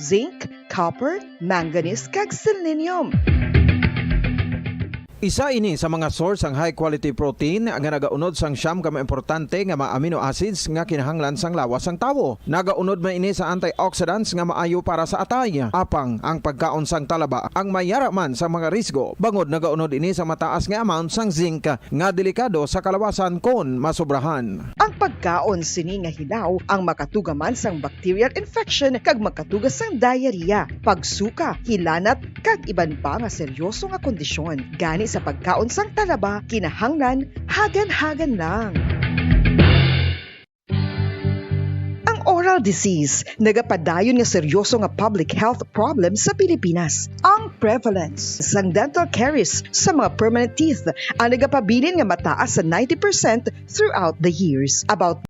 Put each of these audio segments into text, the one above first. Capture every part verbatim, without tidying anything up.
zinc, copper, manganese, kag selenium. Isa ini sa mga source sang high quality protein nga nagaunod sang siyam ka mga importante nga mga amino acids nga kinahanglan sang lawas sang tawo. Nagaunod man ini sa antioxidants nga maayo para sa atay. Apang ang pagkaon sang talaba ang mayara man sa mga risgo, bangod nagaunod ini sa mataas nga amount sang zinc nga delikado sa kalawasan kon masobrahan. Ang pagkaon sini nga hilaw ang makatuga man sang bacterial infection kag makatuga sang diarrhea, pagsuka, hilanat, kag iban pa nga seryoso nga kondisyon. Gani sa pagkaon sang talaba, kinahanglan hagan-hagan lang. Ang oral disease nagapadayon nga seryoso nga public health problem sa Pilipinas. Ang prevalence sang dental caries sa mga permanent teeth ang nagapabilin nga mataas sa ninety percent throughout the years. About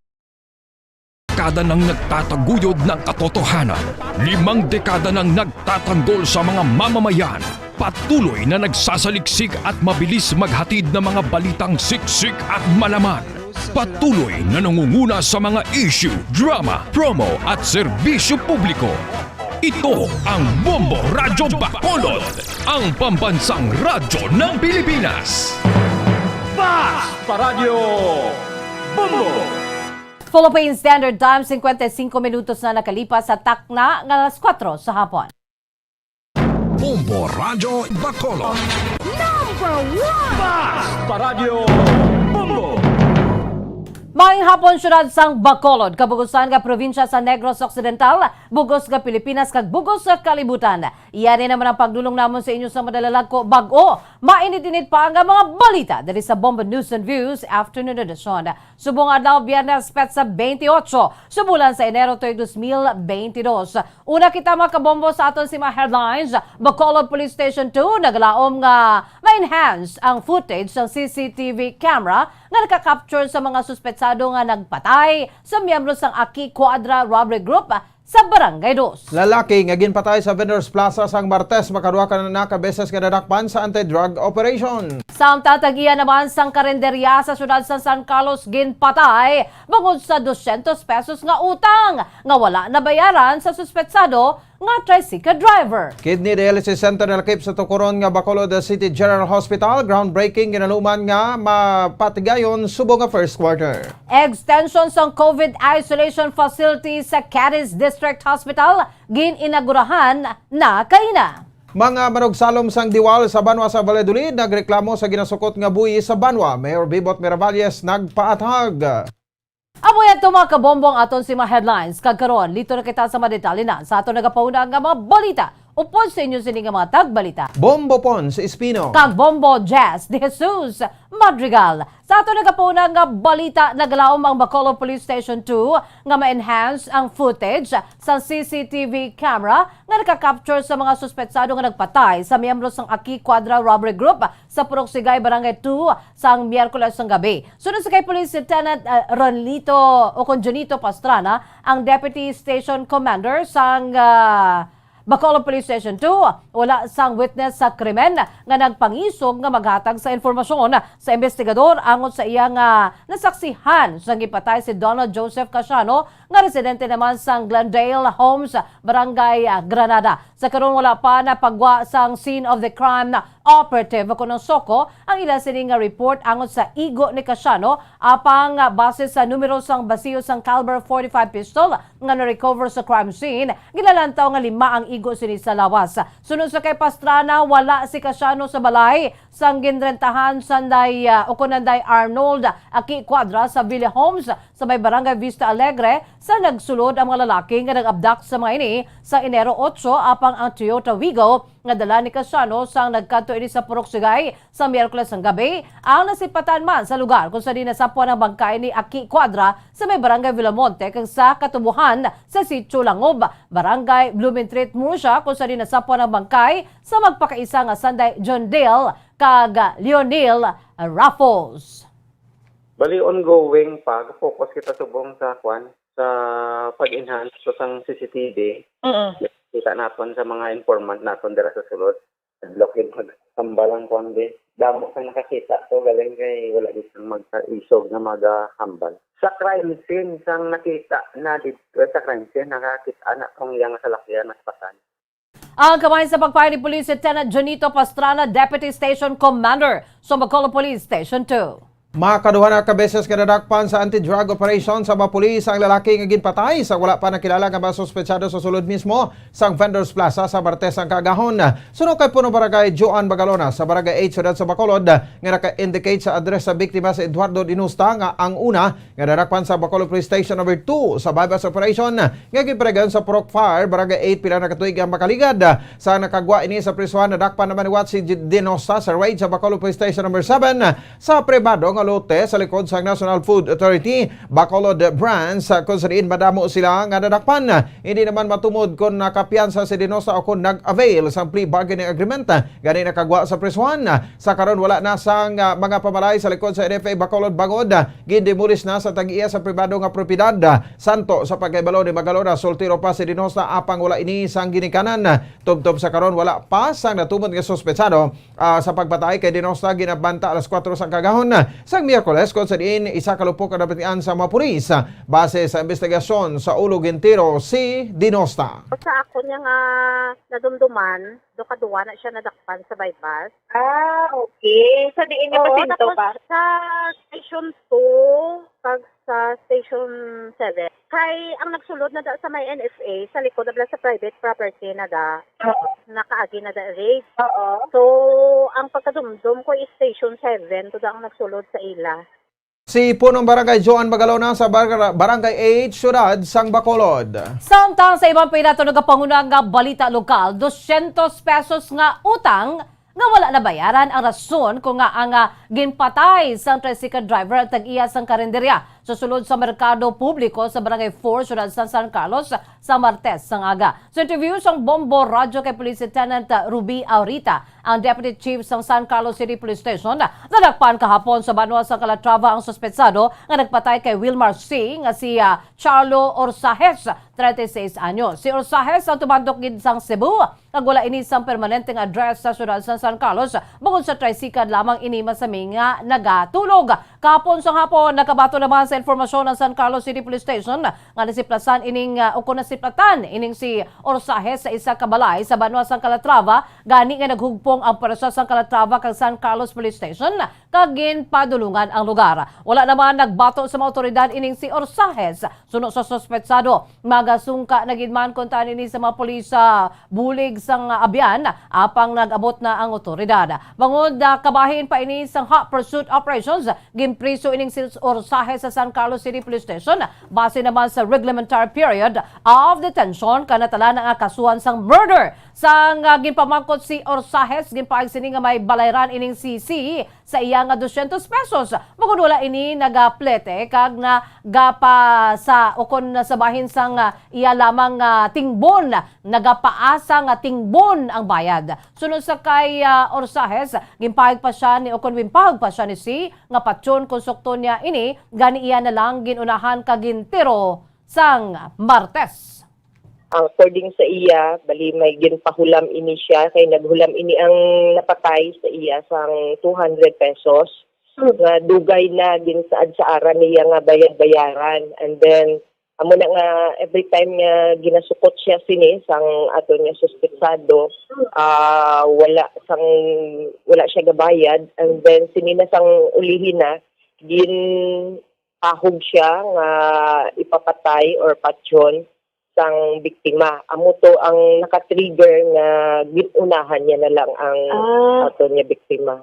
Dekada nang nagtataguyod ng katotohanan, limang dekada nang nagtatanggol sa mga mamamayan, patuloy na nagsasaliksik at mabilis maghatid ng mga balitang siksik at malaman. Patuloy na nangunguna sa mga issue, drama, promo at serbisyo publiko. Ito ang Bombo Radyo Bacolod, ang pambansang radyo ng Pilipinas. Fast Paradyo Bombo! Philippine Standard Time, cincuenta y cinco minutos na nakalipas sa takna nga alas kuwatro sa hapon. Bombo Radyo Bacolod. Number one! Fast Paradyo Bombo! Maayong hapon, syudad sang Bacolod, kabugusan nga probinsya sa Negros Occidental, bugos nga Pilipinas, kag bugos nga kalibutan. Iya ni naman ang pagdulong namon sa inyo sa madalalagko, bag-o, mainit-init pa nga mga balita diri sa Bombo News and Views Afternoon Edition. Subong adlaw, Biyernes, petsa twenty-eight sa bulan sa Enero tuig dos mil twenty-two. Una kita, mga kabombo, sa aton sini nga mga headlines. Bacolod Police Station two nagalaom nga ma-enhance ang footage sang C C T V camera nga naka-capture sa mga suspetsado nga nagpatay sa miyembro sang Aki Cuadra Robbery Group sa Barangay Dos. Lalaki nga ginpatay sa Vendors Plaza sang Martes makaduha ka na ka beses nga nadakpan sa anti-drug operation. Samtang tag-iya naman sang karinderya sa siyudad sa San Carlos ginpatay bangod sa dosyentos pesos nga utang nga wala nabayaran sa suspetsado nga tricycle driver. Kidney Dialysis Center nalakip sa tukuron nga Bacolod City General Hospital. Groundbreaking ginaluman nga mapatigayon subong nga first quarter. Extension sang COVID isolation facility sa Cadiz District Hospital gin-inagurahan na kaina. Mga manugsalom sang Diwal sa banwa sa Valladolid nagreklamo sa ginasukot nga buhi sa banwa. Mayor Bibot Miravalles nagpaathag. Amo yan to, mga kabombo, ang aton sini nga mga headlines. Kag karon, lito na kita sa mga detalye na sa aton nagapauna nga mga balita. Upod sa inyo sini nga mga tagbalita, Bombo Pons Espino. Kag Bombo Jazz De Jesus Madrigal. Sa aton nagapauna nga balita, nagalaom ang Bacolod Police Station two nga ma-enhance ang footage sa C C T V camera nga naka-capture sa mga suspetsado nga nagpatay sa miyembro sang Aki Cuadra Robbery Group sa Purok Sigay, Barangay two, sang Miyerkules sang gabi. Sunod sa kay Police Lieutenant uh, Ronlito o kon Junito Pastrana, ang Deputy Station Commander sang uh, Bacolod Police Station two, wala sang witness sa krimen nga nagpangisog nga maghatag sa impormasyon sa investigador angot sa iya nga nasaksihan sa gipatay si Donald Joseph Casiano nga residente naman sang Glendale Homes, Barangay Granada. Sa karon, wala pa napagwa sang scene of the crime operative kon ang SOCO ang ila sini nga report angot sa igo ni Casiano, apang base sa numero sang basiyo sang caliber forty-five pistol nga na-recover sa crime scene, ginalantaw nga lima ang igo sini sa lawas. Sunod sa kay Pastrana, wala si Casiano sa balay sang ginrentahan sanday uh, o kunanday Arnold Aki Cuadra sa Villa Homes sa may Barangay Vista Alegre sa nagsulod ang mga lalaki nga nag-abduct sa mga ini sa Enero otso, apang ang Toyota Wigo nga dala ni Casiano sang nagkadto ini sa Purok Sigay sa Miyerkules sang gabi ang nasipatan man sa lugar kung saan nasapwan ang bangkay ni Aki Cuadra sa may Barangay Villamonte kag sa katubohan sa Sitio Langob, Barangay Blumentritt, Murcia, kung saan nasapwan ang bangkay sa magpakaisa nga sanday John Dale kag Leonil Raffles. Bali, ongoing pa, focus kita subong sa kwan, sa pag-enhance ko sang C C T V. Mm. Kita naton sa mga informant naton dira sa sulod. Adlaw kay maghambal ang kwan, be. Damo kay nakakita to, galing kay wala gid sang magkaisog na magahambal. Sa crime scene, sang nakita na dito sa crime scene, nakakita na kung yang salakyan mas patay. Ang kabahin sa pagpahayag ni Police Lieutenant Junito Pastrana, Deputy Station Commander sa Bacolod Police Station two. Makaduha na ka beses nga nadakpan sa anti-drug operation sa mga pulis ang lalaki nga ginpatay sa wala pa nakilala nga mga suspetsado sa sulod mismo sang Vendors Plaza sa Martes ang kaagahon. Suno kay Punong Barangay Joan Magalona sa Barangay eight, Siyudad sa Bacolod, nga naka-indicate sa address sa biktima si Eduardo Dinosta nga ang una nga nadakpan sa Bacolod Police Station Number two sa buy-bust operation nga ginparegan sa Purok Fire, Barangay eight, pila na ka tuig ang makaligad. Sa nakagwa ini sa prisuhan, nadakpan naman liwat si J-, Dinosta sa raid sa Bacolod Police Station Number seven sa pribado nga lote sa likod sa National Food Authority Bacolod Branch, kung sa diin madamo sila nga nadakpan. Hindi naman matumod kung nakapiyansa si Dinosta o kung nag-avail sa plea bargaining agreement gani nakagwa sa prisuhan. Sa karon, wala na sang, ah, mga pamalay sa likod sa N F A Bacolod bangod, ah, gindemolis na sa tag-iya sa pribado nga propiedad. Ah, santo sa pagkahibalo ni Magalona, soltero pa si Dinosta apang wala ini sang ginikanan. Tubtob sa karon, wala pa sang natumod nga suspetsado, ah, sa pagpatay kay Dinosta ginabanta alas kuwatro sang kagahon, ah, sang Miyerkules, kung sa diin isa ka lupok ang nabatian sa mga pulis, ah, base sa investigasyon. Sa ulo gintiro si Dinosta. Sa ako niya nga nadumduman, do kaduwa na siya nadakpan sa buy-bust. Ah, okay. Sa diin niya Oo, pasinto tapos ba? Sa Station two, pag sa Station seven. Kay ang nagsulod na da sa may N F A, sa likod na bala sa private property na da, Oo. Nakaagi na da raid. Oo. So, ang pagkadumdom ko is Station seven, to da ang nagsulod sa ila. Si Punong Barangay Joan Magalona sa Bar-, Barangay eight, Siyudad sang Bacolod. Samtang sa ibang pinato nagapanguna nga balita lokal, dosyentos pesos nga utang nga wala nabayaran ang rason kung nga ang, ah, ginpatay sang tricycle driver ang tag-iya sang karinderya sa sulod sa merkado publiko sa Barangay four, Siyudad sang San Carlos, sa Martes sang aga. Sa interview sang Bombo Radyo kay Police Lieutenant, ah, Ruby Aurita, ang Deputy Chief sang San Carlos City Police Station, nadakpan kahapon sa banwa sa Calatrava ang suspetsado nga nagpatay kay Wilmar C nga si, ah, Charlo Orsajes, treinta y seis anyos. Si Orsajes ang tumandok gid sang Cebu, kag wala ini sang permanente nga address sa siyudad sa San Carlos, bangod sa tricycle lamang ini masami nga nagatulog. Kahapon sang hapon, nakabaton naman sa impormasyon ang San Carlos City Police Station nga nasiplasan ining, ah, o kung nasiplatan ining si Orsajes sa isa ka balay sa banwa sang Calatrava, gani nga naghugpong ang pwersa sang Calatrava kag San Carlos Police Station kag ginpadulungan ang lugar. Wala naman nagbato sa mga awtoridad ining si Orsajes. Suno sa suspetsado, magasungka na gid man kuntani ini sa mga pulis sa bulig sang abyan, apang nag-abot na ang awtoridad. Bangod, ah, kabahin pa ini sang hot pursuit operations, ginpriso ining si Orsajes sa San Carlos City Police Station. Base naman sa reglementary period of detention, kanatala na nga kasuhan sang murder. Sang, ah, ginpamangkot si Orsajes, ginpaayag sini nga may balayran ining si C sa iya nga dosyentos pesos. Bangod wala ini nagaplete kag nagapasa ukon sa bahin sang, ah, iya lamang nga tingbon, nagapaasa nga tingbon ang bayad. Sunod sa kay, ah, Orsajes, ginpahag pa siya ni, ukon ginpahag pa siya ni C nga patyon kung sukton niya ini, gani iya na lang gin-unahan kag gintiro sang Martes. According sa iya, bali may ginpahulam ini siya, kay naghulam ini ang napatay sa iya sang two hundred pesos, Hmm. nga dugay na ginsaad-saaran niya nga bayad-bayaran. And then, amo na nga every time nga ginasukot siya sini sang ato nga suspetsado, Hmm. ah, wala sang, wala siya gabayad. And then, sini na sang ulihi na, ginpahog siya nga ipapatay or patyon sang biktima. Amo to ang naka-trigger nga gin-unahan niya na lang ang Ah. ato niya biktima.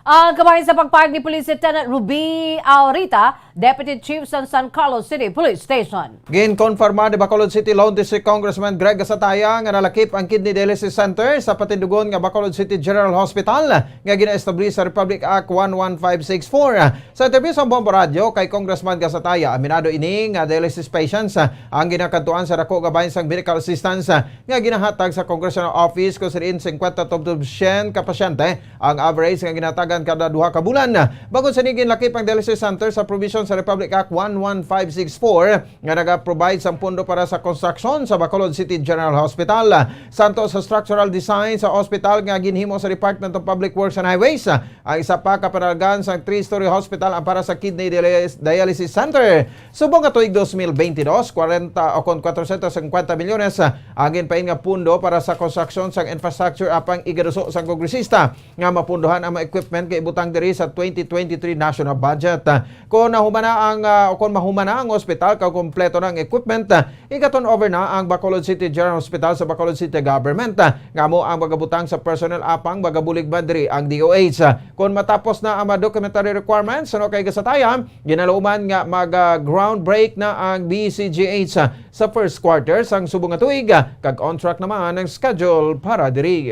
Ang kabahin sa pagpahayag ni Police Lieutenant Ruby Aurita, Deputy Chief sa San Carlos City Police Station. Ginkonfirma ni Bacolod City Lone District Congressman Greg Gasataya nga nalakip ang Kidney Dialysis Center sa patindugon nga Bacolod City General Hospital nga gina-establish sa Republic Act one one five six four. Sa interview sa Bombo Radyo kay Congressman Gasataya, aminado ini nga dialysis patients, ah, ang ginakadtuan sa dako nga bahin sang medical assistance, ah, nga ginahatag sa Congressional Office, kung sa diin singkwenta tubtob syen ka pasyente ang average nga ginahatagan kada duha ka bulan. Bangod sini, ginlakip ang dialysis center sa provision sa Republic Act one one five six four nga naga-provide sang pondo para sa konstruksyon sa Bacolod City General Hospital. Samtang sa structural design sa hospital nga ginhimo sa Department of Public Works and Highways, ang isa pa ka panalaghan sang three-story hospital ang para sa kidney dialysis, dialysis center. Subong nga tuig dos mil bentidós, kwarenta o kon kwatrosyentos singkwenta milyones ang ginpain nga pondo para sa konstruksyon sang infrastructure apang igaduso sang kongresista nga mapundohan ang mga equipment nga ibutang diri sa twenty twenty-three national budget. Kung nahuman na ang, ah, kung mahuman na ang ospital kag kompleto na ang equipment, ah, iga-turn over na ang Bacolod City General Hospital sa Bacolod City Government, ah, nga amo ang magabutang sa personnel apang magabulig man diri ang D O H. Ah, kung matapos na ang mga documentary requirements, suno kay gasatayan, ginaluman nga mag-groundbreak na ang B C G H, ah, sa first quarter sang subong nga tuig, ah, kag on track naman ang schedule para diri.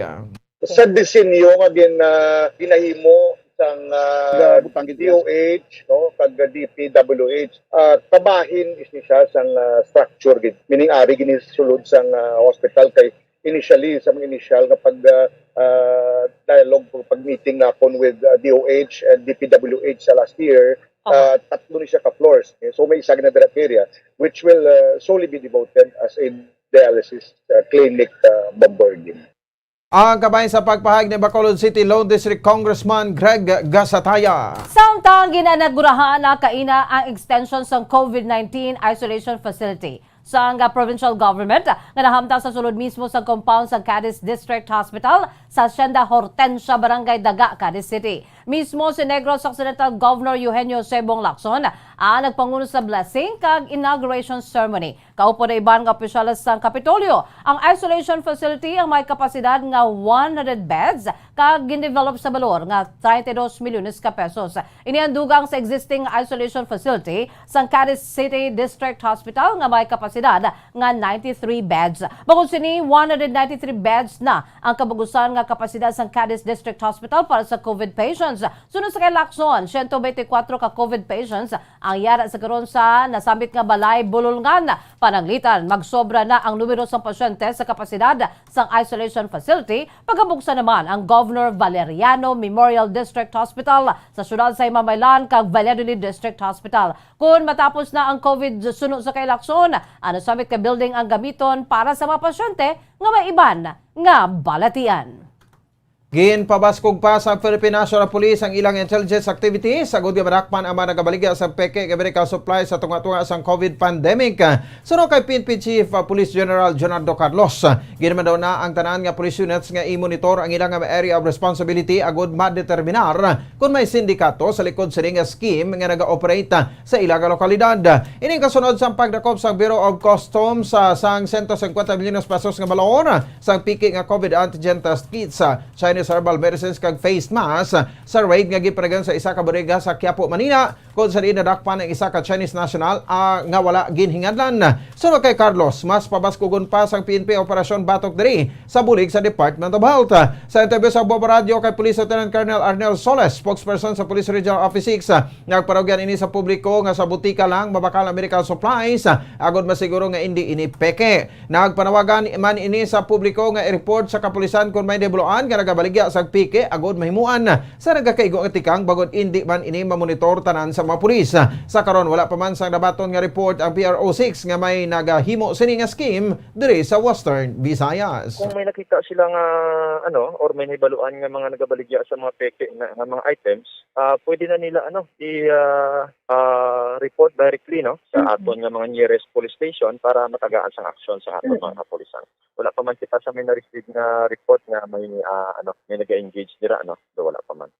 Sa disenyo nga gin-, ah, ginahimo sang, ah, Gabutang gid D O H, no, kag D P W H, ah, kabahin isini siya sang, ah, structure gid. Meaning, ari gini sulod sang, ah, hospital kay initially, sa mga initial nga pag, ah, ah, dialogue, pag, pag meeting nakon with, ah, D O H and D P W H sa last year, Aha. ah, tatlo ni siya ka floors. So, may isa gina dira area, which will, ah, solely be devoted as a dialysis, ah, clinic, ah, Bombo Ergin. Ang kabahin sa pagpahayag ni Bacolod City Lone District Congressman Greg Gasataya. Samtang ginainagurahan na kaina ang extension sang COVID nineteen isolation facility sang provincial government nga nahamtang sa sulod mismo sa compound sa Cadiz District Hospital sa Hacienda Hortensia, Barangay Daga, Cadiz City. Mismo si Negros Occidental Governor Eugenio Sebong Lacson ang nagpanguno sa blessing kag inauguration ceremony. Kaupod ang iban nga opisyales sang Kapitolyo, ang isolation facility ang may kapasidad nga one hundred beds kag gindevelop sa balor nga treinta y dos milyones ka pesos. Ini ang dugang sa existing isolation facility sang Cadiz City District Hospital nga may kapasidad nga ninety-three beds. Bangod sini, one hundred ninety-three beds na ang kabug-usan nga kapasidad sang Cadiz District Hospital para sa COVID patients. Sunod sa kay Lacson, siyento bente kuwatro ka COVID patients ang yara sa karon sa nasambit nga balay bulolngan. Pananglitan, magsobra na ang numero sang pasyente sa kapasidad sang isolation facility. Pagabugsa naman ang Governor Valeriano Memorial District Hospital sa siyudad sa Himamaylan kag Valladolid District Hospital. Kon matapos na ang COVID suno sa kay Lacson, ang nasambit nga building ang gamiton para sa mga pasyente nga may iban nga balatian. Ginpabaskog pa sa Philippine National Police ang ilang intelligence activities agud nga madakpan ang mga nagabaligya sa peke nga medical supply sa tunga-tunga sang COVID pandemic. Suno kay P N P Chief, uh, Police General Jonardo Carlos, ginamando na ang tanan nga police units nga i-monitor ang ilang, um, area of responsibility agud madeterminar kon may sindikato sa likod sini nga scheme nga naga-operate sa ila nga lokalidad. Ining kasunod sang pagdakop sa Bureau of Customs sa sang sento singkwenta milyones pesos nga balor sang piki nga COVID antigen test kits, Chinese herbal medicines kag face mask sa raid nga ginpanagan sa isa ka bodega sa Quiapo, Manila, kung sa diin nadakpan ang isa ka Chinese national, ah, nga wala ginhinganlan. Suno kay Carlos, mas pabaskugon pa sang P N P operasyon batok diri sa bulig sa Department of Health. Sa interview sa Bombo Radyo kay Police Lieutenant Colonel Arnel Soles, spokesperson sa Police Regional Office six, nagparugyan ini sa publiko nga sa butika lang mabakal ang medical supplies, agud masiguro nga indi ini peke. Nagpanawagan man ini sa publiko nga i-report sa kapulisan kon may nahibaluan nga nagabaligya sa peke agud mahimuan sa nagakaigo nga tikang, bangod indi man ini mamonitor tanan sa mga pulis. Sa karon, wala pa man sang nabaton nga report ang P R O six nga may nagahimo sini nga scheme diri sa Western Visayas. Kung may nakita sila nga, ano, or may nahibaluan nga mga nagabaligya sa mga peke na, nga mga items, ah, pwede na nila, ano, i, ah, ah, report directly, no, sa Mm-mm. aton nga mga nearest police station para matagaan sang aksyon sa aton Mm-mm. mga kapulisan. Wala pa man kita sa may na-receive nga report nga may, ah, ano, may nag-engage dira, no? So, wala pa man.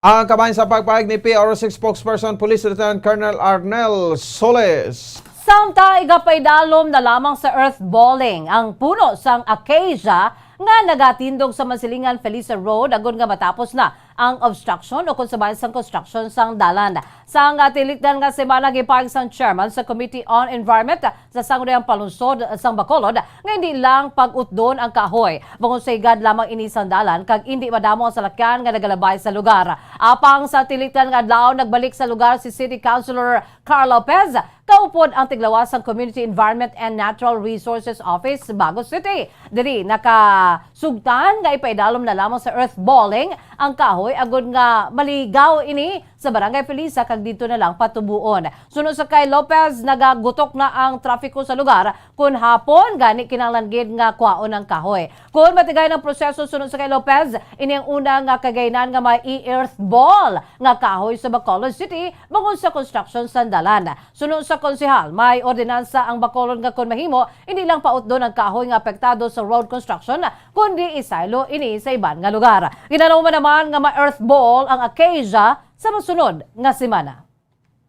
Ang kabahin sa pagpahayag ni P R O six spokesperson Police Lieutenant Colonel Arnel Soles. Samtang igapaidalom na lamang sa earth balling ang puno sang acacia nga nagatindog sa masilingan Felisa Road, agud nga matapos na ang obstruction o kung sa bahin sang construction sang dalan. Sang, ah, tilikdan nga semana, gipahayag sang chairman sa Committee on Environment sa Sangguniang Panlungsod sang Bacolod nga hindi lang pag-utdon ang kahoy, bangod sa higad lamang ini sang dalan kag hindi madamo ang salakyan nga nagalabay sa lugar. Apang sa tilikdan nga adlaw, nagbalik sa lugar si City Councilor Carl Lopez, kaupod ang tiglawas sang Community Environment and Natural Resources Office, Bago City. Diri nakasugtan nga ipaidalom na lamang sa earth balling ang kahoy agod nga maligaw ini sa Barangay Felisa kag didto na lang patubuon. Suno sa kay Lopez, nagagutok na ang trapiko sa lugar kon hapon, gani kinahanglan gid nga kwaon ang kahoy. Kon matigayon ang proseso, suno sa kay Lopez, ini ang una nga kagaynan nga may i-earth ball nga kahoy sa Bacolod City bangod sa construction sang dalan. Suno sa konsehal, may ordinansa ang Bacolod nga kon mahimo, hindi lang pautdon ang kahoy nga apektado sa road construction, kundi isaylo ini sa iban nga lugar. Ginanaw man naman nga ma-earth ball ang Acacia sa masunod nga semana.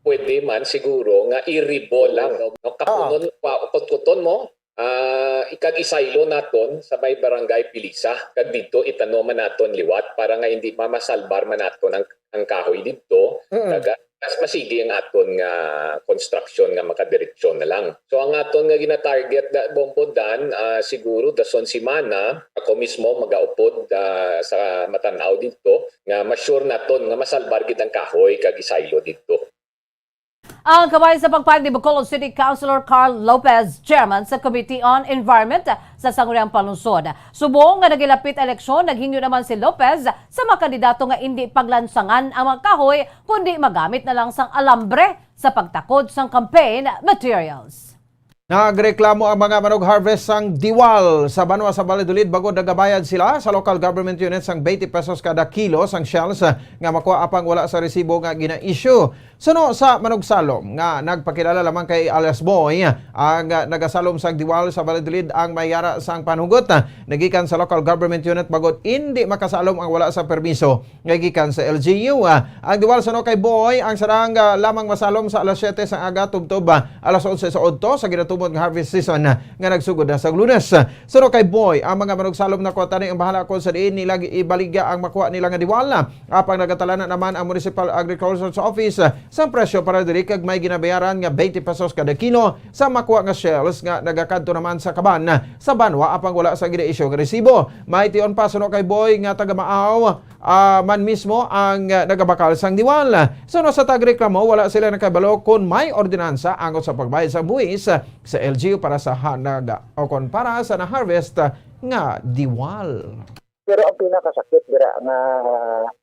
Pwede man siguro nga i-reball lang, no? Kapunon, pa, kutkuton mo, ah, ikag isaylo naton sa may Barangay Pilisa, kag didto itanom man naton liwat para nga hindi mamasalbar man naton ang, ang kahoy didto. Mm. Kag, ah, mas masigi ang aton nga construction nga makadiretsyon na lang. So, ang aton nga ginatarget, da, Bombo Dan, ah, siguro dason semana, ako mismo magaupod, ah, sa matan-aw didto nga ma-sure naton nga masalbar gid ang kahoy kag isaylo didto. Ang kabahin sa pagpahayag ni Bacolod City Councilor Carl Lopez, chairman sa Committee on Environment sa Sangguniang Panlungsod. Subong nga nagilapit ang eleksyon, naghingyo naman si Lopez sa mga kandidato nga indi paglansangan ang mga kahoy, kundi magamit na lang sang alambre sa pagtakod sang campaign materials. Nagreklamo ang mga manug-harvest sang Diwal sa banwa sa Valladolid bangod nagabayad sila sa local government unit sang twenty pesos kada kilo sang shells, ah, nga makuha apang wala sa resibo nga gina-issue. Suno sa manugsalom nga nagpakilala lamang kay alias Boy, ang, ah, nagasalom sang Diwal sa Valladolid ang may yara sang panhugot, ah, nagikan sa local government unit bangod indi makasalom ang wala sa permiso nga gikan sa L G U. Ah, ang Diwal suno kay Boy, ang sarang, ah, lamang masalom sa alas siyete sang aga tubtob, ah, alas onse sa udto sa ginatumod nga harvest season, ah, nga nagsugod na sa Lunes. Suno kay Boy, ang mga manugsalom nakuha tani ang bahala kon sa diin nila ibaligya ang makuha nila nga Diwal. Apang nagatalana naman ang Municipal Agriculture's Office, ah, sang presyo para diri kag may ginabayaran nga twenty pesos kada kilo sa makuha nga shells nga nagakadto naman sa kaban sa banwa apang wala sa gina-issue nga resibo. May tion pa suno kay Boy nga taga Maaw, ah, man mismo ang, ah, nagabakal sang Diwal. Suno sa tagreklamo, wala sila nakabalo kon may ordinansa angot sa pagbayad sa buhis, ah, sa L G U para sa ha-, naga-, o kon para sa na-harvest, ah, nga Diwal. Pero ang pinakasakit dira nga,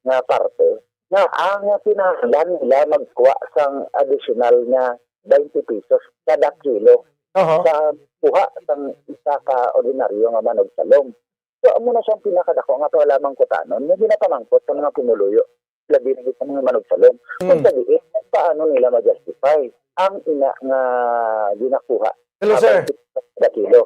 nga parte, nga ang kinahanglan nila magkuha sang additional nga twenty pesos kada kilo Aha. sa kuha sang isa ka ordinaryo nga manugsalom. So, amo na siyang pinakadako nga pangalaman kutanon nga ginapamangkot sa mga pumuluyo, labi na gid sa mga manugsalom. Kung Mm. sa diin, paano nila ma-justify ang ina nga ginakuha Hello, nga sir. twenty kada kilo?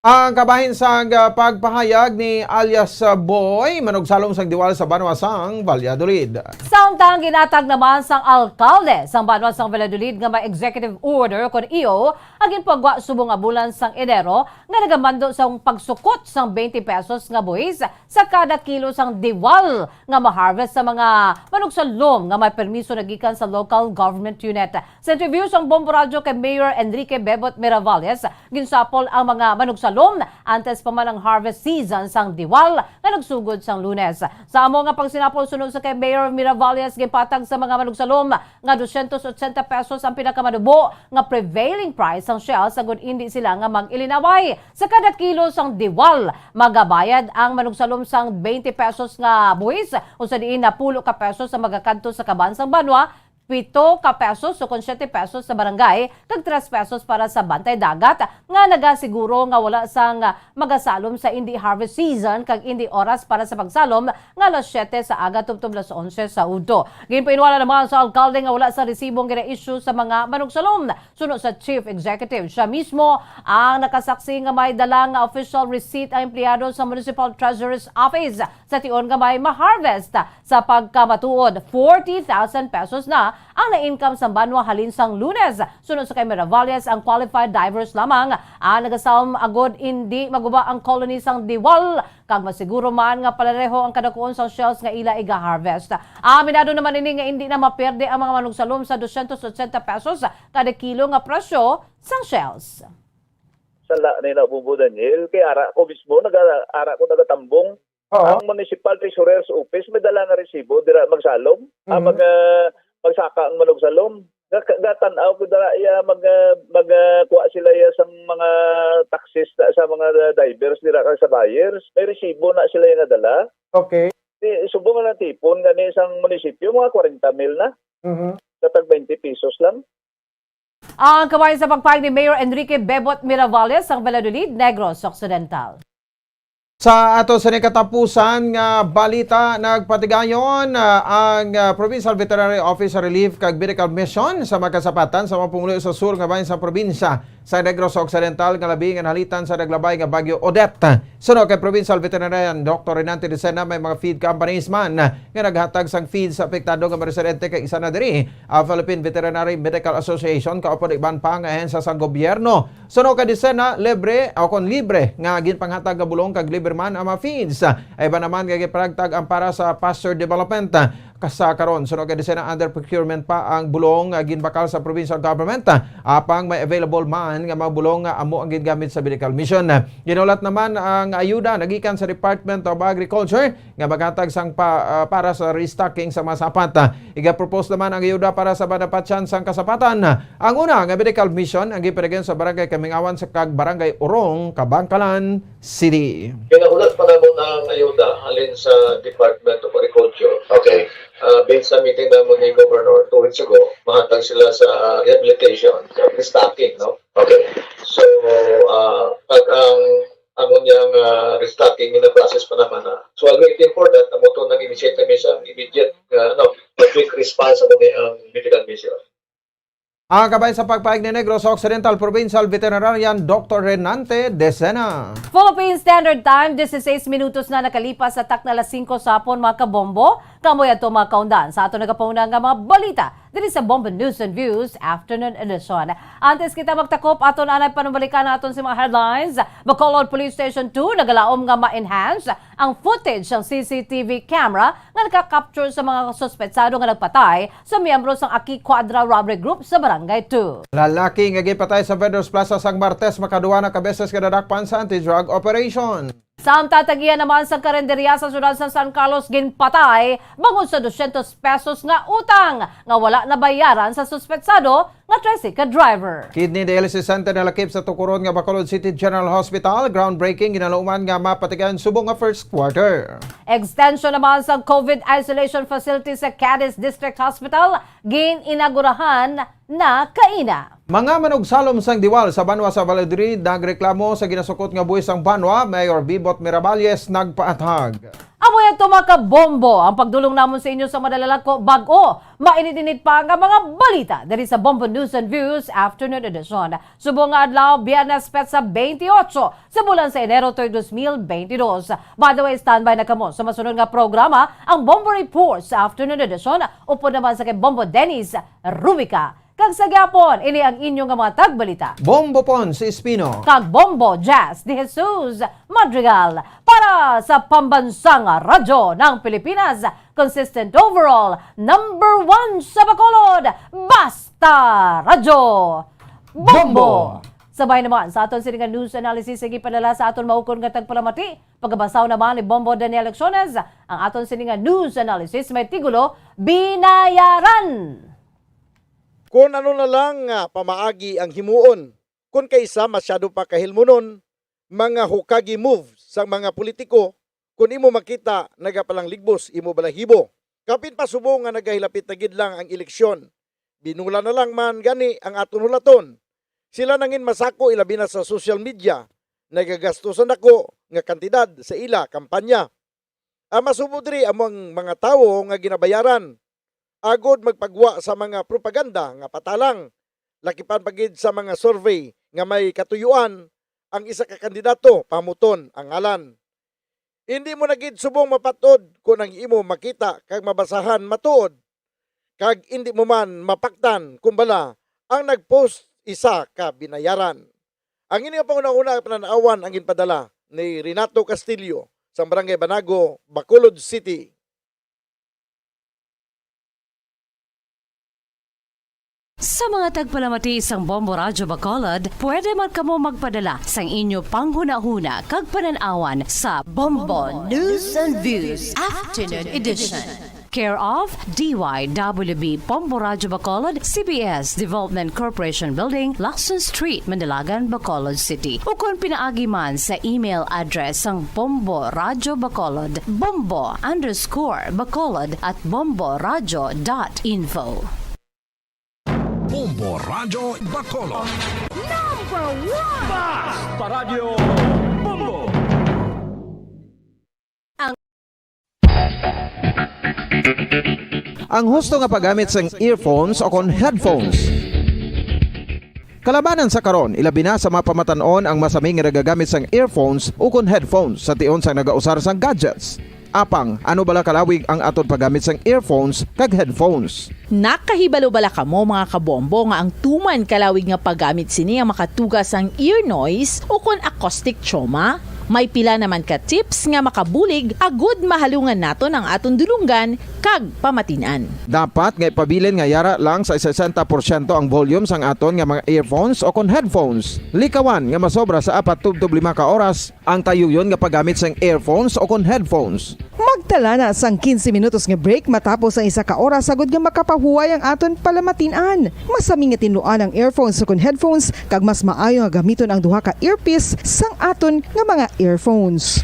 Ang kabahin sang, ah, pagpahayag ni alias, ah, Boy, manugsalom sang Diwal sa banwa sang Valladolid. Samtang ginatag naman sang alkalde sang banwa sang Valladolid nga may executive order kon E O ang ginpagwa subong nga bulan sang Enero nga nagamando sang pagsukot sang twenty pesos nga buhis sa kada kilo sang Diwal nga ma-harvest sa mga manugsalom nga may permiso na gikan sa local government unit. Sa interview sang Bombo Radyo kay Mayor Enrique Bebot Miravalles, ginsapol ang mga manugsalom antes pa man ang harvest season sang Diwal nga nagsugod sang Lunes. Sa amo nga pagsinapol, suno sa kay Mayor Miravalles, ginpatag sa mga manugsalom nga dosyentos otsenta pesos ang pinakamanubo nga prevailing price sang shells, agod indi sila nga mag-ilinaway. Sa kada kilo sang Diwal, magabayad ang manugsalom sang twenty pesos nga buhis, kung sa diin napulo ka pesos ang magakadto sa kaban sang banwa, pito ka pesos o kon siyete pesos sa barangay, kag tres pesos para sa bantay dagat nga nagasiguro nga wala sang magasalom sa indi harvest season kag indi oras para sa pagsalom nga alas siyete sa aga tubtob alas onse sa udto. Ginpainwala naman sa alkalde nga wala sa resibong gina-issue sa mga manugsalom. Suno sa Chief Executive, siya mismo ang nakasaksi nga may dala nga official receipt ang empleyado sa Municipal Treasurer's Office sa tion nga may ma-harvest sa pagkamatuod forty thousand pesos na Ang na-income sang banwa halin sang Lunes. Suno sa kay Miravalles, ang qualified divers lamang ang nagasaom agod indi maguba ang colony sang Diwal, kag masiguro man nga palareho ang kadakuon sang shells nga ila iga-harvest. Aminado naman ini nga indi na maperde ang mga manugsalom sa dosyentos otsenta pesos kada kilo nga presyo sang shells. Sala ni na, Bombo Daniel, kay ara ko mismo, naga-, ara ko nagatambong. Oo. Ang Municipal Treasurer's Office may dala nga resibo dira magsalom. Ah, Mhm. mag, ah, magsaka ang manugsalom. Ga-, gatan-aw ko dala iya mag, ah, mag, ah, kuha sila iya sang mga taxes na sa mga divers dira kag sa buyers. May resibo na sila iya nga dala. Okay. Di, subong nga lang tipon gani sang munisipyo, mga kwarenta mil na. Mhm. Sa tag twenty pesos lang. Ang kabahin sa pagpahayag ni Mayor Enrique Bebot Miravalle sa Valladolid, Negros Occidental. Sa ato sa katapusan nga balita, nagpatigayon, ah, ang, ah, Provincial Veterinary Office Relief kag Medical Mission sa mga kasapatan sa mga pumuluyo sa sur nga bahin sa probinsya sa Negros Occidental nga labi nga nahalitan sa naglabay nga Bagyo Odette. Suno kay Provincial Veterinarian Doctor Renante Decena, may mga feed companies man nga naghatag sang feed sa apektado nga mga residente, kag isa na diri ang Philippine Veterinary Medical Association, kaupod iban pa nga ahensya sang gobyerno. Suno kay Decena, libre o kon libre nga ginpanghatag nga bulong kag libre man ang mga feeds. Ay iban naman nga ginpanghatag ang para sa pasture development. Sa karon, suno kay Decena, under procurement pa ang bulong nga ginbakal sa provincial government, apang may available man nga mga bulong nga amo ang gingamit sa medical mission. Ginulat naman ang ayuda nagikan sa Department of Agriculture nga maghatag sang pa-, ah, para sa restocking sa mga sapat. Igapropose naman ang ayuda para sa madapatyan sang kasapatan. Ang una nga medical mission ang gipadayon sa Barangay Kamingawan sa kag Barangay Urong, Kabankalan City. Ginahulat pa namon ang ayuda halin sa Department of Agriculture. Okay. Ah, based sa meeting namon ni Governor two weeks ago, mahatag sila sa rehabilitation, sa restocking, no? Okay. So, ah, pag ang amon yang, ah, restocking, gina-process pa naman na. So, while waiting for that, amo to nag-initiate kami sa immediate, ah, ano, quick response sa mga ang medical mission. Ang kabahin sa pagpahayag ni Negros Occidental Provincial Veterinarian Doctor Renante Decena. Philippine Standard Time, dieciséis minutos na nakalipas sa takna alas singko sa hapon, mga kabombo. Kamo yato, mga kaundan, sa ato nagapauna nga mga balita diri sa Bombo News and Views Afternoon Edition. Antes kita magtakop, aton anay panumbalikan naton sa mga headlines. Bacolod Police Station two nagalaom nga ma-enhance ang footage sang C C T V camera nga naka-capture sa mga suspetsado nga nagpatay sa miyembro sang Aki Cuadra robbery group sa Barangay two. Lalaki nga gipatay sa Vendors Plaza sang Martes, makaduwa na ka beses nga nadakpan sa anti-drug operation. Samtang tag-iya naman sa karinderya sa siyudad sa San Carlos ginpatay bangod sa dosyentos pesos nga utang nga wala nabayaran sa suspetsado nga tricycle driver. Kidney dialysis center nalakip sa tukuron nga Bacolod City General Hospital. Groundbreaking ginaluman nga mapatigayon subong nga first quarter. Extension naman sa COVID isolation facility sa Cadiz District Hospital, gin-inagurahan na kaina. Mga manugsalom sang Diwal sa banwa sa Valladolid nagreklamo sa ginasukot nga buhis sang banwa, Mayor Bebot Miravalles nagpaathag. Amo yan to, mga kabombo, ang pagdulong namon sa inyo sa madalalako, bag-o mainit-init pa nga mga balita diri sa Bombo News and Views Afternoon Edition. Subong nga adlaw, Biyernes, petsa twenty-eight sa bulan sa Enero, tuig dos mil benti dos. By the way, standby na kamo sa masunod nga programa, ang Bombo Report sa Afternoon Edition, upod naman sa kay Bombo Dennis Rubica. Kag sa gihapon, ini ang inyo nga mga tagbalita, Bombo Pons Espino kag Bombo Jazz de Jesus Madrigal, para sa Pambansang Radyo ng Pilipinas, consistent overall, number one sa Bacolod, Basta Radyo Bombo! Bombo! Sabay naman sa aton sini nga news analysis, sige padala sa aton maukon nga tagpalamati. Pagabasaw naman ni Bombo Daniel Lecciones ang aton sini nga news analysis, may tigulo, Binayaran. Kon ano na lang nga pamaagi ang himuon, kon kaysa masyado pa kahilmunon, mga hukagi move sang mga politiko, kon imo makita, nagapalangligos imo balahibo. Kapin pa subong nga nagahilapit na gid lang ang eleksyon, binula na lang man gani ang aton hulaton. Sila nangin masako, ilabi na sa social media, nagagasto sa dako nga kantidad sa ila kampanya. Ang masubo diri amo ang mga tawo nga ginabayaran agod magpagwa sa mga propaganda nga patalang, lakipan pa gid sa mga survey nga may katuyuan ang isa ka kandidato pahamuton ang ngalan. Indi mo na gid subong mapat-od kon ang imo makita kag mabasahan matuod. kag indi mo man mapaktan kon bala ang nag-post isa ka binayaran. Ang ini nga panghunahuna nga panan-awan ang ginpadala ni Renato Castillo sang Barangay Banago, Bacolod City. Sa mga tagpalamati sang Bombo Radyo Bacolod, pwede man kamo magpadala sang inyo panghunahuna kag panan-awan sa Bombo News and Views Afternoon Edition. Care of D Y W B Bombo Radyo Bacolod, C B S Development Corporation Building, Lacson Street, Manalagan, Bacolod City. Ukon pinaagi man sa email address sang Bombo Radyo Bacolod, bombo underscore bacolod at bombo radyo dot info. Bombo Radyo Bacolod. Number one! Basta Radyo Bombo! Ang husto nga paggamit sang earphones o kon headphones. Kalabanan sa karon, ilabi na sa mga pamatan-on ang masami nga nagagamit sang earphones o kon headphones sa tion sang nagausar sang gadgets. Apang, ano bala kalawig ang aton paggamit sang earphones kag headphones? Nakahibalo bala kamo, mga kabombo, nga ang tuman kalawig nga paggamit sini ang makatuga sang ear noise o kon acoustic trauma? May pila naman ka tips nga makabulig agud mahalungan naton ang aton dulonggan kag pamatin-an. Dapat nga ipabilin nga yara lang sa sesenta porsyento ang volume sang aton nga mga earphones o kon headphones. Likawan nga masobra sa apat tubtob lima ka oras ang tayuyon nga paggamit sang earphones o kon headphones. Magtala na sang quince minutos nga break matapos ang isa ka oras agud nga makapahuway ang aton palamatin-an. Masami nga tinluan ang earphones o kon headphones, kag mas maayo nga gamiton ang duha ka earpiece sang aton nga mga earphones.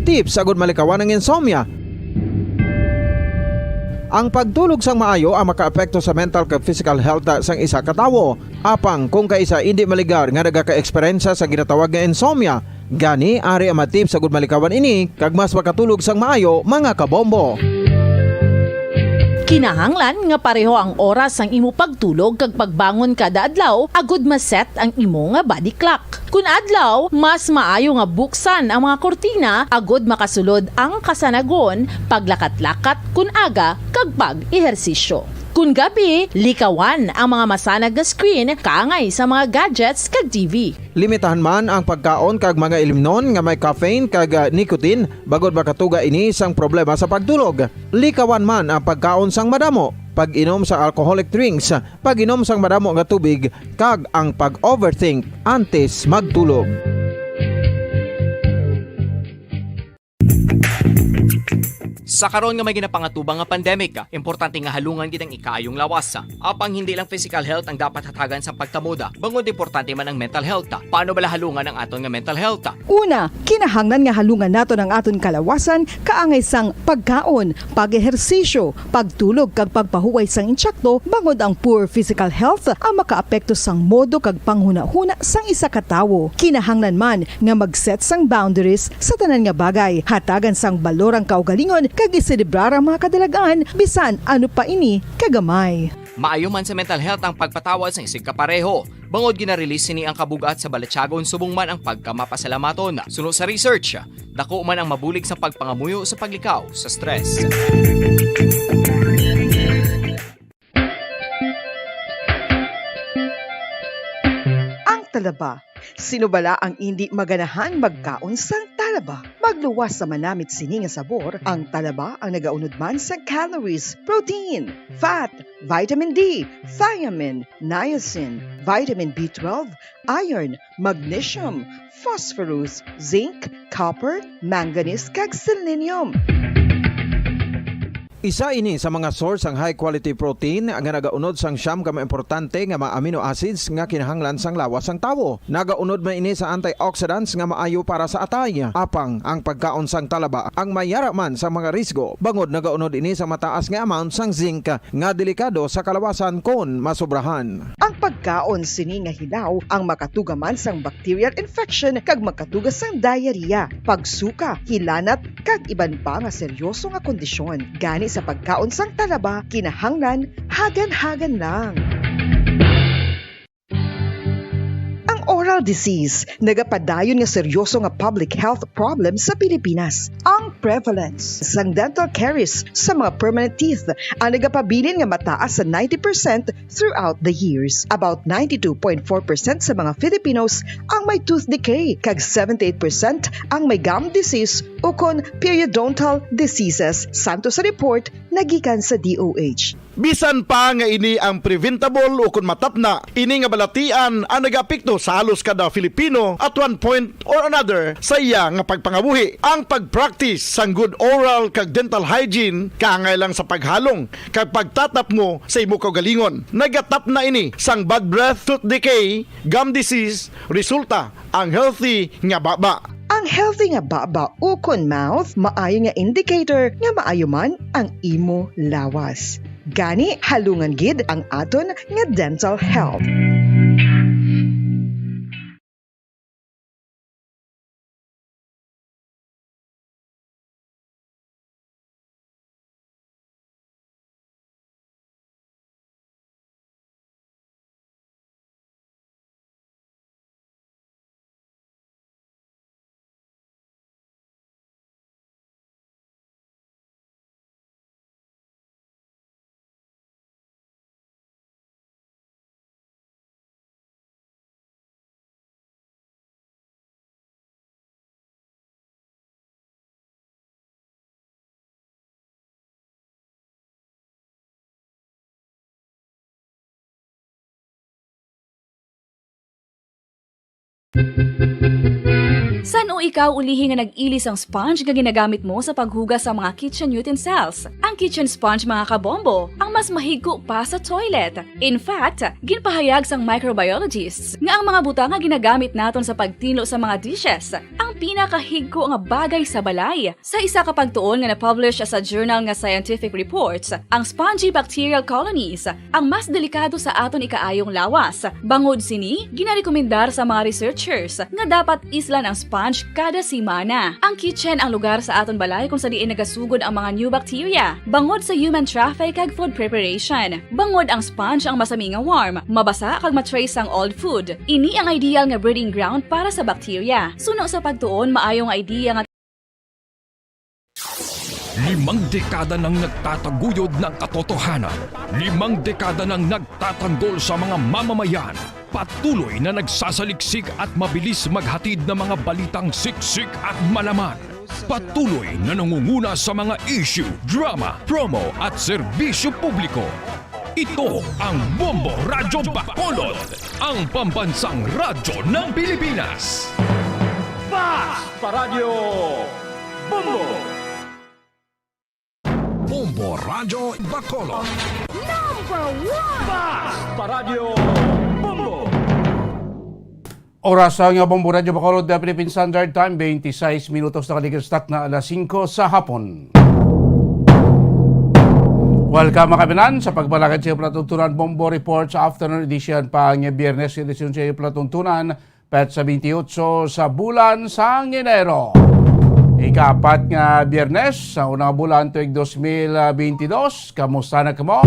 Tips agud malikawan ang insomnia. Ang pagtulog sang maayo ang makaapekto sa mental kag physical health sang isa ka tawo. Apang kung kaisa indi maligar nga nagaka-eksperyensya sa ginatawag nga insomnia, gani ari ang mga tips agud malikawan ini kag mas makatulog sang maayo, mga kabombo. Kinahanglan nga pareho ang oras sang imo pagtulog kag pagbangon kada adlaw agud ma-set ang imo nga body clock. Kun adlaw, mas maayo nga buksan ang mga kurtina agud makasulod ang kasanagon, paglakat-lakat kun aga, kag pag-ehersisyo. Kun gabi, likawan ang mga masanag nga screen kaangay sa mga gadgets kag T V. Limitahan man ang pagkaon kag mga ilimnon nga may caffeine kag, ah, nicotine, bangod makatuga ini sang problema sa pagtulog. Likawan man ang pagkaon sang madamo, pag-inom sa alcoholic drinks, pag-inom sang madamo nga tubig, kag ang pag-overthink antes magtulog. Sa karon nga may ginapangatubang nga pandemic, importante nga halungan gid ang ikaayong lawas. Apang hindi lang physical health ang dapat hatagan sa pagkamoda, bangod importante man ang mental health. Paano bala halungan ang aton nga mental health? Una, kinahanglan nga halungan naton ang aton kalawasan kaangay sang pagkaon, pag-ehersisyo, pagtulog kag pagpahuway sang insakto, bangod ang poor physical health ang makaapekto sang modo kag panghunahuna sang isa ka tawo. Kinahanglan man nga mag-set sang boundaries sa tanan nga bagay. Hatagan sang balor ang kaugalingon kag iselebrar ang mga kadalag-an, bisan ano pa ini kagamay. Maayo man sa mental health ang pagpatawad sang isigkapareho, bangod gina-release sini ang kabug-at sa balatyagon subong man ang pagkamapasalamaton. Suno sa research, dako man ang mabulig sa pagpangamuyo sa paglikaw sa stress. Ang talaba. Sino bala ang indi maganahan magkaon sang talaba? Magluwas sa manamit sini nga sabor, ang talaba ang nagaunod man sa calories, protein, fat, vitamin D, thiamine, niacin, vitamin B twelve, iron, magnesium, phosphorus, zinc, copper, manganese, kag selenium. Isa ini sa mga source sang high quality protein nga nagaunod sang siyam ka mga importante nga mga amino acids nga kinahanglan sang lawas sang tawo. Nagaunod man ini sa antioxidants nga maayo para sa atay. Apang ang pagkaon sang talaba ang may yara man sa mga risgo, bangod nagaunod ini sa mataas nga amount sang zinc nga delikado sa kalawasan kon masobrahan. Ang pagkaon sini nga hilaw ang makatuga man sang bacterial infection kag makatuga sang diarrhea, pagsuka, hilanat, kag iban pa nga seryoso nga kondisyon. Gani sa pagkaon sang talaba, kinahanglan hagan-hagan lang. Ang oral disease, nagapadayon nga seryoso nga public health problem sa Pilipinas. Ang prevalence sang dental caries sa mga permanent teeth ang nagapabilin nga mataas sa ninety percent throughout the years. About ninety-two point four percent sa mga Filipinos ang may tooth decay, kag seventy-eight percent ang may gum disease ukon periodontal diseases, santo sa report nagikan sa D O H. Bisan pa nga ini ang preventable ukon matapna, ini nga balatian ang nagaapekto sa halos kada Filipino at one point or another sa iya nga pagpangabuhi. Ang pag-practice sang good oral kag dental hygiene kaangay lang sa paghalong kag pagtatapmo sa imo kaugalingon. Nagatapna ini sang bad breath, tooth decay, gum disease, resulta ang healthy nga baba. Ang healthy nga baba ukon mouth maayo nga indicator nga maayo man ang imo lawas. Gani, halungan gid ang aton nga dental health. San-o ikaw ulihi nga nag-ili sang sponge nga ginagamit mo sa paghugas sa mga kitchen utensils? Ang kitchen sponge, mga kabombo, ang mas mahigko pa sa toilet. In fact, ginpahayag sang microbiologists nga ang mga butang nga ginagamit naton sa pagtinlo sa mga dishes ang pinakahigko nga bagay sa balay. Sa isa ka pagtuon nga na-publish sa journal nga Scientific Reports, ang spongy bacterial colonies ang mas delikado sa aton ikaayong lawas. Bangod sini, ginarekomendar sa mga researchers nga dapat islan ang sponge kada semana. Ang kitchen ang lugar sa aton balay kung sa diin nagasugod ang mga new bacteria bangod sa human traffic kag food preparation. Bangod ang sponge ang masami nga warm, mabasa kag ma-trace sang old food. Ini ang ideal nga breeding ground para sa bacteria. Suno sa pagtuon, maayo nga idea nga Limang dekada nang nagtataguyod ng katotohanan. Limang dekada nang nagtatanggol sa mga mamamayan. Patuloy na nagsasaliksik at mabilis maghatid ng mga balitang siksik at malaman. Patuloy na nangunguna sa mga issue, drama, promo at serbisyo publiko. Ito ang Bombo Radyo Bacolod, ang pambansang radyo ng Pilipinas. Basta Radyo Bombo! Bombo Radyo Bacolod. Number one! Basta Radyo Bombo! Oras sa nga Bombo Radyo Bacolod, the Philippine Standard Time, twenty-six minutos na kaligid sa takna alas singko sa hapon. Welcome, mga kababayan, sa pagpalagad sa iyo palatuntunan Bombo Report sa Afternoon Edition pa nga Biyernes, edisyon sa iyo palatuntunan, petsa twenty-eight sa bulan sang Enero. Ikaapat nga Biyernes sa unang bulan tuig dos mil bentidós. Kamusta na kamo?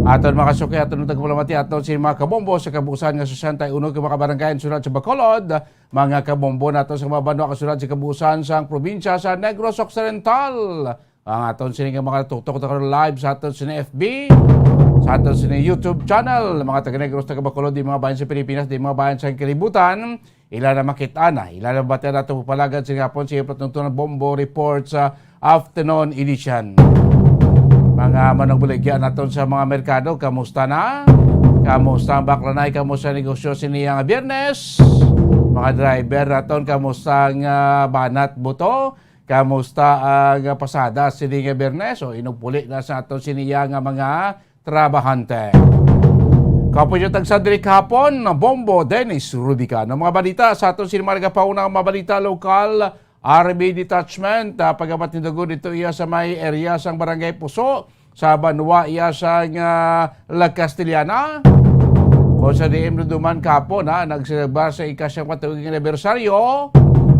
Aton mga suki, aton nagpalamati aton si mga kabombo sa kabuusan nga sesenta y uno ka mga barangay ang sulod sa Bacolod, mga kabombo nato sa mga banwa kasulod sa kabuusan sang probinsya sa Negros Occidental. Ang aton sini nga mga tuktok na karon live sa aton sini F B, sa aton sini YouTube channel, mga taga Negros, taga Bacolod, di mga bayan sa Pilipinas, di mga bayan sa kalibutan, ila na makit-an, ila na batian nato palagad sini hapon sa iyo palatuntunan Bombo Report sa Afternoon Edition. Mga manugbaligya naton sa mga merkado, kamusta na? Kamusta ang baklanay? Kamusta ang negosyo sini nga Biyernes? Mga driver naton, kamusta ang, ah, banat buto? Kamusta ang pasada sini nga Biyernes? O, inugpuli na sa aton sini nga mga trabahante. Kapuyo tagsa diri kahapon, Bombo Dennis Rubicano. Mga balita sa aton sini mga nagapauna nga mga balita lokal, Army Detachment, ah, pagamat ni Dugo dito iya sa may area sang Barangay Puso, sa banwa iya sang, ah, La Castellana. Kung sa D M Duduman kahapon, ha, nagselebrar sa ika-siyam ka tuig nga anibersaryo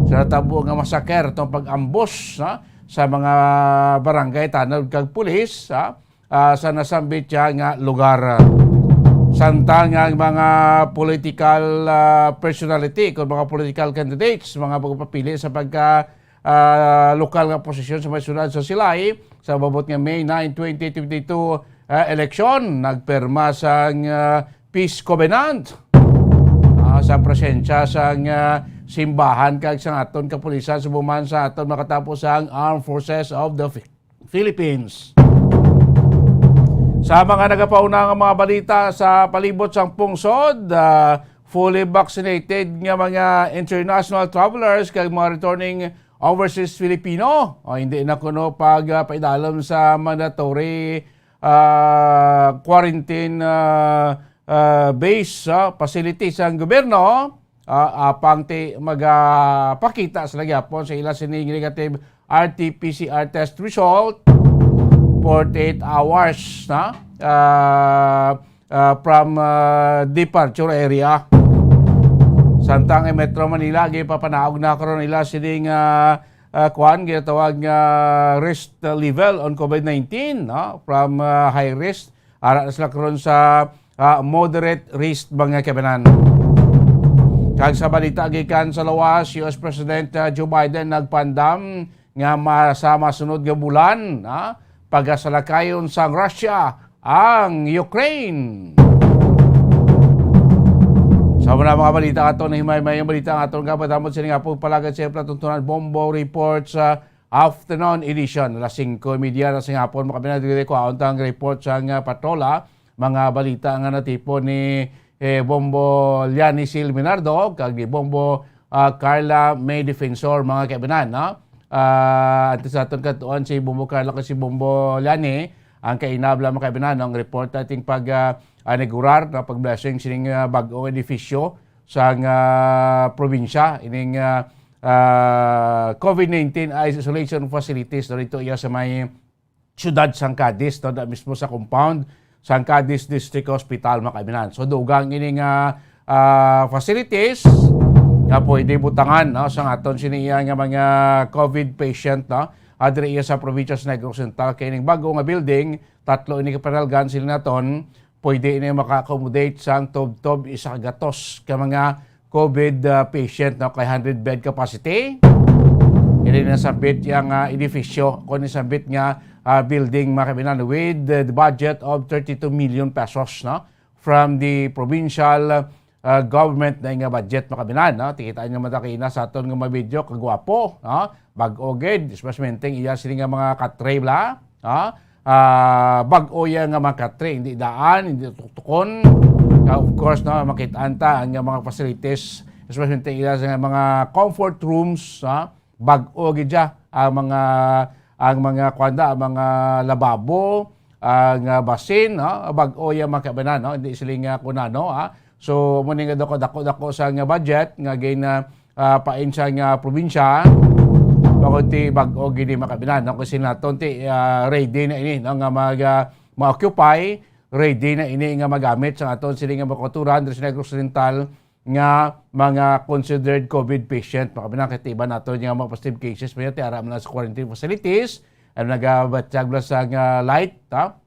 sa natabo nga masaker tong pag-ambos, ha, sa mga barangay, tanod kag pulis, ha, ah, sa nasambit siya nga lugar. Samtang ang mga political, ah, personality, kung mga political candidates, mga magpapili sa pagka, ah, lokal nga posisyon sa may syudad sa Silay, sa umabot nga May nine, twenty twenty-two, ah, eleksyon, nagpirma sang, ah, peace covenant, ah, sa presensya sang, ah, simbahan kag sang aton kapulisan, subong man sa aton makatapos ang Armed Forces of the Philippines. Sa mga nagapauna nga mga balita sa palibot sang pungsod, ah, fully vaccinated nga mga international travelers kag mga returning overseas Filipino, o hindi na kuno pag, ah, paidalom sa mandatory, ah, quarantine, ah, ah, base, ah, facility sang gobyerno, ah, apang ti magapakita sila gyapon sa ila sining negative R T P C R test result forty-eight hours na, ah, ah, from, ah, departure area. Samtang ang Metro Manila, gipapanaog na karon nila sining, ah, ah, kuan, ginatawag nga risk level on COVID nineteen, no? From, ah, high risk, ara na sila karon sa, ah, moderate risk, mga kaibanan. Kag sa balita gikan sa lawas, U S President, ah, Joe Biden nagpaandam nga ma-, sa masunod nga bulan, ah, pagasalakayon sang Russia ang Ukraine. Sa mga, mga balita ato, na himay-himay ang balita nga aton gapadamot sini nga pagpalagad sa palatuntunan, Bombo Report sa afternoon edition, alas singko y media na sa hapon. Makabinad diri ko aon tang report sa nga patrola, mga balita nga natipon ni, eh, Bombo Liani Sil Minardo kag ni Bombo, ah, Carla May Defensor, mga kaibanan, no? Ah, antes naton katuan si Bombo Carla kag si Bombo Liani, ang kainabla, mga kaibanan, no? Ang report ating pag, ah, inaugurar, no? Pag-blessing sining, ah, bag-ong edifisyo sa nga probinsya, ining, ah, ah, COVID nineteen isolation facilities, no? Dito iya sa may siyudad sang Cadiz, no, da mismo sa compound sang Cadiz District Hospital, mga kaibanan. So, dugang ini nga, ah, facilities nga pwede butangan, no, sa aton sini iya nga mga COVID patient, no, adre iya sa probinsya sa Negros Oriental. Kay ning bago nga building, tatlo ini ka panalgan sila naton, pwede ini maka-accommodate sang tubtob isa ka gatos ka mga COVID, ah, patient, no, kay hundred bed capacity. Ini nasambit yang, ah, edifisyo, kung nasambit nga, ah, building, mga kaibanan, with the budget of thirty-two million pesos, no, from the provincial, ah, government na nga budget, mga kaibanan, no. Tikitaan nyo naman kaina sa aton nga mga video, kagwapo, no, bag-o gid, especially iya sini nga mga katre bla, no. Ah, bag-o ya nga mga katre, hindi daan, hindi tuktukon. Ah, of course, no, makit-an ta ang mga facilities, especially ila sa mga comfort rooms, ha? Bag-o gid siya ang mga, ang mga kuwanda, ang mga lababo, ang, ah, basin, no? Bag-o ya, mga kaibanan, no? Hindi sila nga kunano, ha? So, mo ni nga dako, dako, dako sa nga budget nga gina, ah, pain sa nga probinsya, bako ti bag-o gini, mga kaibanan, no? Kasi naton ti, ah, ready na ini, no, nga mag, ah, ma-occupy, ready na ini nga magamit sa aton sini nga mga kauturan diri sa Negros Oriental nga mga considered COVID patient. Mga kaibanan, kay ti iban naton nga mga positive cases, may ti ara man sa quarantine facilities, ang nagabatyag lang sa nga light, ha?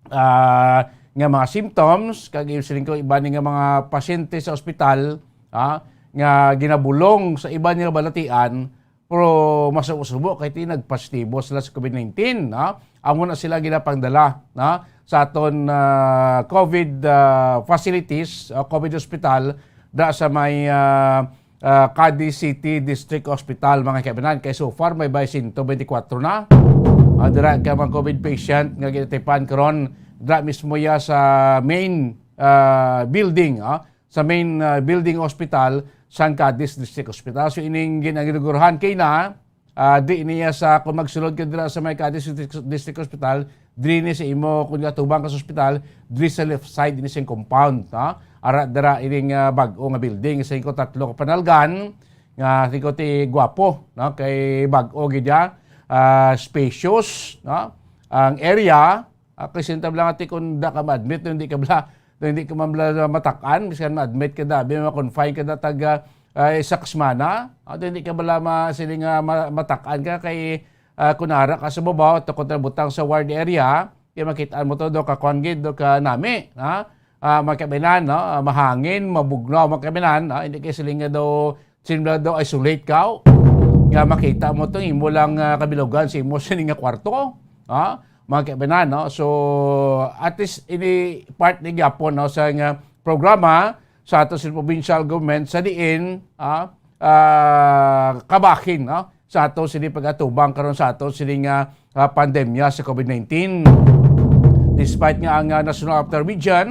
Ah, nga mga symptoms, kag siling ko, iban ni nga mga pasyente sa ospital, ah, nga ginabulong sa iban nga balatian, pero masubo-subo kay ti nagpositibo sila sa COVID nineteen, no? Amo na sila ginapangdala, no, sa aton, ah, COVID, ah, facilities, ah, COVID hospital, da sa may, ah, ah, Cadiz City District Hospital, mga kaibanan. Kay so far, may bay sento bente kwatro na. Ah, dira ka mga COVID patient nga ginatipan karon, dira mismo ya sa main, ah, building, ah, sa main, ah, building hospital sang Cadiz District Hospital. So, ining gin-, ang ginugurhan kay na, ah, di niya sa, kung magsulod ka dira sa may Cadiz District, District Hospital, diri ni sa imo, kung atubang ka sa hospital, diri sa left side, ini sing compound, no? Ara dira ining, ah, bag-o nga building, sa ko tatlo ka panalgan, nga sa ko ti gwapo, no? Kay bag-o gid ya, ah, spacious, no? Ang area, ah, kay sinta lang ati kung da ka ma-admit, hindi ka bala, hindi ka man bala matak-an, biskan ma-admit ka da, bi ma-confine ka da, taga, ah, isa ka semana, ah, hindi ka bala ma-, siling, ah, ma-, matak-an ka kay, ah, kung ara ka sa babaw, tukod na butang sa ward area, kay makit-an mo to, do ka kuan gid, do ka nami, ha? ah, mga kaibanan, no? Ah, mahangin, mabugnaw, mga kaibanan, no? Hindi kay siling nga daw, siling nga daw isolate ka, nga makita mo tong imo lang, ah, kabilugan sa imo sini nga kwarto, ah, mga kaibanan, no? So, at least, ini part ni gyapon, no, sa nga programa sa ato sa provincial government sa diin, ah, ah, kabahin, no, sa ato sini pag-atubang karon sa ato sini nga, ah, pandemya sa COVID nineteen. Despite nga ang, ah, National Capital Region,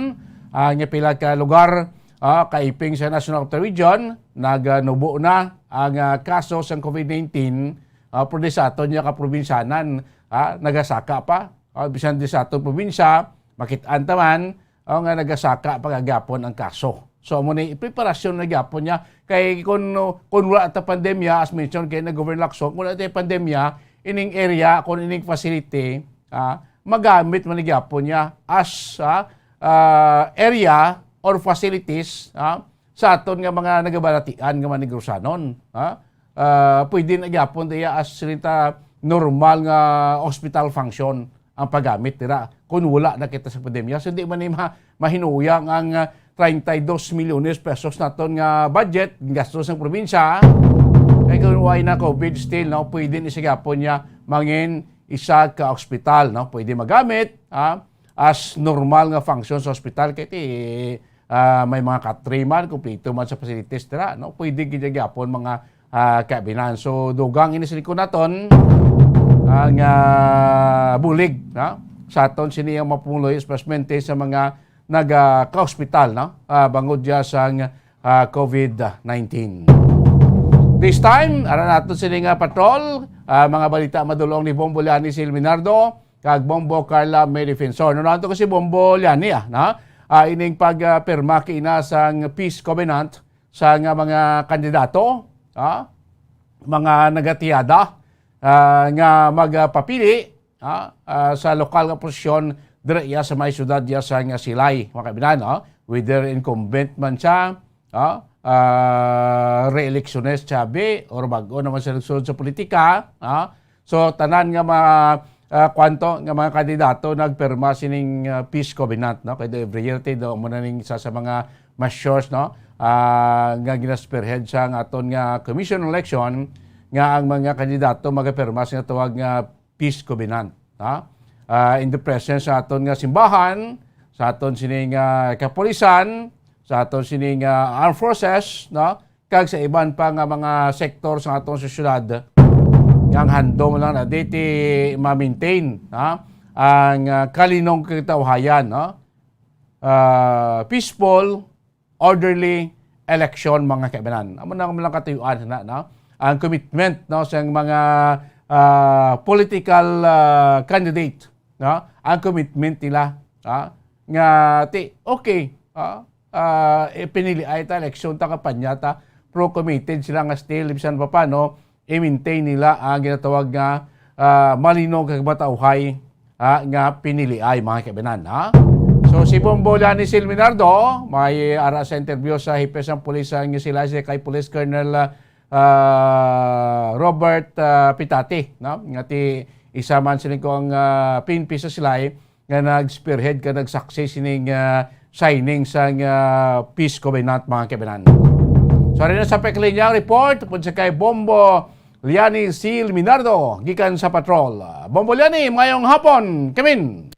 ah, nga pila ka lugar, ah, kaiping sa National Capital Region, naganubo na ang, ah, kaso sang COVID nineteen, ah, pero di sa aton nga kaprobinsyanan, ah, nagasaka pa. Ah, bisan di sa aton probinsya, makit-an ta man, o nga nagasaka pa gihapon ang kaso. So, amo ni preparasyon na gyapon niya. Kay kun, kun wala ta pandemya, as mentioned kay na Governor Lacson, kun wala ta pandemya, ining area, kun ining facility, ah, magamit man gyapon niya as, ah, ah, area or facilities, ah, sa aton nga mga nagabalatian nga mga Negrosanon, ha? Ah, pwede na gyapon diya as sinita normal nga hospital function ang paggamit dira kung wala na kita sa pandemya. So, di man ni ma-, mahinuyang ang, ah, treinta y dos milyones pesos naton nga budget, gastos ng probinsya. Kay kung wala na COVID still, no, pwede ni siya gyapon niya mangin isa ka ospital, no? Pwede magamit, ha? As normal nga function sa ospital, kay ti, ah, may mga katri man, kumpleto man sa facilities dira, no? Pwede gid gyapon mga, ah, kaibanan. So, dugang ini sa likod naton, ang, ah, bulig, no? Sa aton sini ang mapuloy, especialmente sa mga naga-, ka-ospital, no? Ah, bangod dya sang, ah, COVID nineteen. This time, ara nato sini nga patrol, ah, mga balita madulong ni Bombo Liani Silminardo, kag Bombo Carla May Defensor. No, nato ko si Bombo Liani, ah, na, ah, ining pag, ah, pirma kina sang peace covenant sa nga mga kandidato, ah, mga nagatiyada, ah, nga magpapili, ah, ah, sa lokal nga posisyon dira iya sa may syudad iya sa nga Silay, mga kaibigan, ah, whether incumbent man siya, ah, ah, re-electionist siya bi, or bag-o naman siya nagsulod sa politika, ah. So, tanan nga mga, ah, kwanto nga mga kandidato nagpirma sining, ah, peace covenant, no? Kay do every year, ti, do mo na ning isa sa mga measures, no? Ah, nga gina-spearhead sa nga aton nga commission election nga ang mga kandidato magapirma sa tawag nga peace covenant, ha? Ah, in the presence sa aton nga simbahan, sa aton sini nga kapulisan, sa aton sini nga armed forces, no? Kag sa iban pa nga mga sektor sa aton sosyedad, nga ang handom lang na diti ma-maintain, ha? Ang, ah, kalinong katawhayan, no? Ah, peaceful, orderly election, mga kaibanan. Amo na ang mga katuyuan na, no? Ang commitment, no, sa mga, ah, political, ah, candidate, no? Ang commitment nila, ah, nga ti, okay, ah, ah, eh, pinili ay ta election ta, kampanya ta, pero committed sila nga still, bisan pa paano, i-maintain nila ang ginatawag nga, ah, malinog kag matauhay, ah, nga piniliay, mga kaibanan, ha? So, si Bombo Lani Silminardo, may ara sa interview sa Hepe sang Pulis, ang sila si kay Police Colonel, ah, Robert, ah, Pitati, no? Nga ti isa man sila ko ang, ah, P N P sa Silay, nga nag-spearhead ka, nagsaksi sining, ah, signing sang, ah, peace covenant, mga kaibanan. So, rin na sa peklinya report, pud sa kay Bombo Liani Sil Minardo, gikan sa patrol. Bombo Liani, mayong hapon, kamin.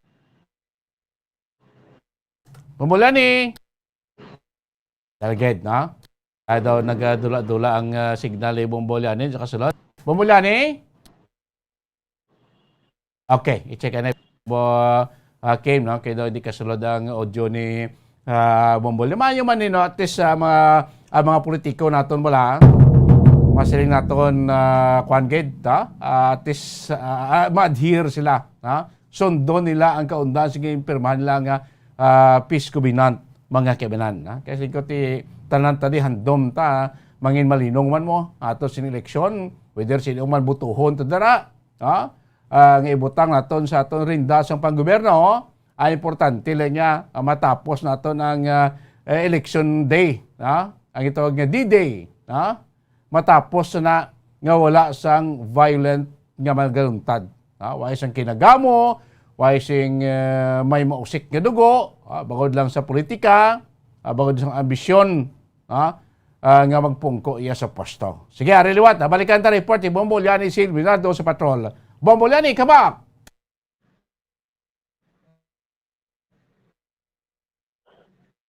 Bombo Liani. Target, no? Ay daw nagadula-dula ang, ah, signal ni Bombo Liani sa kasulod. Bombo Liani? Okay, i-check na Bombo, ah, Kim, no? Kay daw di kasulod ang audio ni, ah, Bombo Liani. Maayo man ni, no? At least, ah, mga, ang mga politiko naton wala. Masiling naton, ah, kwan gid, ha? Ah, at least, ah, ah, ma-adhere sila, ha? Sundon nila ang kaundan, sige, pirmahan nila nga, ah, peace covenant, mga kaibanan, ha? Kasi ko ti tanan ta di handom ta, mangin malinong man mo, ato sin eleksyon, whether sino man butuhon ta dara, ha? Ah, nga ibutang naton sa aton rinda sang panggobyerno, ang importante lang niya, ah, matapos naton ang, ah, eh, election day, ha? Ang itawag nga D-Day, ha? Matapos na nga wala sang violent nga magaluntad. Ha? Wala sang kinagamo, Way sing, eh, may mausik nga dugo, ah, bangod lang sa politika, ah, bangod sa ambisyon, ah, ah, nga magpungko iya sa pwesto. Sige, ari liwat, ah, balikan ta report ni Bombo Liani Sil Bernardo sa patrol. Bombo Liani, come back!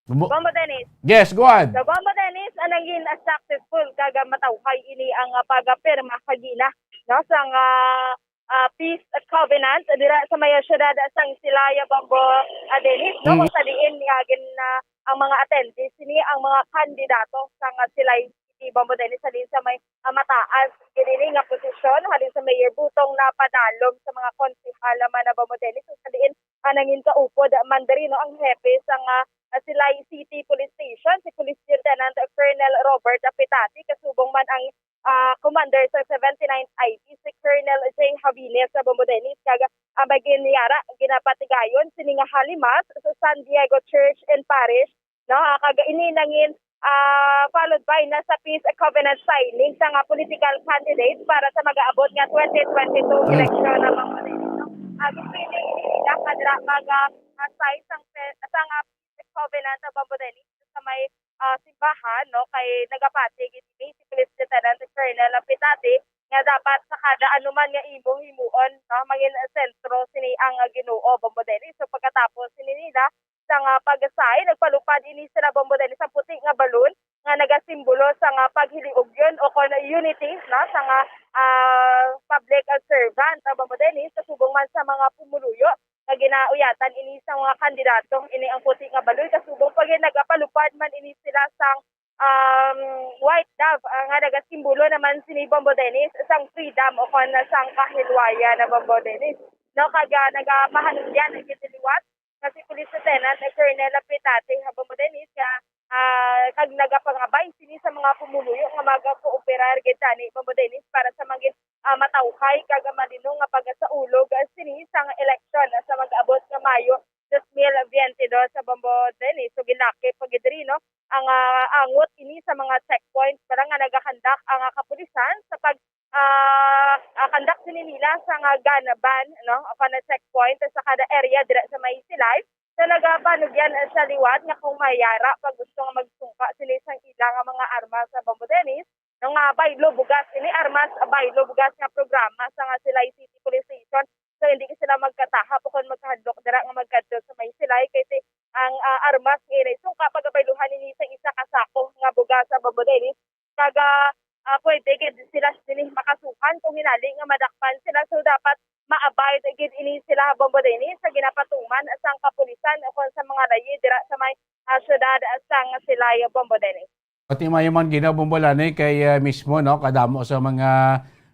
Bombo Bombo Dennis. Yes, go ahead. So, Bombo Dennis, ang nangin, ah, successful kag, ah, matawhay ini ang, ah, pagpirma kagina, no, sang, ah, ah, peace covenant dira sa may siyudad sang Silay, Bombo, ah, Dennis, no, Mm. kung sa diin nga gin, ah, ang mga attendees sini ang mga kandidato sang, ah, Silay City, Bombo Dennis, sa diin sa may, ah, mataas gid ini nga posisyon, halin sa Mayor Butong napadalom sa mga konsehal man, ah, Bombo Dennis, kung sa diin ah, nangin kaupod man diri, no, ang hepe sang, ah, Silay City Police Station, si Police Lieutenant Colonel Robert Apitati, kasubong man ang, ah, commander sa seventy-ninth I P, si Colonel J Javines sa Bombo Dennis, kag ang magin yara ginapatigayon sini nga halimas sa San Diego Church and Parish, no? Ah, kag ini nangin, ah, followed by na sa peace covenant signing sa nga political candidate para sa mag-aabot nga twenty twenty-two Hmm. election na, Bombo Dennis, no? Ah, ginpili ini nila kadra mag, ah, ah, sign sang pe-, sa nga peace covenant na, Bombo Dennis, sa may, ah, simbahan, no? Kay nagapati gid ini si Police Lieutenant Colonel Pitati nga dapat sa kada anuman nga imo himuon, no, mangin sentro sini ang, ah, Ginoo, Bombo Dennis. So, pagkatapos sini nila, sang, ah, pag-sign, nagpalupad ini sila, Bombo Dennis, sang puti nga balon nga nagasimbolo sang, ah, paghiliugyon o kon unity, no, sang, ah, ah, public, ah, servant, ah, Bombo Dennis, kasubong man sa mga pumuluyo nga ginauyatan ini sa mga kandidato. Ini ang puti nga balon, kasubong pa gid nagapalupad man ini sila sang, um, white dove, ah, nga nagasimbolo naman sini, Bombo Dennis, sang freedom o kon sang kahilwayan na, Bombo Dennis. No, kag, ah, nagapahanungyan ang gid liwat nga si Police Lieutenant Colonel Lapitate, ha, Bombo Dennis, nga, ah, kag nagapangabay sini sa mga pumuluyo nga magakooperar gid tani, Bombo Dennis, para sa mangin, ah, matawhay kag malinong nga pagsaulog, ah, sini sang eleksyon, ah, sa mag-abot nga Mayo dos mil biyente dos, sa, Bombo Dennis. So, ginlakip pa gid diri, no, ang, ah, angot ini sa mga checkpoints para nga nagakandak ang, ah, kapulisan sa pag ah, ah, conduct sini nila sa nga gun ban, no, o kana checkpoint sa kada area dira sa may Silay. So, nagapanugyan sa liwat nga kung may yara pa gusto nga magsungka sini sang ila nga mga armas sa, Bombo Dennis, no, nga baylo bugas ini armas, baylo bugas nga programa sa nga Silay City Police Station. So, hindi sila magkataha pa kon magkahadlok dira nga magkadto sa may Silay kay ti-, ang, ah, armas nga inay sungka pagabayluhan ini sa isa ka sako nga bugas sa, Bombo Dennis. Kag, ah, ah, pwede gid sila sini makasuhan kung hinali nga madakpan sila. So, dapat ma-abide gid ini sila, Bombo Dennis, sa ginapatuman sang kapulisan o kon sa mga layi dira sa may, ah, siyudad sang Silay, Bombo Dennis. Pati mayo man gina, Bombo Lani, kay, ah, mismo, no, kadamo sa mga,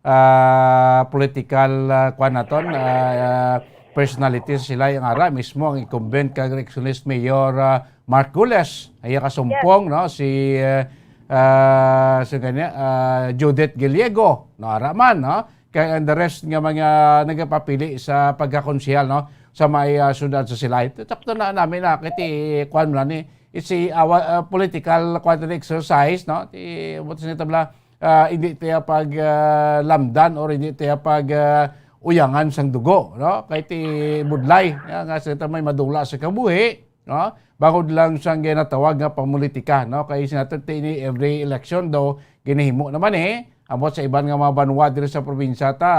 ah, political, ah, kwan naton, ah, ah, personalities sila ang ara, mismo ang incumbent kag re-electionist Mayor, ah, Mark Gules, iya kasumpong, Yes. no, si, ah, ah, si kanya, ah, Judith Gallego, no, ara man, no, kay ang the rest nga mga nagapapili sa pagkakonsehal, no, sa may, ah, siyudad sa Silay. Sakto na namin na, kay ti, kwan mo lang ni, it's a, ah, wa-, ah, political, kwan, exercise, no, ti, what is it, bla, ah, hindi tiya pag, ah, lamdan or hindi tiya pag, ah, uyangan sang dugo, no? Kay ti budlay, ya, nga sa may madula sa kabuhi, no? Bangod lang sang ginatawag nga pamolitika, no? Kay sinato ti ini every election daw ginahimo naman, eh. Ambot sa iban nga mga banwa diri sa probinsya ta,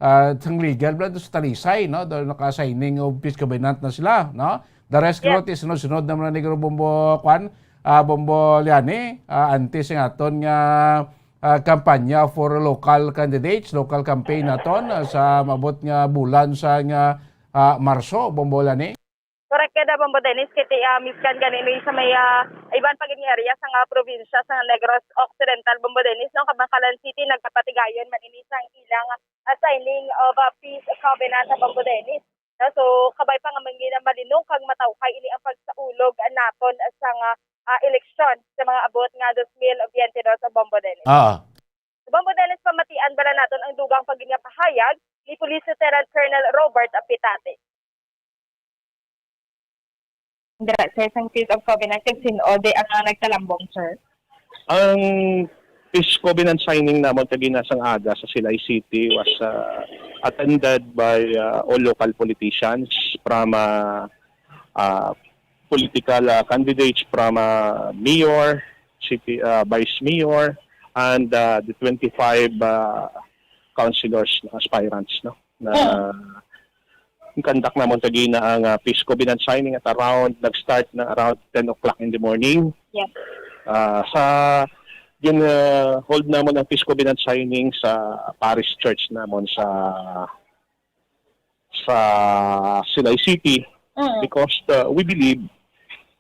ah, sang legal bala do sa Talisay, no? Do naka-signing of peace covenant na sila, no? The rest, Yes. Gro, ti sunod-sunod naman ni Gro Bombo, kwan, ah, Bombo Liani, ah, antes ang aton nga, ah, kampanya for local candidates, local campaign naton, ah, sa mabot nga bulan sa nga, ah, Marso, Bombo Liani. Correct ka da, Bombo Dennis, kay ti, ah, miskan gani ni sa may, ah, iban pa gid nga area sa nga probinsya sa Negros Occidental, Bombo Dennis, no, Kabankalan City, nagkapatigayon man ini sang ilang, ah, signing of a peace covenant sa, Bombo Dennis. No, so, kabay pa nga mangin malinong kag matawhay ini ang pagsaulog naton sa nga, ah, eleksyon sa mga abot nga dos mil biyente dos, Bombo Dennis. Ah. Bombo Dennis, pamatian bala naton ang dugang pa gid nga pahayag ni Police Lieutenant Colonel Robert Apitate. Dira, sir, sang Peace of Covenant, kag sin-o di ang, ah, nagtalambong, sir? Ang peace covenant signing namon kagina sang aga sa Silay City was, uh, attended by, uh, all local politicians from, uh, uh, political, uh, candidates from, uh, mayor, city, uh, vice mayor, and, uh, the twenty-five, uh, councilors na aspirants, no? Na Mm. conduct namon kagina ang, uh, peace covenant signing at around, nag-start na around ten o'clock in the morning. Yes. Uh, sa gin, uh, hold namon ang peace covenant signing sa parish church namon sa sa Silay City Mm. because, uh, we believe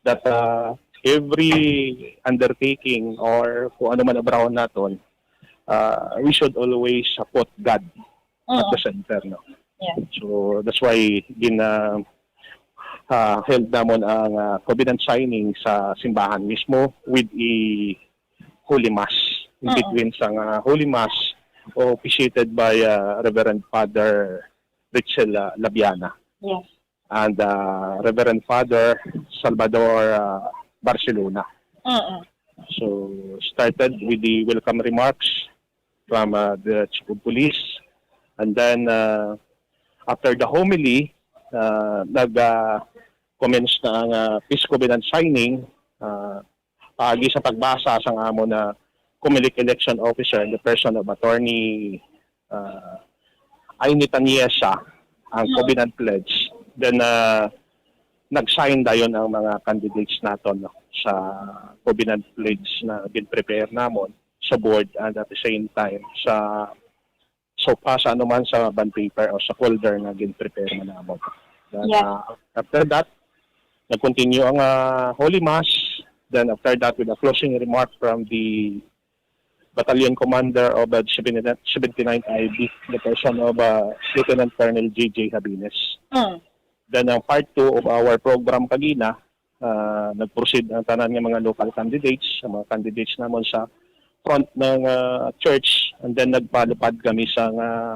that, uh, every undertaking or kung ano man obrahon naton, uh, we should always, uh, put God at Mm. the center, no? Yeah. So, that's why gin, uh, uh, held namon ang, uh, covenant signing sa simbahan mismo with a Holy Mass. In Mm. between sang, uh, Holy Mass, officiated by, uh, Reverend Father Richel, uh, Labiana Yes. and, uh, Reverend Father Salvador, uh, Barcelona. Mm-mm. So, started with the welcome remarks from, uh, the Chief of Police. And then, uh, after the homily, uh, nag, uh, commence na ang, uh, peace covenant signing, uh, paagi sa pagbasa sang amon na Comelec election officer in the person of Attorney, uh, Aini Taniesa ang Mm. covenant pledge. Then, uh, nag-sign dayon ang mga candidates naton, no, sa covenant pledge na gin-prepare namon sa board and at the same time sa sopa sa anuman sa bond paper o sa folder nga gin-prepare man namon. Then, Yes. uh, after that, nag-continue ang, uh, Holy Mass. Then after that, with a closing remark from the Battalion Commander of the seventy-ninth I B, the person of, uh, Lieutenant Colonel J J Habines. Mm. Then ang part two of our program kagina, uh, nag-proceed ang tanan nga mga local candidates, ang mga candidates namon sa front ng, uh, church, and then nagpalupad kami sa, uh,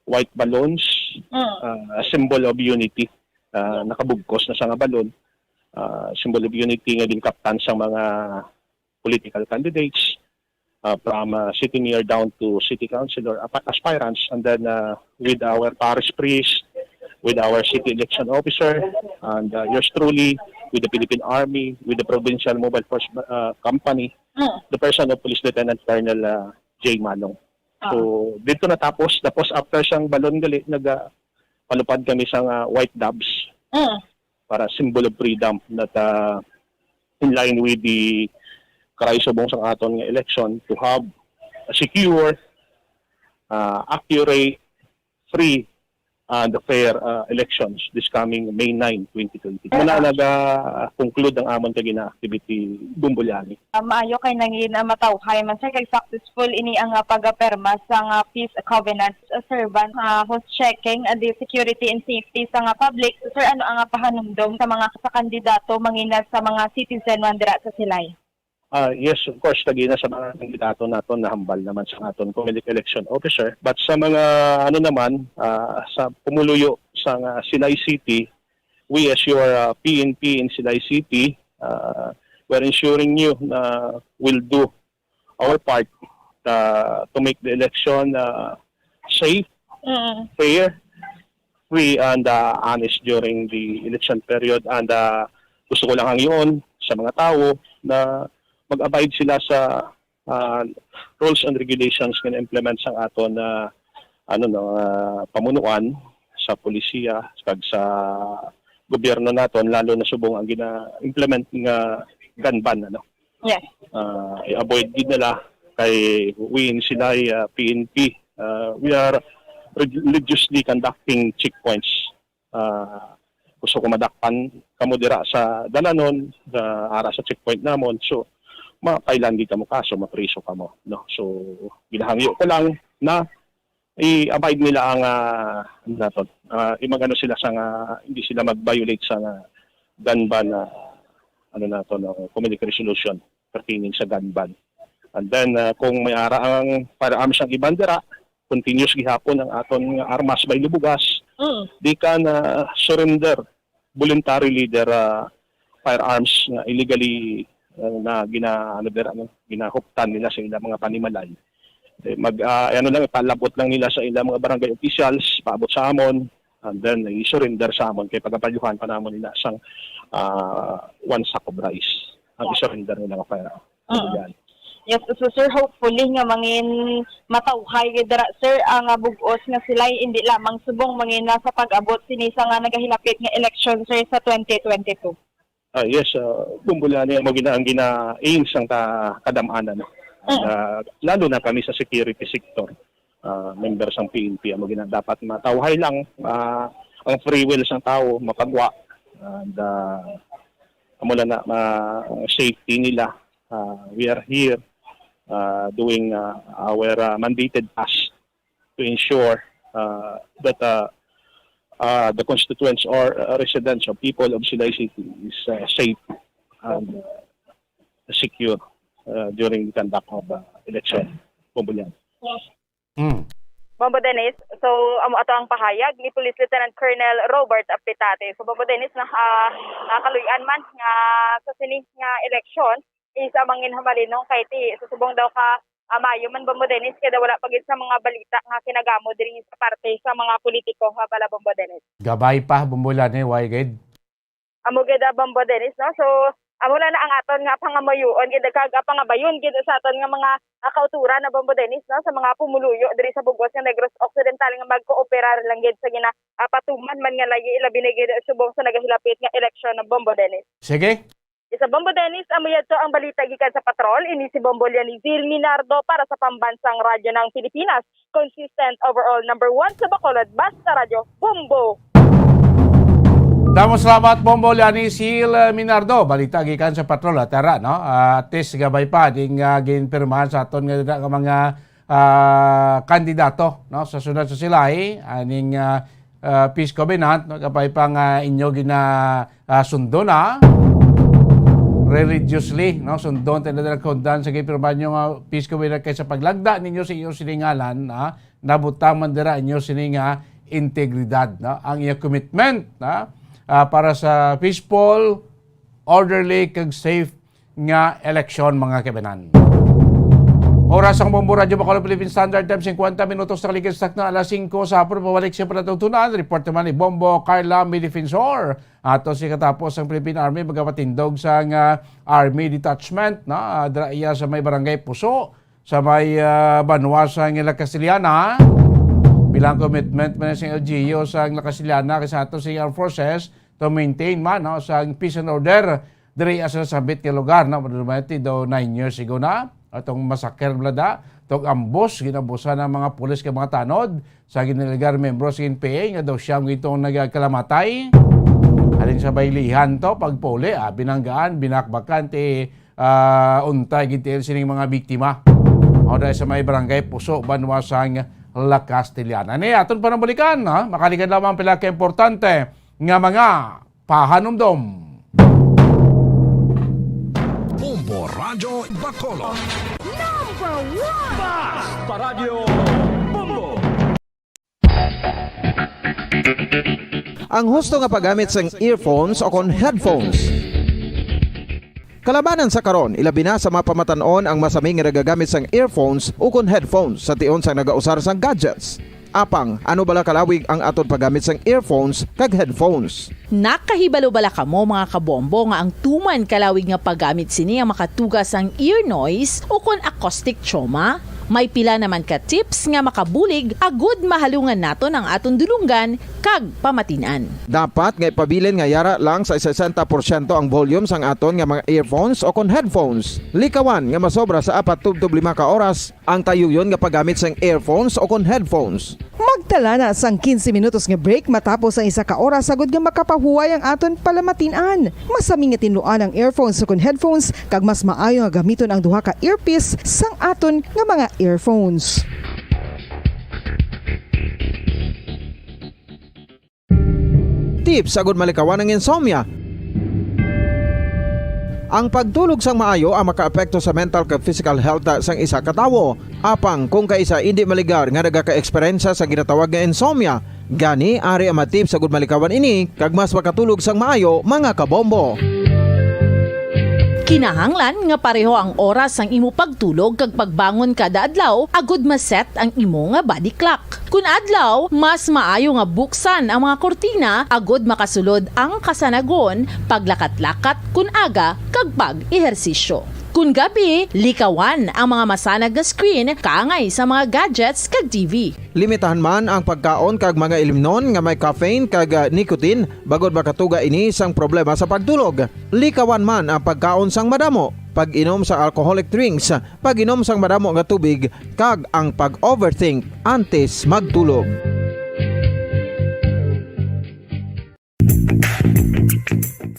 white balloons, Mm. uh, a symbol of unity. Uh, nakabugkos na sa nga balloon, uh, symbol of unity nga ginkaptan sa mga political candidates, uh, from, uh, city mayor down to city councilor, ap-, aspirants, and then, uh, with our parish priest, with our city election officer, and, uh, yours truly, with the Philippine Army, with the Provincial Mobile Force, uh, Company, Mm. the person of Police Lieutenant Colonel, uh, J Manong. So, Ah. dito natapos. Tapos after sang balon gali, nag, ah, palupad kami sang, ah, white doves Mm. para symbol of freedom that, ah, in line with the karay subong sang aton nga election to have a secure, ah, accurate, free, and fair, ah, elections this coming May nine, twenty twenty. Muna Ah. naga-conclude ang amon kagina activity, Gumbulyani. Ah, maayo kay nangin, ah, matawhay man, sir, kay successful ini ang, ah, pagapirma sang, ah, peace covenant. Ah, sir, ban, ah, who's checking, ah, the security and safety sa nga public? Sir, ano ang, ah, pahanumdom sa mga, sa kandidato, mangina sa mga citizen man dira sa Silay? Ah, yes, of course, lagi na sa mga kandidato naton, nahambal naman sa aton Comelec election officer. But sa mga, ano naman, ah, sa pumuluyo sa nga Silay City, we as your, ah, P N P in Silay City, ah, we're ensuring you na we'll do our part, ah, to make the election, ah, safe, Mm. fair, free, and, ah, honest during the election period. And, ah, gusto ko lang hangyoon sa mga tawo na mag-abide sila sa, ah, rules and regulations nga na-implement sang aton, ah, ano, no, ah, pamunuan sa polisiya kag sa gobyerno naton, lalo na subong ang gina-implement nga gun ban, ano. Yes. Ah, i-avoid gid nila kay we in Silay, ah, P N P, ah, we are reg-, religiously conducting checkpoints. Ah, gusto ko madakpan kamo dira sa dalanon, sa ara sa checkpoint namon. So, ma-file-an gid kamo kaso, mapriso kamo, no? So, ginahangyo ko lang na i-abide nila ang, ah, ano naton, ah, i-, mag-ano sila sa nga, hindi sila mag-violate sa nga gun ban, ah, ano naton, no, Comelec resolution pertaining sa gun ban. And then, ah, kung may ara ang firearms ang iban dira, continuous gihapon ang aton nga armas bay lubugas, Mm. di ka na surrender voluntarily their, ah, firearms nga illegally, uh, na gina ano dira, ano, ginahuptan nila sa ilang mga panimalay. Eh, mag ah, ano lang, ipalabot lang nila sa ilang mga barangay officials, paabot sa amon, and then i-surrender sa amon kay pagapalyuhan pa namon nila sang ah, one sack of rice ang i-surrender nila nga pera. Oo. Yan. Yes, so sir, hopefully nga mangin matawhay gid dira, sir, ang ah, bug-os nga sila hindi lamang subong mangin sa pag-abot sini sa nga nagahilapit nga eleksyon, sir, sa twenty twenty-two. Ah, yes, uh, Bombo Lani, amo gina ang gina-aim sang ta kadam-anan. Mm. Ah, lalo na kami sa security sector, ah, member sang P N P, amo gina dapat matawhay lang, ah, ang free will sang tawo mapagwa, and ah, amo lang na ma- ang safety nila. Ah, we are here, ah, doing ah, our ah, mandated task to ensure uh, that uh, uh, the constituents or uh, residents or people of Silay City is uh, safe and uh, secure uh, during the conduct of uh, election. Bombo Lani. Mm. Bombo Dennis, so amo ato ang pahayag ni Police Lieutenant Colonel Robert Apitate. So Bombo Dennis, na uh, nakaluy-an man nga sa sini nga eleksyon, isa mangin hamalinong kay ti subong daw ka ah, maayo man, Bombo Dennis, kay daw wala pa gid sa mga balita nga kinagamo diri sa parte sa mga politiko, ha, bala, Bombo Dennis. Gabay pa, Bombo Lani, why gid? Amo gid, ah, Bombo Dennis, no? So, amo na na ang aton nga pangamayuon gid kag ah, pangabayon gid sa aton nga mga ah, kauturan na, Bombo Dennis, no, sa mga pumuluyo diri sa bug-os nga Negros Occidental nga magkooperar lang gid sa gina ah, patuman man nga layi, ilabi na gid subong sa nagahilapit nga eleksyon, Bombo Dennis. Sige. Isa, Bombo Dennis, amo yadto ang balita gikan sa patrol. Ini si Bombo Lianizil Minardo para sa Pambansang Radyo ng Pilipinas, consistent overall number one sa Bacolod, basta radyo, Bombo! Damo salamat, Bombo Lianizil Minardo. Balita gikan sa patrol, ah, tara, no? Ah, at least gabay pa, ding ah, ginpirmahan sa aton nga, nga mga ah, kandidato, no, sa sunod sa Silay, aning ah, ah, peace covenant, no, kapay pa nga inyo gina ah, sundon, ah, religiously, no, sundon tayo na nagkaundan sa gipirmahan nyo nga peace covenant kay sa paglagda ninyo sa inyong silingalan, ah, nabutang man dira inyo sini nga integridad, no, ang iyang commitment, ah, ah, para sa peaceful, orderly kag safe nga eleksyon, mga kaibanan. Oras ang Bombo Radyo Bacolod Philippine Standard Time, fifty minutos na kaligid sa takna alas singko sa hapon. Pabalik siya pala tutunan. Report naman ni Bombo Carla May Defensor. Ato si katapos ang Philippine Army magapatindog sa nga Army Detachment, no? Ah, dira iya sa may Barangay Puso, sa may ah, banwa sa La Castellana. Bilang commitment man sa L G U sa La Castellana kay sa ato sa Armed Forces to maintain man, no, sa peace and order diri sa nasambit nga lugar, no? Madumati daw nine years ago na atong massacre, blada, tong ambos, ginabusan ng mga pulis kag mga tanod sa giniligar membro sa N P A nga daw siya ang itong nagkalamatay. Halin sa baylihan to, pagpuli, ah, binanggaan, binakbakan, ti ah, untay gid tiil sining mga biktima. Mao dahil sa may barangay Puso, banwa sang La Castellana. Ni aton panambalikan, ha? Makaligad lamang pila ka importante nga mga pahanumdom. Bombo Radyo Bacolod. Number one! Basta Radyo Bombo! Ang husto nga paggamit sang earphones o kon headphones. Kalabanan sa karon, ilabi na sa mga pamatan-on ang masami nga nagagamit sang earphones o kon headphones sa tion sang nagausar sang gadgets. Apang, ano bala kalawig ang aton paggamit sang earphones kag headphones? Nakahibalo bala kamo, mga kabombo, nga ang tuman kalawig nga paggamit sini ang makatuga sang ear noise o kon acoustic trauma? May pila naman ka tips nga makabulig agud mahalungan naton ang aton dulunggan kag pamatin-an. Dapat nga ipabilin nga yara lang sa sesenta porsyento ang volume sang aton nga mga earphones o kon headphones. Likawan nga masobra sa apat tubtob lima ka oras ang tayuyon nga paggamit sang earphones o kon headphones. Magtala na sang quince minutos nga break matapos ang isa ka oras agud nga makapahuway ang aton palamatin-an. Masami nga tinluan ang earphones ukon headphones kag mas maayo nga gamiton ang duha ka earpiece sang aton nga mga earphones. Tips agud malikawan ang insomnia. Ang pagtulog sang maayo ang makaapekto sa mental kag physical health sang isa ka tawo. Apang kung kaisa indi maligar nga nagaka-eksperyensya sa ginatawag nga insomnia, gani ari ang mga tips agud malikawan ini kag mas makatulog sang maayo, mga kabombo. Kinahanglan nga pareho ang oras sang imo pagtulog kag pagbangon kada adlaw agud ma-set ang imo nga body clock. Kun adlaw, mas maayo nga buksan ang mga kurtina agud makasulod ang kasanagon, paglakat-lakat kun aga, kag pag-ehersisyo. Kun gabi, likawan ang mga masanag nga screen kaangay sa mga gadgets kag T V. Limitahan man ang pagkaon kag mga ilimnon nga may caffeine kag, ah, nicotine, bangod makatuga ini sang problema sa pagtulog. Likawan man ang pagkaon sang madamo, pag-inom sang alcoholic drinks, pag-inom sang madamo nga tubig, kag ang pag-overthink antes magtulog.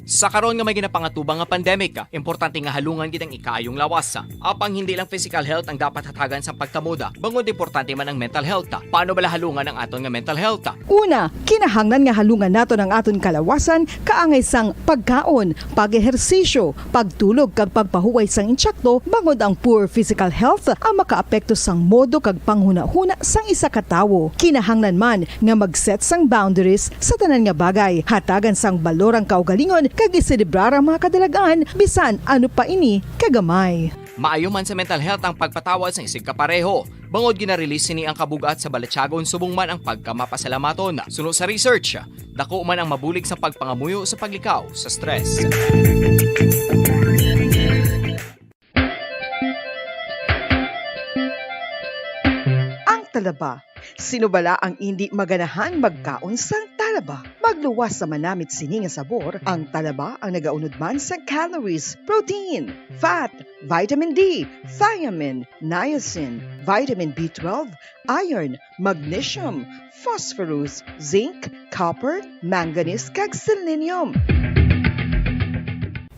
Sa karon nga may ginapangatubang nga pandemic, importante nga halungan gid ang ikaayong lawas. Apang hindi lang physical health ang dapat hatagan sang pagkamoda, bangod importante man ang mental health. Paano bala halungan ang aton nga mental health? Una, kinahanglan nga halungan naton ang aton kalawasan kaangay sang pagkaon, pag-ehersisyo, pagtulog kag pagpahuway sang insakto, bangod ang poor physical health ang makaapekto sang modo kag panghunahuna sang isa ka tawo. Kinahanglan man nga mag-set sang boundaries sa tanan nga bagay, hatagan sang balor ang kaugalingon kag iselebrar ang mga kadalag-an bisan ano pa ini kagamay. Maayo man sa mental health ang pagpatawad sang isigkapareho, bangod gina-release sini ang kabug-at sa balatyagon subong man ang pagkamapasalamaton. Suno sa research, dako man ang mabulig sa pagpangamuyo sa paglikaw sa stress. Ang talaba. Sino bala ang indi maganahang magkaon sang talaba? Magluwas sa manamit sini nga sabor, ang talaba ang nagaunod man sa calories, protein, fat, vitamin D, thiamine, niacin, vitamin B twelve, iron, magnesium, phosphorus, zinc, copper, manganese, kag selenium.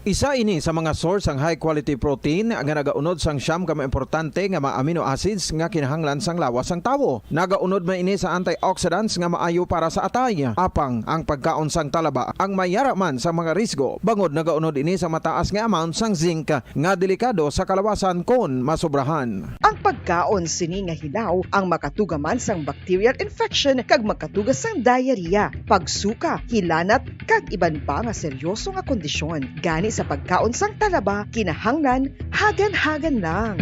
Isa ini sa mga source sang high quality protein nga nagaunod sang siyam ka mga importante nga mga amino acids nga kinahanglan sang lawas sang tawo. Nagaunod man ini sa antioxidants nga maayo para sa atay. Apang ang pagkaon sang talaba ang may yara man sa mga risgo, bangod nagaunod ini sa mataas nga amount sang zinc nga delikado sa kalawasan kon masobrahan. Ang pagkaon sini nga hilaw ang makatuga man sang bacterial infection kag makatuga sang diarrhea, pagsuka, hilanat, kag iban pa nga seryoso nga kondisyon. Gani sa pagkaon sang talaba, kinahanglan hagan-hagan lang.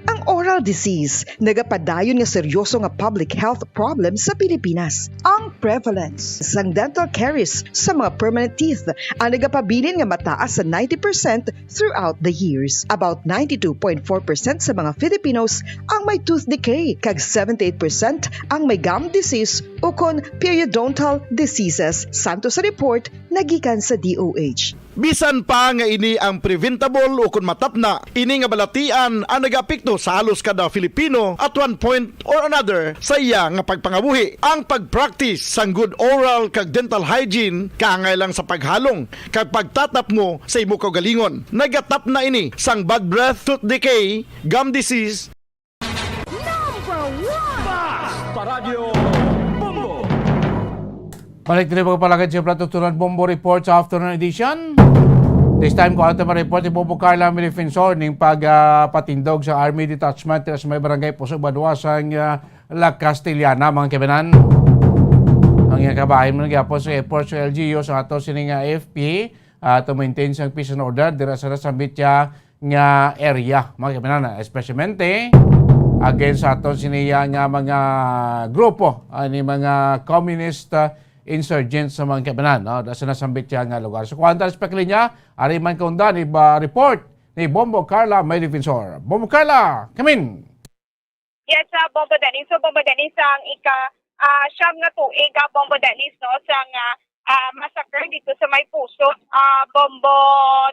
Ang oral disease nagapadayon nga seryoso nga public health problem sa Pilipinas. Ang prevalence sang dental caries sa mga permanent teeth ang nagapabilin nga mataas sa ninety percent throughout the years. About ninety-two point four percent sa mga Filipinos ang may tooth decay, kag seventy-eight percent ang may gum disease ukon periodontal diseases, santo sa report nga gikan sa D O H. Bisan pa nga ini ang preventable ukon matapna, ini nga balatian ang nagaapekto sa halos kada Filipino at one point or another sa iya nga pagpangabuhi. Ang pag-practice sang good oral kag dental hygiene kaangay lang sa paghalong kag pagtatapmo sa imo kaugalingon. Nagatapna ini sang bad breath, tooth decay, gum disease. Number one! Basta Radyo Bombo! Balik diri, mga palangit, siyempre, tutunan Bombo Report sa afternoon edition. This time, ko ang tema report ni Bombo Carla May Defensor ning pag, ah, patindog sa Army Detachment sa may Barangay Puso, Banwa sang, ah, La Castellana, mga kaibanan. Ang iyang kabahin man gyapon sa effort sa L G U sa ato sini nga A F P, ah, to maintain sang peace and order dira sa nasambit siya nga area, mga kaibanan, especialmente against sa aton siniya nga mga grupo, ah, ni mga communist, ah, insurgents sa mga kaibanan, no? Sa nasambit siya nga lugar. So, kuwan ta respect linya, ari man kaunda ni ba report ni Bombo Carla May Defensor. Bombo Carla, come in! Yes, ah, Bombo Dennis. So, Bombo Dennis, ang ika, ah, siyam nga tuig, ah, Bombo Dennis, no, sang, ah, ah, massacre dito sa may Puso, ah, Bombo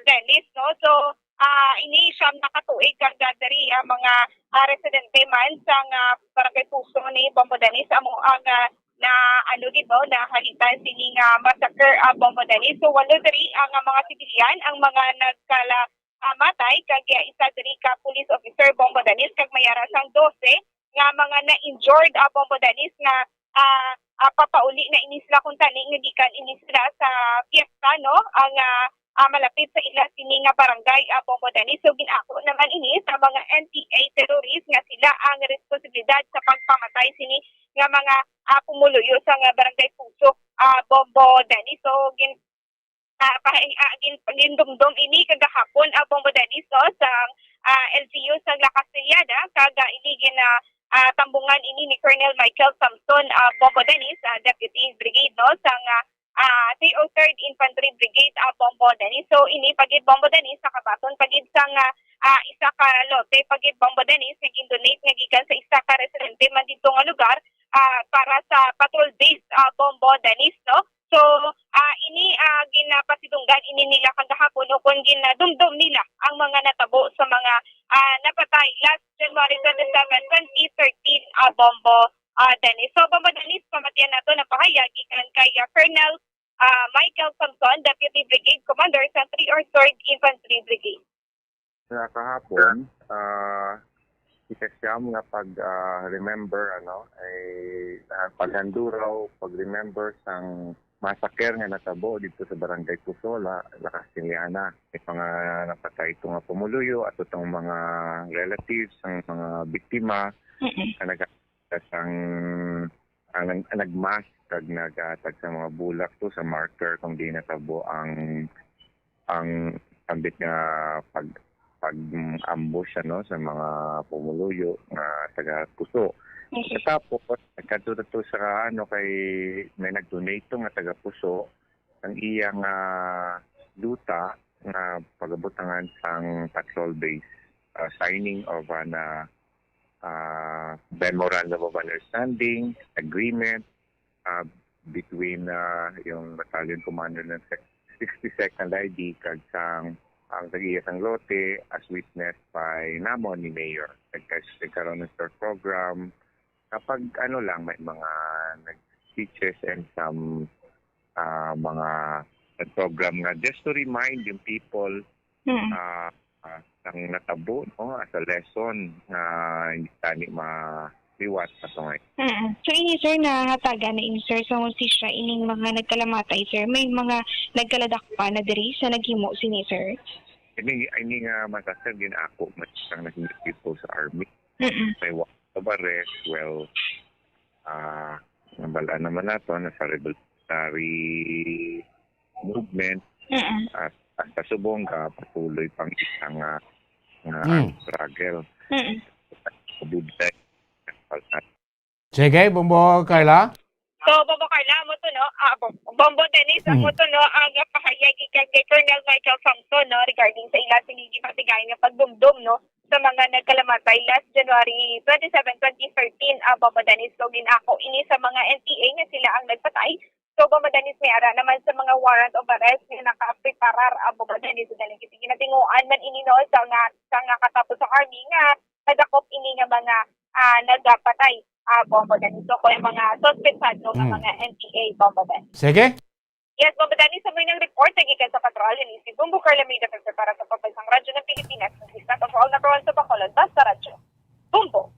Dennis, no. So, ah, ini siyam na ka tuig kag diri, ah, mga, ah, residente man sang, ah, Barangay Puso ni Bombo Dennis amo ang, ah, na, ano, di ba, nahalitan sini nga massacre, ah, Bombo Dennis. So, walo diri ang, ah, mga sibilyan ang mga nagkala ah, matay, kag, ah, isa diri ka police officer, Bombo Dennis, kag may ara sang dose nga mga na-injured, ah, Bombo Dennis, nga, ah, ah, papauli na ini sila kuntani nga gikan ini sila sa piyesta, no? Ang, ah, ah, malapit sa ila sini nga barangay, ah, Bombo Dennis. So, gin-ako naman ini sa mga N P A terrorist nga sila ang responsibilidad sa pagpamatay sini nga mga, ah, pumuluyo sa nga barangay Puso, ah, Bombo Dennis. So, gin-, ah, pa-, ah, gin-, gindumdom ini kagahapon, ah, Bombo Dennis, no, sa, ah, L G U sa La Castellana, kag, ah, ini gin, ah, ah, tambungan ini ni Colonel Michael Samson, ah, Bombo Dennis, ah, Deputy Brigade, no, sang, ah, ah, three oh third Infantry Brigade, ah, Bombo Dennis. So, ini pa gid, Bombo Dennis, sa kabaton pa gid sang, ah, ah, isa ka lote pa gid, Bombo Dennis, nga gin-donate nga gikan sa isa ka residente man didto nga lugar, ah, para sa patrol base, ah, Bombo Dennis, no? So, ah, ini, ah, ginapasidunggan ini nila kagahapon, ukon ginadumdom nila ang mga natabo sa mga, ah, napatay last January twenty-seven, twenty thirteen, ah, Bombo, ah, Dennis. So, Bombo Dennis, pamatian nato ang pahayag gikan kay, ah, Colonel, ah, Michael Samson, Deputy Brigade Commander sa three oh third Infantry Brigade. Sa kahapon, ah, isa siyam nga pag, ah, remember, ano, ay, ah, paghanduraw, pag-remember sang massacre nga natabo dito sa Barangay Pusola, La Castellana. May mga napatay ito nga pumuluyo, ato itong mga relatives, ang mga biktima, Mm-mm. nga nag-, sang, ang, ang nag-mask kag naghatag sa mga bulak to sa marker kung di natabo ang, ang ambit nga pag, pag-ambush, ano, sa mga pumuluyo nga taga Puso. Okay. Tapos, nagkadto na to sa, ano, kay may nag-donate to nga taga Puso, ang iyang, ah, duta nga pagabutangan sang patrol base, ah, signing of an, ah, ah, memorandum of understanding, agreement, ah, between, ah, yung battalion commander ng sec-, sixty-second I D kag sang, ang tag-iya sang lote, as witnessed by namon ni Mayor. Nagkas-, nagkaroon ng store program. Kapag ano lang, may mga nag-, speeches and some, ah, mga nag-program nga just to remind yung people, Mm. ah, ah, ang natabo, no, as a lesson nga hindi tani maliwat sa tungay. Mm. So, ini, sir, nahatagan na ini, sir, sa hustisya ining mga nagkalamatay, sir. May mga nagkaladak pa na diri sa naghimo sini, sir? Ini, ini nga massacre, gin-ako man sang nahimo people sa army. Mm-mm. May warrant of arrest, well, ah, nabal-an naman nato na sa revolutionary movement, Mm-mm. at, at sa subong, ah, patuloy pang isa nga, nga Mm. armed struggle. Mm-mm. Sa budlay, Sige, Bombo Carla. So, Bombo Carla, amo to, no? Ah, Bom-, Bombo Dennis, amo Mm. to, no? Ang pahayag gikan kay Colonel Michael Samson, no, regarding sa ila sini gipatigayon nga pagdumdom, no, sa mga nagkalamatay last January twenty-seven, twenty thirteen, ah, Bombo Dennis. So, gin-ako ini sa mga N P A nga sila ang nagpatay. So, Bombo Dennis, may ara naman sa mga warrant of arrest nga nakapreparar, ah, Bombo Dennis. Galing kiti ginatinguan man ini, no, sa nga, sa nga katapos sa army nga nadakop ini nga mga, ah, nagapatay, ah, Bombo Dennis. So, kung yung mga suspect sad, no, nga Mm. mga N P A, Bombo Dennis. Sige. Yes, Bombo Dennis, sa may nang report, nagikan sa patrol, yan si Bombo Carla May Defensor para sa Pambansang Radyo ng Pilipinas, ang Isla Patrol number one sa Bacolod, basta radyo. Bombo.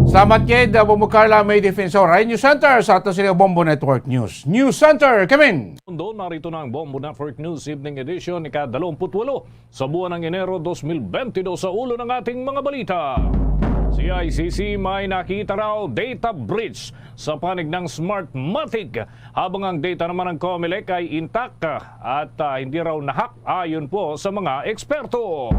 Salamat gid, uh, Bombo Carla May Defensor. Ay, News Center, sa ato sila Bombo Network News. News Center, come in! Mundo, narito na ang Bombo Network News Evening Edition, ika-dalawampu't walo sa buwan ng Enero dos mil bentidós. Sa ulo ng ating mga balita, C I C C may nakita raw data breach sa panig ng Smartmatic, habang ang data naman ng Comelec ay intact at, ah, hindi raw na-hack, ayon po sa mga eksperto.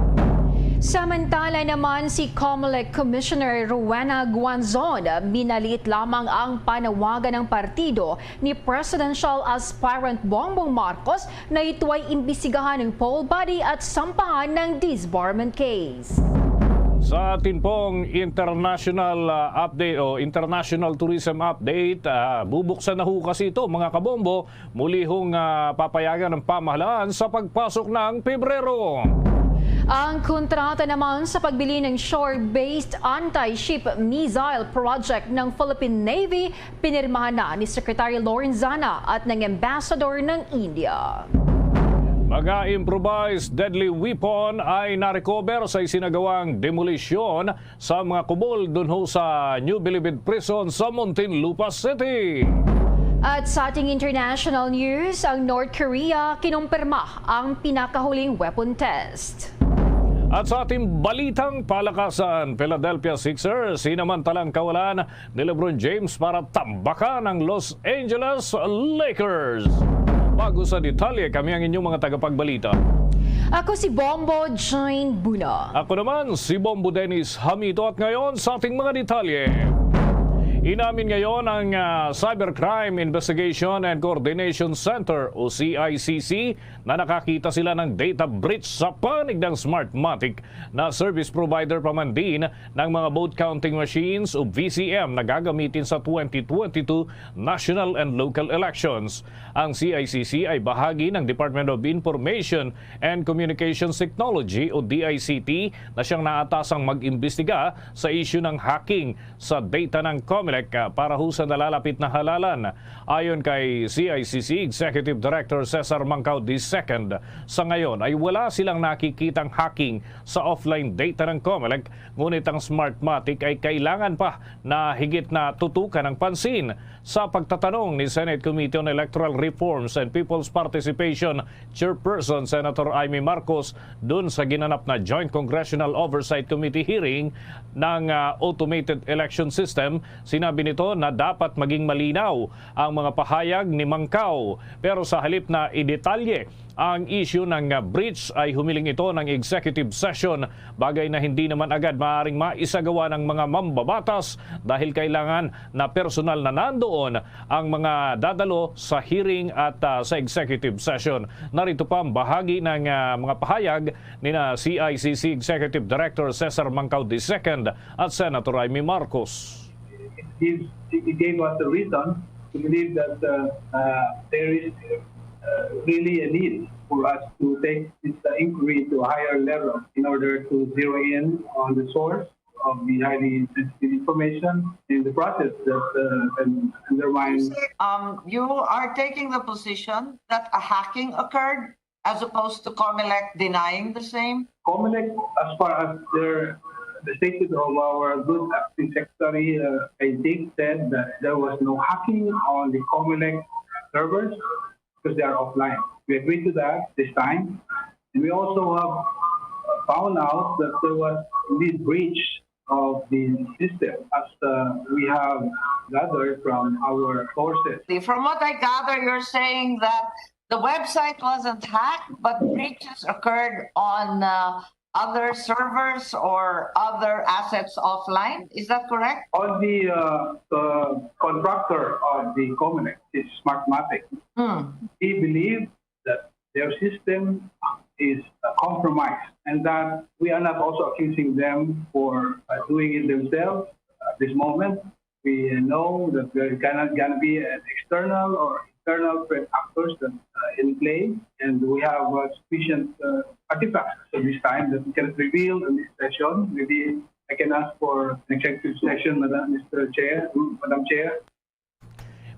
Samantala naman, si Comelec Commissioner Rowena Guanzon, minaliit lamang ang panawagan ng partido ni Presidential Aspirant Bongbong Marcos na ito ay imbestigahan ng poll body at sampahan ng disbarment case. Sa atin pong international, ah, update o international tourism update, ah, bubuksan na ho kasi ito, mga kabombo, muli hong, ah, papayagan ng pamahalaan sa pagpasok ng Pebrero. Ang kontrata naman sa pagbili ng shore-based anti-ship missile project ng Philippine Navy pinirmahan na ni Secretary Lorenzana at ng Ambassador ng India. Mga improvised deadly weapon ay na-recover sa isinagawang demolisyon sa mga kubol dun ho sa New Bilibid Prison sa Muntinlupa City. At sa ating international news, ang North Korea kinumpirma ang pinakahuling weapon test. At sa ating balitang palakasan, Philadelphia Sixers sinamantalang kawalan ni LeBron James para tambakan ang Los Angeles Lakers. Bago sa detalye, kami ang inyong mga tagapagbalita. Ako si Bombo Jane Buna. Ako naman si Bombo Dennis Hamito, at ngayon sa ating mga detalye. Inamin ngayon ang, ah, Cybercrime Investigation and Coordination Center o C I C C na nakakita sila ng data breach sa panig ng Smartmatic na service provider pa man din ng mga vote counting machines o V C M na gagamitin sa twenty twenty-two national and local elections. Ang C I C C ay bahagi ng Department of Information and Communications Technology o D I C T na siyang naatasang mag-imbestiga sa isyu ng hacking sa data ng Comelec, ah, para ho sa nalalapit na halalan. Ayon kay C I C C Executive Director Cesar Mancao the second, sa ngayon ay wala silang nakikitang hacking sa offline data ng Comelec, ngunit ang Smartmatic ay kailangan pa na higit na tutukan ang pansin. Sa pagtatanong ni Senate Committee on Electoral Reforms and People's Participation Chairperson Senator Imee Marcos dun sa ginanap na Joint Congressional Oversight Committee hearing ng, ah, automated election system, sinabi nito na dapat maging malinaw ang mga pahayag ni Mancao. Pero sa halip na idetalye ang isyu ng, ah, breach, ay humiling ito ng executive session, bagay na hindi naman agad maaaring maisagawa ng mga mambabatas dahil kailangan na personal na nandoon ang mga dadalo sa hearing at, ah, sa executive session. Narito pa ang bahagi ng, ah, mga pahayag ni na C I C C Executive Director Cesar Mancao the second at Senator Imee Marcos. It gives, it gave us a reason to believe that, uh, uh, there is, uh, really a need for us to take this, uh, inquiry to a higher level in order to zero in on the source of the highly sensitive information in the process that, uh, can undermine. Um, you are taking the position that a hacking occurred as opposed to Comelec denying the same? Comelec, as far as their, the statement of our good acting secretary, uh, I think, said that there was no hacking on the Comelec servers because they are offline. We agree to that this time. And we also have found out that there was indeed breach of the system, as, uh, we have gathered from our sources. From what I gather, you're saying that the website wasn't hacked, but breaches occurred on, uh, other servers or other assets offline. Is that correct? On the, uh, uh, contractor of the Comelec, is Smartmatic. Hmm. We believe that their system is, uh, compromised and that we are not also accusing them for, uh, doing it themselves at this moment. We know that there cannot gonna be an external or internal threat actors that, uh, in play, and we have, uh, sufficient, uh, artifacts at this time that we cannot reveal in this session. Maybe I can ask for an executive session, Madam, Mister Chair, Madam Chair.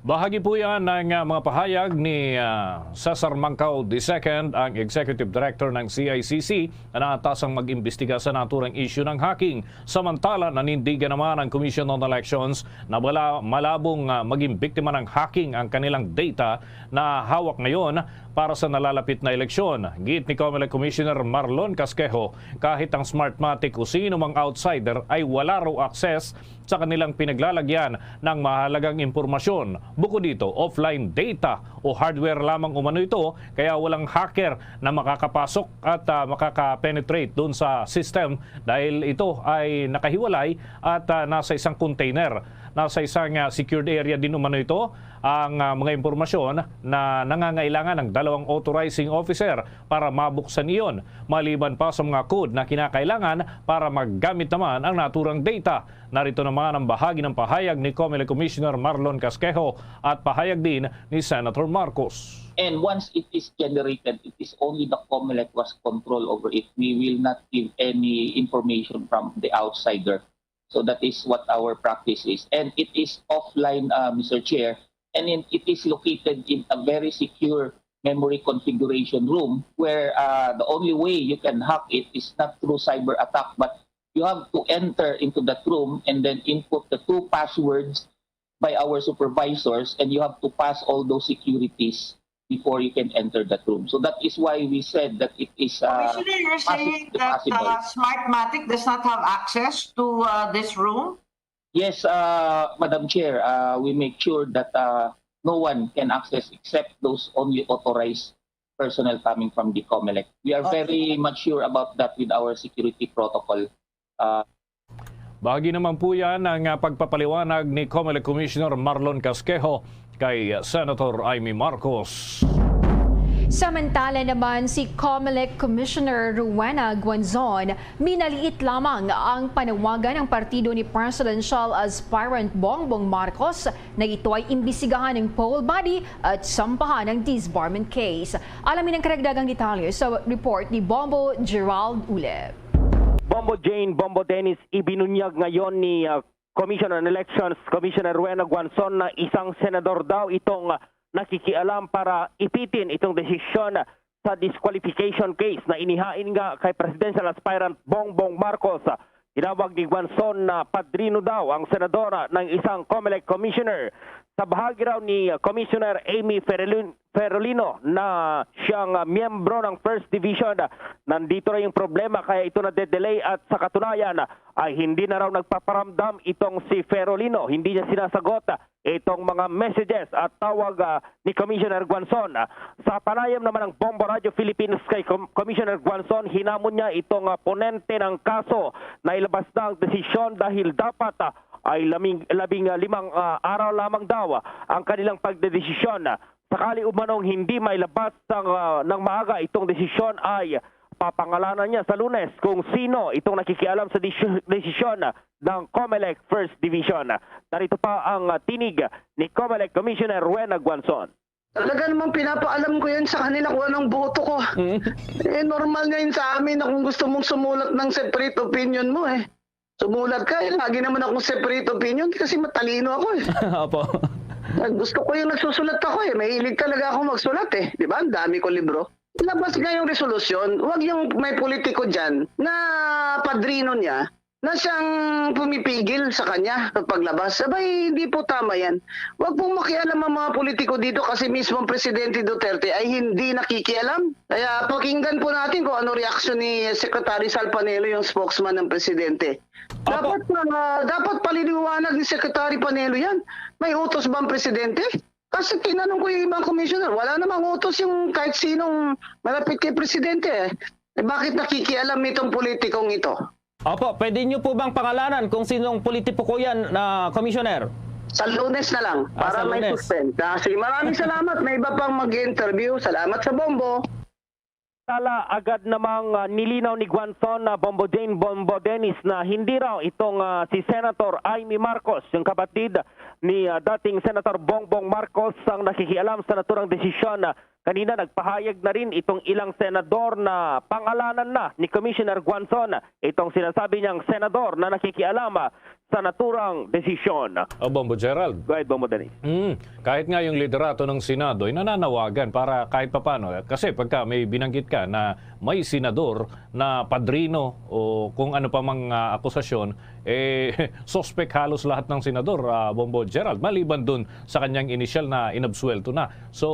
Bahagi po yan ng, ah, mga pahayag ni, ah, Cesar Mancao the second, ang Executive Director ng C I C C, na naatasang mag-imbestiga sa naturang issue ng hacking. Samantala, nanindigan naman ang Commission on Elections na wala malabong, ah, maging biktima ng hacking ang kanilang data na hawak ngayon para sa nalalapit na eleksyon. Giit ni Comelec Commissioner Marlon Casquejo, kahit ang Smartmatic o sino mang outsider ay wala raw access sa kanilang pinaglalagyan ng mahalagang impormasyon. Bukod dito, offline data o hardware lamang umano ito, kaya walang hacker na makakapasok at, ah, makaka-penetrate doon sa system dahil ito ay nakahiwalay at, ah, nasa isang container. Nasa isang, ah, secured area din umano ito ang, ah, mga impormasyon na nangangailangan ng dalawang authorizing officer para mabuksan iyon, maliban pa sa mga code na kinakailangan para magamit naman ang naturang data. Narito naman ang bahagi ng pahayag ni Comelec Commissioner Marlon Casquejo at pahayag din ni Senator Marcos. And once it is generated, it is only the Comelec who has control over it. We will not give any information from the outsider. So that is what our practice is. And it is offline, uh, Mister Chair, and in, it is located in a very secure memory configuration room where, uh, the only way you can hack it is not through cyber attack, but you have to enter into that room and then input the two passwords by our supervisors, and you have to pass all those securities before you can enter that room. So that is why we said that it is, uh, Commissioner, you're saying that, possible. Uh, Smartmatic does not have access to, uh, this room? Yes, uh, Madam Chair, uh, we make sure that, uh, no one can access except those only authorized personnel coming from the COMELEC. We are Okay. very much sure about that with our security protocol. Uh, Bahagi naman po yan ng ah, pagpapaliwanag ni COMELEC Commissioner Marlon Casquejo kay Senator Imee Marcos. Samantala naman, si COMELEC Commissioner Rowena Guanzon, minaliit lamang ang panawagan ng partido ni presidential aspirant Bongbong Marcos na ito ay imbestigahan ng poll body at sampahan ng disbarment case. Alamin ang karagdagang detalye sa report ni Bombo Gerald Ulep. Bombo Jane, Bombo Dennis, ibinunyag ngayon ni ah, Commission on Elections, Commissioner Rowena Guanzon, na isang senador daw itong ah, nakikialam para ipitin itong desisyon sa disqualification case na inihain nga kay presidential aspirant Bongbong Marcos. Tinawag ni Guanzon na padrino daw ang senador ng isang COMELEC commissioner. Sa bahagi raw ni ah, Commissioner Imee Ferolin-, Ferolino na siyang ah, miyembro ng First Division, ah, nandito na yung problema kaya ito na-delay at sa katunayan ah, ay hindi na raw nagpaparamdam itong si Ferolino. Hindi niya sinasagot ah, itong mga messages at tawag ah, ni Commissioner Guanzon. Ah, Sa panayam naman ng Bombo Radio Philippines kay Com- Commissioner Guanzon, hinamon niya itong ah, ponente ng kaso na ilabas na ang desisyon dahil dapat ah, ay laming, labing ah, limang ah, araw lamang daw ah, ang kanilang pagdedesisyon. Sakali umanong hindi mailabas sang, ah, ng maaga itong desisyon ay papangalanan niya sa Lunes kung sino itong nakikialam sa desi- desisyon ng COMELEC First Division. Narito pa ang ah, tinig ni COMELEC Commissioner Rowena Guanzon. Talaga namang pinapaalam ko yan sa kanila kung anong boto ko. Eh, normal nga yun sa amin na kung gusto mong sumulat ng separate opinion mo eh. Sumulat ka, eh, lagi naman akong separate opinion kasi matalino ako eh. Opo. Ah, Gusto ko yung nagsusulat ako eh. Mahilig talaga ako magsulat eh. Di ba? Ang dami ko libro. Labas nga yung resolusyon, huwag yung may politiko dyan na padrino niya na siyang pumipigil sa kanya sa paglabas. Sabay, hindi po tama yan. Huwag pong makialam ang mga politiko dito kasi mismo ang Presidente Duterte ay hindi nakikialam. Kaya pakinggan po natin kung ano reaksyon ni Secretary Sal Panelo, yung spokesman ng Presidente. Dapat, ah, dapat paliliwanag ni Secretary Panelo yan. May utos ba ang Presidente? Kasi tinanong ko yung ibang commissioner, wala namang utos yung kahit sinong malapit kay Presidente eh. Eh, bakit nakikialam itong politikong ito? Opo, pwede nyo po bang pangalanan kung sinong politiko yan, na Commissioner? Sa Lunes na lang, Ah, para sa may Lunes. suspense. Ah, sige, maraming salamat. May iba pang mag-interview. Salamat sa Bombo. Tala agad namang ah, nilinaw ni Guanzon na Bombo Jane, Bombo Dennis, na hindi raw itong ah, si Senator Imee Marcos, yung kapatid ni ah, dating Senator Bongbong Marcos, ang nakikialam sa naturang desisyon. Kanina nagpahayag na rin itong ilang senador na pangalanan na ni Commissioner Guanzon itong sinasabi niyang senador na nakikialam ah, sa naturang desisyon. O Bombo Gerald. Go ahead, Bombo Dennis. Mm, kahit nga yung liderato ng Senado ay nananawagan para kahit papano. Kasi pagka may binanggit ka na may senador na padrino o kung ano pa mang ah, akusasyon, eh, suspek halos lahat ng senador, ah, Bombo Gerald, maliban dun sa kanyang inisyal na inabsuwelto na. So,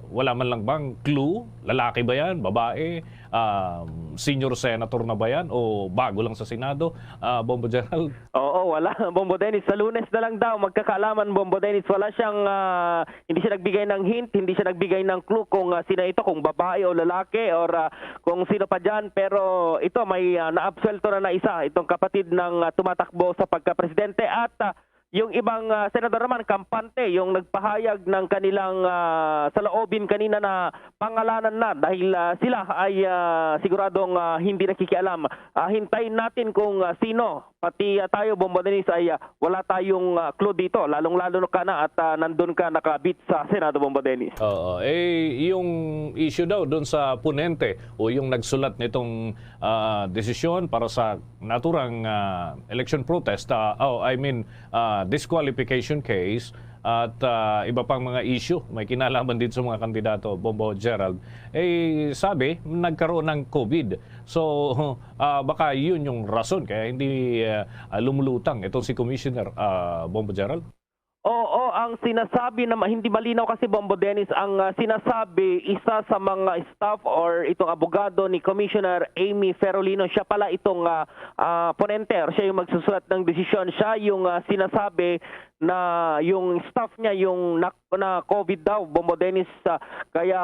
wala man lang bang clue? Lalaki ba yan? Babae? Ah, senior senator na ba yan? O bago lang sa Senado? Ah, Bombo Gerald? Oo, wala. Bombo Dennis, sa Lunes na lang daw magkakaalaman, Bombo Dennis. Wala siyang, ah, hindi siya nagbigay ng hint, hindi siya nagbigay ng clue kung ah, sino ito, kung babae o lalaki, or ah, kung sino pa dyan. Pero ito, may ah, naabsuwelto na na isa, itong kapatid ng ah, tumatakbo sa pagkapresidente. At ah, yung ibang ah, senador naman, kampante, yung nagpahayag ng kanilang ah, saloobin kanina na pangalanan na dahil ah, sila ay ah, siguradong ah, hindi nakikialam. Ah, hintayin natin kung ah, sino. Pati ah, tayo, Bombo Dennis, ay ah, wala tayong ah, clue dito. Lalong-lalo na ka na at ah, nandun ka nakabit sa Senado, Bombo Dennis. Oo. Eh, yung issue daw dun sa ponente o yung nagsulat nitong ah, desisyon para sa naturang ah, election protest, ah, oh, I mean, ah, disqualification case at ah, iba pang mga issue may kinalaman din sa mga kandidato, Bombo Gerald, eh, sabi, nagkaroon ng COVID. So, ah, baka yun yung rason kaya hindi ah, lumulutang itong si Commissioner, ah, Bombo Gerald. Oo, ang sinasabi na hindi malinaw kasi, Bombo Dennis, ang ah, sinasabi, isa sa mga staff or itong abogado ni Commissioner Imee Ferolino, siya pala itong ah, ah, ponente or siya yung magsusulat ng desisyon. Siya yung ah, sinasabi na yung staff niya yung na, na COVID daw, Bombo Dennis, ah, kaya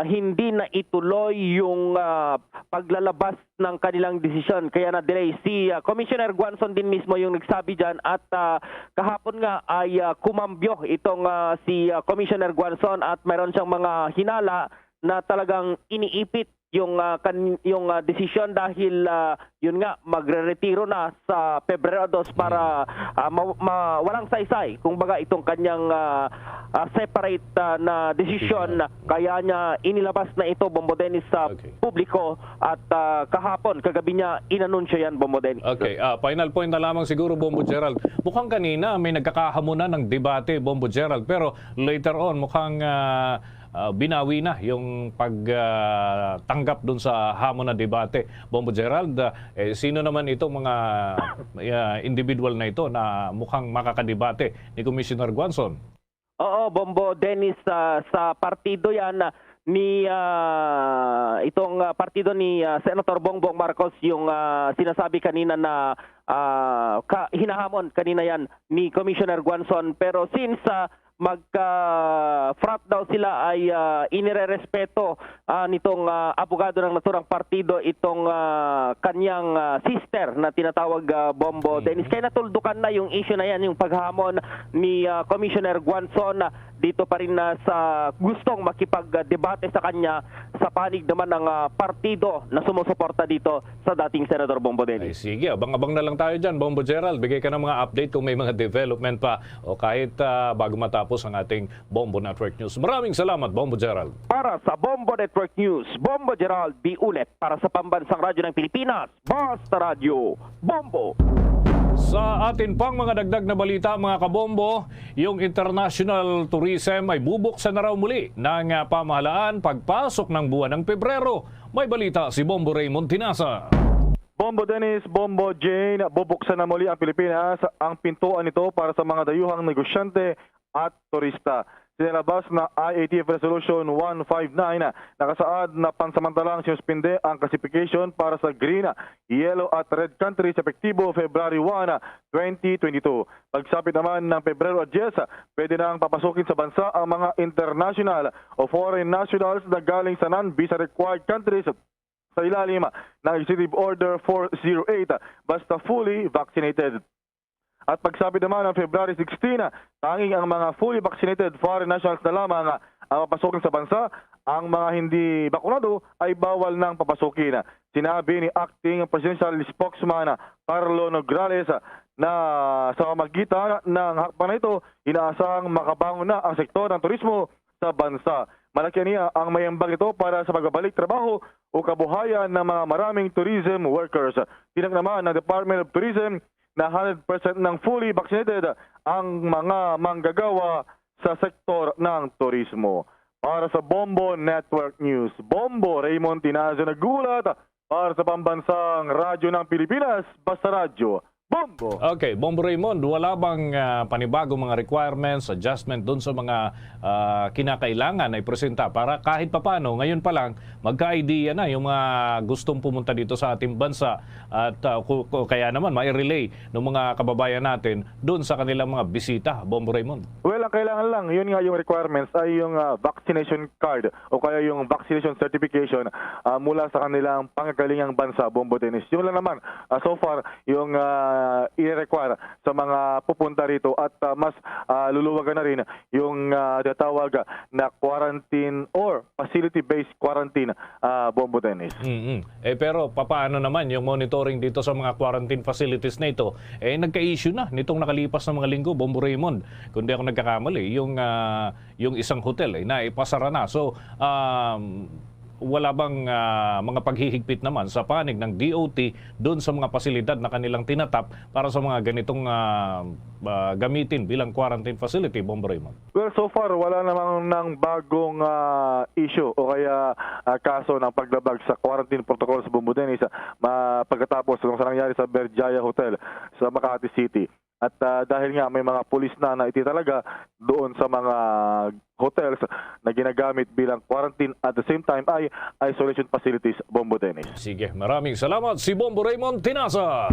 hindi na ituloy yung, ah, paglalabas ng kanilang desisyon. Kaya na-delay. Si, ah, Commissioner Guanzon din mismo yung nagsabi dyan at, ah, kahapon nga ay, ah, kumambyo itong, ah, si, ah, Commissioner Guanzon at mayroon siyang mga hinala na talagang iniipit yung, ah, kan-, yung, ah, desisyon dahil, ah, yun nga, magreretiro na sa Pebrero dos para, ah, ma-, ma-, walang saysay, kumbaga, itong kanyang, ah, ah, separate, ah, na desisyon. Desisyon. Kaya niya inilabas na ito, Bombo Dennis, sa Okay. publiko at, ah, kahapon, kagabi niya inanunsyo yan, Bombo Dennis. Okay, ah, final point na lamang siguro, Bombo Gerald. Mukhang kanina may nagkakahamunan ng debate, Bombo Gerald, pero later on, mukhang, ah, ah, binawi na yung pag, ah, tanggap dun sa hamon na debate. Bombo Gerald, ah, eh, sino naman itong mga, ah, individual na ito na mukhang makakadebate ni Commissioner Guanzon? Oo, Bombo Dennis, ah, sa partido yan, ah, ni, ah, itong, ah, partido ni, ah, Senator Bongbong Marcos, yung, ah, sinasabi kanina na, ah, ka-, hinahamon kanina yan ni Commissioner Guanzon. Pero since, ah, magka-front daw sila, ay, ah, inirerespeto, ah, nitong, ah, abogado ng naturang partido itong, ah, kanyang, ah, sister na tinatawag, ah, Bombo Mhm. Dennis. Kaya natuldukan na yung issue na yan, yung paghamon ni, ah, Commissioner Guanzon, ah, dito pa rin na sa gustong makipagdebate sa kanya sa panig naman ng, ah, partido na sumusuporta dito sa dating Senador Bombo Ay, Dennis. sige, abang-abang na lang tayo dyan, Bombo Gerald. Bigay ka ng mga update kung may mga development pa o kahit, ah, bago matapos ang ating Bombo Network News. Maraming salamat, Bombo Gerald. Para sa Bombo Network News, Bombo Gerald B. Ulet para sa Pambansang Radyo ng Pilipinas, Basta Radyo, Bombo. Sa atin pang mga dagdag na balita, mga kabombo, yung international tourism ay bubuksan na raw muli ng, ah, pamahalaan pagpasok ng buwan ng Pebrero. May balita si Bombo Raymond Tinasa. Bombo Dennis, Bombo Jane, bubuksan na muli ang Pilipinas, ang pintuan nito para sa mga dayuhang negosyante at turista. Sinilabas na I A T F Resolution one five nine nakasaad na pansamantalang sinuspinde ang classification para sa green, yellow at red countries epektibo February one, twenty twenty-two. Pagsapit naman ng Pebrero diyes, pwede nang papasukin sa bansa ang mga international o foreign nationals na galing sa non-visa required countries sa ilalim ng Executive Order four zero eight, basta fully vaccinated. At pagsapit naman ng February sixteen, tanging ang mga fully vaccinated foreign nationals na lamang ang papasukin sa bansa. Ang mga hindi bakunado ay bawal nang papasukin. Sinabi ni Acting Presidential Spokesman Carlo Nograles na sa pamagitan ng hakbang na ito, inaasahang makabangon na ang sektor ng turismo sa bansa. Malaki niya ang mayambag nito para sa pagbabalik trabaho o kabuhayan ng mga maraming tourism workers. Tiyak naman ng Department of Tourism na hundred percent ng fully vaccinated ang mga manggagawa sa sektor ng turismo. Para sa Bombo Network News, Bombo Raymond Tinazo nag-uulat para sa Pambansang Radyo ng Pilipinas, Basta Radyo, Bombo! Okay, Bombo Raymond, wala bang, ah, panibagong mga requirements, adjustment dun sa mga, ah, kinakailangan na ipresenta para kahit papano, ngayon pa lang, magka-idea na yung mga gustong pumunta dito sa ating bansa at, ah, ku-, ku-, kaya naman mai-relay ng mga kababayan natin dun sa kanilang mga bisita, Bombo Raymond? Well, ang kailangan lang, yun nga yung requirements ay yung, ah, vaccination card o kaya yung vaccination certification, ah, mula sa kanilang panggalingang bansa, Bombo Dennis. Yun lang naman, ah, so far, yung, ah, i-require sa mga pupunta rito at, ah, mas, ah, luluwagan na rin yung, ah, tinatawag na quarantine or facility-based quarantine, ah, Bombo Dennis. Mm-mm. Eh, pero papaano naman yung monitoring dito sa mga quarantine facilities na ito? Eh, nagka-issue na nitong nakalipas na mga linggo, Bombo Raymond. Kung di ako nagkakamali, yung, ah, yung isang hotel ay naipasara na. So, um, wala bang, ah, mga paghihigpit naman sa panig ng D O T doon sa mga pasilidad na kanilang tinatap para sa mga ganitong, ah, ah, gamitin bilang quarantine facility, Bombo Raymond? Well, so far, wala namang nang bagong, ah, issue o kaya, ah, kaso ng paglabag sa quarantine protocols, Bombo Dennis, ah, ma-, pagkatapos ng sa nangyari sa Berjaya Hotel sa Makati City. At, ah, dahil nga may mga pulis na na iti talaga doon sa mga hotels na ginagamit bilang quarantine at the same time ay isolation facilities, Bombo Dennis. Sige, maraming salamat si Bombo Raymond Tinasa.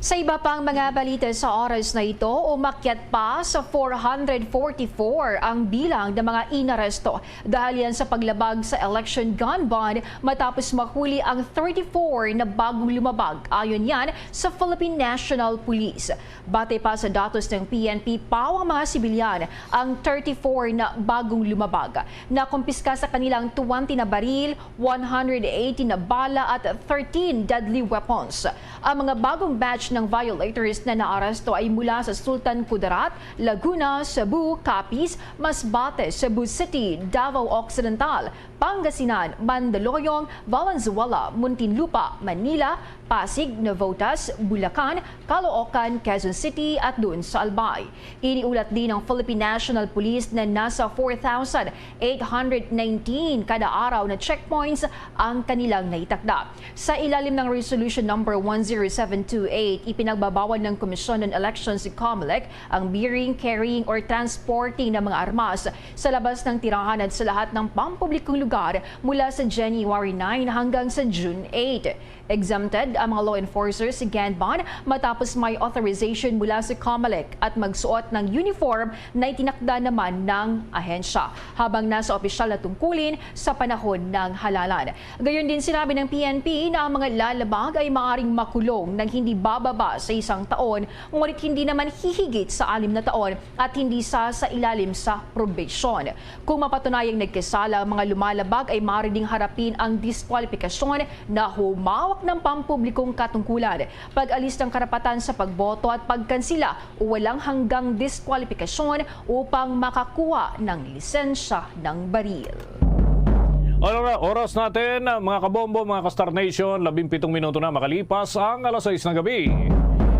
Sa iba pang mga balita sa oras na ito, umakyat pa sa four hundred forty-four ang bilang ng mga inaresto dahil yan sa paglabag sa election gun ban matapos mahuli ang thirty-four na bagong lumabag. Ayon yan sa Philippine National Police. Batay pa sa datos ng P N P, pawang mga sibilyan ang thirty-four na bagong lumabag. Nakumpiska sa kanilang twenty na baril, one hundred eighty na bala at thirteen deadly weapons. Ang mga bagong batch ng violators na naaresto ay mula sa Sultan Kudarat, Laguna, Cebu, Capiz, Masbate, Cebu City, Davao Occidental, Pangasinan, Mandaluyong, Valenzuela, Muntinlupa, Manila, Pasig, Navotas, Bulacan, Caloocan, Quezon City at doon sa Albay. Iniulat din ng Philippine National Police na nasa four thousand eight hundred nineteen kada araw na checkpoints ang kanilang naitakda. Sa ilalim ng Resolution Number one zero seven two eight, ipinagbabawal ng Komisyon ng Eleksyon si COMELEC ang bearing, carrying, or transporting ng mga armas sa labas ng tirahan at sa lahat ng pampublikong lugar mula sa January nine hanggang sa June eight. Exempted ang mga law enforcers sa gun ban matapos may authorization mula sa COMELEC at magsuot ng uniform na itinakda naman ng ahensya habang nasa opisyal na tungkulin sa panahon ng halalan. Gayon din, sinabi ng P N P na ang mga lalabag ay maaaring makulong ng hindi bababa sa isang taon, ngunit hindi naman hihigit sa anim na taon at hindi sa, sa ilalim sa probation. Kung mapatunayang nagkasala ang mga lumalabag, ay maaari ding harapin ang diskwalipikasyon na humawak ng pampublikong katungkulan, pag-alis ng karapatan sa pagboto at pagkansila o walang hanggang diskwalipikasyon upang makakuha ng lisensya ng baril. Ora-, oras natin, mga kabombo, mga ka-Star Nation, labing pitong minuto na makalipas ang alas sais ng gabi.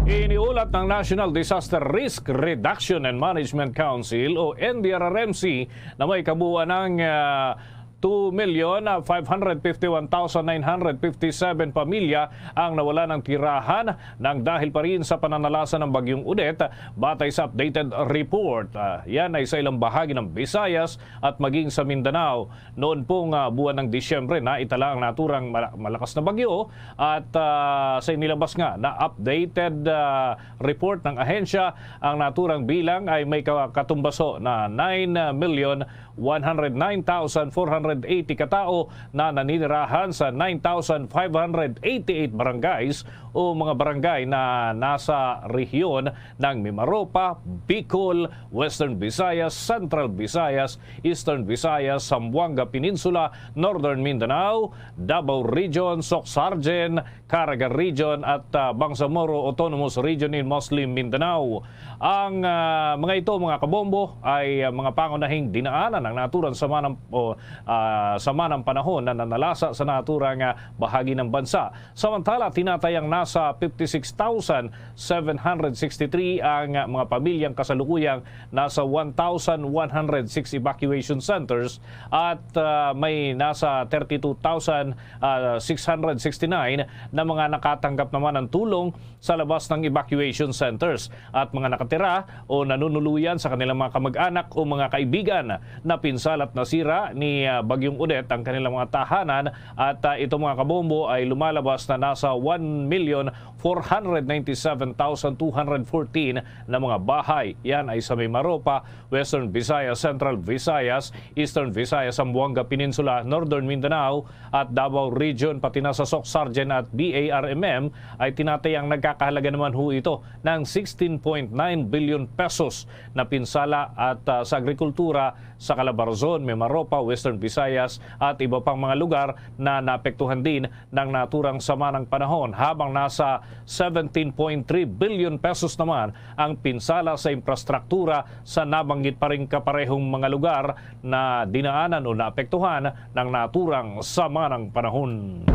Iniulat ng National Disaster Risk Reduction and Management Council o N D R R M C na may kabuuan ng, ah, two million five hundred fifty-one thousand nine hundred fifty-seven pamilya ang nawala ng tirahan nang dahil pa rin sa pananalasa ng Bagyong Odette, batay sa updated report. Ah, yan ay sa ilang bahagi ng Visayas at maging sa Mindanao. Noon pong, ah, buwan ng Disyembre, naitala ang naturang mala-, malakas na bagyo at, ah, sa inilabas nga na updated, ah, report ng ahensya, ang naturang bilang ay may ka-, katumbaso na nine million one hundred nine thousand four hundred eighty ka tawo na naninirahan sa nine thousand five hundred eighty-eight barangays o mga barangay na nasa rehiyon ng Mimaropa, Bicol, Western Visayas, Central Visayas, Eastern Visayas, Zamboanga Peninsula, Northern Mindanao, Davao Region, Soccsksargen, Caraga Region at, ah, Bangsamoro Autonomous Region in Muslim Mindanao. Ang, ah, mga ito, mga kabombo, ay, ah, mga pangunahing dinaanan ng naturang sama ng, o, ah, sama ng panahon na nanalasa sa naturang, ah, bahagi ng bansa. Samantala, tinatayang nasa fifty-six thousand seven hundred sixty-three ang, ah, mga pamilyang kasalukuyang nasa one thousand one hundred six evacuation centers at, ah, may nasa thirty-two thousand, ah, six hundred sixty-nine na mga nakatanggap naman ng tulong sa labas ng evacuation centers at mga nakatira o nanunuluyan sa kanilang mga kamag-anak o mga kaibigan. Napinsala at nasira ni, ah, Bagyong Odette ang kanilang mga tahanan at, ah, ito, mga kabombo, ay lumalabas na nasa one million four hundred ninety-seven thousand two hundred fourteen na mga bahay. Yan ay sa Mimaropa, Western Visayas, Central Visayas, Eastern Visayas, Zamboanga Peninsula, Northern Mindanao, at Davao Region, pati na sa Soccsksargen at B A R M M ay tinatayang nagkakahalaga naman ho ito ng sixteen point nine billion pesos na pinsala at, ah, sa agrikultura sa Calabarzon, Mimaropa, Western Visayas at iba pang mga lugar na naapektuhan din ng naturang sama ng panahon, habang nasa seventeen point three billion pesos naman ang pinsala sa infrastruktura sa nabanggit pa ring kaparehong mga lugar na dinaanan o naapektuhan ng naturang sama ng panahon.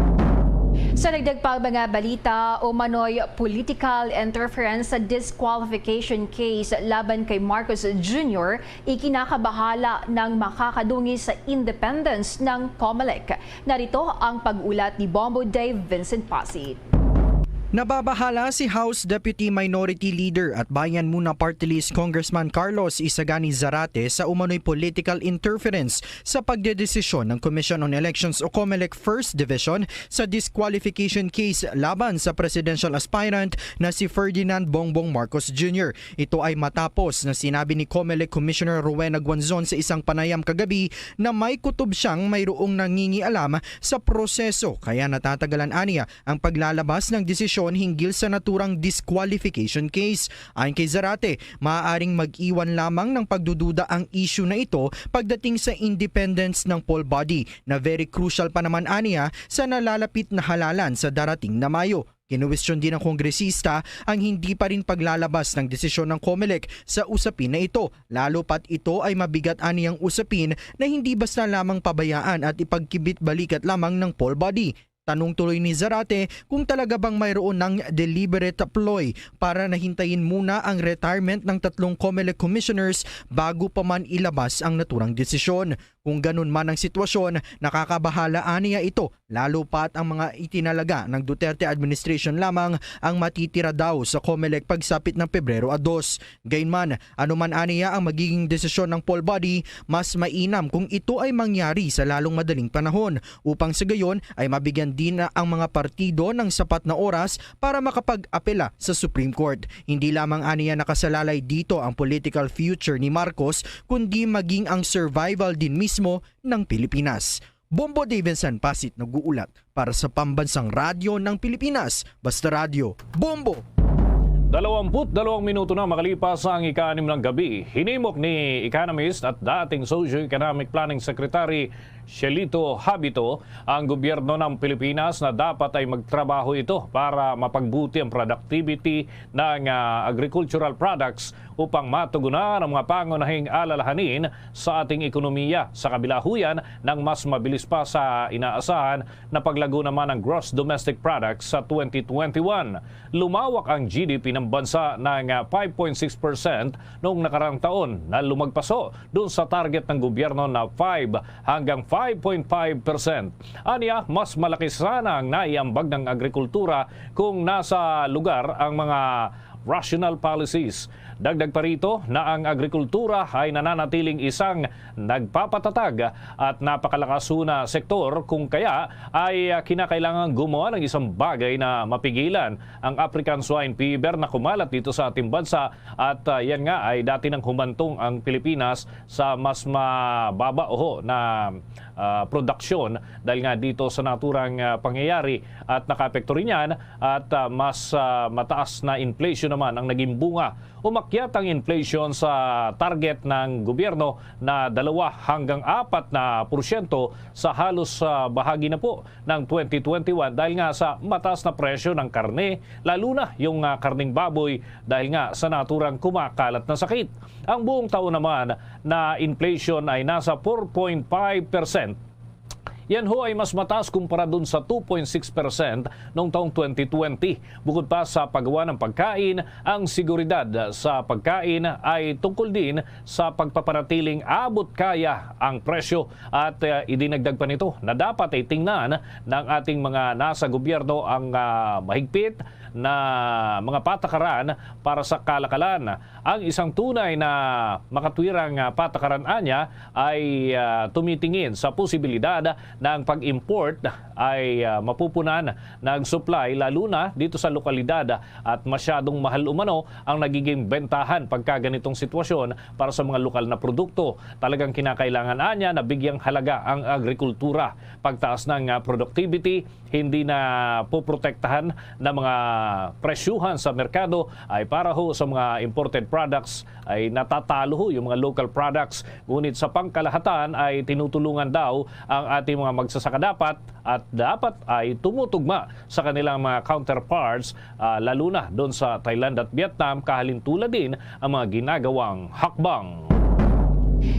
Sa dagdag pa mga balita, umano'y political interference sa disqualification case laban kay Marcos Junior ikinakabahala ng makakadungi sa independence ng COMELEC. Narito ang pag-ulat ni Bombo Dave Vincent Pasit. Nababahala si House Deputy Minority Leader at Bayan Muna Party List Congressman Carlos Isagani Zarate sa umano'y political interference sa pagdedesisyon ng Commission on Elections o COMELEC First Division sa disqualification case laban sa presidential aspirant na si Ferdinand Bongbong Marcos Junior. Ito ay matapos na sinabi ni COMELEC Commissioner Rowena Guanzon sa isang panayam kagabi na may kutob siyang mayroong nangingialam sa proseso, kaya natatagalan aniya ang paglalabas ng desisyon hinggil sa naturang disqualification case. Ayon kay Zarate, maaaring mag-iwan lamang ng pagdududa ang issue na ito pagdating sa independence ng poll body, na very crucial pa naman aniya sa nalalapit na halalan sa darating na Mayo. Kinuwestiyon din ng kongresista ang hindi pa rin paglalabas ng desisyon ng COMELEC sa usapin na ito, lalo pat ito ay mabigat aniyang usapin na hindi basta lamang pabayaan at ipagkibit-balikat lamang ng poll body. Tanong tuloy ni Zarate kung talaga bang mayroon ng deliberate ploy para nahintayin muna ang retirement ng tatlong COMELEC commissioners bago pa man ilabas ang naturang desisyon. Kung ganun man ang sitwasyon, nakakabahala aniya ito, lalo pat ang mga itinalaga ng Duterte administration lamang ang matitira daw sa COMELEC pagsapit ng Pebrero a dos. Gayunman, anuman aniya ang magiging desisyon ng poll body, mas mainam kung ito ay mangyari sa lalong madaling panahon, upang sa gayon ay mabigyan din ang mga partido ng sapat na oras para makapag-apela sa Supreme Court. Hindi lamang aniya nakasalalay dito ang political future ni Marcos, kundi maging ang survival din mismo ng Pilipinas. Bombo Davidson Pasit nag-uulat para sa Pambansang Radyo ng Pilipinas, Basta Radyo, Bombo! Dalawamput dalawang minuto na makalipas ang ika-anim ng gabi. Hinimok ni economist at dating Socio-Economic Planning Secretary Shelito Habito ang gobyerno ng Pilipinas na dapat ay magtrabaho ito para mapagbuti ang productivity ng, ah, agricultural products upang matugunan ang mga pangunahing alalahanin sa ating ekonomiya sa kabilahuyan ng mas mabilis pa sa inaasahan na paglago naman ng gross domestic product sa twenty twenty-one. Lumawak ang G D P ng bansa ng, ah, five point six percent noong nakarang taon na lumagpaso dun sa target ng gobyerno na five hanggang five point five percent. Aniya, mas malaki sana ang naiambag ng agrikultura kung nasa lugar ang mga rational policies. Dagdag pa rito na ang agrikultura ay nananatiling isang nagpapatatag at napakalakas na sektor, kung kaya ay, ah, kinakailangan gumawa ng isang bagay na mapigilan ang African Swine Fever na kumalat dito sa ating bansa, at, ah, yan nga ay dati nang humantong ang Pilipinas sa mas mababa, oho, na, ah, produksyon dahil nga dito sa naturang, ah, pangyayari, at nakaapekto rin yan at, ah, mas, ah, mataas na inflation naman ang naging bunga. Umakyat ang inflation sa target ng gobyerno na dalawa hanggang apat na porsyento sa halos, ah, bahagi na po ng twenty twenty-one dahil nga sa mataas na presyo ng karne, lalo na yung, ah, karneng baboy, dahil nga sa naturang kumakalat na sakit. Ang buong taon naman na inflation ay nasa four point five percent. Yan ho ay mas mataas kumpara dun sa two point six percent noong taong twenty twenty. Bukod pa sa paggawa ng pagkain, ang seguridad sa pagkain ay tungkol din sa pagpapanatiling abot kaya ang presyo at, eh, idinagdag pa nito na dapat ay tingnan ng ating mga nasa gobyerno ang, ah, mahigpit na mga patakaran para sa kalakalan. Ang isang tunay na makatwirang, ah, patakaran anya ay, ah, tumitingin sa posibilidad na ang pag-import ay, ah, mapupunan ng supply, lalo na dito sa lokalidad, at masyadong mahal umano ang nagiging bentahan pagka ganitong sitwasyon para sa mga lokal na produkto. Talagang kinakailangan anya na bigyang halaga ang agrikultura. Pagtaas ng, ah, productivity, hindi na poprotektahan na mga presyuhan sa merkado ay para ho sa mga imported products ay natatalo ho yung mga local products. Ngunit sa pangkalahatan ay tinutulungan daw ang ating mga magsasaka dapat at dapat ay tumutugma sa kanilang mga counterparts, ah, lalo na doon sa Thailand at Vietnam, kahalintulad din ang mga ginagawang hakbang.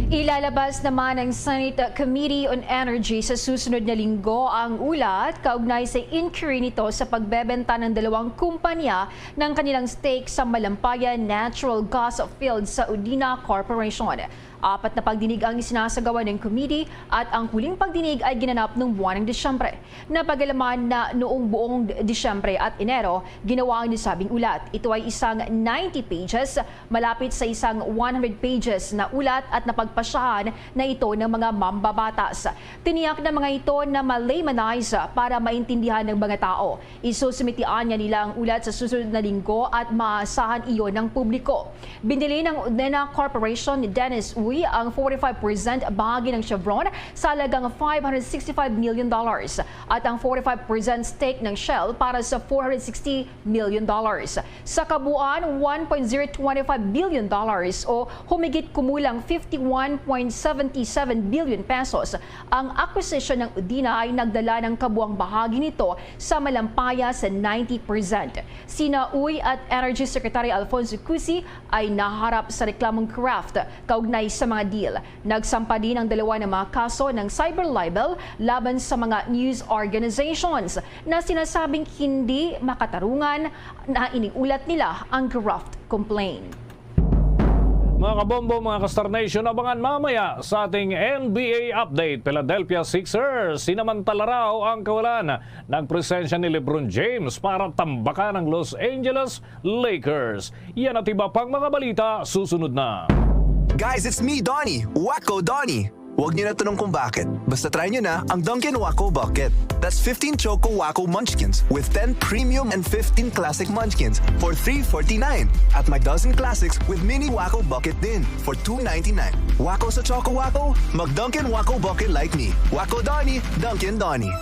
Ilalabas naman ng Senate Committee on Energy sa susunod na linggo ang ulat kaugnay sa inquiry nito sa pagbebenta ng dalawang kumpanya ng kanilang stake sa Malampaya Natural Gas Field sa Udina Corporation. Apat na pagdinig ang isinasagawa ng committee at ang huling pagdinig ay ginanap noong buwan ng Disyembre. Napag-alaman na noong buong Disyembre at Enero, ginawa ang nasabing ulat. Ito ay isang ninety pages, malapit sa isang one hundred pages na ulat, at napagpasyahan na ito ng mga mambabatas. Tiniyak na mga ito na ma-laymanize para maintindihan ng mga tao. Isusumitian niya nila ang ulat sa susunod na linggo at maasahan iyon ng publiko. Binili ng Udina Corporation ni Dennis Uy ang forty-five percent bahagi ng Chevron sa halagang five hundred sixty-five million dollars at ang forty-five percent stake ng Shell para sa four hundred sixty million dollars. Sa kabuuan, one point zero twenty-five billion dollars o humigit kumulang fifty-one point seven seven billion pesos ang akwisisyon ng Udina ay nagdala ng kabuang bahagi nito sa Malampaya sa ninety percent. Sina Uy at Energy Secretary Alfonso Cusi ay naharap sa reklamong graft kaugnay sa mga deal. Nagsampa din ang dalawa ng mga kaso ng cyber libel laban sa mga news organizations na sinasabing hindi makatarungan na iniulat nila ang graft complaint. Mga kabombo, mga ka-Star Nation, abangan mamaya sa ating N B A update. Philadelphia Sixers, sinamantala raw ang kawalan. Nagpresensya ni LeBron James para tambakan ang Los Angeles Lakers. Yan at iba pang mga balita susunod na. Guys, it's me, Donnie. Wacko Donnie. Huwag niyo na tanong kung bakit. Basta try niyo na ang Dunkin' Wacko Bucket. That's fifteen Choco Wacko Munchkins with ten Premium and fifteen Classic Munchkins for three forty-nine. At may dozen Classics with Mini Wacko Bucket din for two ninety-nine. Wacko sa Choco Wacko? Mag Dunkin' Wacko Bucket like me. Wacko Donnie, Dunkin' Donnie.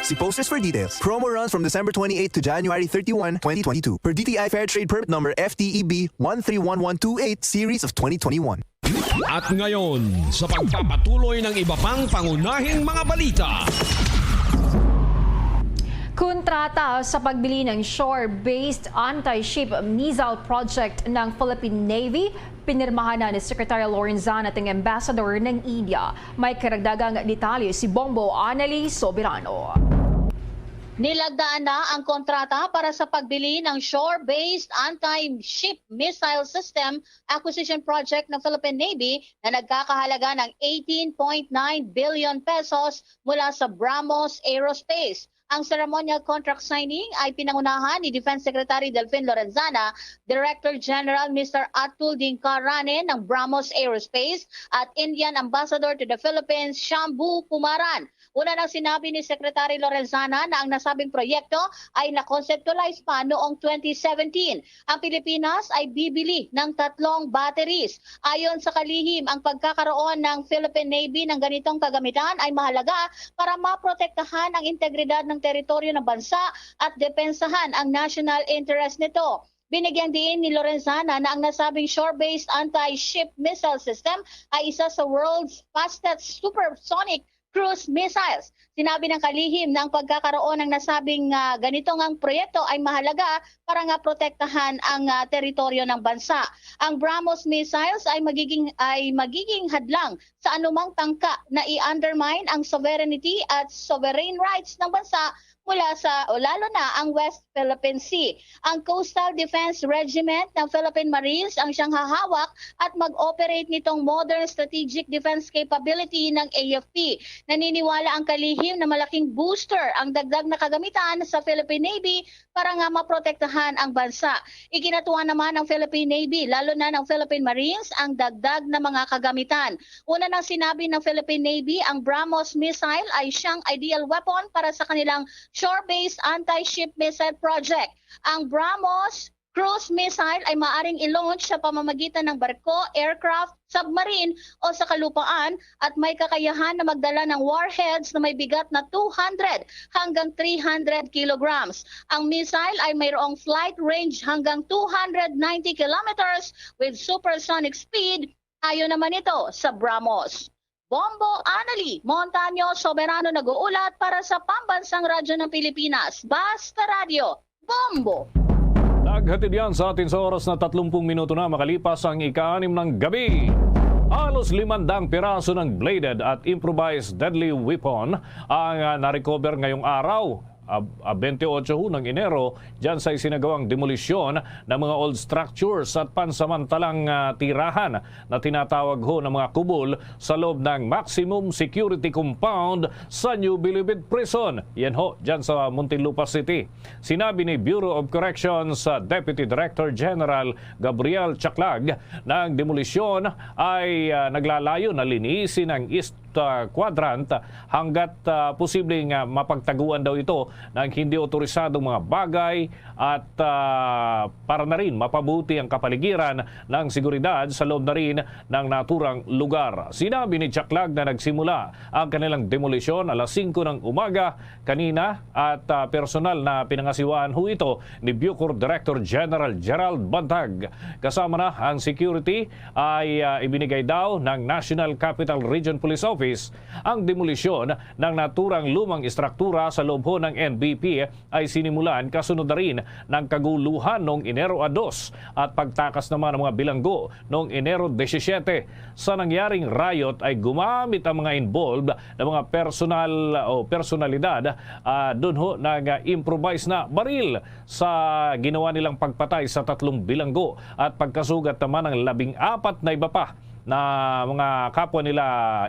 See posters for details. Promo runs from December twenty-eighth to January thirty-one, twenty twenty-two. Per D T I Fair Trade Permit Number F T E B one three one one two eight Series of twenty twenty-one. At ngayon, sa pagpapatuloy ng iba pang pangunahing mga balita. Kontrata sa pagbili ng shore-based anti-ship missile project ng Philippine Navy, pinirmahan na ni Secretary Lorenzana at ang Ambassador ng India. May karagdagang detalye si Bombo Anali Soberano. Nilagdaan na ang kontrata para sa pagbili ng shore-based anti-ship missile system acquisition project ng Philippine Navy na nagkakahalaga ng eighteen point nine billion pesos mula sa Brahmos Aerospace. Ang ceremonial contract signing ay pinangunahan ni Defense Secretary Delfin Lorenzana, Director General Mister Atul Dingkar Rane ng Brahmos Aerospace at Indian Ambassador to the Philippines, Shambhu Kumaran. Una nang sinabi ni Secretary Lorenzana na ang nasabing proyekto ay na-conceptualize pa noong twenty seventeen. Ang Pilipinas ay bibili ng tatlong batteries. Ayon sa kalihim, ang pagkakaroon ng Philippine Navy ng ganitong kagamitan ay mahalaga para maprotektahan ang integridad ng teritoryo ng bansa at depensahan ang national interest nito. Binigyang diin ni Lorenzana na ang nasabing shore-based anti-ship missile system ay isa sa world's fastest supersonic cruise missiles. Sinabi ng kalihim na ang pagkakaroon ng nasabing uh, ganito ngang proyekto ay mahalaga para nga protektahan ang uh, teritoryo ng bansa. Ang Brahmos missiles ay magiging ay magiging hadlang sa anumang tangka na i-undermine ang sovereignty at sovereign rights ng bansa mula sa o lalo na ang West Philippine Sea. Ang Coastal Defense Regiment ng Philippine Marines ang siyang hahawak at mag-operate nitong Modern Strategic Defense Capability ng A F P. Naniniwala ang kalihim na malaking booster ang dagdag na kagamitan sa Philippine Navy para nga maprotektahan ang bansa. Iginatuwa naman ng Philippine Navy, lalo na ng Philippine Marines, ang dagdag na mga kagamitan. Una nang sinabi ng Philippine Navy, ang Brahmos missile ay siyang ideal weapon para sa kanilang shore-based anti-ship missile project. Ang Brahmos cruise missile ay maaring i-launch sa pamamagitan ng barko, aircraft, submarine o sa kalupaan at may kakayahan na magdala ng warheads na may bigat na two hundred hanggang three hundred kilograms. Ang missile ay mayroong flight range hanggang two hundred ninety kilometers with supersonic speed, ayon naman ito sa Brahmos. Bombo Anali Montaño Soberano nag-uulat para sa Pambansang Radyo ng Pilipinas, Basta Radyo, Bombo! Naghatid yan sa atin sa oras na tatlumpung minuto na makalipas ang ika-anim ng gabi. Halos limandang piraso ng bladed at improvised deadly weapon ang, ah, na-recover ngayong araw, ah, ah, twenty-eight ho ng Enero, dyan sa isinagawang demolisyon ng mga old structures at pansamantalang, ah, tirahan na tinatawag ho ng mga kubol sa loob ng Maximum Security Compound sa New Bilibid Prison. Yan ho, dyan sa Muntinlupa City. Sinabi ni Bureau of Corrections, ah, Deputy Director General Gabriel Chaklag na ang demolisyon ay, ah, naglalayo na linisin ang East, ah, Quadrant hanggat, ah, posibleng, ah, mapagtaguan daw ito ng hindi otorisadong mga bagay at, ah, para na rin mapabuti ang kapaligiran ng seguridad sa loob na rin ng naturang lugar. Sinabi ni Chaklag na nagsimula ang kanilang demolisyon alas singko ng umaga kanina at, ah, personal na pinangasiwaan ho ito ni Bucor Director General Gerald Bantag. Kasama na ang security ay, ah, ibinigay daw ng National Capital Region Police Office. Ang demolisyon ng naturang lumang istruktura sa loob ho ng N B P ay sinimulan kasunod na rin ng kaguluhan noong Enero a dos at pagtakas naman ng mga bilanggo noong Enero disisiete. Sa nangyaring riot ay gumamit ang mga involved na mga personal o personalidad, ah, doon ho nag-improvise na baril sa ginawa nilang pagpatay sa tatlong bilanggo at pagkasugat naman ng labing apat na iba pa na mga kapwa nila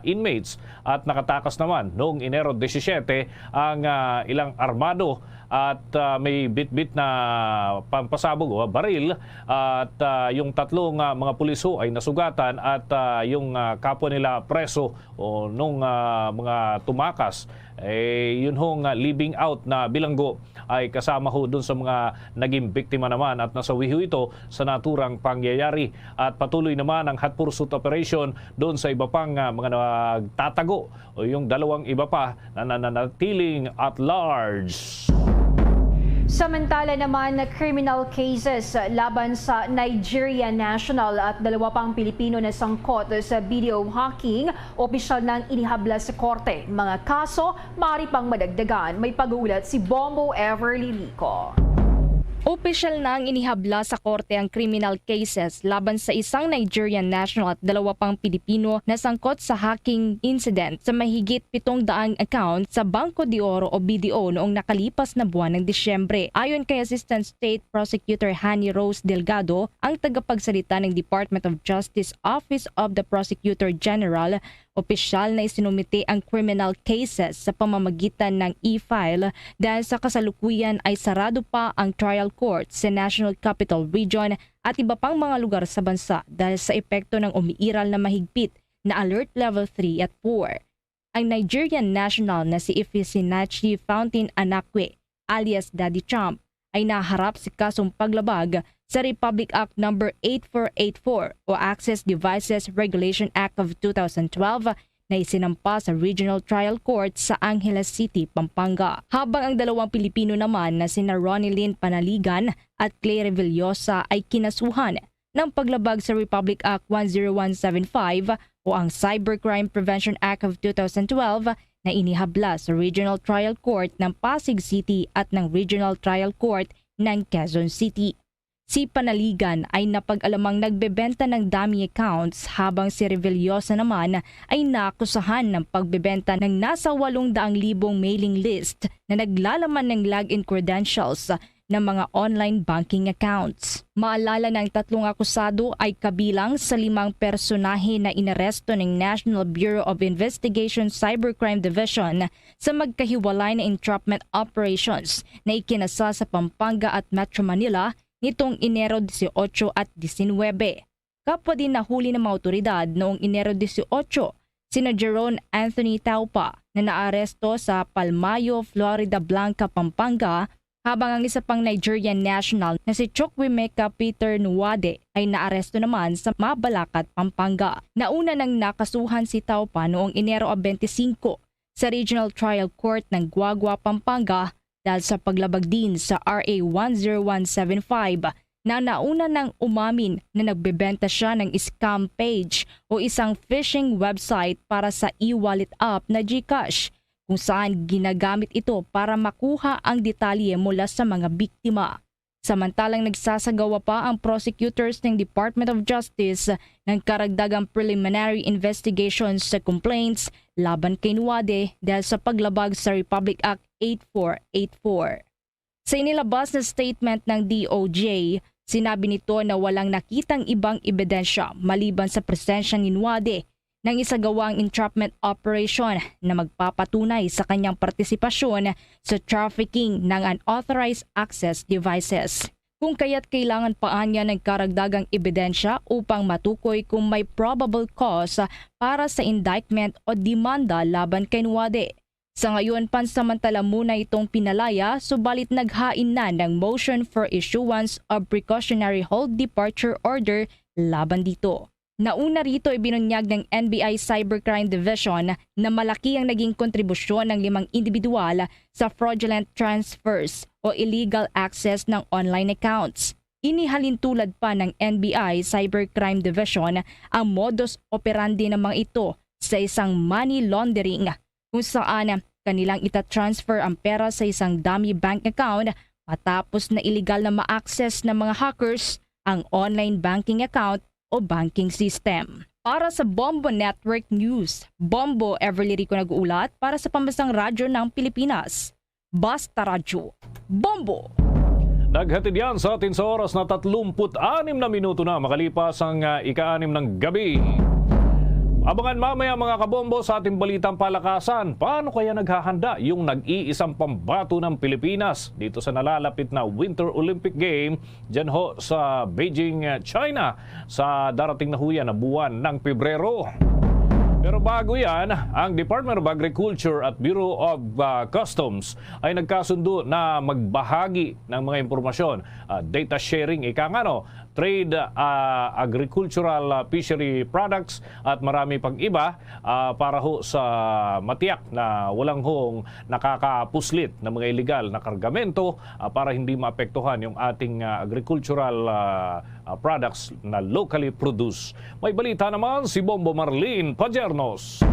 inmates at nakatakas naman noong Enero disisiete ang, ah, ilang armado at, ah, may bitbit na pampasabog o baril at, ah, yung tatlong, ah, mga pulis ho ay nasugatan at, ah, yung, ah, kapwa nila preso o nung, ah, mga tumakas, eh, yun hong, ah, leaving out na bilanggo ay kasama ho dun sa mga naging biktima naman at nasawi ho ito sa naturang pangyayari. At patuloy naman ang hot pursuit operation doon sa iba pang, ah, mga nagtatago o yung dalawang iba pa na nananatiling at large. Samantala naman, criminal cases laban sa Nigerian national at dalawa pang Pilipino na sangkot sa video hacking, opisyal nang inihabla sa korte. Mga kaso maaari pang madagdagan. May pag-uulat si Bombo Everly Lico. Opisyal na ang inihabla sa korte ang criminal cases laban sa isang Nigerian national at dalawa pang Pilipino na sangkot sa hacking incident sa mahigit pitong daang account sa Banco de Oro o B D O noong nakalipas na buwan ng Disyembre. Ayon kay Assistant State Prosecutor Honey Rose Delgado, ang tagapagsalita ng Department of Justice Office of the Prosecutor General, opisyal na isinumite ang criminal cases sa pamamagitan ng e-file dahil sa kasalukuyan ay sarado pa ang trial court sa National Capital Region at iba pang mga lugar sa bansa dahil sa epekto ng umiiral na mahigpit na Alert Level three at four. Ang Nigerian national na si Ifesinachi Fountain Anakwe, alias Daddy Trump, ay naharap sa kasong paglabag sa Republic Act Number eight four eight four o Access Devices Regulation Act of two thousand twelve na isinampa sa Regional Trial Court sa Angeles City, Pampanga. Habang ang dalawang Pilipino naman na sina Ronnie Lynn Panaligan at Clay Revillosa ay kinasuhan ng paglabag sa Republic Act one zero one seven five o ang Cybercrime Prevention Act of two thousand twelve na inihabla sa Regional Trial Court ng Pasig City at ng Regional Trial Court ng Quezon City. Si Panaligan ay napag-alamang nagbebenta ng dummy accounts habang si Revillosa naman ay naakusahan ng pagbebenta ng nasa walong daang libong mailing list na naglalaman ng login credentials ng mga online banking accounts. Maalala na ang tatlong akusado ay kabilang sa limang personahe na inaresto ng National Bureau of Investigation Cybercrime Division sa magkahiwalay na entrapment operations na ikinasa sa Pampanga at Metro Manila nitong Enero dieciocho at diecinuebe. Kapwa din nahuli ng mga awtoridad noong Enero dieciocho sina Jeron Anthony Taupa na naaresto sa Palmayo, Floridablanca, Pampanga, habang ang isa pang Nigerian national na si Chukwuemeka Peter Nwade ay naaresto naman sa Mabalacat, Pampanga. Nauna nang nakasuhan si Taupa noong Enero a twenty-five sa Regional Trial Court ng Guagua, Pampanga dahil sa paglabag din sa R A one zero one seven five na nauna nang umamin na nagbebenta siya ng scam page o isang phishing website para sa e-wallet app na GCash, kung saan ginagamit ito para makuha ang detalye mula sa mga biktima. Samantalang nagsasagawa pa ang prosecutors ng Department of Justice ng karagdagang preliminary investigations sa complaints laban kay Nuade dahil sa paglabag sa Republic Act eight four eight four. Sa inilabas na statement ng D O J, sinabi nito na walang nakitang ibang ebidensya maliban sa presensya ni Nuade nang isagawa ang entrapment operation na magpapatunay sa kanyang partisipasyon sa trafficking ng unauthorized access devices. Kung kaya't kailangan pa niya ng karagdagang ebidensya upang matukoy kung may probable cause para sa indictment o demanda laban kay Nuade. Sa ngayon, pansamantala muna itong pinalaya, subalit naghain na ng motion for issuance of precautionary hold departure order laban dito. Nauna rito, ibinunyag ng N B I Cybercrime Division na malaki ang naging kontribusyon ng limang individual sa fraudulent transfers o illegal access ng online accounts. Inihalintulad pa ng N B I Cybercrime Division ang modus operandi ng mga ito sa isang money laundering kung saan kanilang ita-transfer ang pera sa isang dummy bank account matapos na iligal na ma-access ng mga hackers ang online banking account o banking system. Para sa Bombo Network News, Bombo Everly Rico nag-uulat para sa Pambansang Radyo ng Pilipinas. Basta Radyo, Bombo! Naghatid yan sa atin sa oras na tatlumpu't anim na minuto na makalipas ang, ah, ika-anim ng gabi. Abangan mamaya, mga kabombo, sa ating balitang palakasan. Paano kaya naghahanda yung nag-iisang pambato ng Pilipinas dito sa nalalapit na Winter Olympic Game dyan ho sa Beijing, ah, China, sa darating na huya na buwan ng Pebrero? Pero bago yan, ang Department of Agriculture at Bureau of, ah, Customs ay nagkasundo na magbahagi ng mga impormasyon, ah, data sharing, ika nga, no, trade, ah, agricultural, ah, fishery products at marami pang iba, ah, para ho sa matiyak na walang hong nakakapuslit na mga illegal na kargamento, ah, para hindi maapektuhan yung ating, ah, agricultural, ah, ah, products na locally produced. May balita naman si Bombo Marlene Pajernos.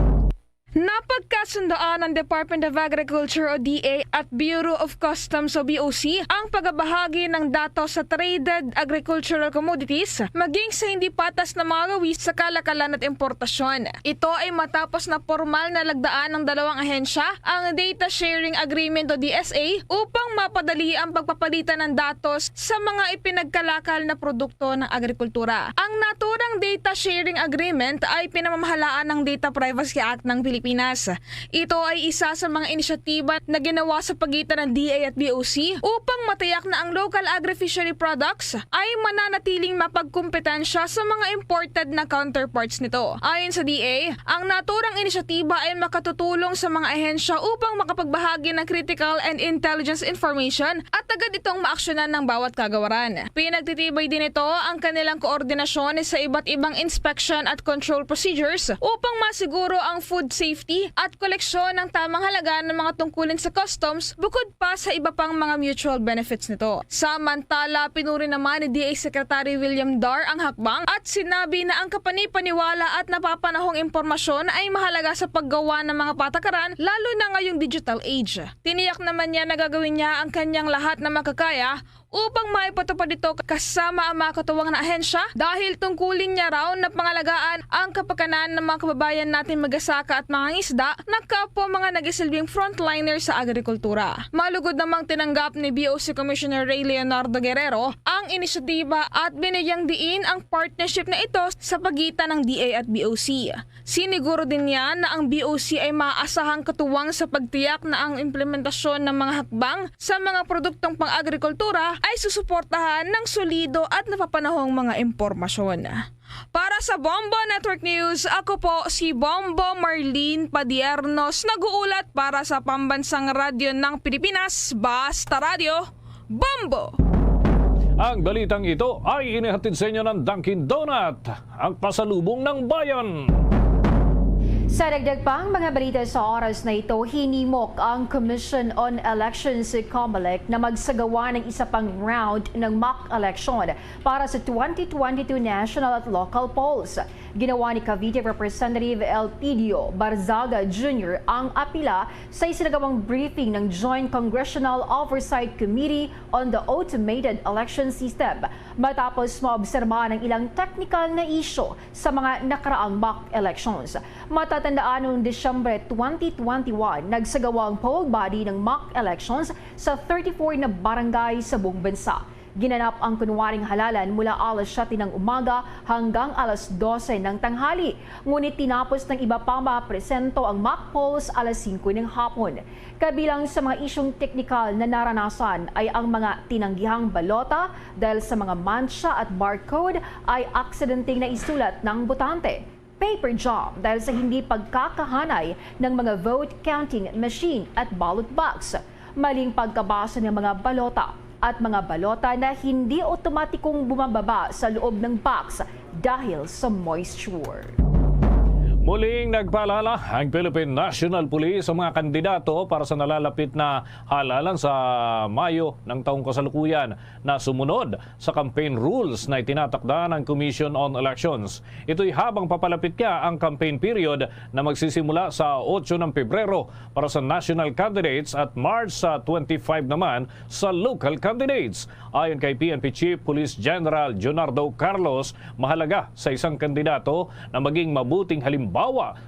Napagkasundaan ng Department of Agriculture o D A at Bureau of Customs o B O C ang pagbabahagi ng datos sa traded agricultural commodities, maging sa hindi patas na mga gawi sa kalakalan at importasyon. Ito ay matapos na pormal na lagdaan ng dalawang ahensya ang Data Sharing Agreement o D S A upang mapadali ang pagpapalitan ng datos sa mga ipinagkalakal na produkto ng agrikultura. Ang naturang data sharing agreement ay pinamamahalaan ng Data Privacy Act ng Pilipinas. Ito ay isa sa mga inisyatiba na ginawa sa pagitan ng D A at B O C upang matiyak na ang local agri-fishery products ay mananatiling mapagkumpetensya sa mga imported na counterparts nito. Ayon sa D A, ang naturang inisyatiba ay makatutulong sa mga ahensya upang makapagbahagi ng critical and intelligence information at agad itong maaksyonan ng bawat kagawaran. Pinagtitibay din nito ang kanilang koordinasyon sa iba't ibang inspection at control procedures upang masiguro ang food safety at koleksyon ng tamang halaga ng mga tungkulin sa customs, bukod pa sa iba pang mga mutual benefits nito. Samantala, pinuri naman ni D A Secretary William Dar ang hakbang at sinabi na ang kapanipaniwala at napapanahong impormasyon ay mahalaga sa paggawa ng mga patakaran, lalo na ngayong digital age. Tiniyak naman niya na gagawin niya ang kanyang lahat na makakaya upang maipatupad ito kasama ang mga katuwang na ahensya, dahil tungkulin niya raw na pangalagaan ang kapakanan ng mga kababayan natin magasaka at mangangisda na kapwa mga nagasilbing frontliner sa agrikultura. Malugod namang tinanggap ni B O C Commissioner Ray Leonardo Guerrero ang inisyatiba at binigyang diin ang partnership na ito sa pagitan ng D A at B O C. Siniguro din niya na ang B O C ay maaasahang katuwang sa pagtiyak na ang implementasyon ng mga hakbang sa mga produktong pang-agrikultura ay susuportahan ng solido at napapanahong mga impormasyon. Para sa Bombo Network News, ako po si Bombo Marlene Padiernos, nag-uulat para sa Pambansang Radyo ng Pilipinas, Basta Radyo, Bombo! Ang balitang ito ay inihatid sa inyo ng Dunkin' Donut, ang pasalubong ng bayan. Sa dagdag pang mga balita sa oras na ito, hinimok ang Commission on Elections, COMELEC, na magsagawa ng isa pang round ng mock election para sa twenty twenty-two national at local polls. Ginawa ni Cavite Representative Elpidio Barzaga Junior ang apila sa isinagawang briefing ng Joint Congressional Oversight Committee on the Automated Election System, matapos maobserbahan ang ilang technical na isyu sa mga nakaraang mock elections. Matatandaan, noong Disyembre twenty twenty-one, nagsagawa ang poll body ng mock elections sa thirty-four na barangay sa buong bansa. Ginanap ang kunwaring halalan mula alas siyete ng umaga hanggang alas dose ng tanghali, ngunit tinapos ng iba pa mapresento ang mock polls alas singko ng hapon. Kabilang sa mga isyung teknikal na naranasan ay ang mga tinanggihang balota dahil sa mga mancha at barcode ay aksidenteng naisulat ng botante, paper jam dahil sa hindi pagkakahanay ng mga vote counting machine at ballot box, maling pagkabasa ng mga balota, at mga balota na hindi otomatikong bumababa sa loob ng box dahil sa moisture. Muling nagpaalala ang Philippine National Police sa mga kandidato para sa nalalapit na halalan sa Mayo ng taong kasalukuyan na sumunod sa campaign rules na itinatakda ng Commission on Elections. Ito'y habang papalapit nga ang campaign period na magsisimula sa otso ng Pebrero para sa national candidates at March sa twenty-five naman sa local candidates. Ayon kay P N P Chief Police General Junardo Carlos, mahalaga sa isang kandidato na maging mabuting halimbawa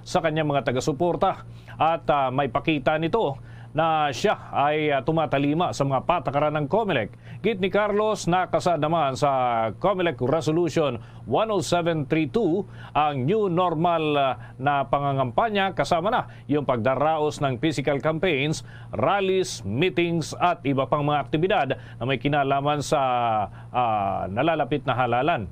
sa kanyang mga taga-suporta at, ah, may pakita nito na siya ay, ah, tumatalima sa mga patakaran ng COMELEC. Gid ni Carlos, nakasaad naman sa COMELEC Resolution one oh seven three two ang new normal, ah, na pangangampanya, kasama na yung pagdaraos ng physical campaigns, rallies, meetings at iba pang mga aktibidad na may kinalaman sa, ah, nalalapit na halalan.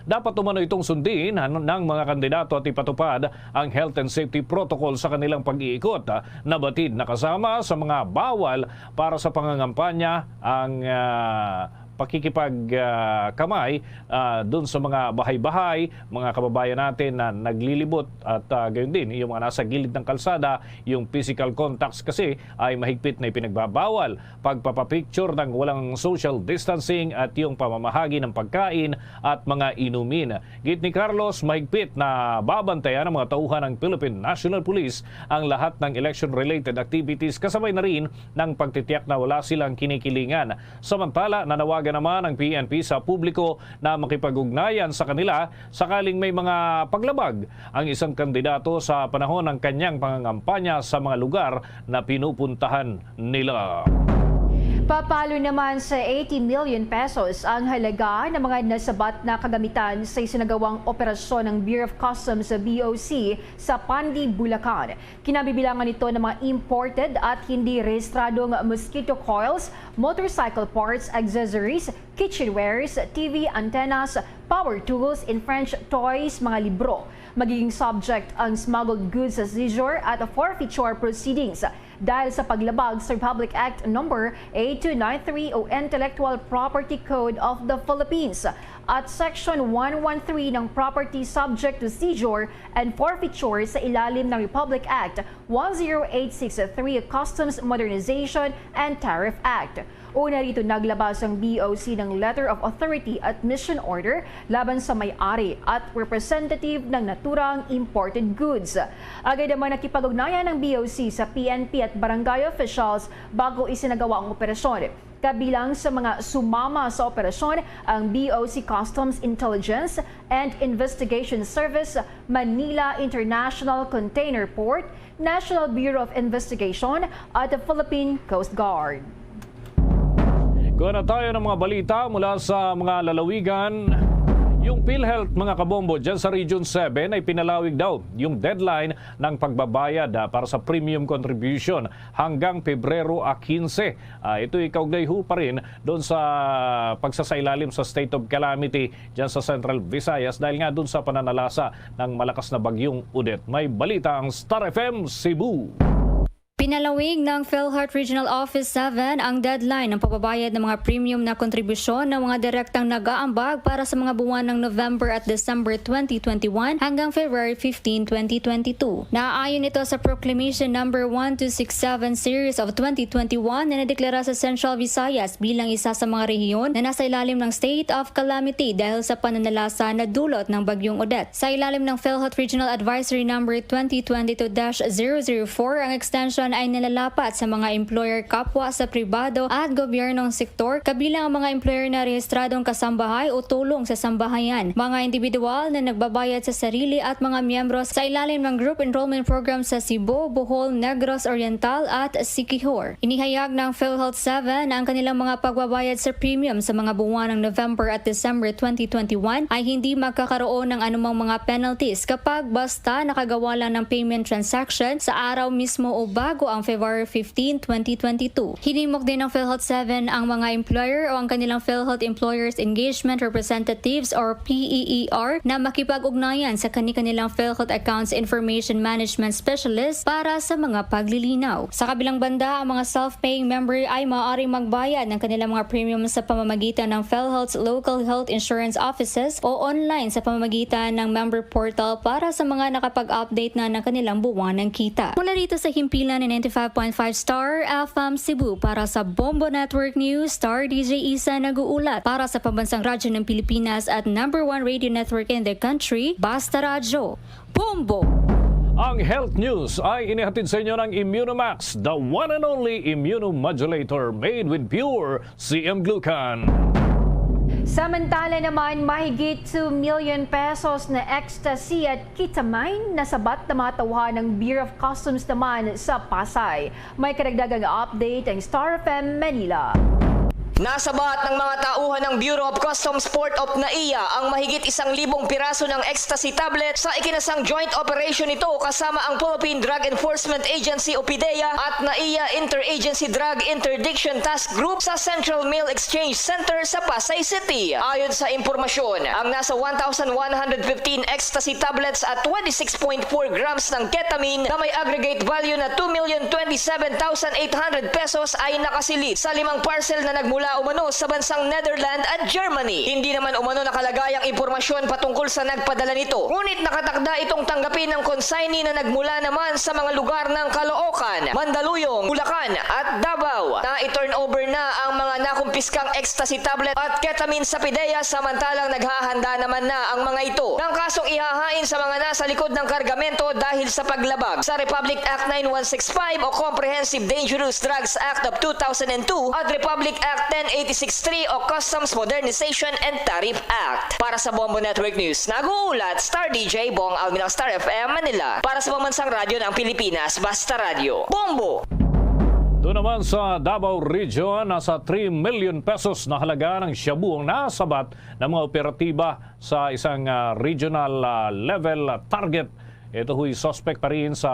Dapat umano itong sundin han-, ng mga kandidato at ipatupad ang health and safety protocol sa kanilang pag-iikot, ah, na batid na kasama sa mga bawal para sa pangangampanya ang, ah, pakikipag, ah, kamay, ah, dun sa mga bahay-bahay, mga kababayan natin na naglilibot at, ah, gayon din yung mga nasa gilid ng kalsada, yung physical contacts kasi ay mahigpit na ipinagbabawal, pagpapapicture ng walang social distancing at yung pamamahagi ng pagkain at mga inumin. Gid ni Carlos, mahigpit na babantayan ng mga tauhan ng Philippine National Police ang lahat ng election-related activities, kasabay na rin ng pagtitiyak na wala silang kinikilingan. Samantala, nanawagan naman ang P N P sa publiko na makipag-ugnayan sa kanila sakaling may mga paglabag ang isang kandidato sa panahon ng kanyang pangangampanya sa mga lugar na pinupuntahan nila. Papalo naman sa eighty million pesos ang halaga ng mga nasabat na kagamitan sa isinagawang operasyon ng Bureau of Customs, B O C, sa Pandi, Bulacan. Kinabibilangan ito ng mga imported at hindi rehistradong mosquito coils, motorcycle parts, accessories, kitchenwares, T V antennas, power tools, infringed toys, mga libro. Magiging subject ang smuggled goods sa seizure at forfeiture proceedings dahil sa paglabag sa Republic Act Number eight two nine three o Intellectual Property Code of the Philippines at Section one one three ng Property Subject to Seizure and Forfeiture sa ilalim ng Republic Act one zero eight six three, Customs Modernization and Tariff Act. Una rito, naglabas ang B O C ng Letter of Authority at Mission Order laban sa may-ari at representative ng naturang imported goods. Agad naman nakipag-ugnayan ang B O C sa P N P at barangay officials bago isinagawa ang operasyon. Kabilang sa mga sumama sa operasyon ang B O C Customs Intelligence and Investigation Service, Manila International Container Port, National Bureau of Investigation at the Philippine Coast Guard. Kuha na tayo ng mga balita mula sa mga lalawigan. Yung PhilHealth, mga kabombo, dyan sa Region seven ay pinalawig daw yung deadline ng pagbabayad, ah, para sa premium contribution hanggang Pebrero, ah, quince. Ah, ito ikaugnay ho pa rin doon sa pagsasailalim sa state of calamity dyan sa Central Visayas dahil nga doon sa pananalasa ng malakas na bagyong Odette. May balita ang Star F M Cebu. Pinalawig ng PhilHealth Regional Office seven ang deadline ng pagbabayad ng mga premium na kontribusyon ng mga direktang nag-aambag para sa mga buwan ng November at December twenty twenty-one hanggang February fifteen, twenty twenty-two. Naaayon ito sa Proclamation Number one two six seven Series of twenty twenty-one na nadeklara sa Central Visayas bilang isa sa mga rehiyon na nasa ilalim ng state of calamity dahil sa pananalasa na dulot ng Bagyong Odette. Sa ilalim ng PhilHealth Regional Advisory Number twenty twenty-two dash zero zero four, ang extension ay nilalapat sa mga employer kapwa sa pribado at gobyernong sektor, kabilang ang mga employer na rehistradong kasambahay o tulong sa sambahayan, mga individual na nagbabayad sa sarili at mga miyembro sa ilalim ng Group Enrollment Program sa Cebu, Bohol, Negros Oriental at Siquijor. Inihayag ng PhilHealth seven na ang kanilang mga pagbabayad sa premium sa mga buwan ng November at December twenty twenty-one ay hindi magkakaroon ng anumang mga penalties kapag basta nakagawa lang ng payment transaction sa araw mismo o bago ang February fifteen, twenty twenty-two. Hinimok din ng PhilHealth seven ang mga employer o ang kanilang PhilHealth Employers Engagement Representatives or P E E R na makipag-ugnayan sa kani-kanilang PhilHealth Accounts Information Management Specialist para sa mga paglilinaw. Sa kabilang banda, ang mga self-paying member ay maaaring magbayad ng kanilang mga premium sa pamamagitan ng PhilHealth's local health insurance offices o online sa pamamagitan ng member portal para sa mga nakapag-update na ng kanilang buwanang kita. Mula rito sa himpilan ng ninety-five point five Star F M Cebu, para sa Bombo Network News, Star D J Isa nag-uulat. Para sa Pambansang Radyo ng Pilipinas at number one radio network in the country, Basta Radyo. Bombo! Ang health news ay inihatid sa inyo ng Immunomax, the one and only immunomodulator made with pure C M glucan. Samantala naman, mahigit two million pesos na ecstasy at ketamine nasabat na mga tauhan ng Bureau of Customs naman sa Pasay. May karagdagang update ang Star F M Manila. Nasabat ng mga tauhan ng Bureau of Customs Port of Naiya ang mahigit isang libong piraso ng ecstasy tablet sa ikinasang joint operation nito kasama ang Philippine Drug Enforcement Agency o PDEA at Naiya Interagency Drug Interdiction Task Group sa Central Mail Exchange Center sa Pasay City. Ayon sa impormasyon, ang nasa one thousand one hundred fifteen ecstasy tablets at twenty-six point four grams ng ketamine na may aggregate value na two million twenty-seven thousand eight hundred pesos ay nakasilid sa limang parcel na nagmula umano sa bansang Netherlands at Germany. Hindi naman umano nakalagay ang impormasyon patungkol sa nagpadala nito. Ngunit nakatakda itong tanggapin ng consignee na nagmula naman sa mga lugar ng Caloocan, Mandaluyong, Bulacan at Davao. Na i-turnover na ang mga nakumpiskang ecstasy tablet at ketamine sa PDEA, samantalang naghahanda naman na ang mga ito ng kasong ihahain sa mga nasa likod ng kargamento dahil sa paglabag sa Republic Act nine one six five o Comprehensive Dangerous Drugs Act of two thousand and two at Republic Act ten eighty-six three o Customs Modernization and Tariff Act. Para sa Bombo Network News, nag-uulat Star D J Bong Alvin ng Star F M Manila. Para sa Pambansang Radyo ng Pilipinas, Basta Radyo, Bombo! Doon naman sa Davao Region, nasa three million pesos na halaga ng shabu ang nasabat ng mga operatiba sa isang, ah, regional, ah, level target. Ito ho'y suspect pa rin sa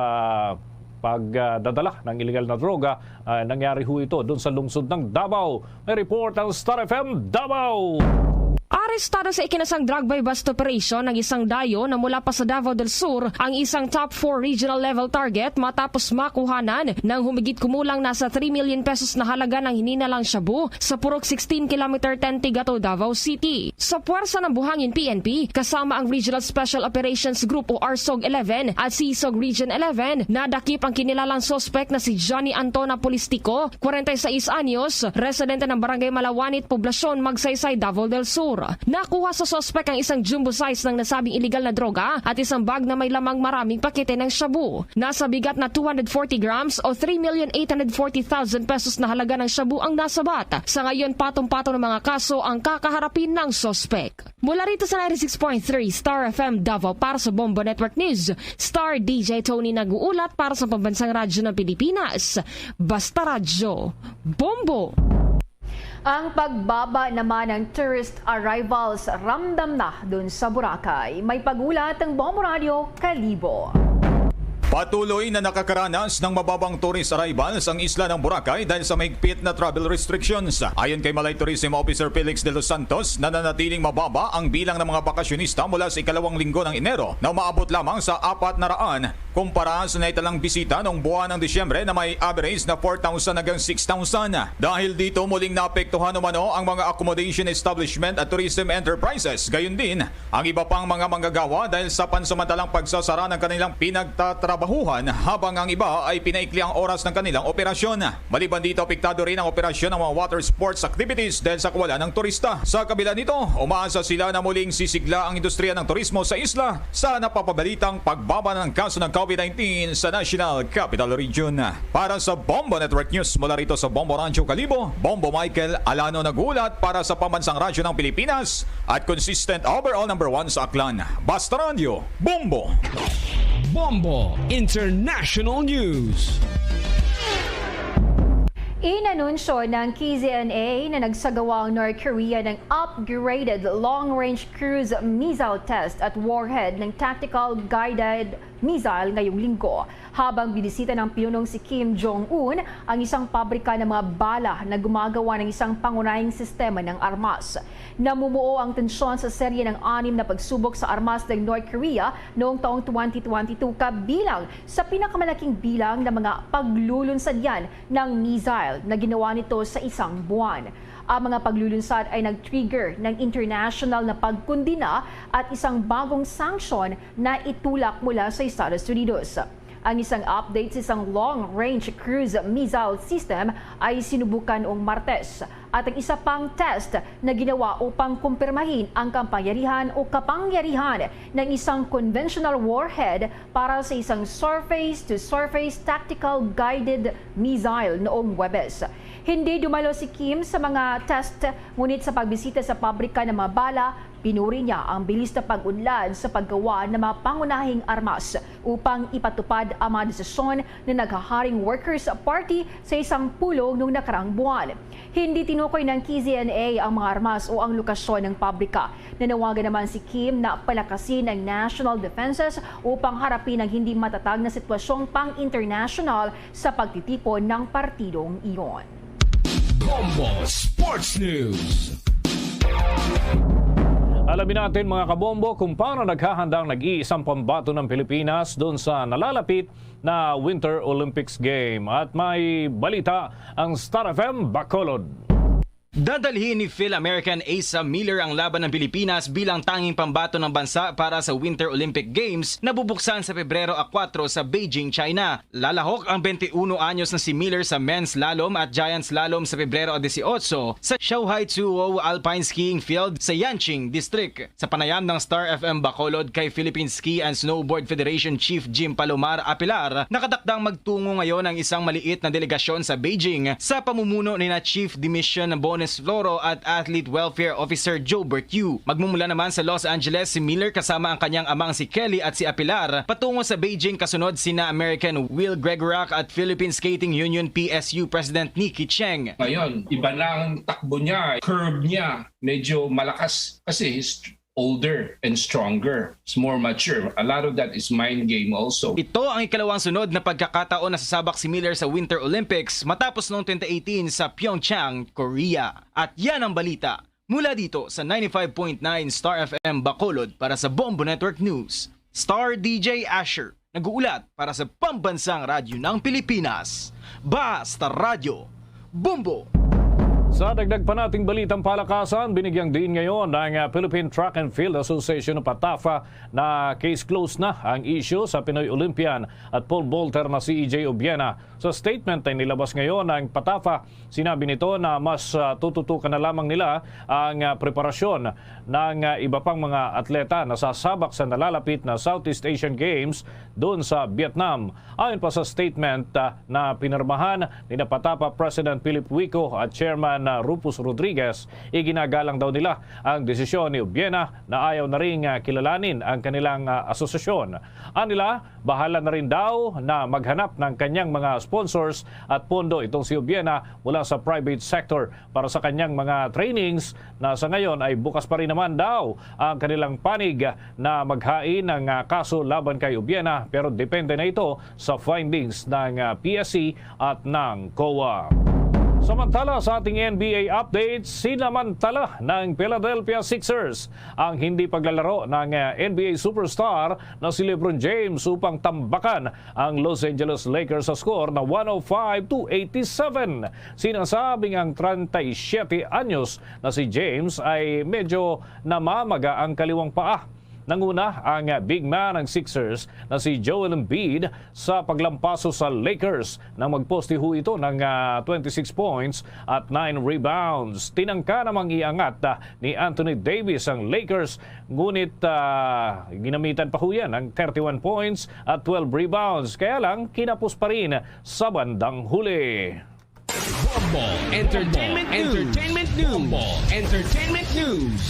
pagdadala ng illegal na droga. Ah, nangyari ho ito doon sa lungsod ng Davao. May report ang Star F M Davao. Arestado sa ikinasang drug buy-bust operation ang isang dayo na mula pa sa Davao del Sur, ang isang top four regional level target, matapos makuhanan ng humigit kumulang nasa three million pesos na halaga ng hininalang shabu sa Purok sixteen kilometer ten, Tigato, Davao City. Sa Puwersa ng Buhangin P N P, kasama ang Regional Special Operations Group o RSOG eleven at CSOG Region eleven, nadakip ang kinilalang suspek na si Johnny Antona Polistico, kwarenta y seis anyos, residente ng Barangay Malawanit, Poblacion, Magsaysay, Davao del Sur. Nakuha sa suspek ang isang jumbo size ng nasabing iligal na droga at isang bag na may lamang maraming pakete ng shabu. Nasa bigat na two hundred forty grams o three million eight hundred forty thousand pesos na halaga ng shabu ang nasabat. Sa ngayon, patong-patong ng mga kaso ang kakaharapin ng suspek. Mula rito sa ninety-six point three Star F M Davao, para sa Bombo Network News, Star D J Tony nag-uulat para sa Pambansang Radyo ng Pilipinas. Basta Radyo, Bombo! Ang pagbaba naman ng tourist arrivals ramdam na dun sa Boracay. May pag-ulat ang Bombo Radyo, Kalibo. Patuloy na nakakaranas ng mababang tourist arrivals ang isla ng Boracay dahil sa mahigpit na travel restrictions. Ayon kay Malay Tourism Officer Felix de los Santos, nananatiling mababa ang bilang ng mga bakasyonista mula sa ikalawang linggo ng Enero na umaabot lamang sa apat na raan kumpara sa naitalang bisita noong buwan ng Disyembre na may average na four thousand hanggang six thousand. Dahil dito, muling naapektuhan umano ang mga accommodation establishment at tourism enterprises. Gayon din, ang iba pang mga manggagawa dahil sa pansamantalang pagsasara ng kanilang pinagtatrabahuhan, habang ang iba ay pinaikli ang oras ng kanilang operasyon. Maliban dito, apektado rin ang operasyon ng mga water sports activities dahil sa kawalan ng turista. Sa kabila nito, umaasa sila na muling sisigla ang industriya ng turismo sa isla sa napapabalitang pagbaba ng kaso ng COVID nineteen sa National Capital Region. Para sa Bombo Network News, mula rito sa Bombo Rancho Kalibo, Bombo Michael Alano nag-uulat para sa Pambansang Radyo ng Pilipinas at consistent overall number one sa Aklan. Basta Radyo, Bombo! Bombo International News. Inanunsyo ng K Z N A na nagsagawa ang North Korea ng upgraded long-range cruise missile test at warhead ng tactical guided missile ngayong linggo, habang binisita ng pinunong si Kim Jong-un ang isang pabrika ng mga bala na gumagawa ng isang pangunahing sistema ng armas. Namumuo ang tensyon sa serye ng anim na pagsubok sa armas ng North Korea noong taong twenty twenty-two, kabilang sa pinakamalaking bilang ng mga paglulunsad yan ng missile na ginawa nito sa isang buwan. Ang mga paglulunsad ay nag-trigger ng international na pagkundina at isang bagong sanction na itulak mula sa Estados Unidos. Ang isang update sa isang long-range cruise missile system ay sinubukan noong Martes, at ang isa pang test na ginawa upang kumpirmahin ang kapangyarihan o kapangyarihan ng isang conventional warhead para sa isang surface-to-surface tactical guided missile noong Huwebes. Hindi dumalo si Kim sa mga test, ngunit sa pagbisita sa pabrika ng mga bala, pinuri niya ang bilis na pag-unlad sa paggawa ng mga pangunahing armas upang ipatupad ang mga desisyon ng naghaharing Workers' Party sa isang pulong noong nakaraang buwan. Hindi tinukoy ng K Z N A ang mga armas o ang lokasyon ng pabrika. Nanawagan naman si Kim na palakasin ang national defenses upang harapin ang hindi matatag na sitwasyong pang-internasyonal sa pagtitipon ng partidong iyon. Bombo Sports News. Alamin natin, mga kabombo, kung paano naghahanda ang nag-iisang pambato ng Pilipinas doon sa nalalapit na Winter Olympics Game. At may balita ang Star F M Bacolod. Dadalhin ni Phil American Asa Miller ang laban ng Pilipinas bilang tanging pambato ng bansa para sa Winter Olympic Games na bubuksan sa Pebrero a kuwatro sa Beijing, China. Lalahok ang twenty-one anyos na si Miller sa men's slalom at giant slalom sa Pebrero a dieciocho sa Shaohai Chuo Alpine Skiing Field sa Yancheng District. Sa panayam ng Star F M Bacolod kay Philippine Ski and Snowboard Federation Chief Jim Palomar Apilar, nakatakdang magtungo ngayon ang isang maliit na delegasyon sa Beijing sa pamumuno ni na Chief Dimission Bones Floro at Athlete Welfare Officer Joe Bertiu. Magmumula naman sa Los Angeles si Miller kasama ang kanyang amang si Kelly at si Apilar patungo sa Beijing, kasunod sina American Will Gregorak at Philippine Skating Union, P S U, President Nikki Cheng. Ngayon, iba na ang takbo niya, curve niya, medyo malakas kasi he's older and stronger. He's more mature. A lot of that is mind game also. Ito ang ikalawang sunod na pagkakataon na sasabak si Miller sa Winter Olympics matapos noong twenty eighteen sa Pyeongchang, Korea. At yan ang balita mula dito sa ninety-five point nine Star F M Bacolod. Para sa Bombo Network News, Star D J Asher nag-uulat para sa Pambansang Radyo ng Pilipinas. Basta Radyo, Bombo! Sa dagdag pa nating balitang palakasan, binigyang diin ngayon ng, ah, Philippine Track and Field Association o PATAFA na case closed na ang issue sa Pinoy Olympian at pole vaulter na si E J Obiena. Sa statement na inilabas ngayon ng PATAFA, sinabi nito na mas, ah, tututukan na lamang nila ang, ah, preparasyon ng, ah, iba pang mga atleta na sasabak sa nalalapit na Southeast Asian Games doon sa Vietnam. Ayon pa sa statement, ah, na pinirmahan ni PATAFA President Philip Wico at Chairman na Rufus Rodriguez, iginagalang daw nila ang desisyon ni Ubiena na ayaw na ring, ah, kilalanin ang kanilang, ah, asosasyon. Anila, bahala na rin daw na maghanap ng kanyang mga sponsors at pondo itong si Ubiena mula sa private sector para sa kanyang mga trainings na sa ngayon ay bukas pa rin naman daw ang kanilang panig na maghain ng, ah, kaso laban kay Ubiena, pero depende na ito sa findings ng, ah, P S C at ng COA. Samantala, sa ating N B A update, sinamantala ng Philadelphia Sixers ang hindi paglalaro ng, ah, N B A superstar na si LeBron James upang tambakan ang Los Angeles Lakers sa score na one oh five to eighty-seven. Sinasabing ang treinta y siete anyos na si James ay medyo namamaga ang kaliwang paa. Nanguna ang big man ng Sixers na si Joel Embiid sa paglampaso sa Lakers nang magposte ho ito ng, ah, twenty-six points at nine rebounds. Tinangka namang iangat, ah, ni Anthony Davis ang Lakers, ngunit, ah, ginamitan pa ho yan ng thirty-one points at twelve rebounds. Kaya lang, kinapos pa rin sa bandang huli. Bombo Entertainment News. Entertainment News. Bombo Entertainment News.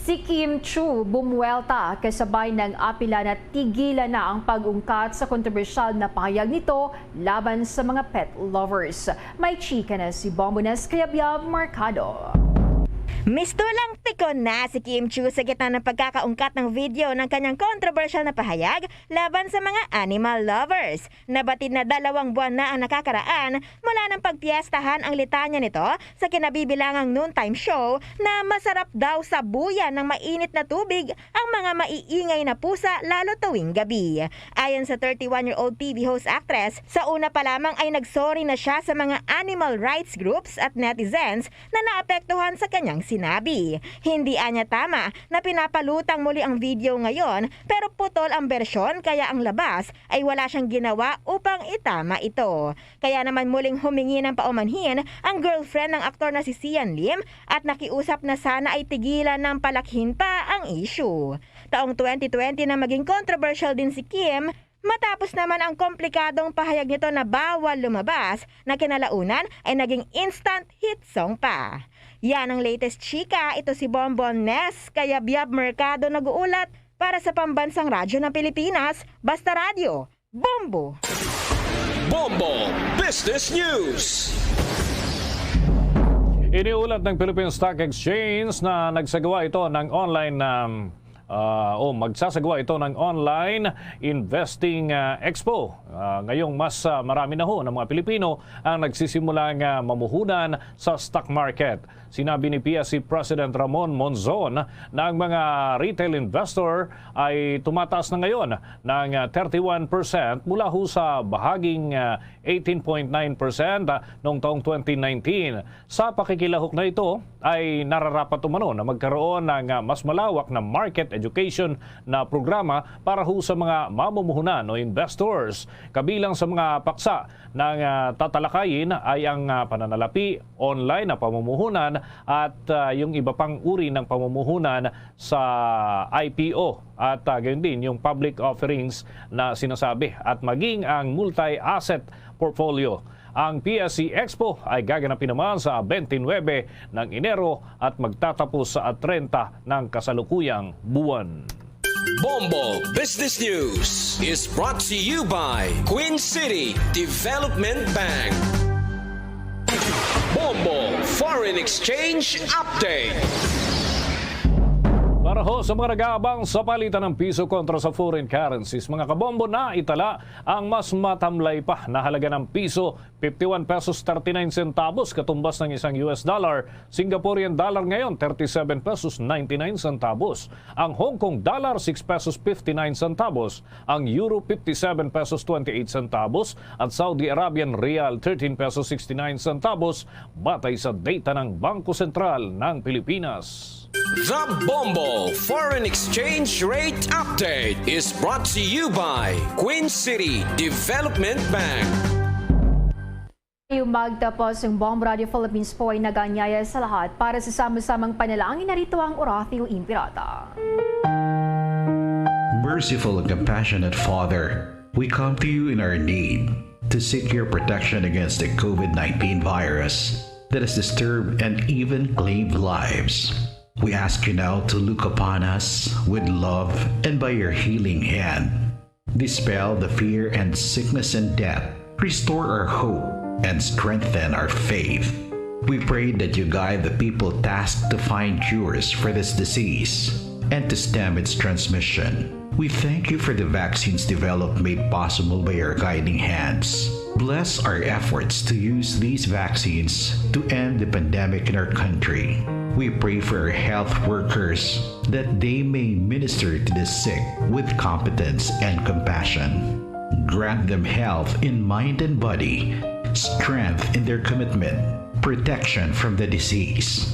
Si Kim Chiu bumuwelta kasabay ng apila na tigilan na ang pag-ungkat sa kontrobersyal na pahayag nito laban sa mga pet lovers. May chika na si Bombo Nes Kayabyab Mercado. Mistulang pikon na si Kim Chiu sa gitna ng pagkakaungkat ng video ng kanyang kontrobersyal na pahayag laban sa mga animal lovers. Nabatid na dalawang buwan na ang nakakaraan mula nang pagpiestahan ang litanya nito sa kinabibilangang noontime show na masarap daw sabuyan ng mainit na tubig ang mga maiingay na pusa lalo tuwing gabi. Ayon sa thirty-one-year-old T V host actress, sa una pa lamang ay nagsorry na siya sa mga animal rights groups at netizens na naapektuhan sa kanyang sinabi. Hindi anya tama na pinapalutang muli ang video ngayon, pero putol ang bersyon kaya ang labas ay wala siyang ginawa upang itama ito. Kaya naman muling humingi ng paumanhin ang girlfriend ng aktor na si Sian Lim at nakiusap na sana ay tigilan ng palakhin pa ang issue. Taong twenty twenty na maging controversial din si Kim, matapos naman ang komplikadong pahayag nito na bawal lumabas, na kinalaunan ay naging instant hit song pa. Yan ang latest chika. Ito si Bonbon Nes Kayabyab Mercado nag-uulat para sa Pambansang Radyo ng Pilipinas, Basta Radyo, Bombo! Bombo Business News. Iniulat ng Philippine Stock Exchange na nagsagawa ito ng online, um, ah, o magsasagawa ito ng online investing, ah, expo. Ah, ngayong mas, ah, marami na ho ng mga Pilipino ang nagsisimulang, ah, mamuhunan sa stock market. Sinabi ni P S C President Ramon Monzon na ang mga retail investor ay tumataas na ngayon ng, ah, thirty-one percent mula ho sa bahaging, ah, eighteen point nine percent, ah, noong taong twenty nineteen. Sa pakikilahok na ito ay nararapat umano na magkaroon ng, ah, mas malawak na market education na programa para ho sa mga mamumuhunan o investors. Kabilang sa mga paksa na, ah, tatalakayin ay ang, ah, pananalapi, online na pamumuhunan at, ah, yung iba pang uri ng pamumuhunan sa I P O at, ah, gayon din yung public offerings na sinasabi at maging ang multi-asset portfolio. Ang P S C Expo ay gaganapin naman sa twenty-nine ng Enero at magtatapos sa treinta ng kasalukuyang buwan. Bombo Business News is brought to you by Queen City Development Bank. Bombo Foreign Exchange Update. Para ho sa mga nag-aabang sa palitan ng piso kontra sa foreign currencies, mga kabombo, na itala ang mas matamlay pa na halaga ng piso, fifty-one pesos thirty-nine centavos, katumbas ng isang U S dollar. Singaporean dollar ngayon, thirty-seven pesos ninety-nine centavos. Ang Hong Kong dollar, six pesos fifty-nine centavos. Ang euro, fifty-seven pesos twenty-eight centavos. At Saudi Arabian rial, thirteen pesos sixty-nine centavos, batay sa data ng Bangko Sentral ng Pilipinas. The Bombo Foreign Exchange Rate Update is brought to you by Queen City Development Bank. Tayo magtapos, ang Bombo Radio Philippines po ay nag-aanyaya sa lahat para sa sama-samang panalangin. Narito ang Oratio Impirata. Merciful and compassionate Father, we come to you in our need to seek your protection against the COVID nineteen virus. that has disturbed and even claimed lives. We ask you now to look upon us with love and by your healing hand, dispel the fear and sickness and death, restore our hope, and strengthen our faith. We pray that you guide the people tasked to find cures for this disease and to stem its transmission. We thank you for the vaccines developed made possible by your guiding hands. Bless our efforts to use these vaccines to end the pandemic in our country. We pray for our health workers that they may minister to the sick with competence and compassion. Grant them health in mind and body, strength in their commitment, protection from the disease.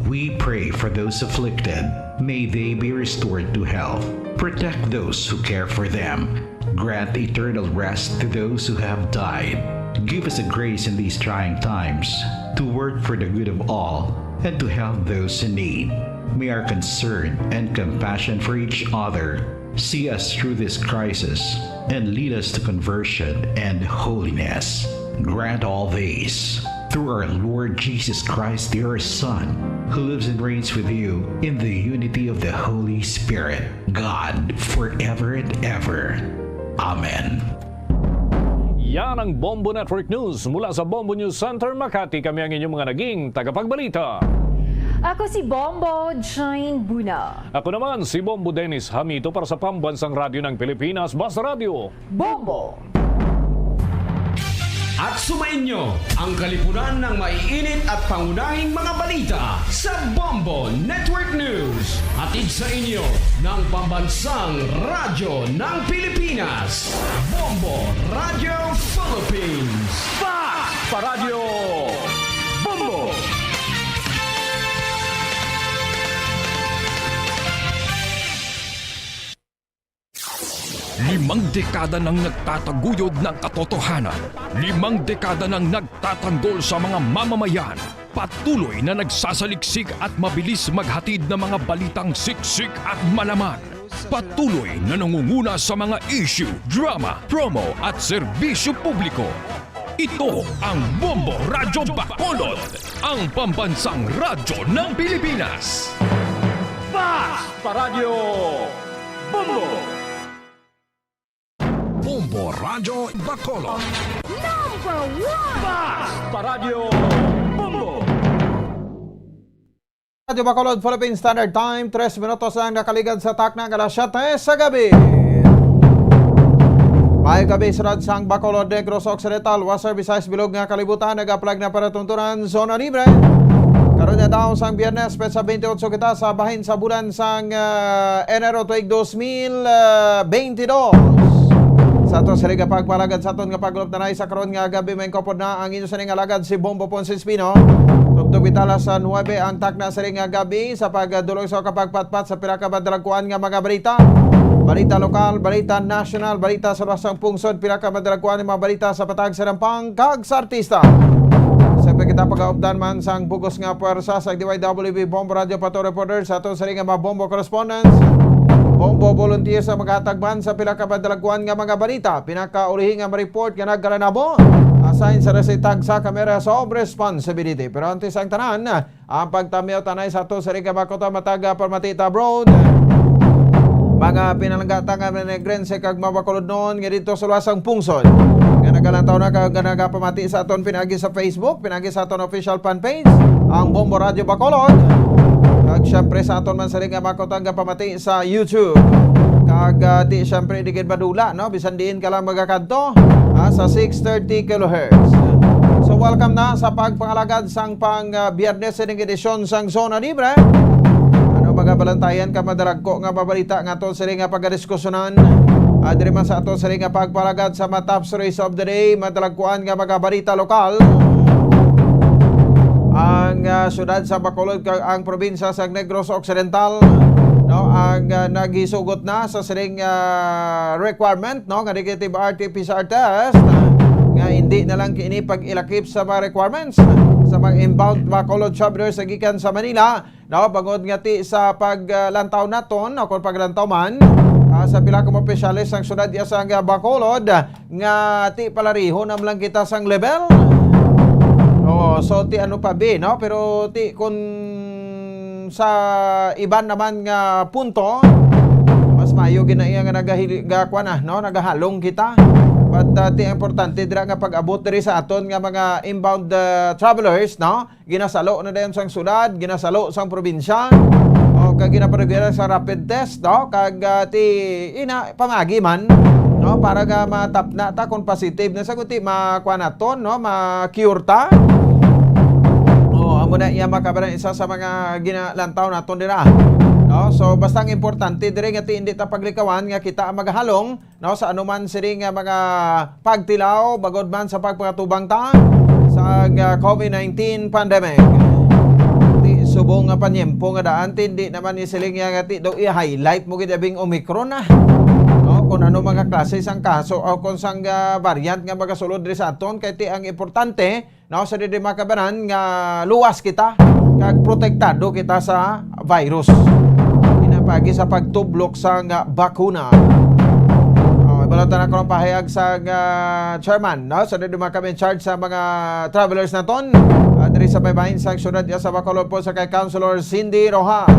We pray for those afflicted. May they be restored to health. Protect those who care for them. Grant eternal rest to those who have died. Give us the grace in these trying times to work for the good of all and to help those in need. May our concern and compassion for each other see us through this crisis and lead us to conversion and holiness. Grant all these through our Lord Jesus Christ, your Son, who lives and reigns with you in the unity of the Holy Spirit, God, forever and ever. Amen. Yan ang Bombo Network News mula sa Bombo News Center, Makati. Kami ang inyong mga naging tagapagbalita. Ako si Bombo Jane Buna. Ako naman si Bombo Dennis Hamito para sa Pambansang Radyo ng Pilipinas, Basta Radyo. Bombo! At sumainyo ang kalipunan ng maiinit at pangunahing mga balita sa Bombo Network News. Hatid sa inyo ng Pambansang Radyo ng Pilipinas, Bombo Radyo Philippines. Fast Paradyo Bombo! Limang dekada nang nagtataguyod ng katotohanan. Limang dekada nang nagtatanggol sa mga mamamayan. Patuloy na nagsasaliksik at mabilis maghatid ng mga balitang siksik at malaman. Patuloy na nangunguna sa mga issue, drama, promo at serbisyo publiko. Ito ang Bombo Radyo Bacolod, ang pambansang radyo ng Pilipinas. Fast Paradyo Bombo! Bombo Radyo Bacolod. Number one! Fast Paradyo Bombo! Radyo Bacolod, Philippine Standard Time, tres minutos ang nakaligad sa takna nga alas siyete sa gabi. Maayong gabi, syudad sang Bacolod, Negros Occidental, Western Visayas, bilog nga kalibutan, nag-apply na palatuntunan, zona libre. Karon nga adlaw sang Biyernes, petsa twenty-eight kita sa bahin sa bulan sang, ah, Enero tuig dos mil, ah, twenty-two. Sa aton sini nga pagpalagad sa aton nga paglup na sa karon nga gabi, may kopod na ang inyo sini nga alagad si Bombo Ponce Espino. Tubtob kita alas nuebe ang takna sini nga gabi sa pagdulong sa kapagpatpat sa pila ka madalagkuan nga mga balita. Balita lokal, balita nasyonal, balita sa luwas sang pungsod, pila ka madalagkuan nga mga balita sa patag sa dampang kag sa artista. Sa pagkita pag-aupdan man sang bugos nga puwersa sa D Y W B Bombo Radio Pato Reporter sa aton sini nga mga Bombo correspondents, Bombo volunteers ang maghatag man sa pila ka madalagkuan nga mga balita. Pinakaulihi nga ma-report nga nagkaranabo, assign sa resitag sa Cameras of Responsibility. Pero antes ang tanan, ang pagtamyaw tanay sa ato sa Riga Bakota, matag, ah, pamati ta, bro. Mga pinalangga ta nga Manegrense kag mabakulod noon nga dito sa luwas sang pungsod. Nga nagalantaw na kag nga nagapamati sa aton pinaagi sa Facebook, pinaagi sa aton official fan page, ang Bombo Radio Bacolod. Kag syempre sa aton man sa Riga Bakota nga pamati sa YouTube. Kag, ah, di syempre di gid madula, no? Bisan diin ka lang magakadto, ah, sa six thirty kilohertz. So, welcome na sa pagpangalagad sang pang, ah, Biyernes ining edisyon sang Zona Libre. Ano, mga balantayan ka madalagko nga mabalita nga aton sini nga pagadiskusyonan. Ah, diri man sa aton sini nga pagpalagad sa mga top stories of the day, madalagkuan nga mga balita lokal. Ang, ah, syudad sa Bacolod kag ang probinsya sa Negros Occidental, no, ang, ah, nagisugot na sa sining, ah, requirement, no, nga negative R T P C R test, nga hindi na lang kini pag-ilakip sa mga requirements sa mga inbound Bacolod travelers sa gikan sa Manila, no, bangod nga ti sa paglantaw naton, o kung paglantaw man, ah, sa pila ka mga opisyales sang syudad iya sang, ah, Bacolod, nga ti palarihon na man lang kita sang level. O, Oh, so ti ano pa bi, no? Pero ti kun sa iban naman nga punto, mas maayo gid na iya nga nagahil-, ga-, kuwan na, no? Nagahalong kita. But, ah, ti importante dira nga pag-abot diri sa aton nga mga inbound, ah, travelers, no? Ginasalo na dayon sang syudad, ginasalo sang probinsya, o kag ginapadugiran sa rapid test, no? Kag, ah, ti, ina, pamagi man, no? Para nga matapna ta kung positive na sa kundi makuha naton, no? Ma-cure ta. Oh, amo na iya makabaran isa sa mga ginalantaw naton dira. No? So, basta ang importante diri nga ti hindi ta paglikawan nga kita ang magahalong, no, sa anuman sini nga mga pagtilaw, bagod man sa pagpakatubang ta sa, ah, covid nineteen pandemic. Ti subong nga panyempo nga daan, ti hindi naman ni siling nga ti daw i-highlight mo gid abing Omicron na. No, kung ano mga klase sang kaso o kung sang, ah, variant nga magasulod diri sa aton, kay ti ang importante, no, sa diri makabanan nga luwas kita kag protektado kita sa virus. Pinapagi sa pagtublok sa nga bakuna. Oh, ibalatan ako ng pahayag sa nga chairman, no, sa diri makabanan in charge sa mga travelers naton. Ah, diri sa baybayin sa siyudad sa Bacolod po sa kay Councilor Cindy Rojas.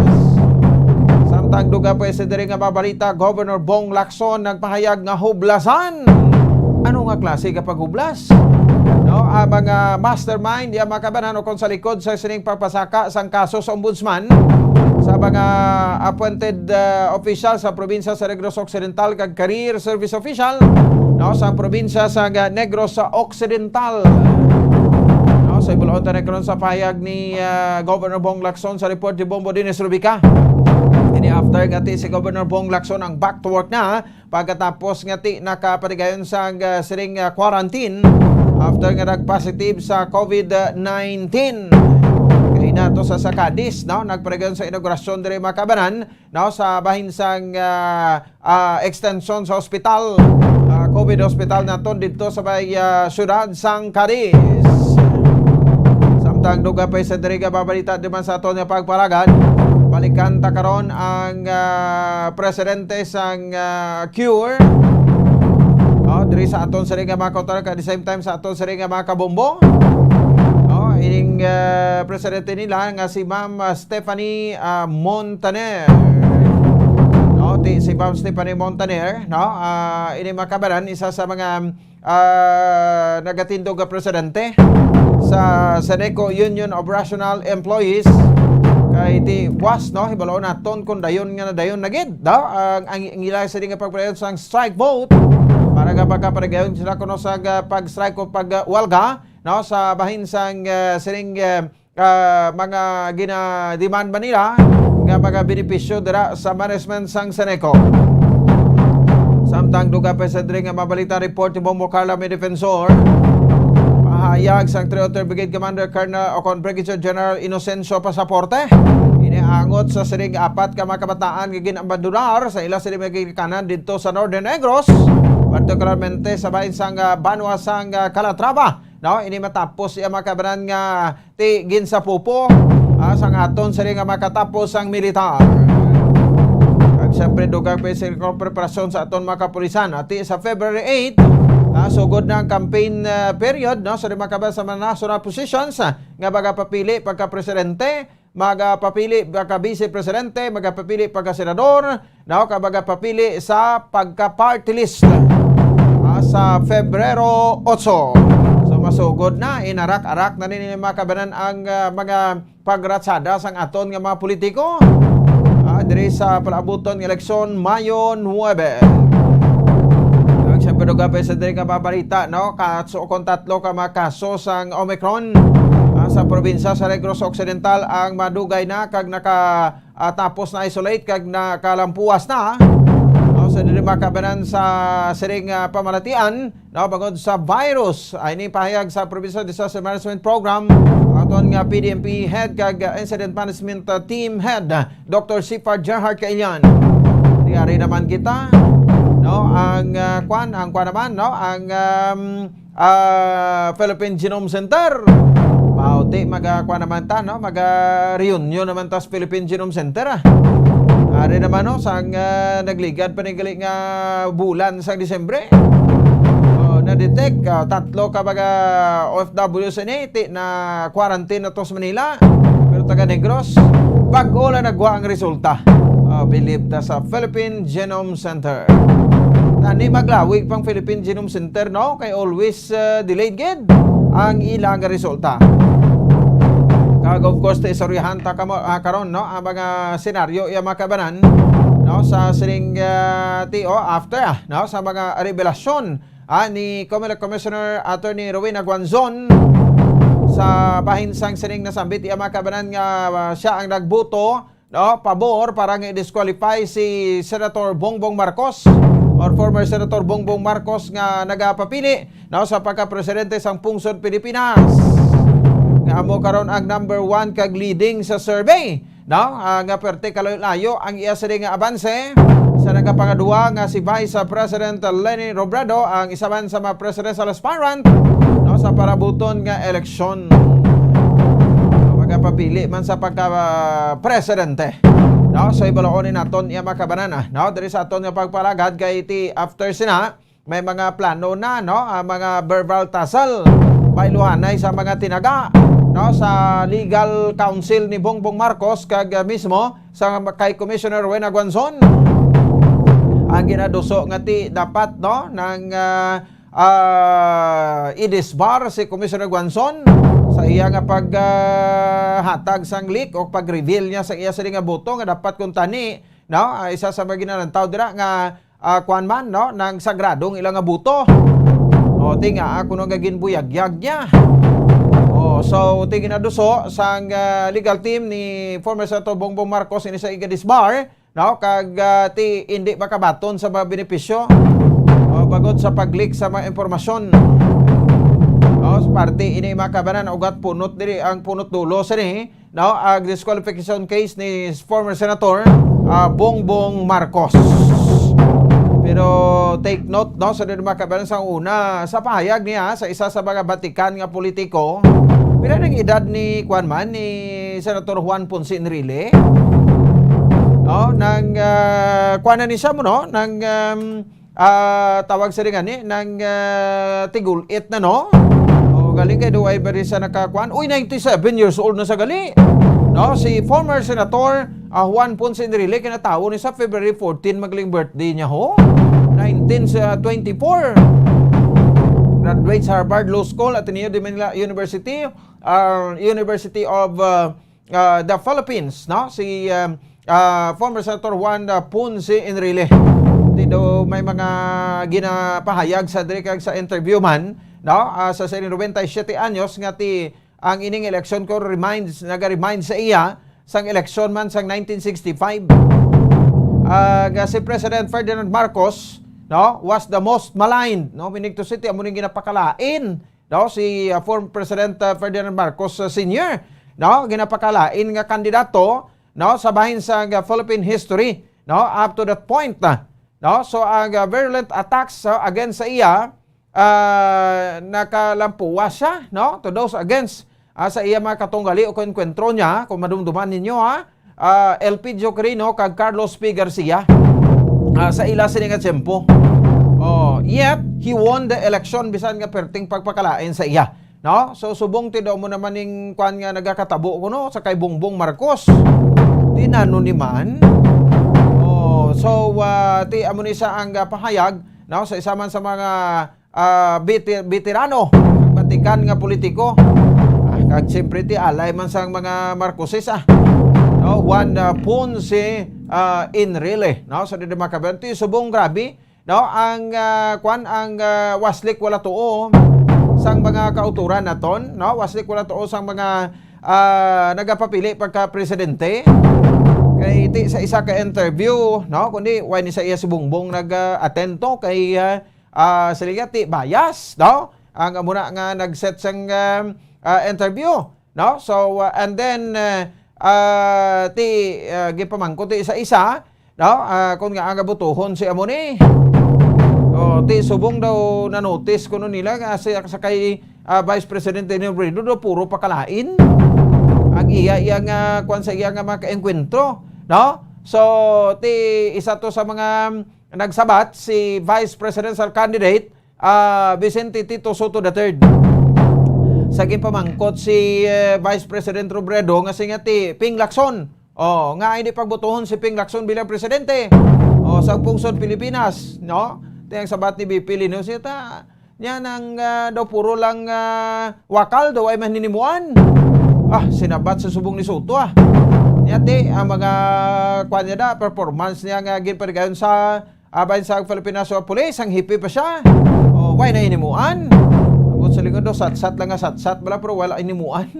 Samtang dugang pa sa diri nga mabalita, Governor Bong Lacson nagpahayag nga hublasan. Ano nga klase ka paghublas? No, ang mga mastermind, iya makabanan o kung sa likod sa sining pagpasaka sang kaso sa ombudsman sa mga appointed, uh, official sa probinsya sa Negros Occidental kag career service official, no, sa probinsya sa ga-, Negros Occidental. No, sa ibulon ta na karon sa pahayag ni, uh, Governor Bong Lacson sa report ni Bombo Dennis Rubica. Ini after nga ti si Governor Bong Lacson ang back to work na pagkatapos nga ti nakapaligayon sa, ah, siring, ah, quarantine after nga nag-positive sa covid nineteen. Kay nato sa, sa Cadiz, no, nagpaligayon sa inaugurasyon diri makabanan, no, sa bahin sang, ah, ah, extension sa ospital, ah, covid hospital naton dito sa may, ah, siyudad sang Cadiz. Samtang dugang pa sa diri nga mabalita di man sa aton nga pagpalagad, balikan ta karon ang, ah, presidente sang, ah, Cure. Oh, diri sa aton sini nga mga kautoran, at the same time sa aton sini nga mga kabombo. Oh, ining, ah, presidente nila nga si Ma'am, ah, Stephanie, ah, Montaner. No, ti, si Ma'am Stephanie Montaner, no? Ah, ini makabaran isa sa mga ah, nagatindog nga presidente sa Seneco Union of Rational Employees. Kay ti buwas, no, hibalo naton kung dayon nga nadayon na gid, no, ang, ang, ang ila sini nga pagpadayon sang strike vote para nga makapadayon sila kuno sa, ah, pag-strike o pag-walga, no, sa bahin sang, ah, sining, ah, ah, mga gina-demand ba nila nga mga benepisyo dira sa management sang Seneco. Samtang dugang pa sa diri nga mabalita, report ni Bombo Carla, may defensor, pahayag sang three oh three Brigade Commander Colonel o kon Brigadier General Inocencio Pasaporte, iniangot sa siring apat ka mga kabataan nga ginabandonar sa ila sila mga ginikanan didto sa Northern Negros, partikularmente sa bahin sang, ah, banwa sang, ah, Calatrava. No, ini matapos iya mga kabanan nga ti ginsapupo, ah, sang aton sini nga makatapos ang militar. Kag siyempre, dugang pa sa preparasyon sa aton mga kapulisan. Ati sa February eight, ah, sugod na ang campaign, ah, period, no, sa mga kabanan sa mga national positions, ah, nga magapapili pagka-presidente, magapapili pagka-vice-presidente, magapapili pagka-senador, no, kag magapapili sa pagka-party list, ah, sa Febrero otso. So, masugod na, inarak-arak na nini mga kabanan ang, ah, mga pagratsada sang aton nga mga politiko, ah, diri sa palaabuton nga eleksyon, Mayo nuebe. Ang siyempre, dugang pa sa diri nga mabalita, no, kaso kon tatlo ka mga kaso sang Omicron, ah, sa probinsya sa Negros Occidental ang madugay na kag naka, ah, tapos na isolate kag nakalampuas na, no, sa diri makabanan sa siring, ah, pamalatian, no, bangod sa virus. Ay, ini pahayag sa Provincial Disaster Management Program, aton nga P D M P head kag, ah, Incident Management, ah, Team head, Doctor Sifar Gerhard Kailian. Tiyari naman kita, no, ang, ah, kwan, ang kwan naman, no, ang, um, ah, Philippine Genome Center. Bauti, maga, kwan naman ta, no, maga reunion naman ta sa Philippine Genome Center, ah. Ari naman, no, sang, ah, nagligad pa ni gali nga bulan sang Disyembre. Oh, Na-detect, ah, tatlo ka mga O F W sini, ti na quarantine na to sa Manila. Pero taga Negros, bag-o lang nagwa ang resulta. Ah, bilib ta sa Philippine Genome Center. Tani maglawig pang Philippine Genome Center, no? Kay always, ah, delayed gid ang ilang resulta. Kag of course, ti istoryahan ta kamo, ah, karon, no? Ang mga senaryo, iya mga kabanan, no? Sa sining, ah, ti, oh, after, ah, no? Sa mga revelasyon ah, ni Comelec Commissioner Attorney Rowena Guanzon sa bahin sang sining nasambit iya mga kabanan nga, ah, siya ang nagbuto, no, pabor para nga i-disqualify si Senator Bongbong Marcos or former Senator Bongbong Marcos nga nagapapili, no, sa pagka-presidente sang pungsod Pilipinas. Nga amo karon ang number one kag leading sa survey. No? Ah, nga perte kalayo-layo ang iya sini nga abanse sa nagapangadua nga si Vice President Leni Robredo, ang isa man sa mga presidential aspirant, no, sa parabuton nga eleksyon. Magapapili man sa pagka-, ah, presidente. No? So, ibaloon ni naton iya mga kabanan, ah, no? Diri sa aton nga pagpalagad kay ti after sina, may mga plano na, no? Ang mga verbal tussle, bailuhanay sa mga tinaga, no? Sa legal counsel ni Bongbong Marcos kag, ah, mismo sa kay Commissioner Rowena Guanzon. Ang ginaduso nga ti dapat, no, nang, ah, ah, i-disbar si Commissioner Guanzon sa iya nga pag, ah, hatag sang leak o pag-reveal niya sa iya sini nga boto nga dapat kuntani, no? Ah, isa sa mga ginalantaw dira nga ah, kuwan man, no, nang sagradong ila nga buto. O, ti nga, ah, kuno nga ginbuyagyag niya. O, so, ti ginaduso sang, ah, legal team ni former Senator Bongbong Marcos ini sa igadisbar, no, kag, ah, ti indi makabaton sa mga benepisyo, o, bagod sa pag-leak sa mga impormasyon. No, sa parte ini, mga kabanan, ugat punot diri ang punot dulo sini, no, ang disqualification case ni former Senator, ah, Bongbong Marcos. Pero take note, no, sa mga kabanan, sa una, sa pahayag niya sa isa sa mga batikan nga politiko, pila nang edad ni, kuwan man, ni Senator Juan Ponce Enrile? No, nang, ah, kuwan na ni siya mo, no? Nang, um, ah, tawag sa rin nga ni, nang, ah, tigul-it na, no? O, galing kay Duay Barisa nakakuan. Uy, ninety-seven years old na sa gali. No, si former Senator, ah, Juan Ponce Enrile, kinatawo ni sa February fourteen, magaling birthday niya, ho. Nineteen sa twenty-four. Graduate sa Harvard Law School, Ateneo de Manila University, ah, University of, ah, ah, the Philippines, no? Si, ah, ah, former Senator Juan, ah, Ponce Enrile. Ti daw may mga ginapahayag sa diri kag sa interview man, no? Ah, sa sining nobenta y siyete anyos nga ti ang ining eleksyon ko reminds, naga-remind sa iya sang eleksyon man sang nineteen sixty-five. Ah, nga si President Ferdinand Marcos, no, was the most maligned, no? Meaning to say, ti amo ning ginapakalain, no, si, ah, former President, ah, Ferdinand Marcos, ah, Senior, no, ginapakalain nga kandidato, no, sa bahin sa, ah, Philippine history, no, up to that point, ah, no. So ang, ah, virulent attacks, ah, against sa iya, ah, nakalampuwas siya, no, to those against, ah, sa iya mga katunggali o enkwentro niya, kung madumduman ninyo, ha, ah, Elpidio Quirino kag Carlos P. Garcia, ah, sa ila sini nga tiyempo. Oh, yet, he won the election bisan nga perting pagpakalain sa iya. No? So, subong ti daw mo naman ning kwan nga nagakatabo kuno sa kay Bongbong Marcos. Ti nano ni man? Oh, so, ah, ti amo ni sa ang, ah, pahayag, no, sa isa man sa mga ah, bete-, beterano, batikan nga politiko. Ah, kag siyempre ti alay man sang mga Marcoses, ah. No, Juan, ah, Ponce, ah, Enrile, no? So, di, di makabayan. Ti subong grabe, no? Ang, ah, kwan, ang, ah, waslik wala tuo sang mga kauturan naton, no? Waslik wala tuo sang mga, ah, nagapapili pagka presidente. Kay ti sa isa ka interview, no? Kundi, why ni sa iya si Bongbong nag, ah, attend to kay, ah, ah, sila ti bias, no? Ang amo na nga nag-set sang, um, ah, interview, no? So, uh, and then, uh, ah, ti, uh, gipamangkot ti isa-isa, no? Ah, kung nga ang butuhon si amo ni. Oh, ti subong daw na-notice kuno nila nga si, sa kay, ah, Vice President Leni Robredo daw puro pakalain ang iya, iya nga, kwan sa iya nga mga kaengkwentro, no? So, ti isa to sa mga nagsabat si Vice Presidential Candidate, ah, Vicente Tito Sotto the third. Sa ginpamangkot si, eh, Vice President Robredo nga si nga ti Ping Lacson. Oh, nga hindi pagbotohon si Ping Lacson bilang presidente. Oh, sa pungsod Pilipinas, no? Ti ang sabat ni V P Lino, siya ta, niya nang, ah, daw puro lang, ah, wakal, daw ay manhinimuan. Ah, sinabat sa subong ni Sotto, ah. Niya ti, ang mga, kuwan niya da, performance niya nga ginparigayon sa, ah, bahin sa Philippine National Police, ang hipi pa siya. Oh, why na hinimuan? Abot sa lingkod daw, satsat lang nga satsat bala, pero wala hinimuan.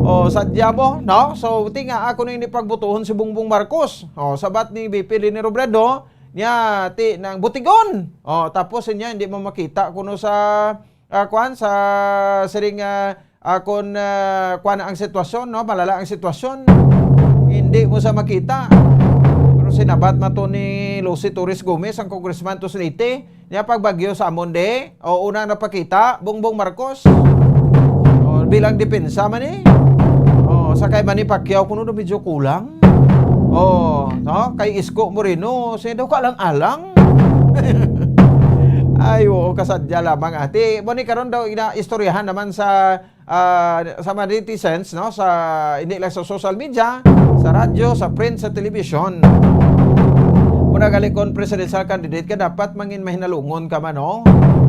Oh, sadya mo, no? So, ti nga, ako na ini pagbutuhon si Bongbong Marcos. Oh, sabat ni V P Leni Robredo, niya, ti, nang butigon. Oh, tapos niya, hindi mo makita kuno sa, ah, kwan, sa siring, ah, ah, kung, ah, kwan ang sitwasyon, no? Malala ang sitwasyon. Hindi mo sa makita. Pero sinabat man to ni Lucy Torres Gomez, ang congressman to sa Leyte, niya pagbagyo sa amon di, o una napakita, Bongbong Marcos. O, bilang depensa man eh. O, sa kay Manny Pacquiao, kuno daw medyo kulang. O, no? Kay Isko Moreno, siya daw kalang-alang. Ay, oo, kasadya lamang, ate. Mo ni karon daw, ina-istoryahan naman sa, ah, sa mga netizens, no? Sa, hindi lang sa social media, sa radyo, sa print, sa television. Muna gali kon presidential candidate ka, dapat mangin mahinalungon ka man, no?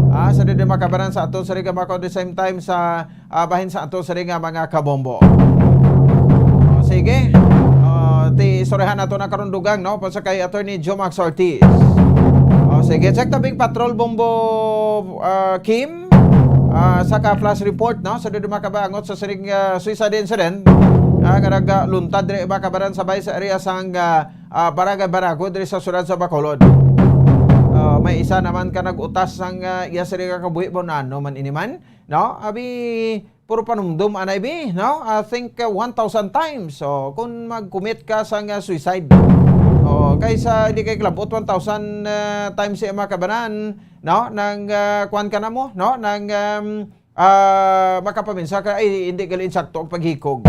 Ah, sa di makabaran sa ato, sa di ka maka-, the same time sa, ah, bahin sa ato, sa di nga mga kabombo. O, sige. O, ti, istoryahan nato na karon dugang, no? Pa sa kay Attorney Jomax Ortiz. O, sige. Check tabing patrol bombo, ah, Kim. Ah, sa ka flash report, no? Sa di makabangot sa siring, ah, suicide incident, ah, nga nagaluntad diri makabaran sa bay sa area sang, ah, ah, Barangay Barago diri sa siyudad sa Bacolod. Ah, may isa naman ka nag-utas sang, ah, iya siring nga kabuhi mo na ano man ini man, no? Abi, puro panumdum anay bi, no? I think, ah, one thousand times. So, kung mag-commit ka sang, ah, suicide, o, kaysa hindi kay klabot one thousand, ah, times sa makabanan, no? Nang, ah, kuwan ka na mo, no? Nang, um, ah, makapaminsa ka, "Ay, hindi gali insakto ang paghikog."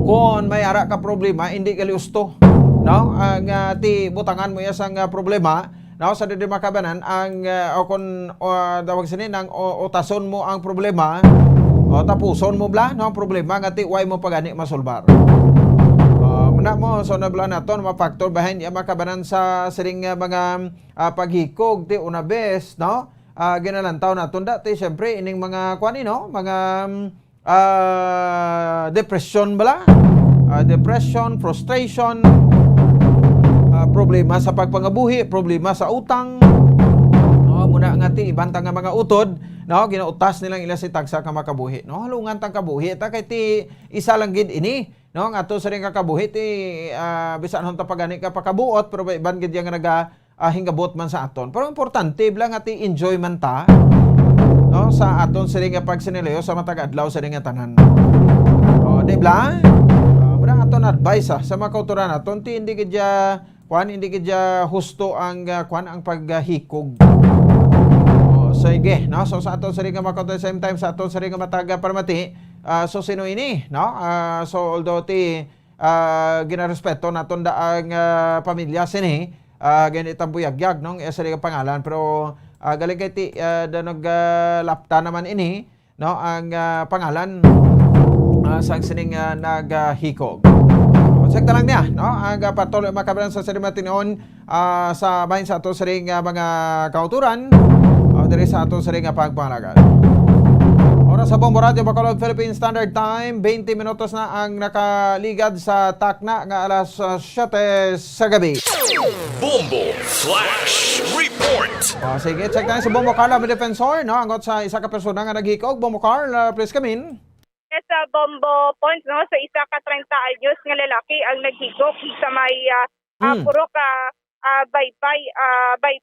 Kung may ara ka problema, hindi gali usto, no? Ang, ah, ti butangan mo iya sang, ah, problema, no? Sa di makabanan, ang, ah, o kung, ah, tawag sini, nang o-, utason mo ang problema, o tapuson mo bla, no? Ang problema nga ti, way mo pa gani masolbar. Ah, muna mo, so na bla naton, mga factor behind iya makabanan sa siring nga mga, ah, paghikog, ti una bes, no? Ah, ginalantaw naton dati, siyempre, ining mga, kuwan, eh, no? Mga, mm, ah, depression bala? Ah, depression, frustration, ah, problema sa pagpangabuhi, problema sa utang. No, muna nga ti, ibanta nga mga utod, no? Ginautas nilang ila si tagsa ka makabuhi, no? Halungan tang kabuhi, ta kay ti isa lang gid ini, no? Nga to sa rin ka kabuhi, ti, ah, bisan hon ta pagani ka pakabuot, pero may iban gid yang naga, ah, hinggabot man sa aton. Pero importante bala nga ti enjoy man ta, no, sa aton sini nga pagsinilayo sa matag adlaw sini nga tanan. O, di bala? Ah, mura aton advice, ah, sa mga kauturan naton, ti hindi gid ya, kwan, hindi gid ya husto ang, ah, kwan, ang paghikog. O, sige, no? So, sa aton sini nga mga kauturan, same time, sa aton sini nga matag, ah, paramati, ah, so sino ini, no? Ah, so, although ti, ah, ginarespeto naton da ang, ah, pamilya sini, ah, gani tambuyagyag, no, ang iya sini nga pangalan, pero, ah, galing kay ti, ah, da nag, ah, lapta naman ini, no, ang, ah, pangalan, ah, sang sining, ah, nag, ah, hikog. Check na lang niya, no, ang, ah, patuloy makabalan sa sini matinon, ah, sa bahin sa ato siring, ah, mga kauturan, o diri sa ato siring nga pagpangalagan. Oras sa Bombo Radyo Bacolod, Philippine Standard Time, twenty minutos na ang nakaligad sa takna nga alas, ah, siyete sa gabi. Bombo Flash Report. Ah, sige, check tayo si Bombo Carl, ang defensor, no? Angot sa isa ka persona nga naghikog. Bombo Carl, ah, please come in. Yes, sa Bombo Pons, no, sa isa ka treinta anyos nga lalaki ang naghikog sa may, ah, ah, Hmm. purok, ah, ah, Baybay, ah, Bay-,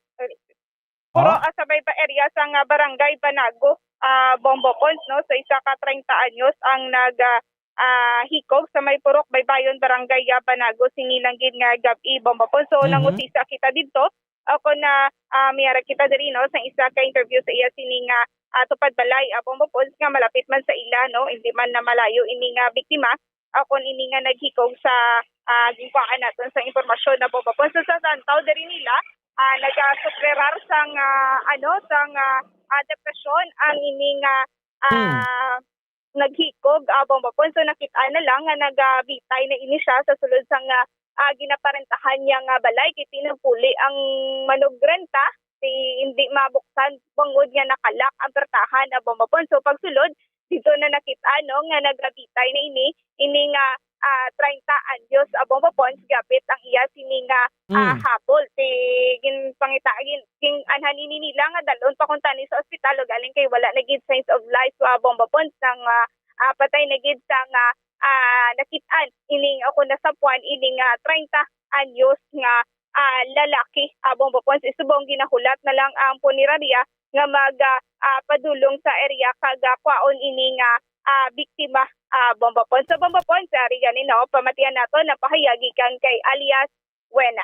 puro, Ah? ah, sa Baybay area sa nga barangay Banago, ah, Bombo Pons, no, sa isa ka treinta anyos ang nag, ah, ah, hikog sa may purok Baybayon, barangay, ah, Banago, sini lang gid nga gab-i, Bombo Pons. So, Mhm. nangusisa kita didto, o kung na, ah, miyara kita diri, no, sa isa ka interview sa iya sini nga, ah, tupad balay, ah, Bombo Pons, nga malapit man sa ila, no, hindi man na malayo ini nga biktima, o kung ini nga naghikog sa, ah, ginkuhaan naton sa impormasyon na Bombo Pons. So, sa santaw diri nila, ah, nagasuprerar sang, ah, ano, sang, ah, ah, depresyon ang ini nga, ah, naghikog, ah, Bomba Pons. So, nakit-an na lang nga nagabitay na ini siya sa sulod sang, ah, ah, ginaparentahan niya nga balay, kay ti nagpuli ang manogrenta, ti hindi mabuksan bangod nga nakalak ang pertahan, ah, Bomba Pons. So, pagsulod, dito na nakit-an, no, nga nagabitay na ini, ini nga, ah, treinta anyos, ah, Bomba Pons, gapit ang iya sini nga, ah, Mm. habol. Ti ginpangita, gin-, gin-anhan ini nila nga dalon pa kuntani sa ospital, ugaling kay wala na gid signs of life, ah, Bomba Pons, sang, ah, ah, patay na gid sang, ah, ah, nakit-an ining, o kung nasapuan ining, ah, treinta anyos nga, ah, lalaki, ah, Bomba Pons. Subong ginahulat na lang ang punerarya nga mag, ah, ah, padulong sa area kag, ah, kwaon ini nga, ah, biktima, ah, Bomba Pons. So, Bomba Pons, ari gani, no, pamatian nato, napahayag gikan kay alias Wena.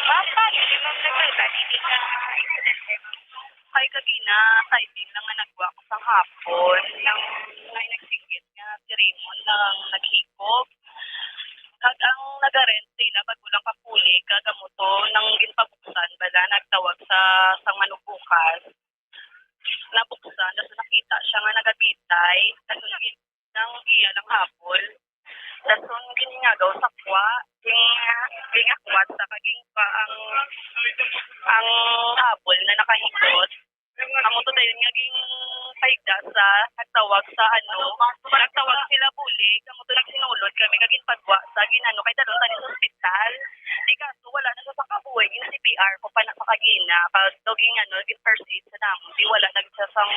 Papa, hindi mo nagsalita, hindi ka insidente. Kay kagina, timing lang nga nagwa ko sa hapon, nang may nagsigit nga si Raymond nang naghikog. Kag ang nagarent sa ila, bago lang kapuli, kag amo to nang ginpabuksan, bala, nagtawag sa, sa manubukas. Nabuksan, tapos nakita siya nga nagabitay, tapos nang iya lang hapon. Dason giningagaw sa kwa, ging-, gingakwat sa kaging pa ang, ang habol na nakahikot. Amo to dayon nga ginpahigda sa nagtawag sa ano, nagtawag sila bulig, amo to nagsinulod kami kag ginpagwa sa ginano kay dalon tani sa ospital. Di kaso wala na siya sa kabuhi, gin C P R ko pa na sa kagina, kag daw gin ano, gin first aid sa namon, di wala na siya sang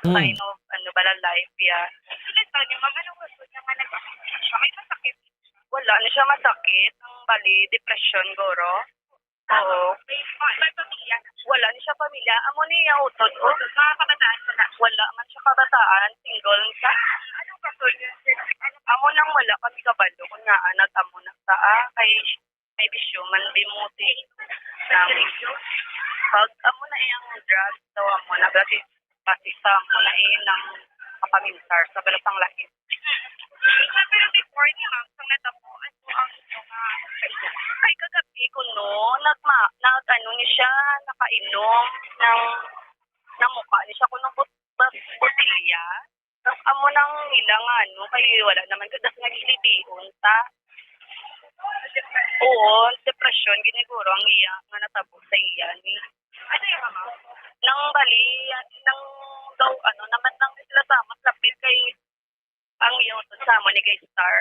Hmm. sign of ano, bala life, yeah. Sulit pa ni ma'am, anong rason niya nga nag-, siya may masakit? Wala na siya masakit. Ang bali, depression, guro. Oo. May, may pamilya na siya? Wala na siya pamilya. Amo ni iya utod, oh. Mga kabataan mo na? Wala man siya kabataan. Single siya. Anong rason niya? Amo nang wala kami kabalo kung ngaa nag-amo na sa, ah, kay may bisyo man, bimuti. Pag amo na iyang drugs, daw amo na, basi, basi sa amo na eh, nang makamintar sa balasang lahi. Pero before ni ma'am, sang natabo, ano ang inyo nga, kay kagabi ko, no, nagma-, nag-, ano ni siya, nakainom ng, ng mukha ni siya, kuno but-, but-, botilya. Tas amo nang ila nga ano, kay wala naman, kay das nga gilibion ta. Oo, depresyon, giniguro ang iya, nga natabo sa iya ni. Ano yung mama? Nang bali, nang daw, ano, naman nang sila sa mas lapit kay ang iya utod sa amo ni kay Star.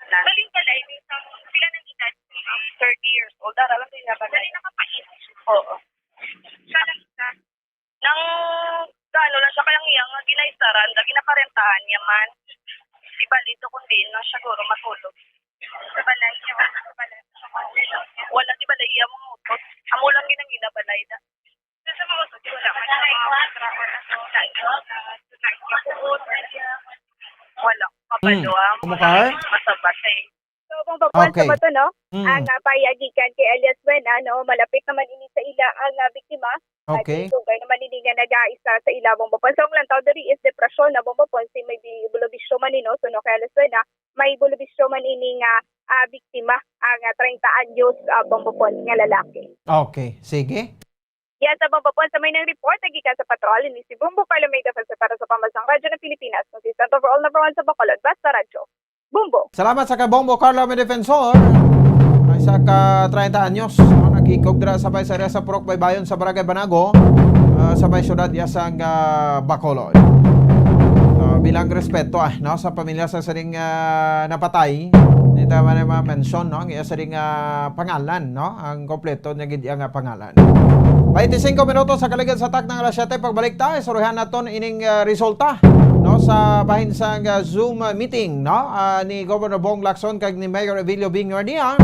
Na. Galing pala, yung isang, sila ng edad, um, thirty years old, dara lang din niya ba? Dali nakapait. Oo. Siya lang isa. Nang, gaano lang siya, kaya ang iya nga ginaisaran, nga ginaparentahan niya man. Di ba, dito kung diin lang siya, guro, matulog. Sa balay niya, sa balay. Wala, di balay iya, mga utot. Amo lang ginangina balay na. Sa mga utot, wala man siya mga kontra or ano, sa, sa, sa, wala. Kabalo, Mm. ah, Kumukar? Masabat, eh. So, kung papuan Okay. sa bato, no? Mm. Ang, ah, payagikan kay alias Wena, no? Malapit naman ini sa ila ang, ah, biktima. Okay. At kung kayo naman ini nga nag-aisa sa ila, Bomba Pons. So, ang lantaw diri is depresyon na, Bomba Pons, si may bi-, bulobisyo man ni, no? So, no, kay alias Wena, may bulobisyo man ini nga, ah, biktima, ang, ah, treinta anyos, ah, Bomba Pons nga lalaki. Okay. Sige. Yan sa Bomba Pons, sa may nang report, nagikan sa patrol, ini si Bombo Carlo May Defensor para sa Pambansang Radyo ng Pilipinas, consistent overall number one sa Bacolod, basta radyo. Bombo. Salamat sa kay Bombo Carlo May Defensor. May isa ka treinta anyos, no, naghikog dira sa may area sa Purok Baybayon sa Barangay Banago, ah, sa may siyudad iya sang, ah, Bacolod. Ah, bilang respeto, ah, no, sa pamilya sa sining, ah, napatay, di ta man ma-mention, no, ang iya sining, ah, pangalan, no, ang kompleto niya gid iya nga pangalan. Twenty-cinco minutos sa kaligid sa takna nga alas siyete. Pagbalik ta, istoryahan naton ining, ah, resulta, no, sa bahin sang, ah, Zoom, ah, meeting, no, ah, ni Governor Bong Lacson kag ni Mayor Evilio Bingardia,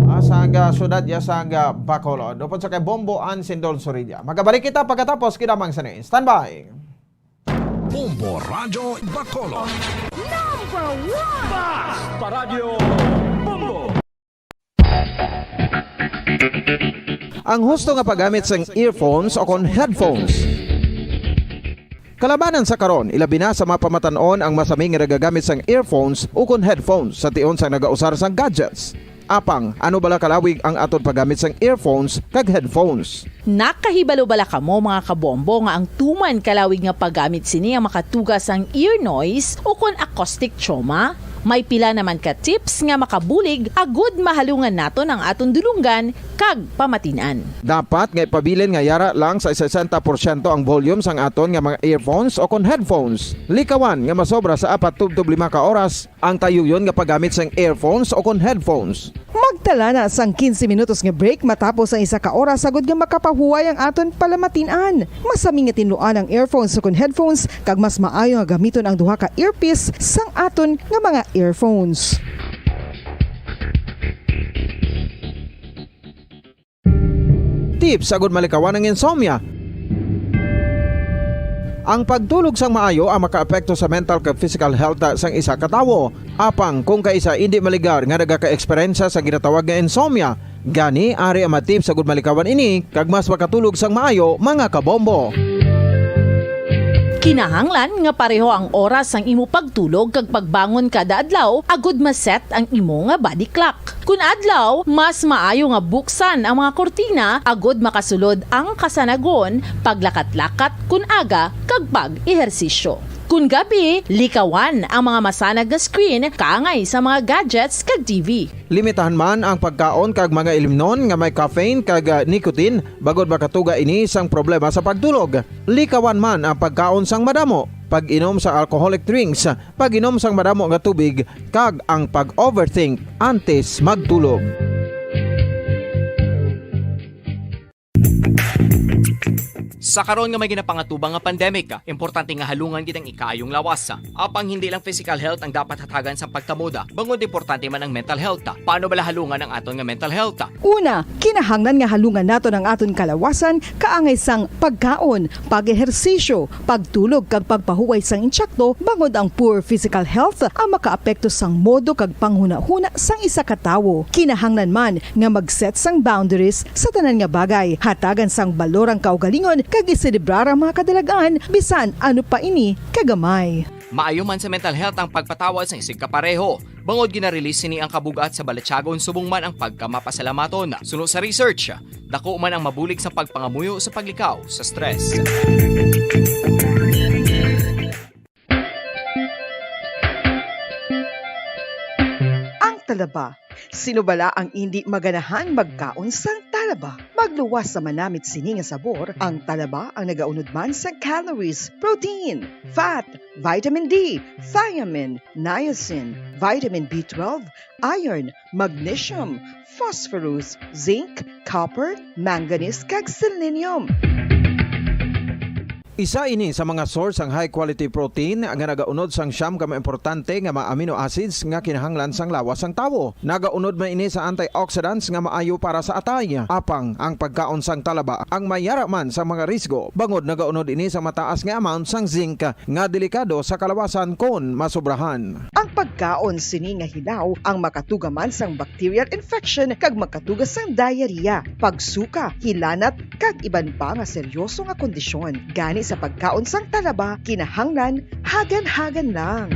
ah, sang, ah, siyudad ya sang, ah, Bacolod. Upod sa kay Bombo Ansindol Sorilla. Magabalik kita pagkatapos, kinamang sini. Standby. Bombo Radyo Bacolod. Number one! Basta Radyo Bombo! Ang husto nga paggamit sang earphones o kon headphones. Kalabanan sa karon, ilabi na sa mga pamatan-on ang masami nga nagagamit sang earphones o kon headphones sa tion sang nagausar sang gadgets. Apang, ano bala kalawig ang aton paggamit sang earphones kag headphones? Nakahibalo bala kamo, mga kabombo, nga ang tuman kalawig nga paggamit sini ang makatuga sang ear noise ukon acoustic trauma? May pila naman ka tips nga makabulig agud mahalungan naton ang aton dulonggan kag pamatin-an. Dapat nga ipabilin nga yara lang sa sesenta porsyento ang volume sang aton nga mga earphones o kon headphones. Likawan nga masobra sa apat tubtob lima ka oras ang tayuyon nga paggamit sang earphones o kon headphones. Magtala na sang quince minutos nga break matapos ang isa ka oras agud nga makapahuway ang aton palamatin-an. Masami nga tinluan ang earphones o kon headphones, kag mas maayo nga gamiton ang duha ka earpiece sang aton nga mga earphones. Tips agud malikawan ang insomnia. Ang pagtulog sang maayo ang makaapekto sa mental kag physical health sang isa ka tawo. Apang kung kaisa indi maligar nga nagakaeksperyensya sa ginatawag nga insomnia, gani ari ang mga tips agud malikawan ini kag mas makatulog sang maayo, mga kabombo. Kinahanglan nga pareho ang oras sang imo pagtulog kag pagbangon kada adlaw agud ma-set ang imo nga body clock. Kun adlaw, mas maayo nga buksan ang mga kurtina agud makasulod ang kasanagon, paglakat-lakat kun aga, kag pag-ehersisyo. Kun gabi, likawan ang mga masanag nga screen kaangay sa mga gadgets kag T V. Limitahan man ang pagkaon kag mga ilimnon nga may caffeine kag, ah, nicotine, bangod makatuga ini sang problema sa pagtulog. Likawan man ang pagkaon sang madamo, pag-inom sa alcoholic drinks, pag-inom sang madamo nga tubig, kag ang pag-overthink antes magtulog. Sa karon nga may ginapangatubang nga pandemic, importante nga halungan gid ang ikaayong lawas. Apang hindi lang physical health ang dapat hatagan sang pagtamod, bangod importante man ang mental health. Paano bala halungan ang aton nga mental health? Una, kinahanglan nga halungan naton ang aton kalawasan kaangay sang pagkaon, pag-ehersisyo, pagtulog kag pagpahuway sang insakto, bangod ang poor physical health ang makaapekto sang modo kag panghunahuna sang isa ka tawo. Kinahanglan man nga mag-set sang boundaries sa tanan nga bagay. Hatagan sang balor ang kaugalingon kag iselebrar ang mga kadalag-an, bisan ano pa ini kagamay. Maayo man sa mental health ang pagpatawad sang isigkapareho, bangod gina-release sini ang kabug-at sa balatyagon subong man ang pagkamapasalamaton. Suno sa research, dako man ang mabulig sa pagpangamuyo sa paglikaw sa stress. Ang talaba. Sino bala ang indi maganahan magkaon sang talaba? Magluwas sa manamit sini nga sabor, ang talaba ang nagaunod man sa calories, protein, fat, vitamin D, thiamine, niacin, vitamin B twelve, iron, magnesium, phosphorus, zinc, copper, manganese, kag selenium. Isa ini sa mga source sang high quality protein nga nagaunod sang siyam ka mga importante nga mga amino acids nga kinahanglan sang lawas sang tawo. Nagaunod man ini sa antioxidants nga maayo para sa atay. Apang ang pagkaon sang talaba ang mayara man sa mga risgo, bangod nagaunod ini sa mataas nga amount sang zinc nga delikado sa kalawasan kon masobrahan. Ang pagkaon sini nga hilaw ang makatuga man sang bacterial infection kag makatuga sang diarrhea, pagsuka, hilanat, kag iban pa nga seryoso nga kondisyon. Gani sa pagkaon sang talaba, kinahanglan hagan-hagan lang.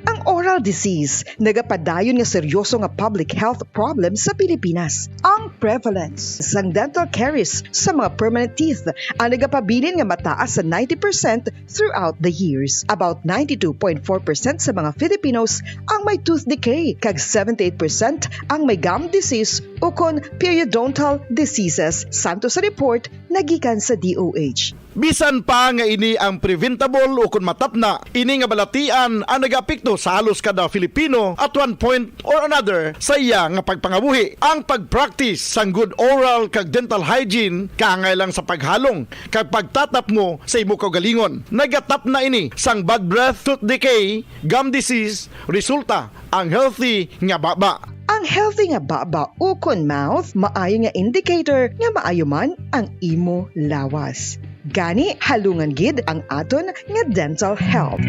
Ang oral disease nagapadayon nga seryoso nga public health problem sa Pilipinas. Ang prevalence sang dental caries sa mga permanent teeth ang nagapabilin nga mataas sa ninety percent throughout the years. About ninety-two point four percent sa mga Filipinos ang may tooth decay, kag seventy-eight percent ang may gum disease ukon periodontal diseases, santo sa report nga gikan sa D O H. Bisan pa nga ini ang preventable ukon matapna, ini nga balatian ang nagaapekto sa halos kada Filipino at one point or another sa iya nga pagpangabuhi. Ang pag-practice sang good oral kag dental hygiene kaangay lang sa paghalong kag pagtatapmo sa imo kaugalingon. Nagatapna ini sang bad breath, tooth decay, gum disease, resulta ang healthy nga baba. Ang healthy nga baba ukon mouth maayo nga indicator nga maayo man ang imo lawas. Gani, halungan gid ang aton nga dental health.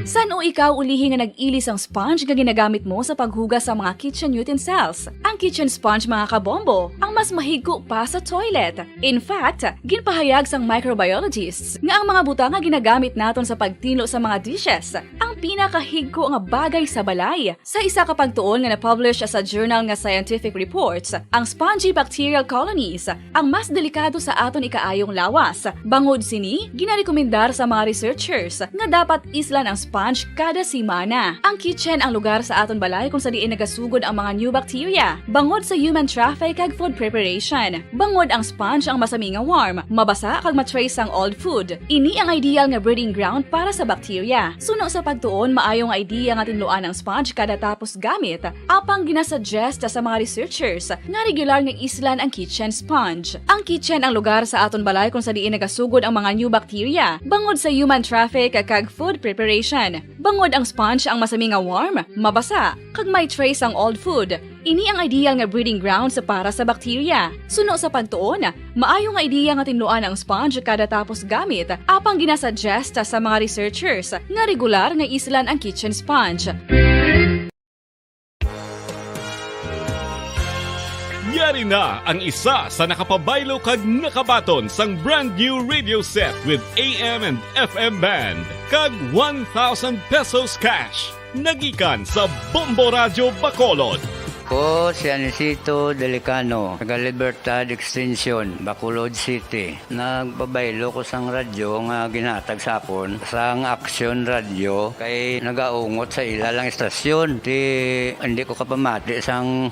San Ano ikaw ulihi nga nag-ili sang sponge nga ginagamit mo sa paghugas sa mga kitchen utensils? Ang kitchen sponge, mga kabombo, ang mas mahigko pa sa toilet. In fact, ginpahayag sang microbiologists nga ang mga butang nga ginagamit naton sa pagtinlo sa mga dishes ang pinakahigko nga bagay sa balay. Sa isa ka pagtuon nga na-publish sa journal nga Scientific Reports, ang spongy bacterial colonies ang mas delikado sa aton ikaayong lawas. Bangod sini, ginarekomendar sa mga researchers nga dapat islan ang sponge kada semana. Ang kitchen ang lugar sa aton balay kung sa diin nagasugod ang mga new bacteria, bangod sa human traffic kag food preparation. Bangod ang sponge ang masami nga warm, mabasa kag ma-trace ang old food. Ini ang ideal nga breeding ground para sa bacteria. Suno sa pagtuon, maayo nga idea nga tinluan ang sponge kada tapos gamit, apang ginasuggest sa mga researchers nga regular nga islan ang kitchen sponge. Ang kitchen ang lugar sa aton balay kung sa diin nagasugod ang mga new bacteria, bangod sa human traffic kag food preparation. Bangod ang sponge ang masami nga warm, mabasa, kag may trace ang old food, ini ang ideal nga breeding grounds para sa bacteria. Suno sa pagtuon, maayo nga idea nga tinluan ang sponge kada tapos gamit, apang ginasuggest sa mga researchers nga regular nga islan ang kitchen sponge. Yari na ang isa sa nakapabaylo kag nakabaton sang brand new radio set with A M and F M band kag one thousand pesos cash. Nagikan sa Bombo Radyo Bacolod. Ko si Anisito Delicano, taga Libertad Extension, Bacolod City. Nagpabaylo ko sang radyo nga ginhatag sa akon sang Action Radio kay nagaungot sa ila lang istasyon. Ti hindi ko kapamati sang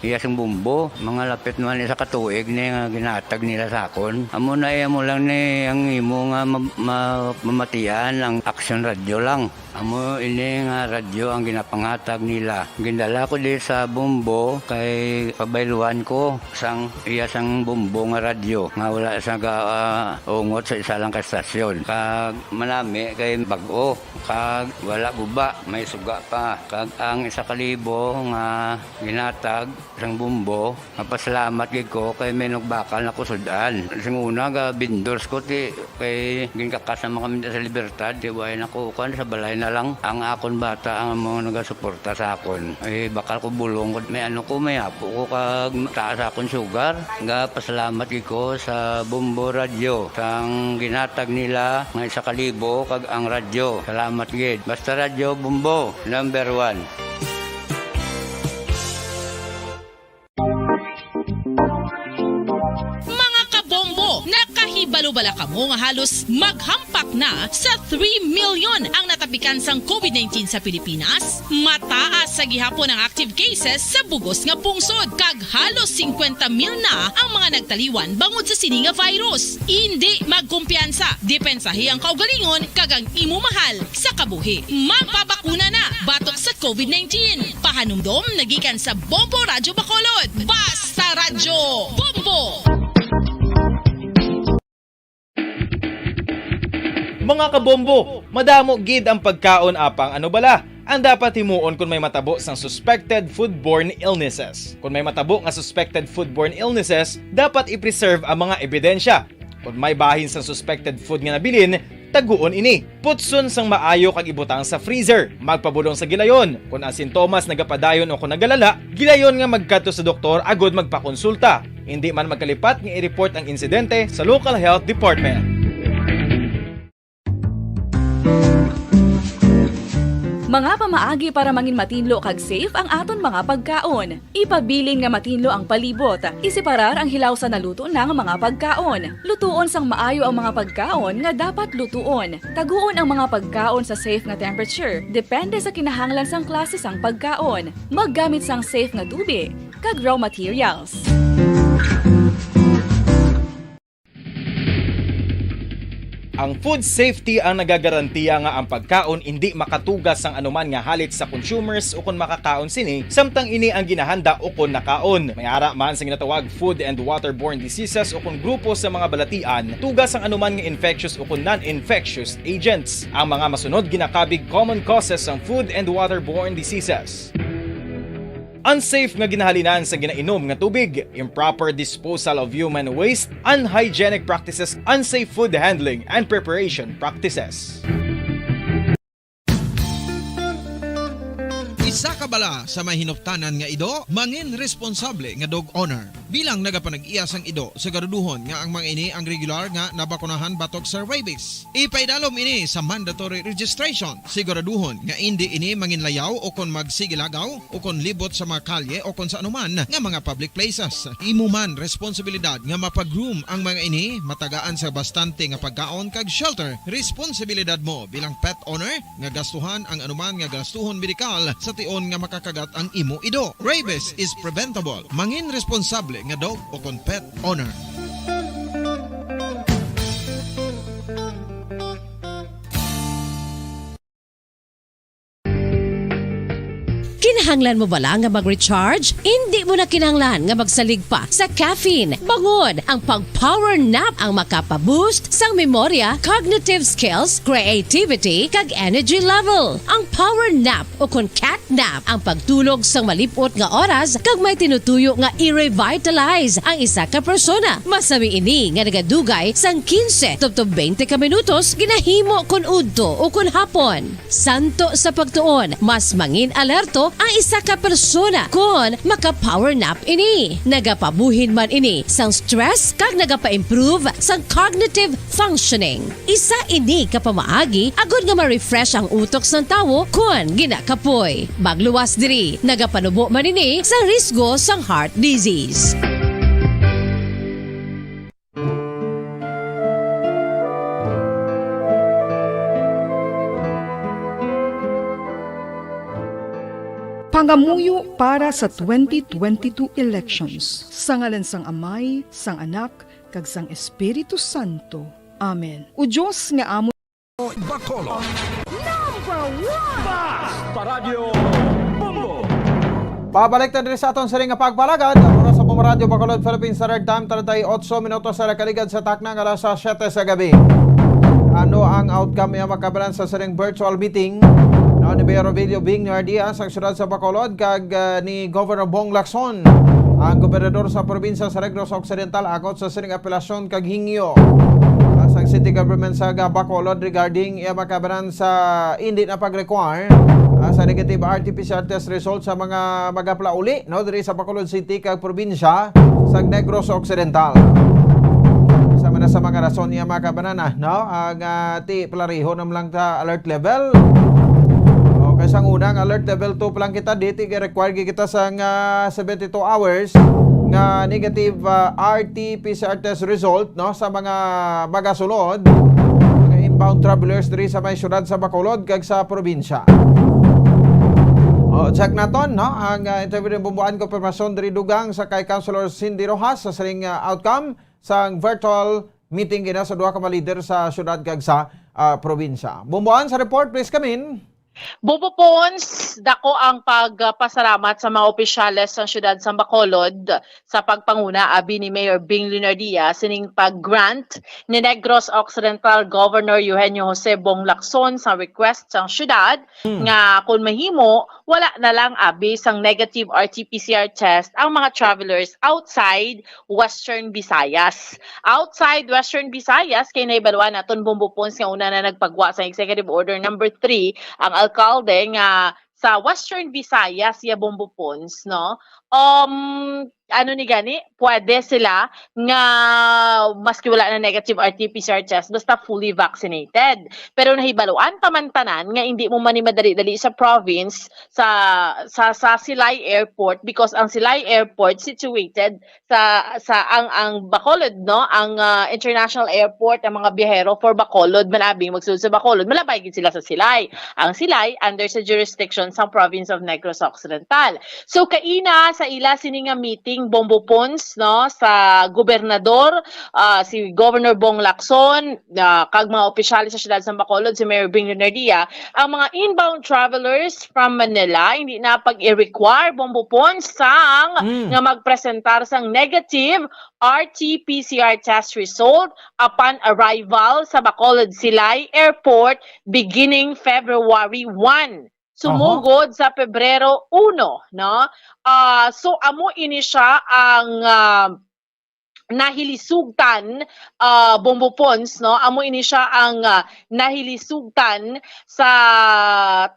iya sing bumbo. Mga lapit man isa ka tuig ni nga ginhatag nila sa akon. Amo na iya mo lang ni ang imo nga ma- ma- mamatian ang Action Radio lang. Amo ini nga radyo ang ginapanghatag nila. Gindala ko di sa Bombo kay pabayluan ko sang iya sang Bombo nga radyo nga wala sa gaungot sa isa lang ka estasyon. Kag manami kay bag-o kag wala guba, may suga pa. Kag ang isa ka libo nga ginatag sang Bombo, mapasalamat gid ko kay may nagbakal na ko sud-an. Sing una ga vendors ko ti kay ginkakas naman kami sa Libertad, ti way na ko kuan sa balay na lang ang akon bata ang mga nagasuporta sa akon. Ay bakal ko bulong ko may ano ko may apo ko kag taas akon sugar. Ga pasalamat gid ko sa Bombo Radyo sang ginatag nila nga isa ka libo kag ang radyo. Salamat gid. Basta Radyo Bombo, number one. Mga kabombo, nakahibalo bala kamo nga halos maghampak na sa three million ang natapikan sang COVID nineteen sa Pilipinas? Mataas sa gihapon ang active cases sa bugos nga pungsod, kag halos singkwenta mil na ang mga nagtaliwan bangod sa sini nga virus. Indi magkumpiyansa, depensahi ang kaugalingon kag ang imo mahal sa kabuhi. Magpabakuna na batok sa COVID nineteen. Pahanumdom nagikan sa Bombo Radyo Bacolod. Basta Radyo Bombo! Mga kabombo, madamo gid ang pagkaon apang ano bala ang dapat himuon kon may matabo sang suspected foodborne illnesses. Kon may matabo nga suspected foodborne illnesses, dapat i-preserve ang mga ebidensya. Kon may bahin sang suspected food nga nabilin, taguon ini. Putson sang maayo kag ibutang sa freezer. Magpabulong sa gilayon. Kon ang sintomas nagapadayon o kon nagalala, gilayon nga magkadto sa doktor agud magpakonsulta. Indi man magkalipat nga i-report ang insidente sa local health department. Mga pamaagi para mangin matinlo kag safe ang aton mga pagkaon. Ipabilin nga matinlo ang palibot. Iseparar ang hilaw sa naluto na nga mga pagkaon. Lutuon sang maayo ang mga pagkaon nga dapat lutuon. Taguon ang mga pagkaon sa safe nga temperature, depende sa kinahanglan sang klase sang pagkaon. Maggamit sang safe nga tubi kag raw materials. Ang food safety ang nagagarantiya nga ang pagkaon indi makatugas sang anuman nga halit sa consumers ukon makakaon sini, samtang ini ang ginahanda ukon nakaon. May ara man sa ginatawag food and waterborne diseases ukon grupo sa mga balatian, tugas sang anuman nga infectious ukon non-infectious agents. Ang mga masunod ginakabig common causes sang food and waterborne diseases. Unsafe nga ginahalinan sa ginainom nga tubig, improper disposal of human waste, unhygienic practices, unsafe food handling and preparation practices. pala sa may hinuptanan nga ido, mangin responsable nga dog owner. Bilang nagapanag-iya sang ido, siguraduhon nga ang mga ini ang regular nga nabakunahan batok sa rabies. Ipaidalom ini sa mandatory registration. Siguraduhon nga indi ini manginlayaw o kon magsigilagaw o kon libot sa mga kalye o kon sa anuman nga mga public places. Imo man responsibilidad nga mapag-groom ang mga ini, matagaan sa bastante nga pagkaon kag shelter. Responsibilidad mo bilang pet owner nga gastuhan ang anuman nga gastuhon medikal sa tion nga makakagat ang imo ido. Rabies is preventable. Mangin responsable nga dog o kon pet owner. Kinahanglan mo bala nga mag-recharge? Indi mo na kinahanglan nga magsalig pa sa caffeine. Bangod ang pag-power nap ang makapa-boost sang memorya, cognitive skills, creativity, kag energy level. Ang power nap o kon cat nap ang pagtulog sang malip-ot nga oras kag may tinutuyo nga i-revitalize ang isa ka persona. Masami ini nga nagadugay sang quince tubtob twenty ka minutos, ginahimo kon udto o kon hapon. Santo sa pagtuon, mas mangin alerto ang isa ka persona kon maka-power nap ini. Nagapabuhin man ini sang stress kag nagapa-improve sang cognitive functioning. Isa ini ka pamaagi agod nga ma-refresh ang utok sang tawo kon ginakapoy. Magluwas diri, nagapanubo man ini sa risgo sang heart disease. Pangamuyo para sa twenty twenty-two elections. Sa ngalan sang Amay, sang Anak, kag sang Espiritu Santo. Amen. O Dios nga amo Bacolod. Number one! Basta Radyo Bombo! Pabalik ta diri sa aton siring nga pagpalagad. Ang oras sa Bombo Radyo Bacolod, Philippines Standard Time, treinta y ocho minutos sa nakaligad sa takna nga alas siyete sa gabi. Ano ang outcome niya, mga kabanan, sa siring virtual meeting, no, ni Mayor Ovidio Bing Nuerdia sa siyudad sa Bacolod kag, ah, ni Governor Bong Lacson, ang gobernador sa probinsya sa Negros Occidental, akot sa siring apelasyon kag hingyo, ah, sang city government sa ga-, Bacolod regarding iya makabanan sa indi na pag-require, ah, sa negative R T P C R test result sa mga magaplauli, no, diri sa Bacolod City kag probinsya sa Negros Occidental. Isa man na sa mga rason niya, mga kabanan, ah, no, ang, ah, ti plariho nam lang ta alert level. Okay, sang una, ang alert level two pa lang kita, di ti required kita sang, ah, seventy-two hours nga negative, ah, R T P C R test result, no, sa mga magasulod, mga inbound travelers diri sa may siyudad sa Bacolod kag sa probinsya. O, check naton, no, ang, ah, interview ni Bumbuan, konfirmasyon diri dugang sa kay Councilor Cindy Rojas sa siring, ah, outcome sang virtual meeting gina sa duha ka mga leader sa siyudad kag sa, ah, probinsya. Bumbuan sa report, please come in. Bobo Pons, dako ang pagpasalamat sa mga opisyales sang siyudad sang Bacolod sa pagpanguna abi ni Mayor Bing Lunardia sining pag-grant ni Negros Occidental Governor Eugenio Jose Bong Lacson sa request sang siyudad Hmm. nga, kung mahimo, wala na lang abi sang negative R T P C R test ang mga travelers outside Western Visayas. Outside Western Visayas, kay nahibaluan naton, Bombo Pons, nga una na nagpagwa sa Executive Order number three ang alkalde nga sa Western Visayas, ya, Bombo Pons, no? Um, ano ni gani, pwede sila nga maski wala na negative R T P C R test, basta fully vaccinated. Pero nahibaluan pa man tanan nga hindi mo man ni madali-dali sa province, sa, sa, sa Silay Airport, because ang Silay Airport situated sa, sa ang, ang Bacolod, no, ang, ah, international airport, ang mga biyahero for Bacolod, malabing magsulod sa Bacolod, malabay gid sila sa Silay. Ang Silay under sa jurisdiction sa province of Negros Occidental. So, kaina sa ila sini nga meeting, Bombo Pons, no, sa gobernador, ah, si Governor Bong Lacson, ah, kag mga opisyales sa siyudad sa Bacolod, si Mayor Bing Renardia, ang mga inbound travelers from Manila, hindi na pag-i-require, Bombo Pons, sang Mm. nga magpresentar sang negative R T P C R test result upon arrival sa Bacolod Silay Airport beginning February one, sumugod sa Pebrero uno, no? Ah, so, amo ini siya ang, ah, nahilisugtan, ah, Bombo Pons, no? Amo ini siya ang, ah, nahilisugtan sa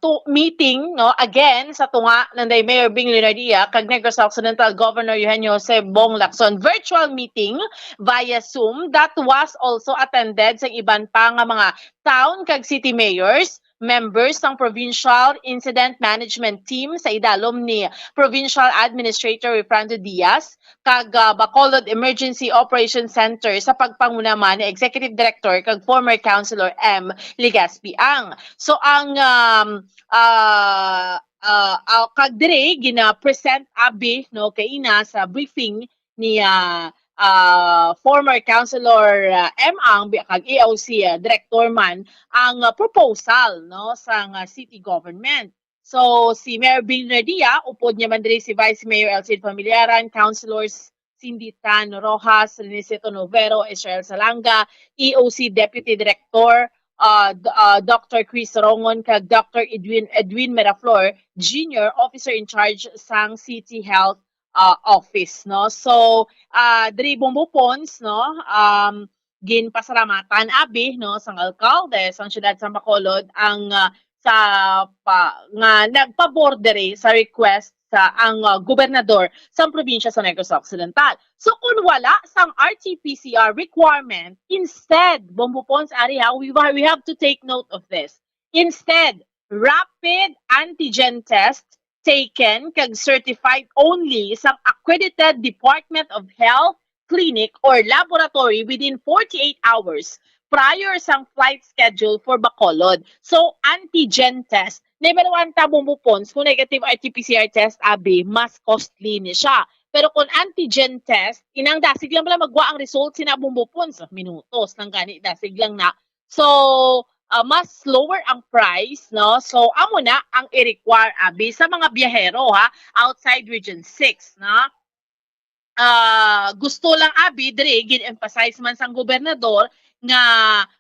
tu-, meeting, no? Again, sa tunga nanday Mayor Bing Leonardia kag Negros Occidental Governor Eugenio Jose Bong Lacson, virtual meeting via Zoom that was also attended sa iban pa nga mga town kag city mayors, members sang Provincial Incident Management Team sa idalom ni Provincial Administrator Refrando Diaz, kag, ah, Bacolod Emergency Operations Center sa pagpanguna man ni Executive Director kag former Councilor M Legaspi Ang. So ang, um, ah, ah, ah, kag diri gina-present abi, no, kaina sa briefing ni, ah, ah, former Councilor, ah, M Ang bi-, kag E O C, ah, Director man ang, ah, proposal, no, sang, ah, city government. So si Mayor Bing Leonardia, upod niya man diri si Vice Mayor Elcid Familiaran, Councilors Cindy Tan Rojas, Renicito Novero, Israel Salanga, E O C Deputy Director, ah, d-, ah, Doctor Chris Rongon, kag Doctor Edwin, Edwin Miraflor Junior, Officer in Charge sang City Health, ah, Office, no? So, ah, diri Bombo Pons, no, um, ginpasalamatan abi, no, sang alkalde sang siyudad sang Bacolod ang, ah, sa pa, nga nagpabor diri sa request sa ang, ah, gobernador sang probinsya sa Negros Occidental. So kung wala sang R T P C R requirement, instead, Bombo Pons, ari ha, we, we have to take note of this. Instead, rapid antigen test taken kag certified only sang accredited Department of Health clinic or laboratory within forty-eight hours prior sang flight schedule for Bacolod. So, antigen test. Nahibaluan ta, Bombo Pons, kung negative R T P C R test, abi, mas costly ni siya. Pero kung antigen test, inang dasig lang pala magwa ang result sina, Bombo Pons. Minutos lang gani, dasig lang na. So, ah, mas lower ang price, no? So, amo na ang i-require, abi, sa mga biyahero, ha, outside Region six, no? Ah, gusto lang, abi, diri, gin-emphasize man sang gobernador nga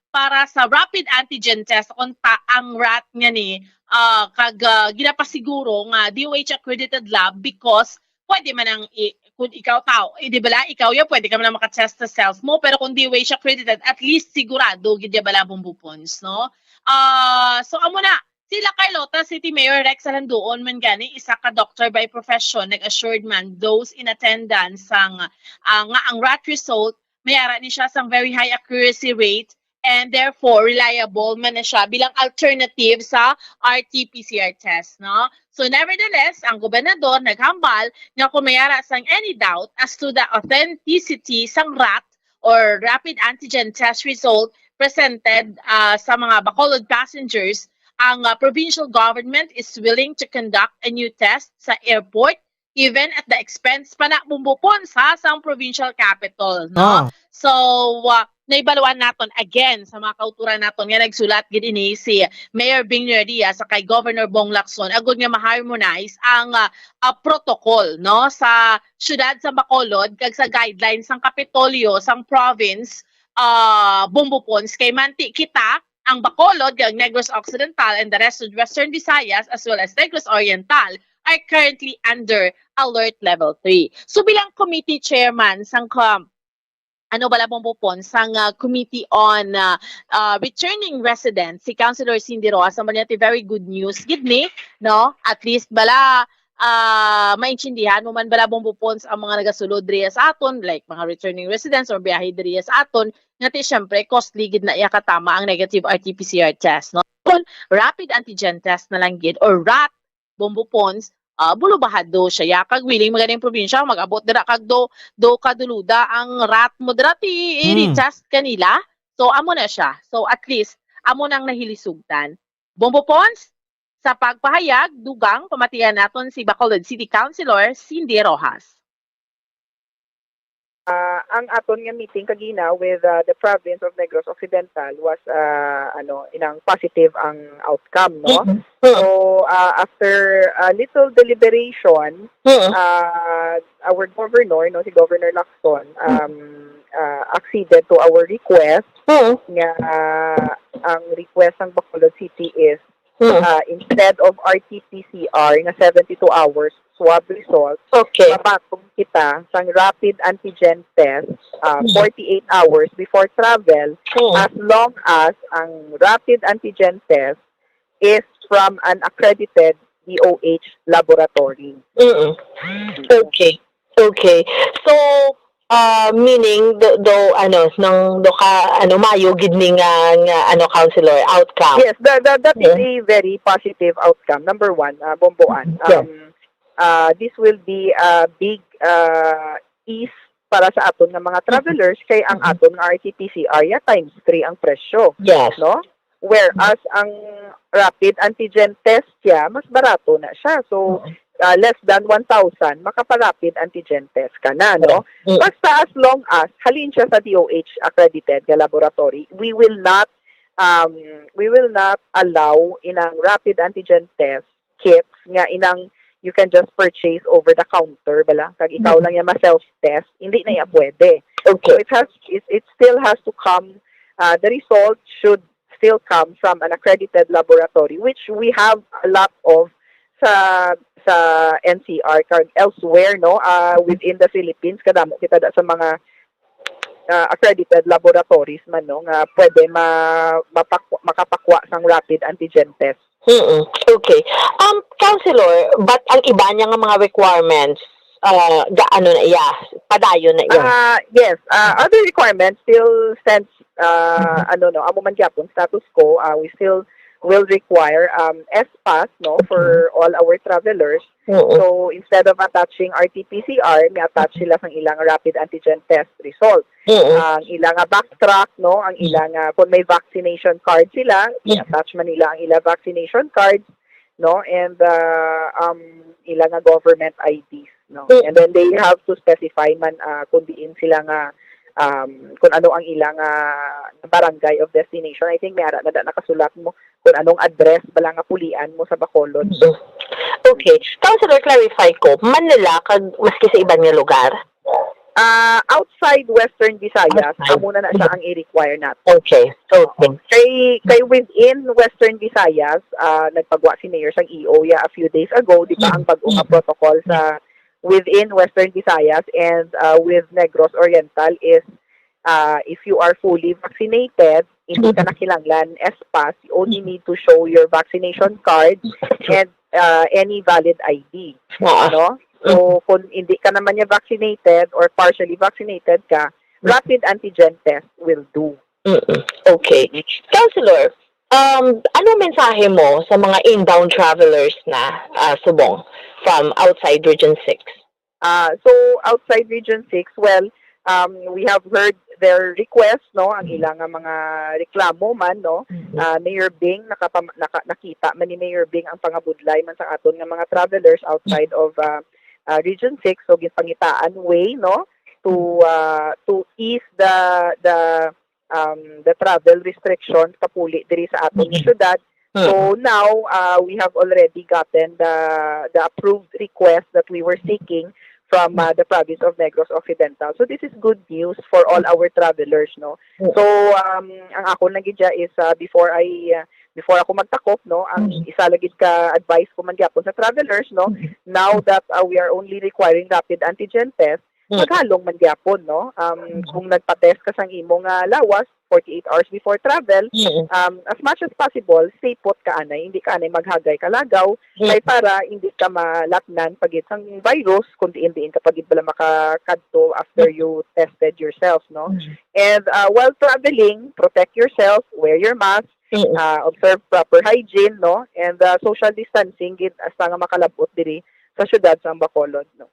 para sa rapid antigen test, kung ta-, ang rat nga ni, ah, kag, ah, ginapasiguro nga D O H accredited lab because pwede man ang i-, kung ikaw tao, eh, di bala, ikaw ya, pwede ka man ang makatest sa self mo, pero kung D O H accredited, at least sigurado gid ya bala, Bombo Pons, no? Ah, so, amo na, sila Carlota City Mayor Rex Alanduon man gani, isa ka doctor by profession, nag-assured man those in attendance sang, ah, nga ang rat result may ara ni siya sang very high accuracy rate and therefore reliable man na siya bilang alternative sa R T P C R test, no? So, nevertheless, ang gobernador naghambal nga kung may ara sang any doubt as to the authenticity sang rat or rapid antigen test result presented, ah, sa mga Bacolod passengers, ang, ah, provincial government is willing to conduct a new test sa airport, even at the expense pa na, Bombo Pons, ha, sang provincial capital, no? Ah. So, ah, naibaluan naton again sa mga kauturan naton nga nagsulat gid ini si Mayor Bing Revilla sa kay Governor Bong Lacson agud nga ma-harmonize ang, ah, ah, protocol, no, sa siyudad sa Bacolod kag sa guidelines sang Kapitolyo sang province, ah, Bombo Pons, kay manti kita, ang Bacolod, kag Negros Occidental, and the rest of Western Visayas, as well as Negros Oriental, are currently under Alert Level three. So, bilang committee chairman sang, um, ano bala, Bombo Pons, sang, uh, Committee on, uh, uh, Returning Residents, si Councilor Cindy Rojas, naman niya, very good news gid ni, no? At least bala, ah, maintindihan mo man bala, Bombo Pons, ang mga nagasulod diri sa aton, like mga returning residents or biyahe diri sa aton, nga ti, syempre, costly gid na iya katama ang negative R T P C R test, no? Kon rapid antigen test na lang gid or rat, Bombo Pons, ah, bulubahado siya ya, kag willing man gani ang probinsya mag-abot dira kag do, do ka duluda ang rat mo dira, ti, Mm. i-retest kanila. So, amo na siya. So, at least, amo nang nahilisugtan. Bombo Pons, sa pagpahayag, dugang, pamatian naton si Bacolod City Councilor Cindy Rojas. Ah, ang aton nga meeting kagina with, ah, the province of Negros Occidental was, ah, ano, inang positive ang outcome, no? Mm. So, ah, after a little deliberation, Mm. ah, our governor, no, si Governor Lacson, um, ah, acceded to our request Mm. nga, ah, ang request ng Bacolod City is Hmm. Ah, instead of R T P C R nga seventy-two hours swab result, Okay. Mapatong kita sang rapid antigen test, ah, Mm. forty-eight hours before travel, Mm. as long as ang rapid antigen test is from an accredited D O H laboratory. Mm. Okay. Okay. So, ah, meaning, do, do, ano, nang do ka, ano, mayo gid ni nga, nga, ano, counselor, outcome. Yes, that, that, that is Mm. a very positive outcome. Number one, ah, Bomboan. Yeah. Um, ah, this will be a big, ah, ease para sa aton nga mga Mm. travelers kay ang Mm. aton nga R T P C R ya times three ang presyo, Yes. no? Whereas ang rapid antigen test siya, mas barato na siya. So, Oo. ah, less than one thousand, makapa-rapid antigen test ka na, no? Oo. Mm. Basta as long as halin siya sa D O H accredited nga laboratory, we will not, um, we will not allow inang rapid antigen test kits nga inang you can just purchase over the counter bala, kag ikaw Mm. lang ya ma-self test, hindi na ya pwede. So Okay. it has, it, it still has to come, uh, the result should still come from an accredited laboratory, which we have a lot of sa, sa N C R kag elsewhere, no, uh, within the Philippines. Kadamo kita da sa mga, uh, accredited laboratories man, no, nga pwede ma-, mapakwa-, makapakwa sang rapid antigen test. Mm-mm. Okay. Um, Counselor, but ang iba niya nga mga requirements, ah, ga-, ano na iya, padayon na iya? Ah, yes. Ah, Mm. other requirements still stands, ah, Mm-hmm. ano, no, amo man gyapon, status quo, ah, we still will require, um, S pass, no, for Mm-hmm. all our travelers. Oo. So, instead of attaching R T P C R, may attach sila sang ilang rapid antigen test result. Oo. Ang ila nga backtrack, no, ang Mm. ila nga, kung may vaccination card sila, Mm. i-attach man nila ang ila vaccination cards, no, and, uh, um, ila nga government I Ds, no. Mm. And then they have to specify man, uh, kung diin sila nga, um, kung ano ang ila nga barangay of destination. I think may ara na da nakasulat mo kung anong address bala nga pulian mo sa Bacolod. Mm. Okay. Counselor, clarify ko, Manila kag maski sa iban nga lugar? Ah, outside Western Visayas, Outside. amo na na siya ang i-require nato. Okay. Okay. Kay, kay within Western Visayas, ah, nagpagwa si Mayor sang E O ya a few days ago, di ba, ang bag-o nga Mm. protocol sa within Western Visayas and, ah, with Negros Oriental is, ah, if you are fully vaccinated, hindi ka Mm. na kinahanglan S pass, you only Mm. need to show your vaccination card True. and, ah, any valid I D. Oo. No? So, Mm. kung hindi ka naman niya vaccinated or partially vaccinated ka, Mm. rapid antigen test will do. Mm-mm. Okay. Counselor, um, anong mensahe mo sa mga inbound travelers na, ah, subong from outside Region six? Ah, so, outside Region six, well, um, we have heard their request, no, ang Mm. ila nga mga reklamo man, no. Mm. Ah, Mayor Bing, nakapam-, naka-, nakita man ni Mayor Bing ang pangabudlay man sa aton nga mga travelers outside Mm. of, ah, ah, Region six. So, ginpangitaan way, no, to, Mm. ah, to ease the, the, um, the travel restrictions papuli diri sa aton nga Mm. syudad. Mm. So now, uh, we have already gotten the, the approved request that we were seeking from, uh, the province of Negros Occidental. So this is good news for all our travelers, no? Mm. So, um, ang akon lang gid dya is, uh, before I, uh, before ako magtakop, no, ang Mm. isa lagi ka advice ko man gyapon sa travelers, no, Mm. now that, uh, we are only requiring rapid antigen test, Mm. maghalong man gyapon, no? Um, Mm. kung nagpa-test ka sang imo nga lawas forty-eight hours before travel, Mm. um, as much as possible, stay put ka anay, hindi ka anay maghagay kalagaw, Mm. kay para hindi ka malatnan pa gid sang virus, kung diin-diin ka pa gid bala makakadto after Mm. you tested yourself, no? Mm. And, uh, while traveling, protect yourself, wear your mask, Mm. uh, observe proper hygiene, no? And, uh, social distancing gid hasta nga makalab-ot diri sa siyudad sang Bacolod, no?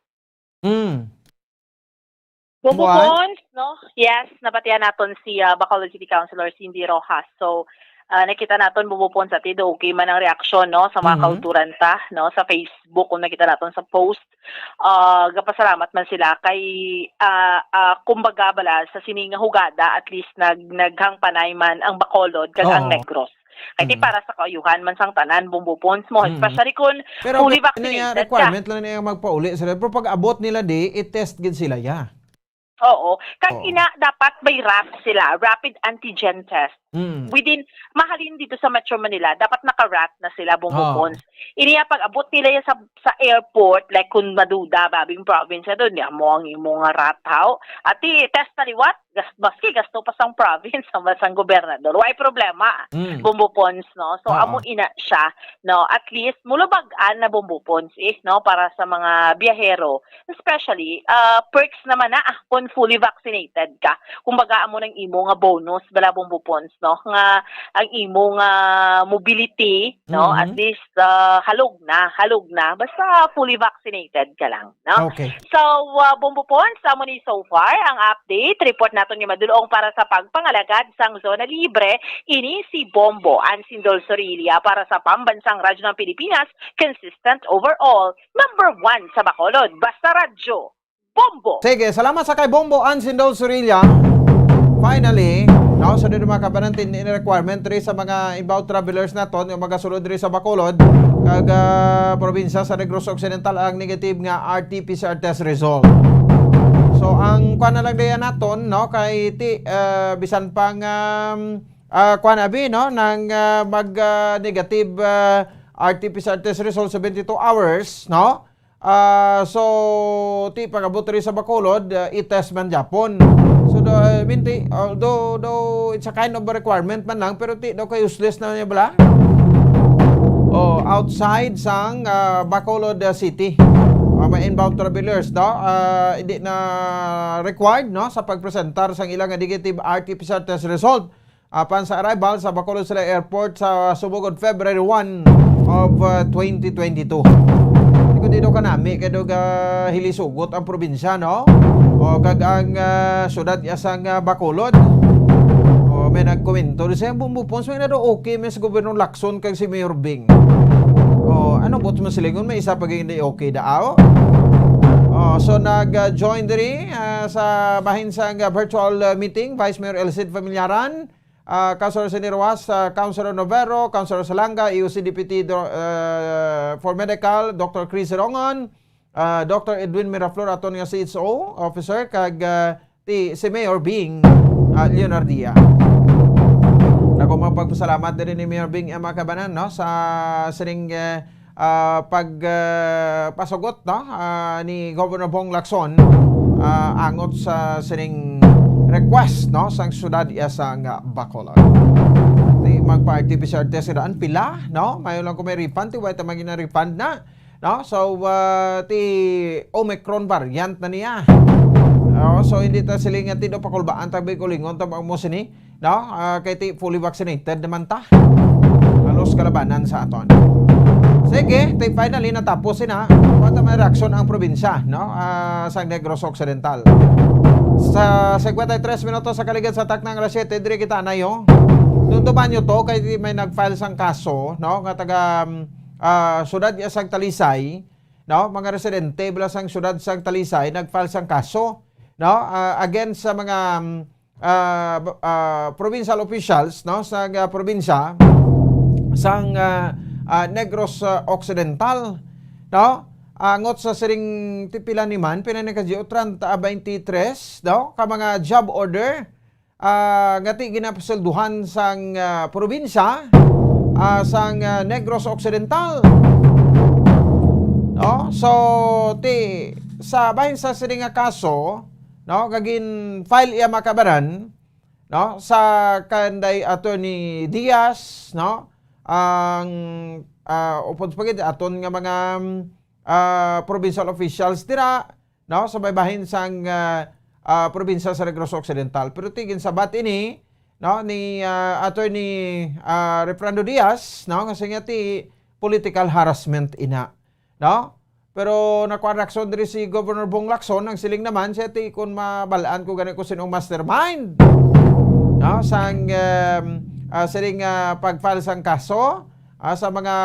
Mm. Bubo Buwan? Pons, no? Yes, nabatian naton si, ah, Bacolod City Councilor Cindy Rojas. So, ah, nakita naton, Bubo Pons, ati do okay man ang reaksyon, no, sa mga Mhm. kauturan ta, no, sa Facebook, kung nakita naton sa post. Ah, gapasalamat man sila kay, ah, ah, kumbaga bala, sa sini nga hugada, at least nag-, naghangpanay man ang Bacolod kag ang Oo. Negros. Kay di Mm. para sa kaayuhan man sang tanan, Bubo Pons mo, Mm. especially kung Pero fully okay na niya, vaccinated ka. Requirement lang niya magpauli sila. Pero pag abot nila di, i-test gid sila, ya. Oo. Kag Oo. ina, dapat may rap sila, rapid antigen test. Mm. Within, ma-, Halin dito sa Metro Manila, dapat naka-rat na sila, Bombo Oo. Pons. Iniya, pag-abot nila yan sa, sa airport, like, kung maduda, babing province na doon, di mo ang imo nga rat, haw? Ati, test na liwat, gas, maski gasto pa sang province, ang sang gobernador. Way problema, Mm. Bombo Pons, no? So, Oo. amo ina siya, no? At least, mulubag-an na, Bombo Pons, eh, no? Para sa mga biyahero, especially, ah, perks naman na, ah, kung fully vaccinated ka. Kumbaga, amo nang imo nga bonus, bala, Bombo Pons, no? Nga ang imo nga mobility, no? Mhm. At least, ah, halog na, halog na. Basta fully vaccinated ka lang, no? Okay. So, ah, Bombo Pons, amo ni so far ang update. Report naton nga madulong para sa pagpangalagad sang zona libre. Ini si Bombo Ansindol Sorilla para sa Pambansang Radyo ng Pilipinas, consistent overall, number one sa Bacolod. Basta radyo, Bombo! Sige, salamat sa kay Bombo Ansindol Sorilla. Finally, no, so dito mga kabanan, tin-, in requirement diri sa mga inbound travelers naton, yung magasulod diri sa Bacolod, kag, ah, probinsya sa Negros Occidental, ang negative nga R T P C R test result. So, ang kuwan na lang diyan naton, no, kay ti, ah, bisan pang, um, ah, kuwan abi, no, nang, ah, mag, ah, negative, ah, R T P C R test result seventy-two hours, no? Ah, so, ti pag-abot diri sa Bacolod, ah, i-test man gyapon. So, do, I mean, ti, although, though it's a kind of a requirement man lang, pero ti daw kay useless na niya bala. Oh, outside sang, ah, Bacolod, ah, City. Ah, mga inbound travelers, no? Ah, hindi na required, no, sa pagpresentar sang ilang negative R T P C R test result. Apan sa arrival sa Bacolod City Airport sa Sumugod, February one of, uh, twenty twenty-two. Di ko, di daw kanami kay daw ga hilisugot ang probinsya, no? O, kag ang, uh, syudad iya sang, uh, Bacolod. O, may nagkomento di sa Bombo Pons, may na daw okay, may sa Gobernador Lacson kag si Mayor Bing. O, ano buot mo silingon? May isa pa gid hindi okay daaw. O, so nag, uh, join diri, uh, sa bahin sang, uh, virtual, uh, meeting, Vice Mayor Elcid Familiaran, ah, Councilor Cindy Rojas, ah, Councilor Novero, Councilor Salanga, E O C Deputy Do-, ah, for Medical, Doctor Chris Rongon, ah, Doctor Edwin Miraflor, aton nga C H O officer, kag, ah, ti, si Mayor Bing, ah, Leonardia. Ako magpagpasalamat diri ni Mayor Bing, eh, mga kabanan, no, sa sining, eh, ah, pag, ah, pasugot, no, ah, ni Governor Bong Lacson, ah, angot sa sining request, no, sang syudad iya sang, ah, Bacolod. Ti magpa-R T P C R test sila, ang pila, no? Mayo lang kung may refund, ti wala ta maging refund na, no? So, ah, ti Omicron variant na niya. Oh, so hindi ta sila nga ti do pakulbaan ta Bicolingon ta mo sini. No? Ah, kay ti fully vaccinated naman ta. Halos kalabanan sa aton. Sige, ti finally natapos sina. Kuwanta may reaksyon ang probinsya, no? Ah, sa Negros Occidental. Sa cincuenta y tres minutos sa kaligid sa taknang alas siyete, diri kita na yo. Dumduman nyo to, kay di may nag-file sang kaso, no? Nga taga, um, ah, syudad niya sang Talisay, no? Mga residente bala sang syudad sang Talisay, nag-file sang kaso, no? Ah, against sa mga, um, ah, b-, ah, provincial officials, no, sa, ah, probinsya sang, ah, ah, Negros, ah, Occidental, no? Angot sa siring ti pila ni man, pila ni ka Gio, treinta, ah, veintitrés, no, ka mga job order, ah, nga ti ginapasweldohan sang, ah, probinsya, ah, sang, ah, Negros Occidental. No? So, ti, sa bahin sa siring nga kaso, no, nga gin-file iya makabaran, no, sa kanday Attorney Diaz, no, ang, ah, upod pa gid aton nga mga, ah, provincial officials dira, no, sa may bahin sang, ah, ah, probinsya sa Negros Occidental. Pero ti ginsabat ini, no, ni, ah, Attorney, ah, Refrando Diaz, no, nga siya ti political harassment ina, no? Pero nakuha reaksyon diri si Governor Bong Lacson, ang siling naman siya ti kun mabalaan ko gani ko sinong mastermind, no, sang, um, ah, siring, ah, pag-file sang kaso, ah, sa mga,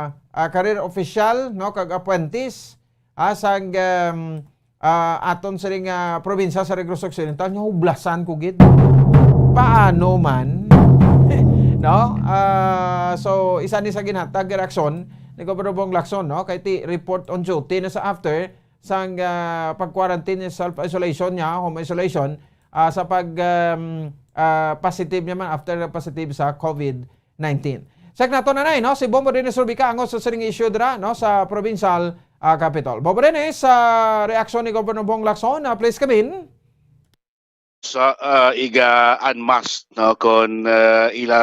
ah, career official, no, kag appointees, ah, sang, um, ah, aton siring, ah, probinsya sa Negros Occidental, nga hublasan ko gid. Paano man? No? Ah, so, isa ni sa ginhatag nga reaksyon ni Governor Bong Lacson, no? Kay ti report on duty na sa after sang, ah, pag-quarantine, self-isolation niya, home isolation, ah, sa pag, um, ah, positive niya man after positive sa COVID nineteen. Check nato, Nanay, no? Si Bombo Dennis Rubica, angot sa sining issue dira, no, sa provincial, ah, capitol. Bombo Dennis, sa reaksyon ni Governor Bong Lacson, ah, please come in. Sa, ah, iga unmasked, no, kon, ah, ila,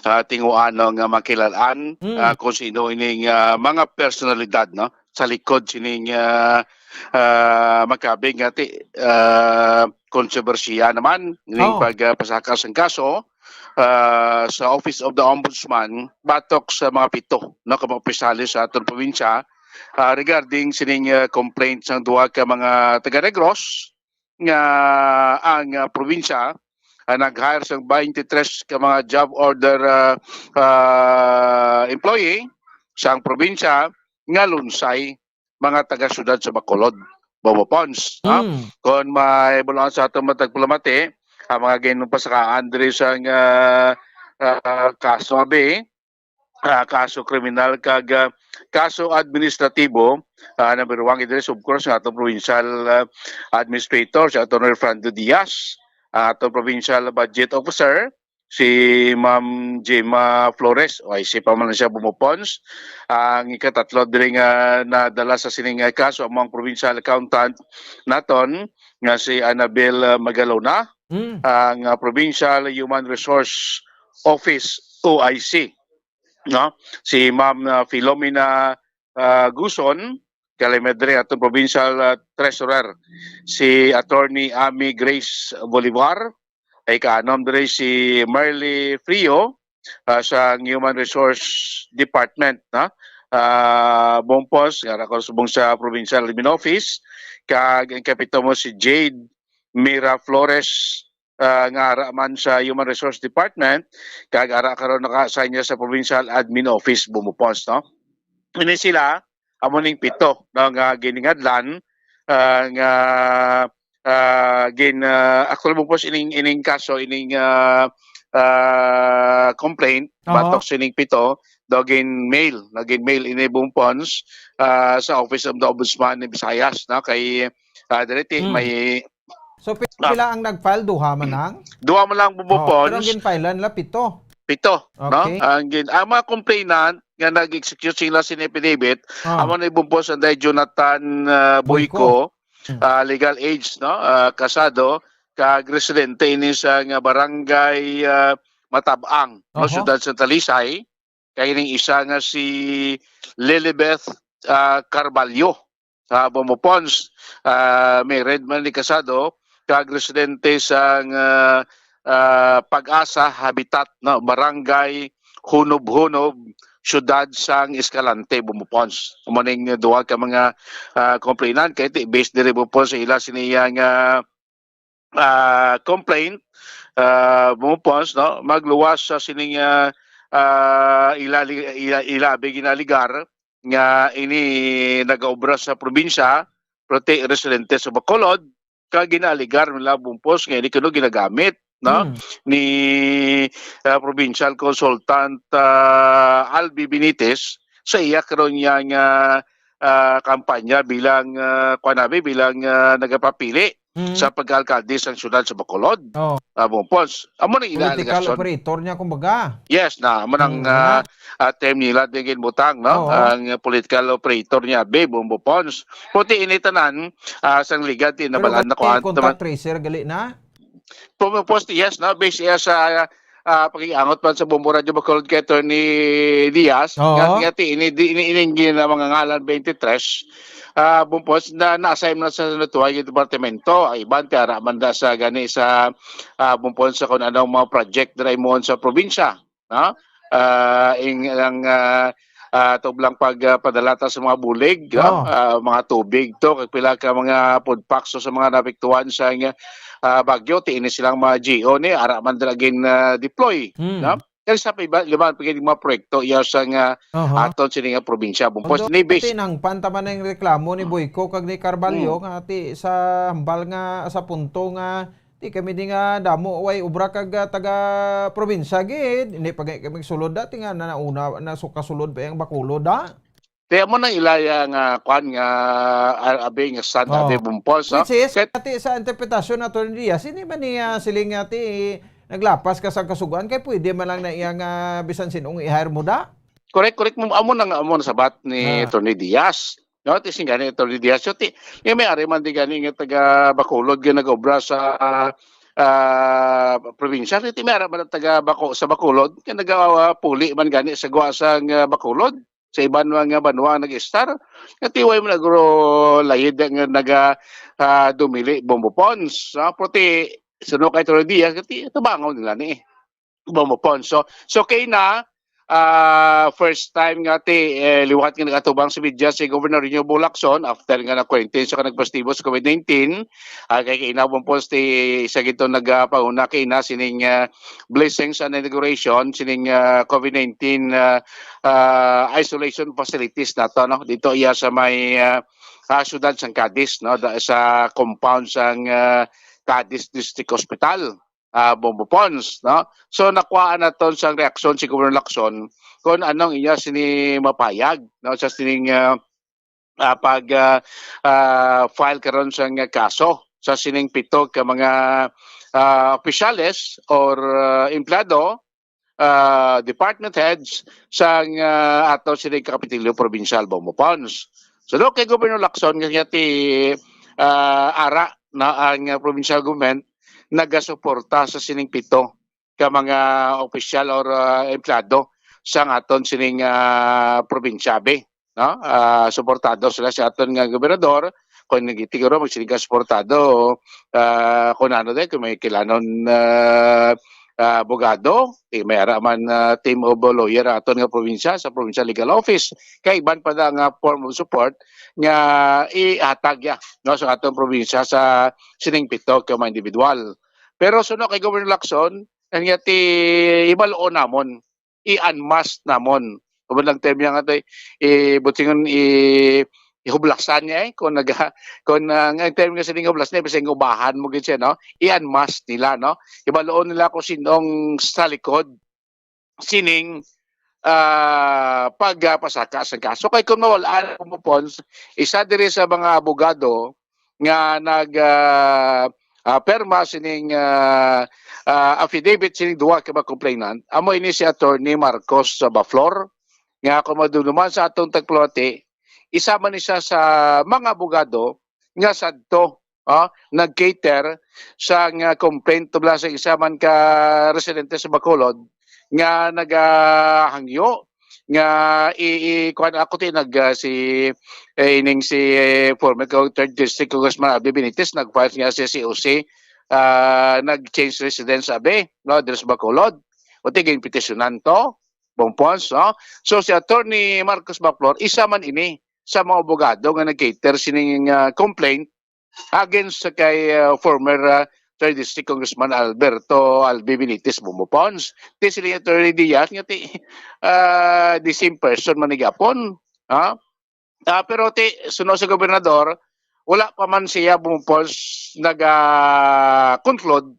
ah, tinguano nga makilal-an, Mm. ah, kung sino ining, ah, mga personalidad, no, sa likod sining, ah, ah, makabig nga ti-, ah, kontrobersiya naman ining Oh. pag, ah, pasaka sang kaso, ah, sa Office of the Ombudsman batok sa mga pito, no, ka mga opisyales sa aton probinsya, ah, regarding sining, ah, complaint sang duha ka mga taga Negros nga ang, ah, probinsya, ah, nag-hire sang twenty-three ka mga job order, ah, ah, employee sang probinsya nga lunsay mga taga-siyudad sa Bacolod, Bombo Pons, no? Mm. Kon may bulaan sa aton matag palamati, ang mga ginpasakaan diri sang, ah, ah, kaso, abi, ah, kaso kriminal kag, ah, kaso administratibo, ah, number one, address, of course, nga atong provincial, ah, administrator, si Attorney Fernando Diaz, ah, atong provincial budget officer, si Ma'am Gemma Flores, O I C pa man siya, Bombo Pons. Ang ikatatlo diri nga nadala sa sining, ah, kaso, amo ang provincial accountant naton nga si Annabel, ah, Magalona, Mm. ang, ah, Provincial Human Resource Office, O I C, no? Si Ma'am, ah, Filomena, ah, Guson, Calimedre, atong provincial, ah, treasurer, si Attorney Amy Grace Bolivar, ay kaanom diri si Marley Frio, ah, sa Human Resource Department, no? Ah, Bombo Pons, nga ara karon subong sa Provincial Admin Office, kag ang kapito mo si Jade Mira Flores, ah, nga ara man sa Human Resource Department, kag ara karon naka-assign niya sa Provincial Admin Office, Bombo Pons, no? Ini sila, amo ning pito, no, nga giningadlan, ah, nga, ah, gin, ah, actually, Bombo Pons, ining, ining kaso, ining, ah, ah, complaint, Aha. batok sining pito, daw gin-mail, no, gin-mail ini, Bombo Pons, ah, sa Office of the Ombudsman ni Visayas, no, kay, ah, diri ti, Mm. may So, pi-, Ah. pila ang nag-file? Duha man lang? Duha man lang, Bombo Oh, pero ang Pons. gin-file nila, pito. Pito, no? Okay. Ang gin-, ang mga complainant nga nag-execute sila sin affidavit, Ah. amo ni, Bombo Pons, anday Jonathan, ah, Boyco. Boyco, Hmm. ah, legal age, no? Ah, kasado, kag residente ini sa nga barangay, ah, Matabang, no? Oho. Siyudad sa Talisay. Kay ning isa nga si Lilibeth, ah, Carballo, sa Bombo Pons, ah, married man ni, kasado, kag residente sang, ah, ah, Pag-asa Habitat, no, Barangay Hunob-Hunob, Siyudad sang Escalante, Bombo Pons. Amo ning duha ka mga, ah, complainant kay ti-, based diri, Bombo Pons, sa ila sini nga ah, complaint, ah, Bombo Pons, no, magluwas sa sining, ah, ah, ila, ila, ilabi ginaaligar nga ini nagaobra sa probinsya, pero ti residente sa Bacolod, kag ginaaligar nila, Bombo Pons, nga ini kuno ginagamit, no, Hmm. ni, ah, provincial consultant, ah, Albi Benitez sa iya karon niya nga, ah, kampanya bilang, ah, kuwan, abi, bilang, ah, nagapapili Mm. sa pagkaalkalde sang siyudad sa Bacolod. Oh. Ah, Bombo Pons. Amo na ina Political alegasyon. Operator niya, kumbaga. Yes, na, amo nang, Mm, ah, na. ah, term nila, din ginbutang, no? Oo. Ang political operator niya, be, Bombo Pons. Puti ini tanan, ah, sang liga, ti Pero nabalaan na gani kuan, contact taman- tracer, gali na? Bombo Pons, yes, no? Based iya sa, ah, pakiangot man sa Bombo Radyo Bacolod kay Attorney Diaz, Oo. nga, nga ti, ini, di, ini, ining gina-, mga ngalan twenty-three, ah, Bombo Pons, na na-assign na sa natuhay nga departamento. Ay, iban ti ara man da sa gani sa, ah, Bombo Pons, sa kung anong mga project dira imo sa probinsya, no? Ah, ing, ang, ah, ah, tublang pag, ah, padala ta sa mga bulig, no? Oo. Ah, mga tubig to, kag pila ka mga food packs to sa mga naapektuhan sa, ah, bagyo, ti ini silang mga G O ni, ara man dira gin, ah, deploy, Hmm. no? Kag sa pa iba, iba pa gid mga proyekto iya sa nga Aha. aton sini nga probinsya. Bombo Pons, Although, ni base pati nang pantaman ang reklamo ni Hmm. Boyco kag ni Carballo Hmm. nga ti sa hambal nga sa punto nga ti kami di nga damo way obra kag, ah, taga probinsya gid. Hindi pa gani kami sulod dati nga na nauna na sukasulod pa ang Bacolod, da? Kaya mo na ilaya nga, kwan nga, ah, abi nga stand, Oo. abi bumpos, no? Which is, Kaya, ati sa interpretasyon na Attorney Diaz, hindi man niya siling ati naglapas ka sa kasuguan kay pwede man lang na iya nga bisan sinong i-hire mo da. Correct, correct mo. Amo na nga, amo na sabat ni Ah. Attorney Diaz. No, ti sing gani Attorney Diaz. So, ti, yung may ari man di gani nga taga Bacolod nga nag-obra sa, ah, probinsya. Ti may ara man ang taga Baco-, sa Bacolod nga nagapuli man gani sa gwa sang, ah, Bacolod, sa iban nga banwa nag-estar. Nga ti way man nagro layid nga naga, ah, dumili Bombo Pons. No? Pero ti, suno kay Attorney Diaz, nga ti, tabangon nila ni. Bombo Pons. So, so kay na, ah, first time nga ti, eh, liwat nga nagatubang sa media si Governor Rino Bong Lacson after nga na-quarantine siya kag nagpositibo sa COVID nineteen. Ah, kay kay na Bombo Pons ti isa gid to nagapanguna kay na sining, ah, blessings and inauguration sining, ah, COVID nineteen, ah, ah, isolation facilities nato, no? Dito iya sa may, ah, ah, siyudad sang Cadiz, no? Da-, sa compound sang, ah, Cadiz District Hospital, ah, Bombo Pons, no? So, nakuhaan naton sang reaksyon si Governor Lacson kung anong iya sini mapayag, no? Sa sining, ah, ah, pag, ah, ah, file karon sang kaso sa sining pito ka mga, ah, opisyales or, ah, empleyado, ah, department heads sang, ah, ato sining Kapitolyo Provincial Bombo Pons. So, do kay Governor Lacson nga ti, ah, ara na ang, ah, provincial government nagasuporta sa sining pito ka mga opisyal or, ah, empleyado sang aton sining, ah, probinsya, be, no? Ah, suportado sila sa aton nga gobernador. Kung nagtiguro, magsiling ka suportado, ah, kung ano din, kung may kilanon, ah, ah, abogado, eh, may ara man, ah, team of lawyer aton nga probinsya sa Provincial Legal Office. Kay iban pa na nga form of support nga ihatag ya, no, sa aton probinsya sa sining pito ka mga individual. Pero suno kay Governor Lacson, ang nga ti ibaluon namon, i-unmask namon. Ubod lang term niya nga to, eh, butingon, i-, ihublasan niya, eh. Kung naga-, kung, ah, ang term nga sining hublas niya, bisag ubahan mo gid siya, no? I-unmask nila, no? Ibaluon nila kung sinong sa likod sining, ah, pagpasaka sang kaso. Kay kung mawal-an ang Bombo Pons, isa diri sa mga abogado nga nag, ah, ah, perma sining, ah, ah, affidavit sining duha ka mga complainant, amo ini si Attorney Marcos Baflor, nga kung madumduman sa atong tagpulati, isa man ni siya sa mga abogado nga sadto, ah, nag-cater sa nga complaint tubla sa isa man ka residente sa Bacolod nga nagahangyo nga i, i kuan ako ti nag, ah, si, eh, ining si, eh, former co-, third District Congressman Albee Benitez nag-file nga si C O C, ah, nag-change residence abi, no, diri sa Bacolod. O ti ginpetisyonan to, Bombo Pons, no? So si Attorney Marcos Baflor, isa man ini sa mga abogado nga nag-cater sining, ah, complaint against sa kay, ah, former, ah, third District Congressman Alberto Albee Benitez Bombo Pons. Ti sila Attorney Diaz nga ti, ah, the same person man ni gapon, ha? Ah, pero ti suno sa gobernador, wala pa man siya Bombo Pons naga-conclude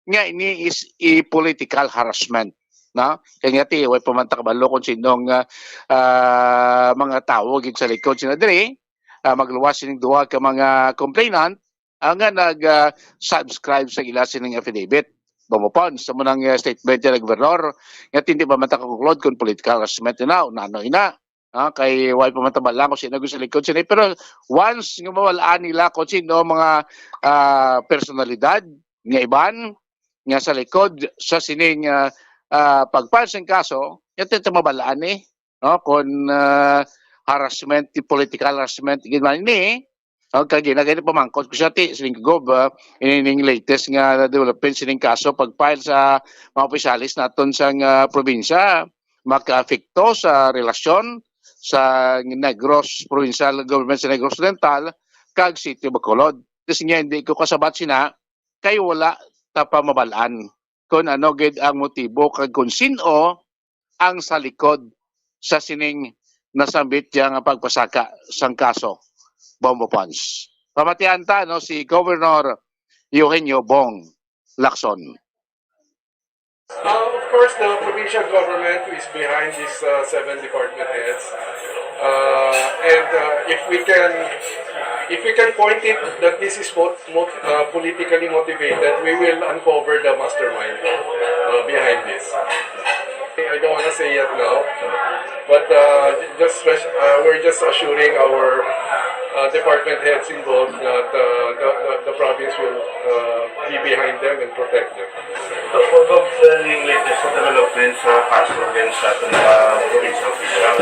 nga ini is a political harassment, no? Kay nga ti way pa man ta kabalo kung sinong, ah, ah, mga tawo gid sa likod sina diri, ah, magluwas sining duha ka mga complainant, ah, nga nag, ah, subscribe sa ila sining affidavit. Bombo Pons, sa munang, ah, statement ni Gobernador, nga hindi pa man ta conclude kung political harassment na o nano ina. Ah, kay way pa man ta kabalo kung sino gid sa likod sini. Pero once nga mawal-an nila kung sino mga, ah, personalidad nga iban nga sa likod sa sining, ah, ah, pag-file sing kaso, ito ito mabal-an ni, no? Kung, ah, harassment, political harassment, gid man ni, no? Kag ginagay pamangkot ko siya ti sining Gob, ah, ining latest nga development sining kaso pag-file sa mga opisyalis naton sang, ah, probinsya makaapekto sa relasyon sa Negros Provincial Government sa Negros Oriental kag City of Bacolod. Kasi nga hindi ko kasabat sina kay wala ta pa mabal-an kung ano gid ang motibo kag kung sin-o ang sa likod sa sining nasambit diya nga pagpasaka sang kaso, Bombo Pons. Pamatian ta, no, si Governor Eugenio Bong Lacson. Uh, of course, the provincial government is behind these uh, seven department heads. Uh, and uh, if we can, if we can point it that this is mo- mo- uh, politically motivated, we will uncover the mastermind uh, behind this. I don't want to say it now, but uh, just res- uh, we're just assuring our uh, department heads involved that uh, the, the, the province will uh, be behind them and protect them. So, for the latest development sa kaso against sa aton mga provincial officials,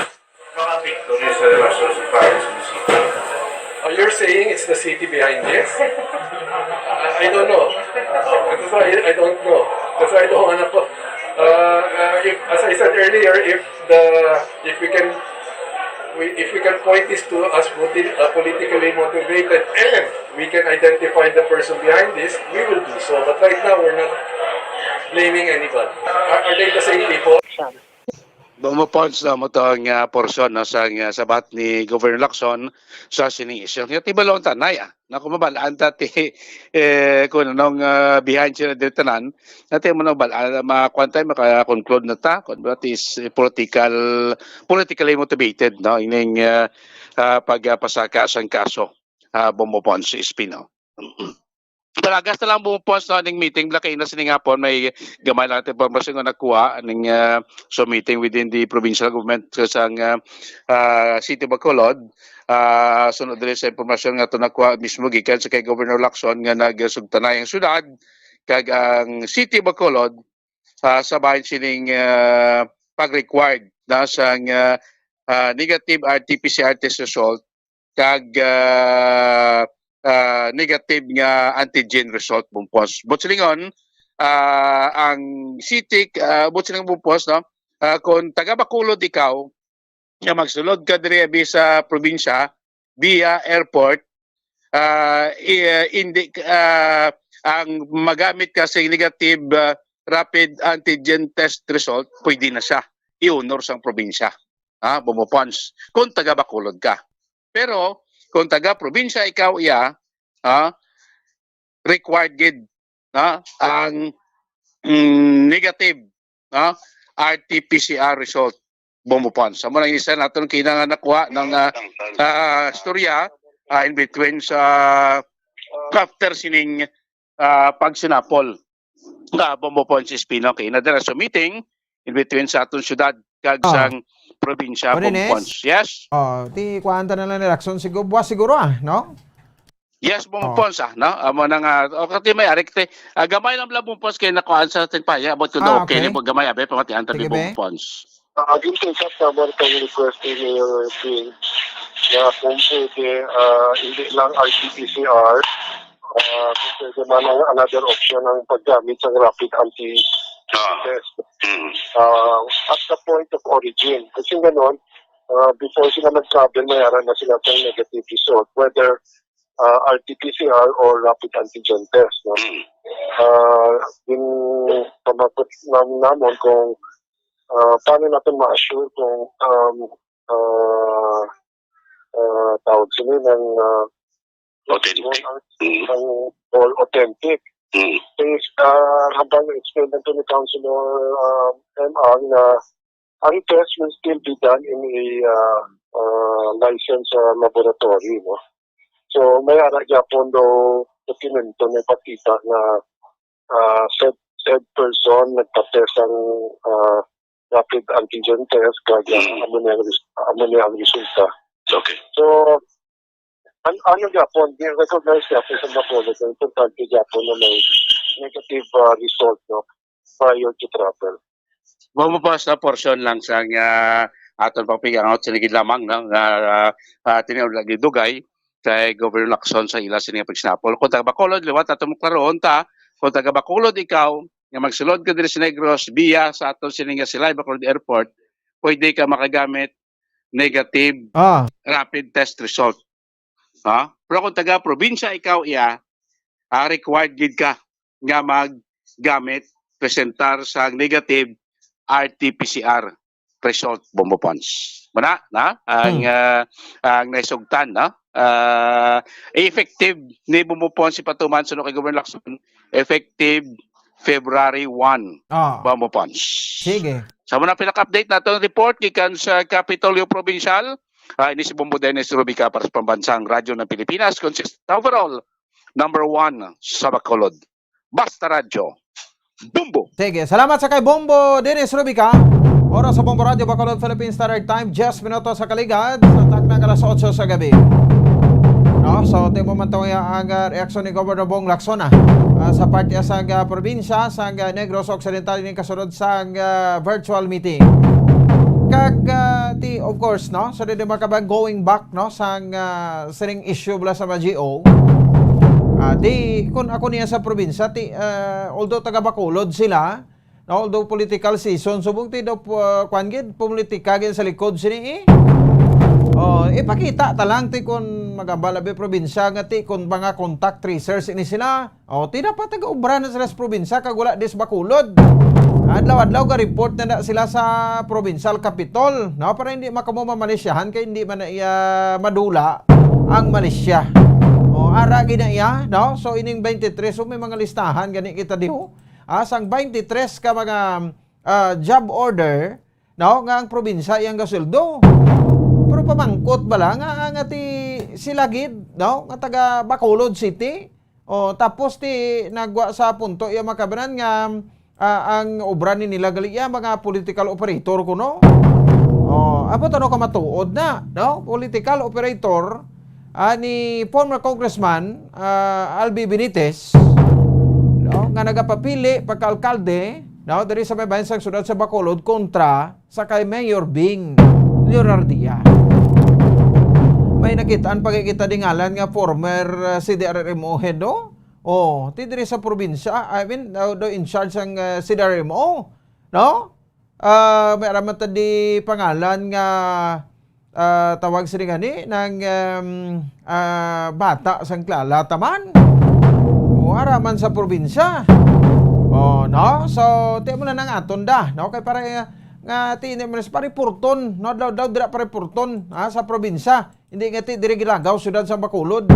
mga victory sa relasyon sa province and city. Oh, you're saying it's the city behind this? I I don't know. That's why I I don't know. That's why I don't wanna po. Uh, uh, if, as I said earlier, if the if we can we, if we can point this to as politi- uh, politically motivated and we can identify the person behind this, we will do so. But right now, we're not blaming anybody. Are, are they the same people? Bumupons na mo to ang uh, portion no, sa uh, sabat ni Governor Lacson sa sining issue. Nga tibalon ta, nay, ah, na kung mabalaan ta ti eh, kung anong uh, behind sila dito tanan, na ti mo nang balaan, makuan tayo, maka-conclude na ta, kung what is eh, political, politically motivated, no, ining uh, uh, pagpasaka sang kaso, uh, Bumupons Espino. Palagas na lang mo po sa ning meeting, Black Inas, ning hapon may gamay lang natin impormasyon nga nakuha ning uh, so meeting within the provincial government sa sang uh, uh, City of Bacolod. Uh, sunod diri sa impormasyon nga to nakuha mismo gikan sa kay Governor Lacson nga nagsugtanay ang syudad kag ang City of Bacolod uh, sa bahin sining uh, pag-required na sang uh, uh, negative R T P C R test result kag ah, ah, negative nga antigen result, Bumpos. Buot silingon, ah, ang CTIC, ah, buot silingon, Bumpos, no? Ah, kung taga Bacolod ikaw, nga magsulod ka diri abi sa probinsya via airport, ah, i- ah, hindi ah, ang magamit ka sa negative ah, rapid antigen test result, pwede na siya i-honor sang probinsya. Ha, Bumupons, kung taga Bacolod ka. Pero kung taga probinsya ikaw iya, ha, required gid, ha, ang mm, negative, ha, R T P C R result, Bumupons. Amo nang isa naton kina nga nakuha ng ah, ah, storya ah, in between sa after sining ah, pagsinapol nga Bumupons Espino kay na dira sa meeting in between sa aton syudad kag Ah. sang probinsya, Ano, Ines? Bumupons. Yes. Oh, ti kuan ta na lang ni Lacson siguro, buwas siguro ah, no? Yes, Oh. Bumupons ah, no? Amo na nga. O kati may arik te. Ah, gamay lang lang Bumupons kay nakuan sa ating paya about kung Ah, okay okay. Ni gamay abi pamatian tabi Sige, be. Bumupons. Uh, I've been take up number kong request ni Mayor Ping na kung pwede, ah, hindi lang R T P C R, ah, kung pwede man ang another option ang paggamit ng rapid anti Ah. test Mm. ah, at the point of origin. Kasi ganun, ah, before sila mag-travel, may ara na sila ng negative result, whether ah, R T P C R or rapid antigen test. No? Mm. Ah, yung pamabot namin namon kung ah, paano natin ma-assure kung um, ah, ah, tawag sila ng ah, Authentic. ang, Mm. ang all authentic. Mm. Since uh, habang na-explain na to ni Councilor uh, M R na ang test will still be done in a uh, uh, licensed uh, laboratory. No? So may ara gyapon daw dokumento na ipakita na uh, said, said person nagpa-test ang uh, rapid antigen test kag uh, Mm. amo na ang res- amo na ang resulta. Okay. So an ano gyapon, di-recognize gyapon sa Bacolod na importante gyapon na may negative uh, result, no, prior to travel. Bumupons na portion lang sa nga aton pagpigangot sa ligid lamang no nga uh, tinuod lagi dugay kay Governor Lacson sa ila sa nga pagsinapol. Kung taga Bacolod, liwat ato mo klaroon ta, kung taga Bacolod ikaw nga magsulod ka diri sa Negros via sa aton sini nga Silay Bacolod Airport, pwede ka makagamit negative Ah, rapid test result. Ha? Pero kung taga probinsya ikaw iya, ah, required gid ka nga maggamit, presentar sa negative R T P C R result, Bumupons. Muna, na? Ang, Hmm. ah, ang naisugtan, no? Ah, effective ni Bumupons si Patuman, suno kay Governor Lacson, effective February one, ah. Bumupons. Sige. Sa muna pinaka-update nato ang report gikan sa Kapitolyo Provincial, Ah, ini si Bombo Dennis Rubica para sa Pambansang Radyo ng Pilipinas, consistent overall, number one sa Bacolod. Basta Radyo, Bombo! Sige, salamat sa kay Bombo Dennis Rubica. Oras sa Bombo Radyo, Bacolod, Philippine Standard Time, diyes minutos sa kaligad sa takna nga alas otso sa gabi. No? So, timo man to nga ang ah, reaksyon ni Governor Bong Lacson ah, ah, sa parte sa ah, probinsya sa ah, Negros Occidental ining kasunod sa ah, virtual meeting. Kag ah, ti of course, no? So, di makabang going back, no, sa ah, sining issue bala sa mga G O. Ah, di kun ako niya sa probinsya, ti ah, although taga Bacolod sila, no, although political season, subong ti daw uh, kwan gid, politika gid sa likod sini eh. Oh, ipakita ta lang ti kun magabalabi probinsya nga ti kun mga contact tracers ini sila. Oh, ti dapat taga-obra na sila sa probinsya kag wala dis Bacolod. Adlaw-adlaw ga report na, na sila sa provincial capitol, no, para hindi makamo mamalisyahan kay hindi man na iya madula ang Malaysia. Oh, ara gid na iya, no? So ining twenty-three, so may mga listahan gani kita diho. Ah, sang twenty-three ka mga ah, job order, no, nga ang probinsya iyang gasweldo. Pero pamangkot bala nga nga ti sila gid, no, nga taga Bacolod City. O tapos ti nagwa sa punto iya makabanan nga ah, ang obra ni nila gali iya mga political operator kuno. O, apo tano ka matuod na, no? Political operator ah, ni former Congressman ah, Albi Benitez, no, nga nagapapili pagka-alkalde, no, diri sa may bahin sang siyudad sa Bacolod kontra sa kay Mayor Bing Leonardia. May nakitaan pa kay kita dingalan nga former ah, C D R R M O head, no? Oh, ti diri sa probinsya, I mean, daw, daw in charge sang ah, C D R R M O, no? Ah, may araman ta di pangalan nga ah, tawag sini gani nang um, ah, bata sang Klala taman. O araman sa probinsya. Oh, no? So, ti mo na nang aton da, no? Kay para eh, nga ti hindi mo na sa pariporton, no? Daw daw dira pariporton ha, sa probinsya. Hindi nga ti diri gilagaw siyudad sa Bacolod.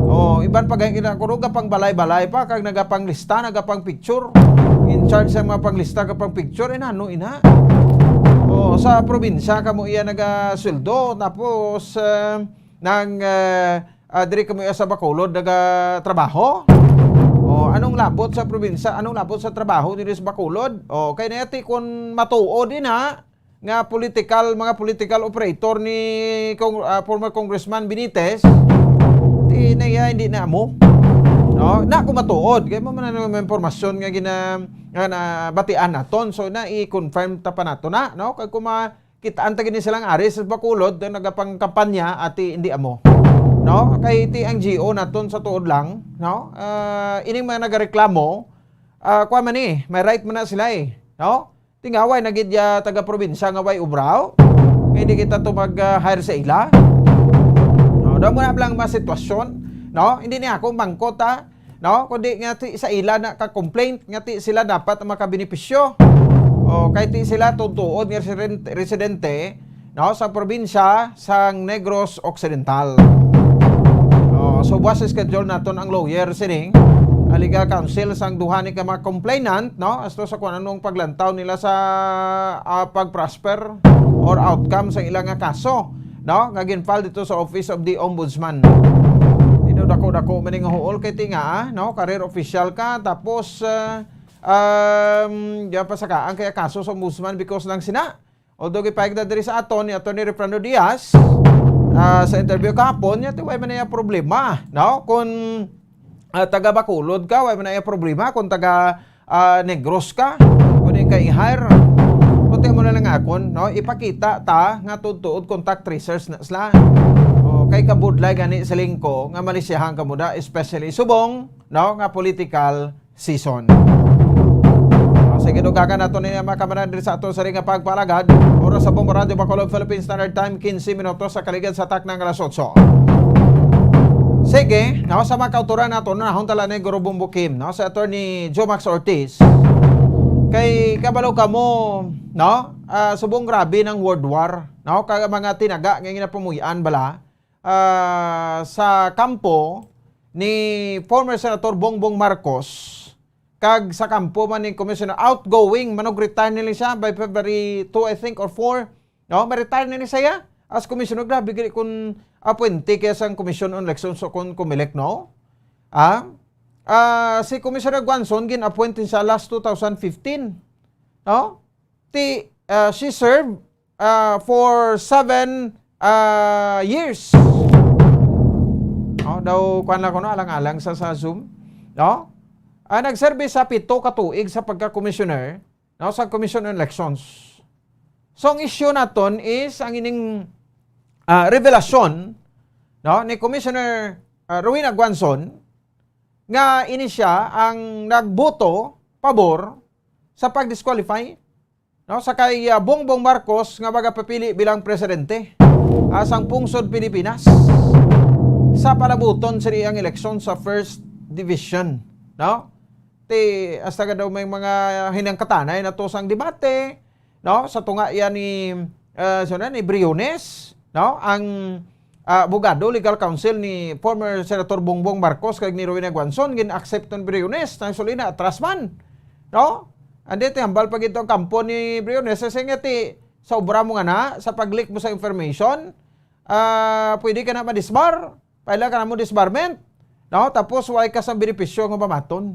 Oh, iban pa gani na kuno gapang balay-balay pa kag nagapanglista, nagapang picture. In charge sa mga panglista kag pang picture, eh nano ina. Oh, sa probinsya kamo iya nagasweldo tapos eh, nang eh, ah, diri kamo iya sa Bacolod nagatrabaho. Oh, anong labot sa probinsya? Anong labot sa trabaho diri sa Bacolod? Oh, kay nati kun matuod ina nga political, mga political operator ni Cong- ah, former Congressman Benitez, di na iya hindi na amo. No? Na ko matuod kay mo man ang mga impormasyon nga gina nga nabatian naton, so na i-confirm ta pa nato na, no? Kag kuma kitaan ta gini silang ari sa Bacolod, nagapangkampanya ati hindi amo, no? Kay ti ang G O naton sa tuod lang, no? Ah, ining mga nagareklamo, ah, kuwan man eh, may right man na sila eh, no? Tingaway na gid ya taga-probinsya nga way ubraw. Nga hindi kita to mag-hire sa ila. No, daw mo na lang mga sitwasyon, no? Hindi ni ako mangkot ha, no? Kundi nga ti sa ila na ka-complaint nga ti sila dapat ang makabenepisyo. O kay ti sila tutuod nga residen- residente, no, sa probinsya sang Negros Occidental. Oh, so buwas schedule naton ang lawyer sining a legal counsel sang duha ni ka mga complainant, no, asto sa kung anong paglantaw nila sa ah, pag-prosper or outcome sa ilang nga kaso, no, nga gin-file dito sa Office of the Ombudsman. Tino dako-dako man nga huol kay tinga, ah, no, career official ka tapos ah, um, di pa saka ang kaya kaso sa Ombudsman because lang sina Although gipahigda diri sa aton ni Attorney Refrando Diaz ah, sa interview kahapon, niya ti way man niya problema, no? Kung ah, taga Bacolod ka, way man niya problema kung taga ah, Negros ka, kung yung kay hire. Kunti mo na lang akon, no? Ipakita ta nga tuod-tuod contact tracers na sila. O, kay kabudlay gani sa lingko nga malisyahan ka mo da, especially subong, no, nga political season. O, sige, dugagan nato ni mga kamaran diri sa ato sa ring nga pagpalagad. Oras sa Bombo Radio Bacolod, Philippine Standard Time, quince minutos sa kaligad sa takna nga alas otso. Sige, no, sa mga kauturan nato, nahon tala ni Guru Bombo Kim, no, sa Attorney Jomax Ortiz. Kay kabalo kamo, no, ah, subong grabe ng world war, no, kag mga tinaga nga ginapamuy-an bala ah, sa kampo ni former Senator Bongbong Marcos kag sa kampo man ni Commissioner outgoing, manog-retire nila siya by February two, I think, or four. No, ma-retire na ni siya. as commissioner, grabe gid kun appointee kaya sang Commission on Elections o kon Comelec, no? Ah, ah, si Commissioner Guanzon gin-appoint sa last two thousand fifteen, no? Ti, ah, she served, ah, for seven, ah, years. Oh, daw, kuwan lang ko, no? Alang-alang sa, sa Zoom, no? Ah, nagserbi sa pito ka tuig sa pagka-commissioner, no, sa Commission on Elections. So, ang issue naton is ang ining, ah, revelasyon, no, ni Commissioner, ah, Rowena Guanzon nga ini siya ang nagboto pabor sa pag-disqualify, no, sa kay, ah, Bongbong Marcos nga magapapili bilang presidente, ah, sang pungsod Pilipinas sa palabuton sa iyang eleksyon sa First Division, no? Ti, hasta ka daw may mga hinangkatanay na to sang debate, no? Sa tunga yan ni, ah, sino na, ni Briones, no? Ang, ah, abogado, legal counsel ni former Senator Bongbong Marcos kag ni Rowena Guanzon, gin-accept ni Briones. Nang suli na, atras man, no? Andi, ti hambal pa gid ang kampo ni Briones. Kasi nga, ti, sa obra mo nga na, sa pag-leak mo sa information, ah, pwede ka na madisbar. Paila ka na mo disbarment, no? Tapos, way ka sa benepisyo nga pamaton.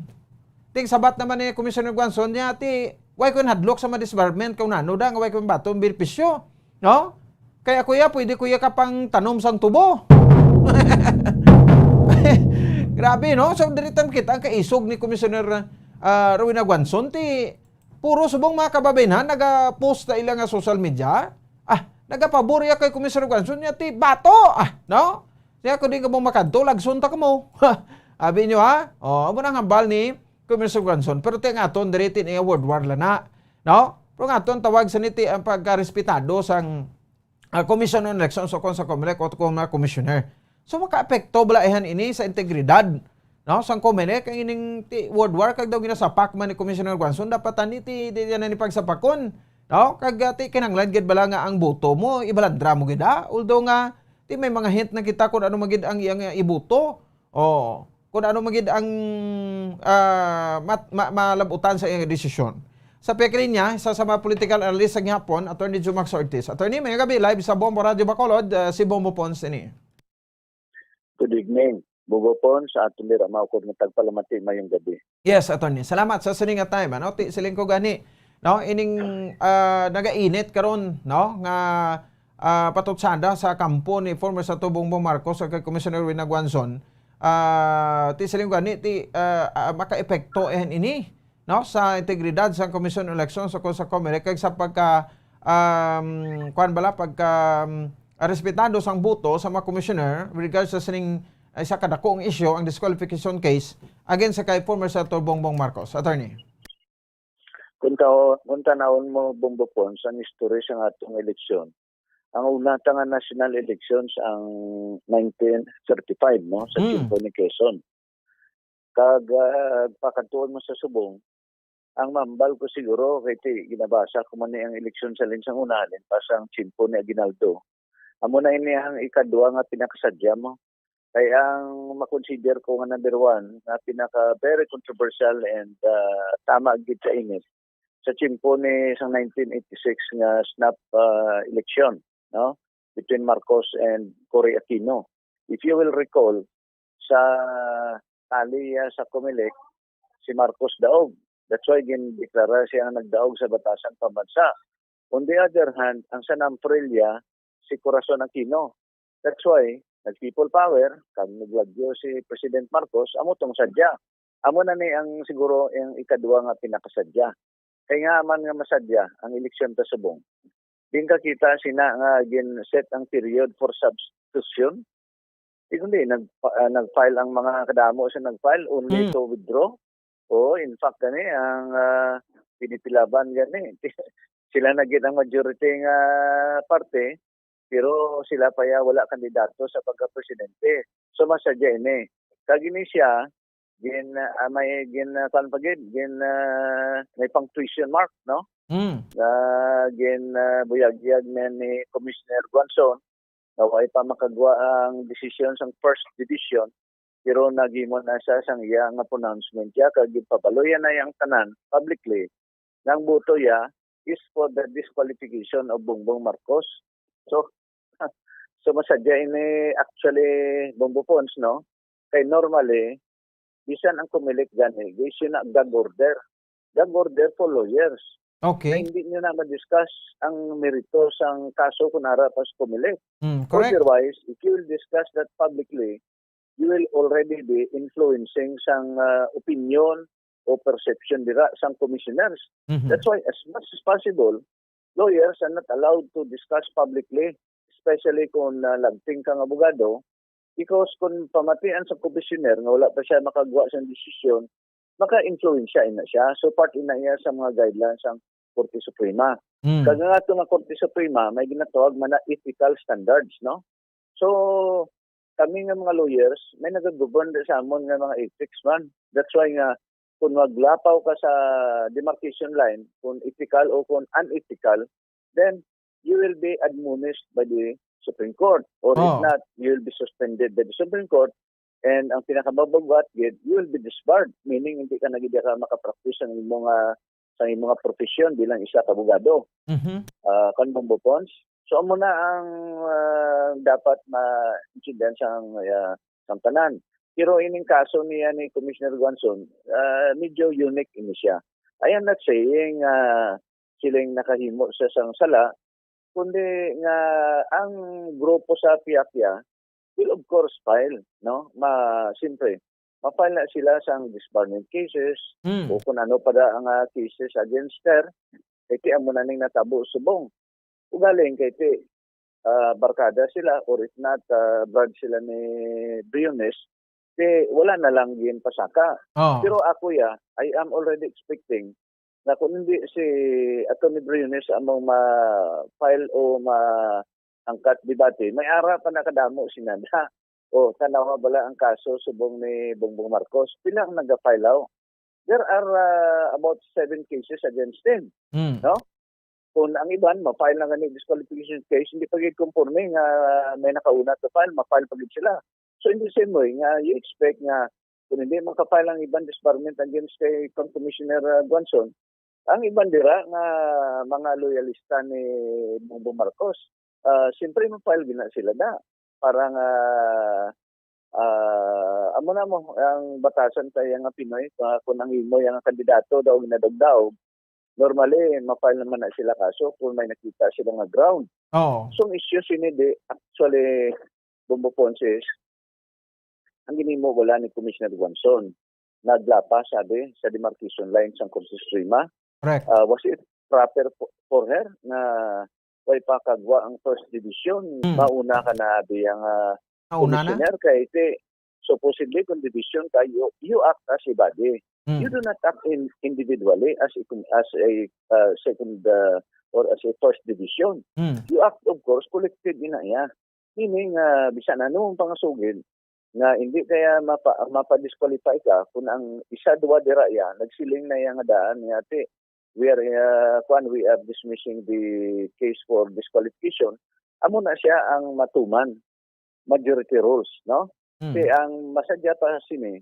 Ting sabat naman ni Commissioner Guanzon niya, ti, way ko hadlok sa madisbarment, kung nano da, nga way ko baton benepisyo, no? Kaya, kuya, pwede, kuya, ka pang tanom sang tubo. Grabe, no? So, diri tam kita ang kaisog ni Commissioner, ah, Rowena Guanzon, ti, puro subong mga kababaynhan naga-post sa ila nga social media. Ah, nagapabor ya kay Commissioner Guanzon niya, ti, bato, ah, no? Siya ko din ka mo makadto, lagson ta ka mo. Abi nyo, ha? Oh, amo nang hambal ni Commissioner Guanzon. Pero ti ang aton, diri ti niya world war lang na, no? Pero ang aton tawag sa niti ang pagkarespetado sang, ah, Commission on Elections o kon sa Comelec o kon mga commissioner. So, makaapekto bala ihan ini sa integridad, no, sang Comelec, ang ining ti-, world war, kag daw ginasapak man ni Commissioner Guanzon, dapat tani ti, di yan ni pagsapakon, no? Kag, ah, ti, kinahanglan gid bala nga ang boto mo, ibalandra mo gid, ah? Although nga, ti, may mga hint na kita kung ano man gid ang iyang, ah, iboto. Oh, kung ano man gid ang, ah, mat-, ma-, malabutan sa iyang desisyon. Sa pihak linya, isa sa mga political analyst sa gihapon, Attorney Jumax Ortiz. Attorney, may gabi, live sa Bombo Radio Bacolod, ah, si Bombo Pons ini. Good evening. Bubo Pon, sa aton dira maukod nga tagpalamati, mayong gabi. Yes, Attorney. Salamat sa sini nga time, ano? Ti, siling ko gani, no? Ining, ah, nagainit karon, no? Nga, ah, patutsada sa kampo ni former Senator Bongbong Marcos ug kay Commissioner Rowena Guanzon. Ah, ti, siling ko gani, ti, ah, ah, makaepekto, eh, ini, no, sa integridad sa Commission on Elections o sa Comelec kag sa pagka, um, kuwan bala, pagka, um, respetado sang boto sa mga commissioner with regards sa sining, ay, sa kadakong issue, ang disqualification case against sa kay former Senator Bongbong Marcos. Attorney. Kung tao-, kung tanawon mo, Bombo Pons, ang history sa atong eleksyon, ang una ta nga national elections ang nineteen thirty-five, no, sa Hmm. Tiempo ni Quezon. Kag, ah, pakadtuon mo sa subong, ang mambal ko siguro, kay ti, ginabasa ko man ni ang eleksyon sa linsang una, halin pa sang tiyempo ni Aguinaldo. Amo na ini ang ikadua nga pinakasadya mo. Kay ang makonsider ko nga number one, nga pinaka very controversial and, ah, tama gid sa init, sa tiyempo ni sang nineteen eighty-six nga snap, ah, election, no? Between Marcos and Cory Aquino. If you will recall, sa tali, ah, sa Comelec, si Marcos daog. That's why gindeklara siya ang nagdaog sa batasan pambansa. On the other hand, ang San Amparilla, si Corazon Aquino. That's why, nag-people power, kag naglagyo si President Marcos, amo tong sadya. Amo na ni ang siguro ang ikadua nga pinakasadya. Kay nga man nga masadya ang eleksyon ta subong. Din ka kita sina nga gin-set ang period for substitution. Di kundi nag-, ah, nag-file ang mga kadamo sa nag-file, only Hmm. to withdraw. Oo, in fact, gani, ang, ah, pinipilaban gani. Sila na gid ang majority nga parte, pero sila pa ya wala kandidato sa pagka-presidente. So, masadya ini. Kag ini siya, gin, ah, may gin, ah, kuwan pa gid, gin, ah, may pang question mark, no? Hmm. Nga gin, ah, buyagyag na ni Commissioner Guanzon, nga way pa makagwa ang desisyon sang First Division, pero naghimo na siya sang iya nga pronouncement ya, kag ginpabaloy na yang tanan publicly nga ang boto ya is for the disqualification of Bongbong Marcos. So, So, masadya ini actually, Bombo Pons, no? Kay normally, bisan ang Comelec gani, giissue na gag order. Gag order for lawyers. Na Okay. hindi nyo na ma-discuss ang merito sang kaso kung ara pa sa Comelec. Mm, correct. Otherwise, if you will discuss that publicly, you will already be influencing sang, ah, opinion o perception dira sang commissioners. Mhm. That's why, as much as possible, lawyers are not allowed to discuss publicly, especially kung, ah, lagting kang abogado, because kung pamatian sa commissioner nga wala pa siya makagwa sang desisyon, maka-influensya ina siya. So, part ina iya sa mga guidelines sang Korte Suprema. Mm. Kag nga ato nga Korte Suprema, may ginatawag man na ethical standards, no? So, kami nga mga lawyers, may nagagovern sa amon nga mga ethics man. That's why nga, kung maglapaw ka sa demarcation line, kung ethical o kung unethical, then you will be admonished by the Supreme Court. Or if Oh. not, you will be suspended by the Supreme Court. And ang pinakamabugat gid, you will be disbarred. Meaning, hindi ka na gid ka makapraktis ang imong, ah, sa imong profesyon bilang isa ka abogado. Mhm. Ah, kan Bombo Pons. So, amo na ang, ah, dapat maintindihan sang, ah, sang tanan. Pero ining kaso niya ni Commissioner Guanzon, ah, medyo unique ini siya. I am not saying, ah, siling nakahimo siya sang sala, kundi nga ang grupo sa Piapia will of course file, no? Ma-, siyempre, ma-file na sila sang disbarment cases Mm. o kung ano pa da ang, ah, cases against her. Kay ti amo na ning natabo subong. Ugaling kay ti, ah, barkada sila or if not, ah, brad sila ni Briones, ti wala na lang ginpasaka. Oh. Pero ako, ya, I am already expecting na kung hindi si Attorney Briones among ma-file o maangkat debate, may ara pa na kadamo si Nada. O, tanawa bala ang kaso subong ni Bongbong Marcos. Pila ang nagapailaw? There are, ah, about seven cases against him. Mm. No? Kung ang iban, ma-file na gani disqualification case, hindi pa gid conforme nga may nakauna to file, ma-file pa gid sila. So, in the same way nga, you expect nga kung hindi makafile ang iban disbarment against kay Con-, Commissioner, ah, Guanzon, ang iban dira nga mga loyalista ni Bongbong Marcos, ah, siyempre, ma-file gina sila da. Para nga, ah, amo na mo, ang batasan kay nga Pinoy, ah, kung ang imo yang kandidato daw ginadagdaog, normally, ma-file naman na sila kaso kung may nakita sila nga ground. Oo. So, ang issue sini di, actually, Bombo Ponce, is, ang ginimo wala ni Commissioner Guanzon, naglapa, sabi, sa demarcation line sang Korte Suprema. Correct. Ah, was it proper fo-, for her na way pa kagwa ang first division? Hmm. Mauna ka na, abi, ang, ah, Mauna na? Commissioner, kay ti, supposedly, kung division ka, you, you act as a body. Hmm. You do not act in, individually as a com-, as a, ah, second, ah, or as a first division. Hmm. You act, of course, collective ina iya. Meaning, ah, bisan ano ang pangasugid, nga hindi kaya mapa-, mapa-disqualify ka kung ang isa, duwa dira iya, nagsiling na iya nga daan nga, "Ti, we are, ah, kuan, we are dismissing the case for disqualification." Amo na siya ang matuman, majority rules, no? Hmm. Kay ang masadya pa sini,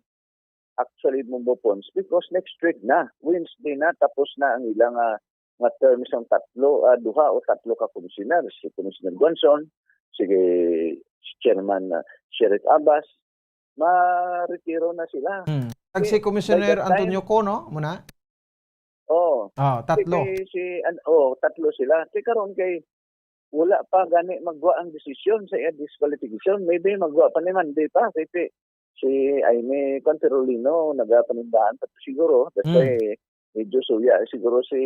actually, Bombo Pons, because next week na, Wednesday na, tapos na ang ilang, ah, nga term sang tatlo, ah, duha o tatlo ka komisyoner, si Commissioner Guanzon, si, si Chairman, ah, Sheriff Abbas, maretiro na sila. Hmm. Kag si Kay, Commissioner by that time, Antonio Co, no? Muna? Oo. Ah, tatlo. Kay si, an-, oh, tatlo sila. Kay karon kay wala pa gani magwa ang desisyon sa iya disqualification. Maybe magwa pa ni Monday pa. Kay si, si Aimee Conterolino nagapanindahan pa to siguro. That's Hmm. why medyo suya siguro si,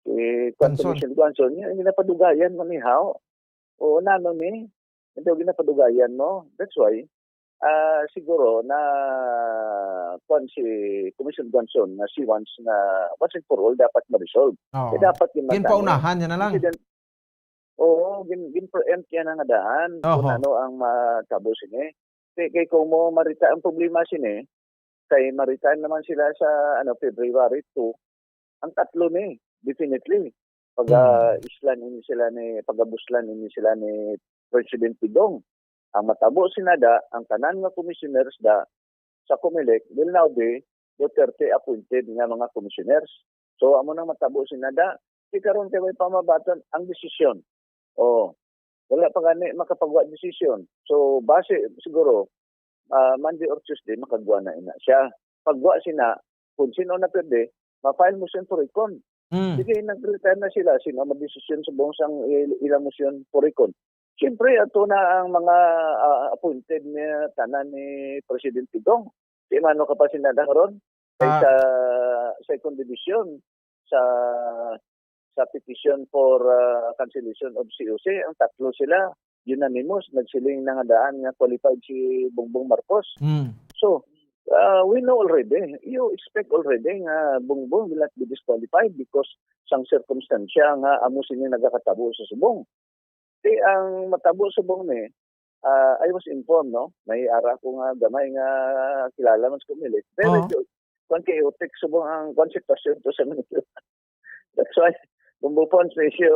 si Guanzon. Commissioner Guanzon. Nga, ginapadugayan man ni Hao. Oo, nano ni? Hindi, ginapadugayan mo. That's why, ah, siguro na, kuwan si Commissioner Guanzon nga she wants nga once and for all dapat ma-resolve. Oo. Eh, dapat yun man Ginpaunahan sana. Niya na lang. Incident-, oo, gin-, gin-preempt yan ang daan kung Oho. ano ang matabo sini. Kay, kay kung mo marita ang problema sini, kay marita naman sila sa, ano, February two, ang tatlo ni, definitely. Paga Hmm. islan ini sila ni, pagabuslan ini sila ni President Digong. Ang matabo sina da, ang tanan nga commissioners da sa Comelec will now be Duterte appointed nga mga commissioners. So, amo nang matabo sina da. Di karon kay way pamabaton ang desisyon. Oh, Wala pa gani makapagwa desisyon. So, base siguro, ah, Monday or Tuesday, makagwa na ina siya. Pagwa sina, kung sino na pwede, ma-file motion for recon. Mm. Sige, nag-retire na sila. Sino ang magdesisyon subong sang il-, ilang motion for recon? Siyempre, ato na ang mga, ah, appointed niya, tanan ni President Digong. Di man ka pa sila karon. Kay Ah. sa second division, sa, sa petition for, ah, cancellation of C O C, ang tatlo sila, unanimous, nagsiling na nga daan nga qualified si Bongbong Marcos. Mm. So, ah, we know already, you expect already nga Bongbong will not be disqualified because sang sirkumstansya nga amo sini nagakatabo sa subong. Di ang matabo subong ni, ah, I was informed, no? May ara ko nga gamay nga kilala man sa Comelec. Very Oo. good. Kwan, chaotic subong ang kwan, sitwasyon to sa Manila. That's why, Bongbong Pons, medyo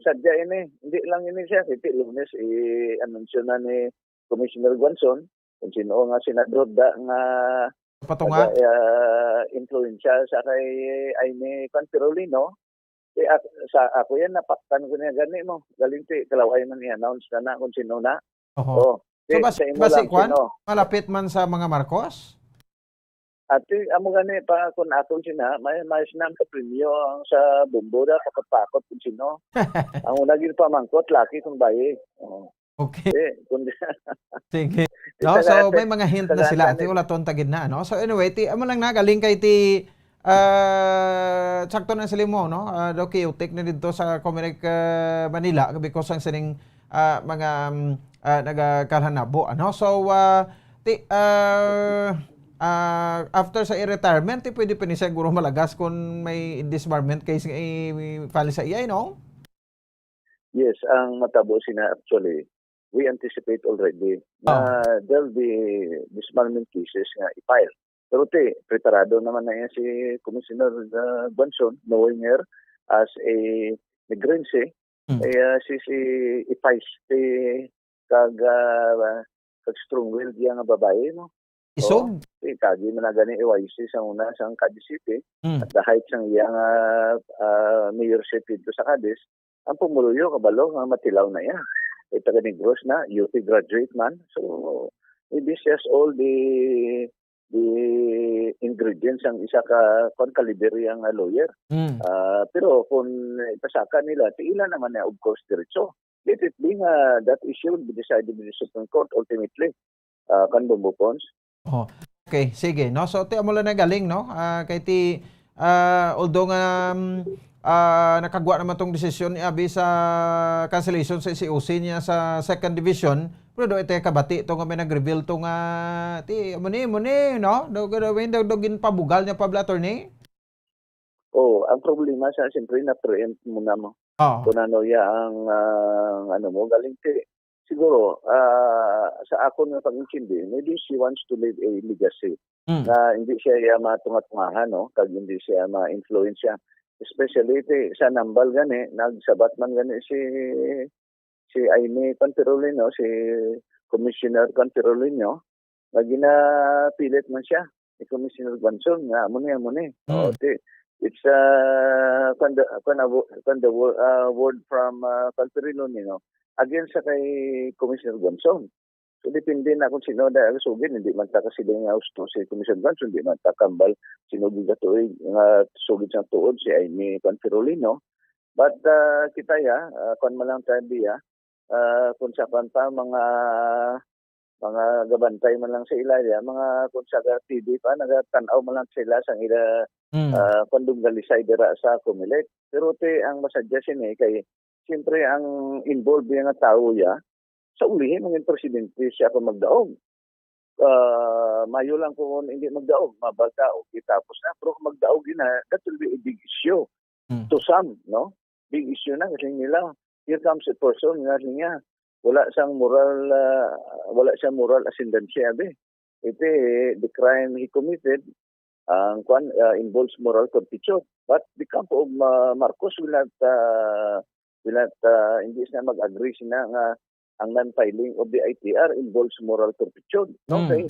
sadya ini. Hindi lang ini siya. Kasi Lunes, i-anunsyo na ni Commissioner Guanzon kung sino nga senador da nga Patunga? Taga, ah, influensya sa kay Aimee Pantirolino. Di ak-, sa ako yan, napaktan ko niya gani mo. Galing ti, kalaway man i-announce na na kung sino na. Oho. Oh, So, di, bas-, sa imo basi lang, kwan? Sino? Malapit man sa mga Marcos? Ati, amo gani pa, kung akon sina, may, may sinang kapremyo ang sa Bombo da, pakot-pakot kung sino. Ang una gid pamangkot, laki kung bayi. Oh. Okay. Eh, kung di Sige. Di No, sa so lahat, may mga hint sa na lahat sila. na Ati, wala ton tagid na, no? So anyway, ti, amo lang na, galing kay ti, ah, sakto na sila mo, no? Ah, daw chaotic na dito sa Comelec, ah, Manila because ang sining, ah, mga, um, ah, nagakalhanabo, ano? So, ah, ti, ah, ah, after sa i-retirement, ti pwede pa ni siguro malagas kung may disbarment case nga i-file sa iya, no? Yes, ang matabo sina actually, we anticipate already na Oh. there'll be disbarment cases nga i-file. Pero ti, preparado naman na yan si Commissioner, ah, Guanzon, knowing her as a Negrense, Mm. eh, ah, si, si Ipais, ti, kag, ah, kag strong-willed iya nga babayi, no? Isog? Oh, eh, kagi man na gani A Y C sa una, sang Cadiz City, Mm. at the height sang iya nga, ah, mayorship dito sa Cadiz, ang pumuluyo, kabalo, nga matilaw na iya. Eh, taga Negros na, U P graduate man. So, maybe she has all the, the ingredients ang isa ka, kwan, kaliber iya nga lawyer. Mm. Ah, pero kung ipasaka nila, ti ila naman na, of course, diretso. Let it be nga that issue will be decided by the Supreme Court ultimately. Ah, kan Bombo Pons. Oh, okay, sige, no? So, ti amo lang na galing, no? Ah, kay ti, ah, although nga, um, ah, nakagwa naman tong desisyon ni abi sa cancellation sa C O C niya sa second division, pero do ito kabati to nga may nag-reveal to nga, ti, amo ni, amo ni, no? Do, do, do, do, do, ginpabugal niya pa bala, attorney? Oh, ang problema sa, siyempre, na-preempt mo na mo. Oo. Kung ano ya ang, ah, ang ano mo, galing ti, siguro, ah, sa akon nga pag-intindi, maybe she wants to leave a legacy Mm. na hindi siya ya matunga-tungahan, no? Kag hindi siya ma-influensya. Especially ti, sa nambal gani, nagsabat man gani si, si Aimee Pantirolino, si Commissioner Pantirolino, nga ginapilit man siya ni Commissioner Guanzon nga amo ni, amo ni. Mm. Oo, ti, it's, ah, kwan the, kwan the wo-, kwan the wo-, ah, word from, ah, Pantirolino, no? Against sa kay Commissioner Guanzon. So, depende na kung sino na ang sugid. Hindi man ta kasiling nga husto si Commissioner Guanzon, hindi man ta kambal sino gigatuig nga sugid sang tuod si Aimee Pantirolino. But, ah, kita ya, ah, kwan man lang tayo diya, ah, kung sa kwan pa, mga, mga gabantay man lang sa ila, ya, mga kung sa ga-, T V pa, nagatan-aw man lang sila sa ila, Mm. ah, kung dunggalisay dira sa Comelec. Pero ti, ang masadya sini kay, siyempre, ang involved nga tawo ya, sa ulihi, mangin presidente siya kung magdaog. Ah, mayo lang kung hindi magdaog, mabal daog, itapos na. Pero kung magdaog yun na, that will be a big issue Mm. to some, no? Big issue na kasi nila, here comes a person nga niya, wala siyang moral, ah, wala siyang moral ascendancy, abi. Iti, the crime he committed, ang kwan, ah, involves moral turpitude. But the camp of, ah, Marcos will not, ah, will not, ah, hindi sila mag-agree sila nga ang non-filing of the I T R involves moral turpitude. No? Mm. Kay,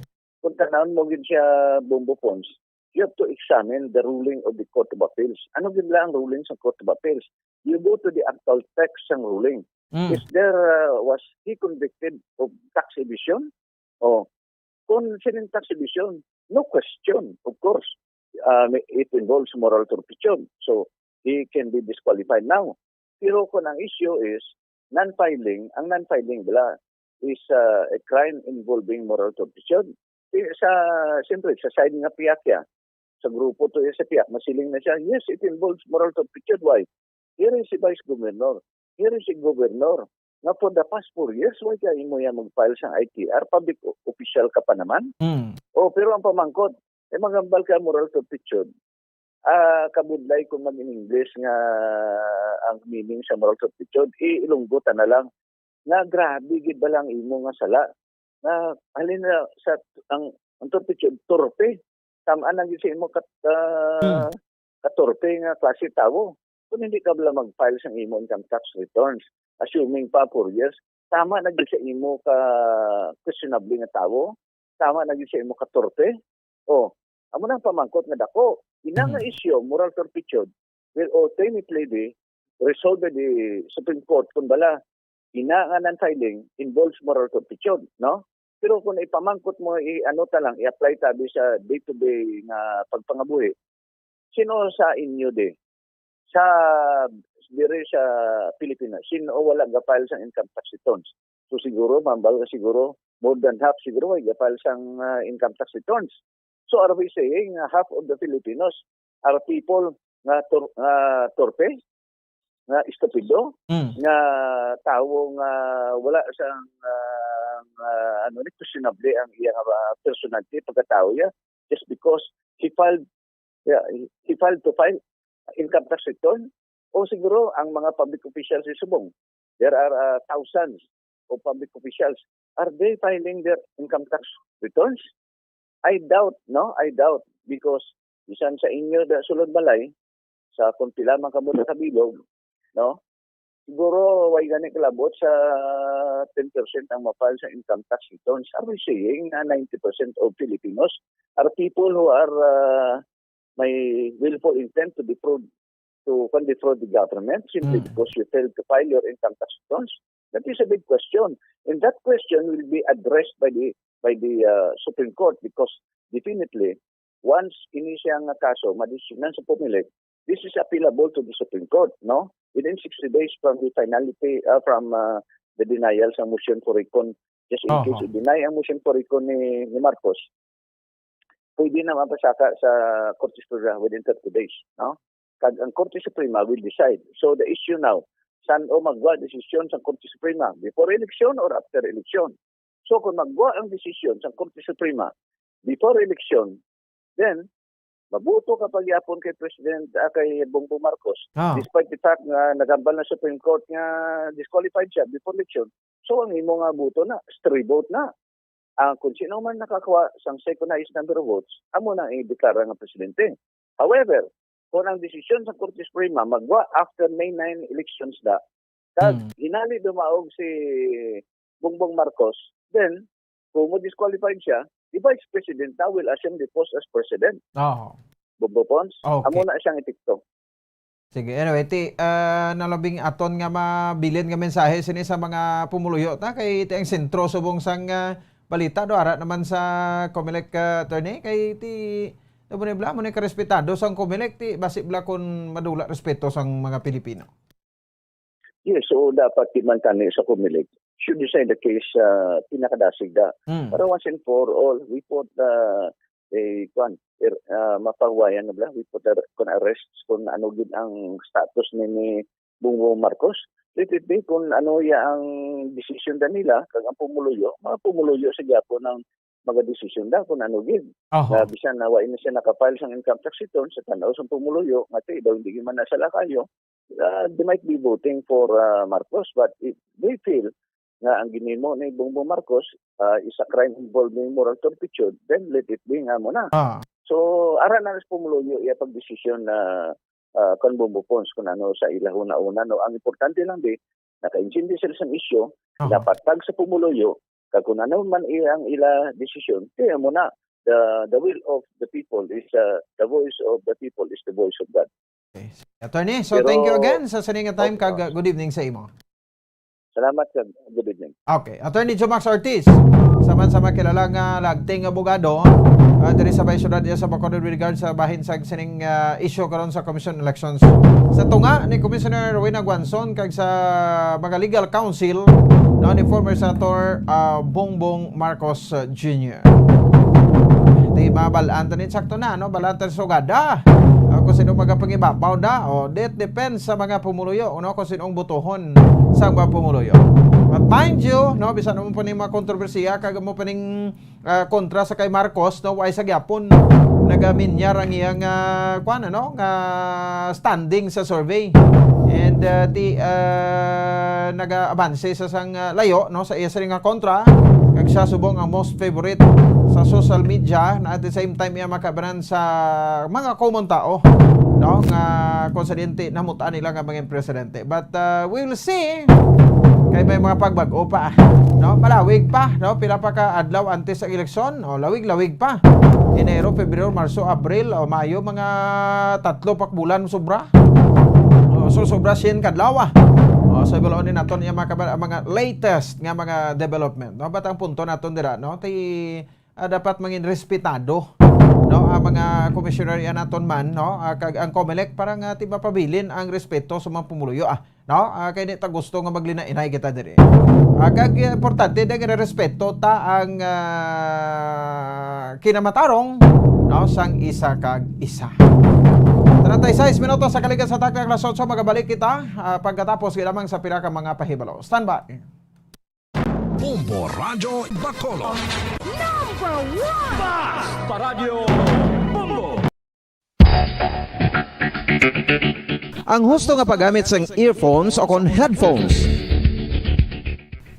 kung tanawon mo gid siya, Bombo Pons, you have to examine the ruling of the Court of Appeals. Ano gid lang ang ruling sa Court of Appeals? You go to the actual text sang ruling. Mm. If there, uh, was he convicted of tax evasion, oh, kung sining tax evasion, no question, of course, uh, it involves moral turpitude. So, he can be disqualified now. Pero kung ang issue is non-filing, ang non-filing bala is, uh, a crime involving moral turpitude. Sa, siyempre, sa side nga PIAC ya, sa grupo to ya sa PIAC, masiling na siya, "Yes, it involves moral turpitude." Why? Here is si Vice Governor. Here is si Governor. Nga for the past four years, why kaya imo yan mag-file sang I T R? Public o-, official ka pa naman. Mm. Oh, pero ang pamangkot, eh, magambal ka moral turpitude. Ah, kabudlay kung mag-in-English nga ang meaning sa moral turpitude, i-Ilonggo ta na lang. Nga grabe gid bala ang imo nga sala. Nga halin na sa ang, ang turpitude, turpe. Tama na gid sa imo kat-, ah, Hmm. katurpe nga klase tawo. Kung hindi ka bala mag-file sang imo income tax returns, assuming pa four years, tama na gid sa imo ka questionable nga tawo, tama na gid sa imo katurpe. Oh, amo na ang pamangkot nga dako. Ina nga Mhm. issue, moral turpitude, will ultimately be resolved by the Supreme Court kung bala ina nga non-filing involves moral turpitude, no? Pero kung ipamangkot mo, i-, ano ta lang, i-apply tabi sa day-to-day nga pagpangabuhi, sino sa inyo di? Sa, diri sa Pilipinas, sino wala ga-file sang income tax returns? So siguro, mambal ka siguro, more than half siguro ay ga-file sang, ah, income tax returns. So are we saying nga half of the Filipinos are people nga tur-, nga turpe, nga estupido, Mm. nga tawo nga wala sang, ah, nga, ano ni, questionable ang iya nga personality, pagkatawo niya, just because he filed, yeah, he, he filed to file income tax return? O siguro ang mga public officials sa subong, there are, ah, thousands of public officials. Are they filing their income tax returns? I doubt, no? I doubt, because bisan sa inyo da sulod balay, sa kung pila man kamo nakabilog, no? Siguro way gani kalabot sa ten percent ang ma-file sa income tax returns. Are we saying na ninety percent of Filipinos are people who are, uh, may willful intent to defraud, to, can defraud the government simply Mm. because you failed to file your income tax returns? That is a big question. And that question will be addressed by the, by the, uh, Supreme Court, because definitely, once ini siya nga kaso madesisyonan sa Comelec, this is appealable to the Supreme Court, no? Within sixty days from the finality, uh, from, uh, the denial sa motion for recon, just in case Aha. i-deny ang motion for recon ni, ni Marcos, pwede na mapasaka sa Korte Suprema within thirty days, no? Kag ang Korte Suprema will decide. So the issue now, san-o magwa desisyon sa Korte Suprema, before election or after election? So kung magwa ang desisyon sa Korte Suprema before election, then mabuto ka pagyapon kay President, ah, kay Bongbong Marcos, Ah. despite the fact nga nagambal na Supreme Court nga disqualified siya before election. So ang imo nga buto na, stray vote na. Ang kung sino man nakakuha sang second highest number of votes, amo na ang ideklara nga presidente. However, kung ang desisyon sa Korte Suprema magwa after May nine elections da, kag Hmm. hinali dumaog si Bongbong Marcos, then kung mo disqualified siya, the vice president now will assume the post as president. Oo. Bongbong Pons, Okay. amo na siyang epekto. Sige, anyway, ti, ah, nalabing aton nga mabilin nga mensahe sini sa mga pumuluyo ta, kay ti ang sentro subong sang, ah, balita do ara naman sa Comelec, ah, attorney, kay ti, ti mo ni bala, mo ni karespetado sang Comelec, ti basi bala kun madula respeto sang mga Pilipino. Yes, so dapat di man tani sa Comelec should decide the case, ah, pinakadasig da. Hmm. Para once and for all, we put, ah, eh, kwan, er, ah, mapahuwayan na bala, we put ar-, kung arrests, kung ano gid ang status ni, ni Bongbong Marcos. Let it be kung ano ya ang desisyon da nila, kag ang pumuluyo, mga pumuluyo sa gyapon ang mga desisyon da kung ano gid. Aha. Na bisan na wa na siya nakapile sang income tax return, sa tanaw sang pumuluyo, nga ti daw hindi man nasala kayo, ah, they might be voting for, ah, Marcos, but if they feel nga ang ginimo ni Bongbong Marcos, ah, is a crime involving moral turpitude, then let it be nga mo na. Ah. So, ara na sa pumuluyo iya pagdesisyon na, ah, kang Bongbong Pons kung ano sa ila huna-huna, no? Ang importante lang di, nakaintindi sila sa isyu, Aha. napatag sa pumuluyo, kag kung ano man iyang ila desisyon, kaya mo na, the, the will of the people is, uh, the voice of the people is the voice of God. Okay. Attorney, so Pero thank you again sa sini nga time, Okay, kag, uh, boss. good evening sa imo. Salamat, sir. Good evening. Okay. Attorney Jomax Ortiz, sa man sa makilala nga lagting abogado, ah, diri sa may syudad niya sa Bacolod with regard sa bahin sa sining, ah, issue karon sa Commission on Elections. Sa tunga ni Commissioner Rowena Guanzon kag sa mga legal counsel, no, ni former Senator, ah, Bongbong Marcos, ah, Junior. Di mabal-an tanin sakto na, no? Bal-an tanin sugada. Ah, kung sino magapangibabaw da, o, it depends sa mga pumuluyo, no? Kung sino ang botohon sa mga pumuluyo. But mind you, no, bisan mo pa ning mga kontrobersiya, kag mo pa ning, ah, kontra sa kay Marcos, no, way sa gyapon nagaminyar ang iyang, ah, kuwan, ano, nga standing sa survey. And, ah, ti, ah, nag-abanse sa sang, ah, layo, no, sa iya sini nga kontra, kag siya subong ang most favorite sa social media, na at the same time iya makabanan sa mga common tao, no, nga kung sa diente namutaan nila nga mga presidente. But, ah, we will see kay may mga pagbag-o pa, no? Malawig pa, no? Pila pa ka adlaw antes ang eleksyon, o, lawig-lawig pa. Enero, Pebrero, Marso, Abril, o, Mayo, mga tatlo pa ka bulan sobra. O, so, sobra siyam ka adlaw, ah. O, so, ibaloon ni naton yung mga, kaba-, mga latest nga mga development, no? But ang punto naton dira, no? Ti, ah, dapat mangin respetado, no? Ang mga commissioner yan naton man, no? Ah, kag ang Comelec para nga ti mapabilin ang respeto sa mga pumuluyo, ah, no? Ah, kay di ta gusto nga maglinainay kita diri. Ah, kag importante, daghan respeto ta ang, ah, kinamatarong, no, sang isa kag isa. Treinta y seis minutos sa kalikan sa taktak alas otso, magabalik kita, ah, pagkatapos lamang sa pila ka mga pahibalo. Standby. Bombo Radyo Bacolod. Number one! Basta Radyo Bombo! Ang husto nga paggamit sang earphones o kon headphones.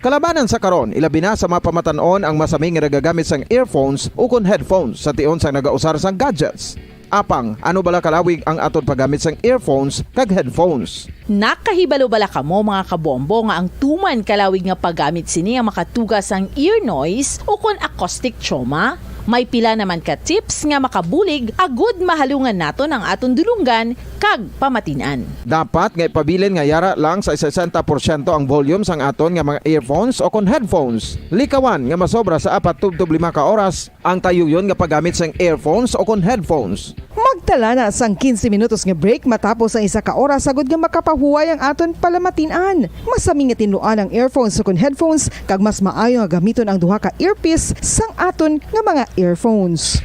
Kalabanan sa karon, ilabi na sa mga pamatan-on ang masami nga nagagamit sang earphones o kon headphones sa tion sang nagausar sang gadgets. Apang, ano bala kalawig ang aton paggamit sang earphones kag headphones? Nakahibalo bala kamo, mga kabombo, nga ang tuman kalawig nga paggamit sini ang makatuga sang ear noise o kon acoustic trauma? May pila naman ka tips nga makabulig agud mahalungan naton ang aton dulonggan kag pamatin-an. Dapat nga ipabilin nga yara lang sa sesenta porsyento ang volume sang aton nga mga earphones o kon headphones. Likawan nga masobra sa apat tubtob lima ka oras ang tayuyon nga paggamit sang earphones o kon headphones. Magtala na sang quince minutos nga break matapos ang isa ka oras, agud nga makapahuway ang aton palamatin-an. Masami nga tinluan ang earphones o kon headphones, kag mas maayo nga gamiton ang duha ka earpiece sang aton nga mga earphones.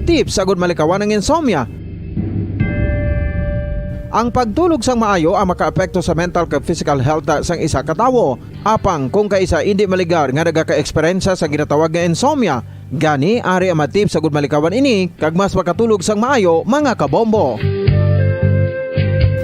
Tips agud malikawan ang insomnia. Ang pagtulog sang maayo ang makaapekto sa mental kag physical health sang isa ka tawo. Apang kung kaisa indi maligar nga nagaka-eksperyensya sa ginatawag nga insomnia, gani ari ang mga tips agud malikawan ini kag mas makatulog sang maayo, mga kabombo.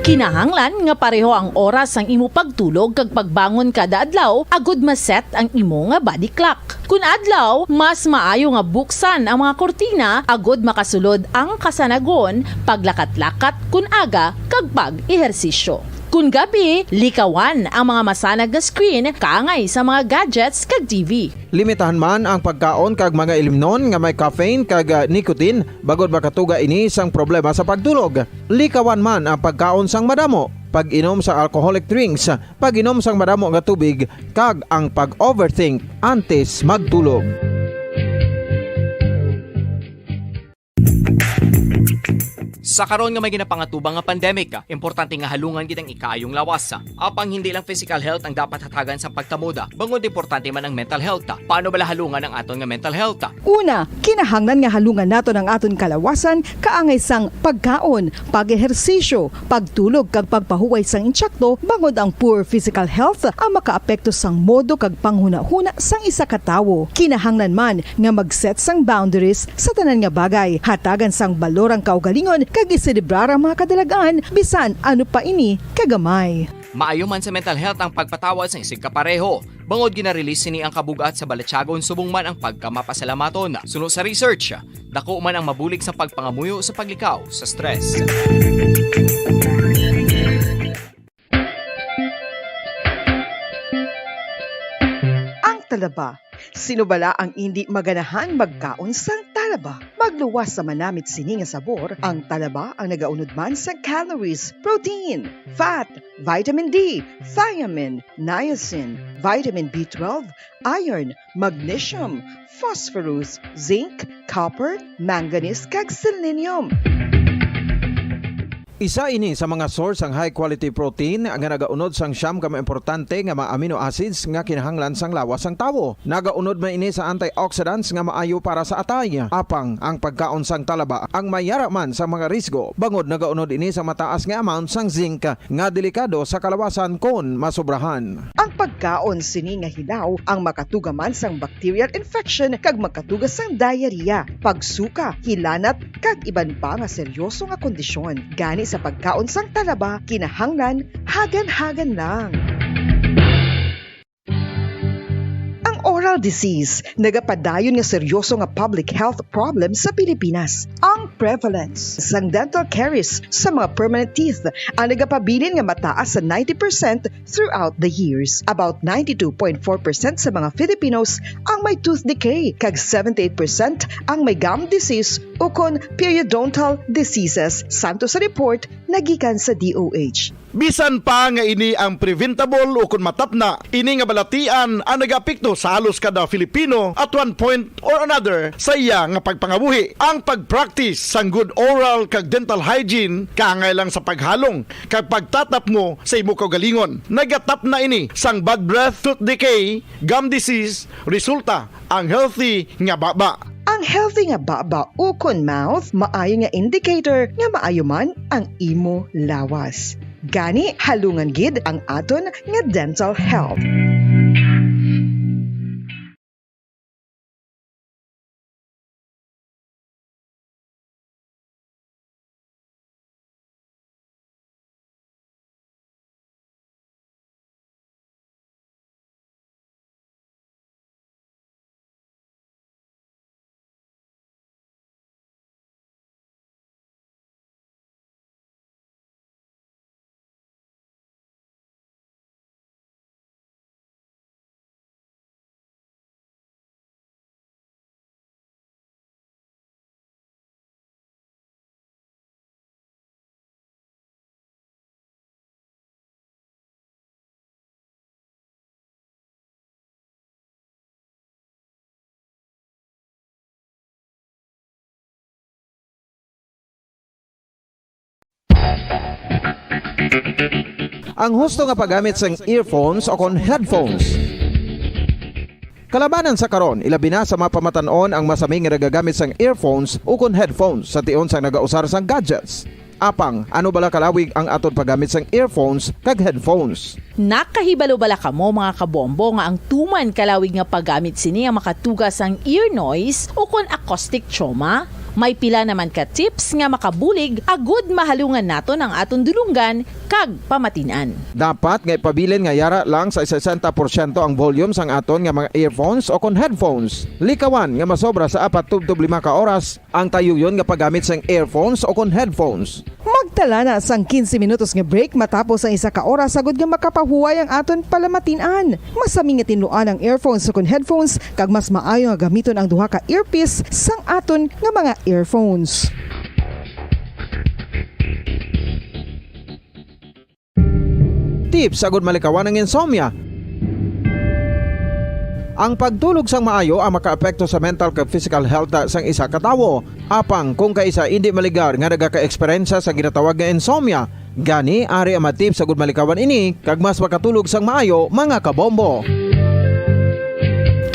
Kinahanglan nga pareho ang oras sang imo pagtulog kag pagbangon kada adlaw agud ma-set ang imo nga body clock. Kun adlaw, mas maayo nga buksan ang mga kurtina agud makasulod ang kasanagon, paglakat-lakat kun aga, kag pag-ehersisyo. Kun gabi, likawan ang mga masanag nga screen kaangay sa mga gadgets kag T V. Limitahan man ang pagkaon kag mga ilimnon nga may caffeine kag, ah, nicotine, bangod makatuga ini sang problema sa pagtulog. Likawan man ang pagkaon sang madamo, pag-inom sa alcoholic drinks, pag-inom sang madamo nga tubig, kag ang pag-overthink antes magtulog. Sa karon nga may ginapangatubang nga pandemic, importante nga halungan gid ang ikaayong lawas. Apang hindi lang physical health ang dapat hatagan sa pagkamoda, bangod importante man ang mental health. Paano bala halungan ang aton nga mental health? Una, kinahanglan nga halungan naton ang aton kalawasan kaangay sang pagkaon, pag-ehersisyo, pagtulog kag pagpahuway sang insakto, bangod ang poor physical health ang makaapekto sang modo kag panghunahuna sang isa ka tawo. Kinahanglan man nga mag-set sang boundaries sa tanan nga bagay, hatagan sang balor ang kaugalingon kag iselebrar ang mga kadalag-an, bisan ano pa ini kagamay. Maayo man sa mental health ang pagpatawad sang isigkapareho, bangod gina-release sini ang kabug-at sa balatyagon subong man ang pagkamapasalamaton. Suno sa research, dako man ang mabulig sa pagpangamuyo sa paglikaw sa stress. Ang talaba. Sino bala ang indi maganahan magkaon sang talaba? Ba, magluwas sa manamit sini nga sabor, ang talaba ang nagaunod man sa calories, protein, fat, vitamin D, thiamine, niacin, vitamin B twelve, iron, magnesium, phosphorus, zinc, copper, manganese, kag selenium. Isa ini sa mga source sang high quality protein nga nagaunod sang siyam ka mga importante nga mga amino acids nga kinahanglan sang lawas sang tawo. Nagaunod man ini sa antioxidants nga maayo para sa atay. Apang ang pagkaon sang talaba ang may yara man sa mga risgo, bangod nagaunod ini sa mataas nga amount sang zinc nga delikado sa kalawasan kon masobrahan. Ang pagkaon sini nga hilaw ang makatuga man sang bacterial infection kag makatuga sang diarrhea, pagsuka, hilanat, kag iban pa nga seryoso nga kondisyon. Gani sa pagkaon sang talaba, kinahanglan hagan-hagan lang. Ang oral disease nagapadayon nga seryoso nga public health problem sa Pilipinas. Ang prevalence sang dental caries sa mga permanent teeth ang nagapabilin nga mataas sa ninety percent throughout the years. About ninety-two point four percent sa mga Filipinos ang may tooth decay, kag seventy-eight percent ang may gum disease ukon periodontal diseases, santo sa report nagikan sa D O H. Bisan pa nga ini ang preventable ukon matapna, ini nga balatian ang nagaapekto sa halos kada Filipino at one point or another sa iya nga pagpangabuhi. Ang pag-practice sang good oral kag dental hygiene kaangay lang sa paghalong kag pagtatapngo sa imo kaugalingon. Nagatapna ini sang bad breath, tooth decay, gum disease, resulta ang healthy nga baba. Ang healthy nga baba ukon mouth maayo nga indicator nga maayo man ang imo lawas. Gani, halungan gid ang aton nga dental health. Ang husto nga paggamit sang earphones o kon headphones. Kalabanan sa karon, ilabi na sa mga pamatan-on ang masami nga nagagamit sang earphones ukon headphones sa tion sang nagausar sang gadgets. Apang, ano bala kalawig ang aton paggamit sang earphones kag headphones? Nakahibalo bala kamo, mga kabombo, nga ang tuman kalawig nga paggamit sini ang makatuga sang ear noise ukon acoustic trauma? May pila naman ka tips nga makabulig agud mahalungan naton ang aton dulonggan kag pamatin-an. Dapat nga ipabilin nga yara lang sa sesenta porsyento ang volume sang aton nga mga earphones o kon headphones. Likawan nga masobra sa apat tubtob lima ka oras ang tayuyon nga paggamit sang earphones o kon headphones. Magtala na sang quince minutos nga break matapos ang isa ka oras agud nga makapahuway ang aton palamatin-an. Masami nga tinluan ang earphones ukon headphones, kag mas maayo nga gamiton ang duha ka earpiece sang aton nga mga earphones. Tips agud malikawan ang insomnia. Ang pagtulog sang maayo ang makaapekto sa mental kag physical health sang isa ka tawo. Apang kung kaisa indi maligar nga nagaka-eksperyensya sa ginatawag nga insomnia, gani ari ang mga tips agud malikawan ini kag mas makatulog sang maayo, mga kabombo.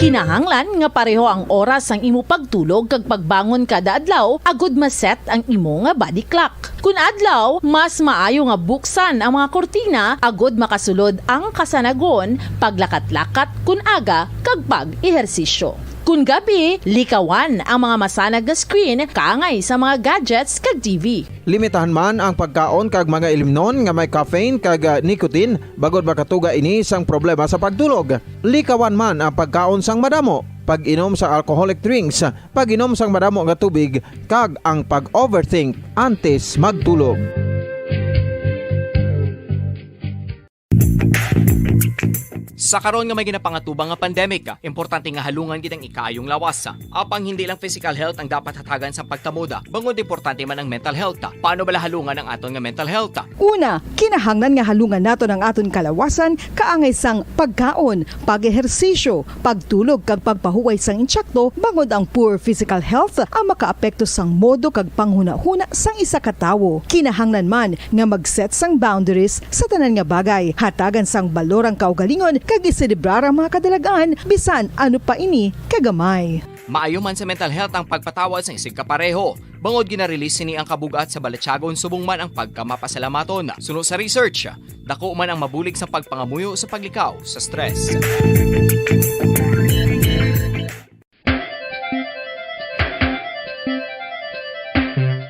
Kinahanglan nga pareho ang oras sang imo pagtulog kag pagbangon kada adlaw agud ma-set ang imo nga body clock. Kun adlaw, mas maayo nga buksan ang mga kurtina agud makasulod ang kasanagon, paglakat-lakat kun aga, kag pag-ehersisyo. Kun gabi, likawan ang mga masanag nga screen kaangay sa mga gadgets kag T V. Limitahan man ang pagkaon kag mga ilimnon nga may caffeine kag, ah, nicotine, bangod makatuga ini sang problema sa pagtulog. Likawan man ang pagkaon sang madamo, pag-inom sa alcoholic drinks, pag-inom sang madamo nga tubig, kag ang pag-overthink antes magtulog. Sa karon nga may ginapangatubang nga pandemic, importante nga halungan gid ang ikaayong lawas. Apang hindi lang physical health ang dapat hatagan sa pagkamoda, bangod importante man ang mental health. Paano bala halungan ang aton nga mental health? Una, kinahanglan nga halungan naton ang aton kalawasan kaangay sang pagkaon, pag-ehersisyo, pagtulog kag pagpahuway sang intsakto, bangod ang poor physical health ang makaapekto sang modo kag panghunahuna sang isa ka tawo. Kinahanglan man nga mag-set sang boundaries sa tanan nga bagay, hatagan sang balor ang kaugalingon kag iselebrar ang mga kadalag-an bisan ano pa ini kagamay. Maayo man sa mental health ang pagpatawad sang isigkapareho, bangod gina-release sini ang kabug-at sa balatyagon subong man ang pagkamapasalamaton. Suno sa research, dako man ang mabulig sa pagpangamuyo sa paglikaw sa stress.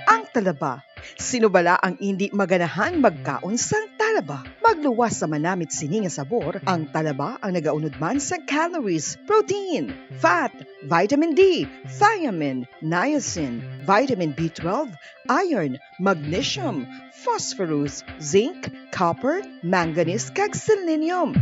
Ang talaba. Sino bala ang indi maganahang magkaon sang talaba? Magluwas sa manamit sini nga sabor, ang talaba ang nagaunod man sa calories, protein, fat, vitamin D, thiamine, niacin, vitamin B twelve, iron, magnesium, phosphorus, zinc, copper, manganese, kag selenium.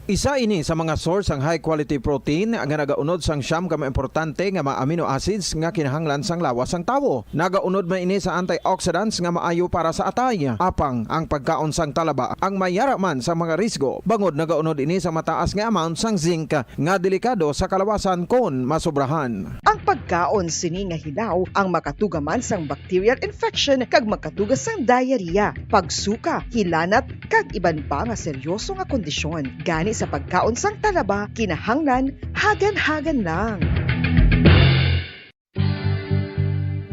Isa ini sa mga source sang high quality protein nga nagaunod sang siyam ka mga importante nga mga amino acids nga kinahanglan sang lawas sang tawo. Nagaunod man ini sa antioxidants nga maayo para sa atay. Apang ang pagkaon sang talaba ang mayara man sa mga risgo, bangod nagaunod ini sa mataas nga amount sang zinc nga delikado sa kalawasan kon masobrahan. Ang pagkaon sini nga hilaw ang makatuga man sang bacterial infection kag makatuga sang diarrhea, pagsuka, hilanat, kag iban pa nga seryoso nga kondisyon. Gani sa pagkaon sang talaba, kinahanglan hagan-hagan lang.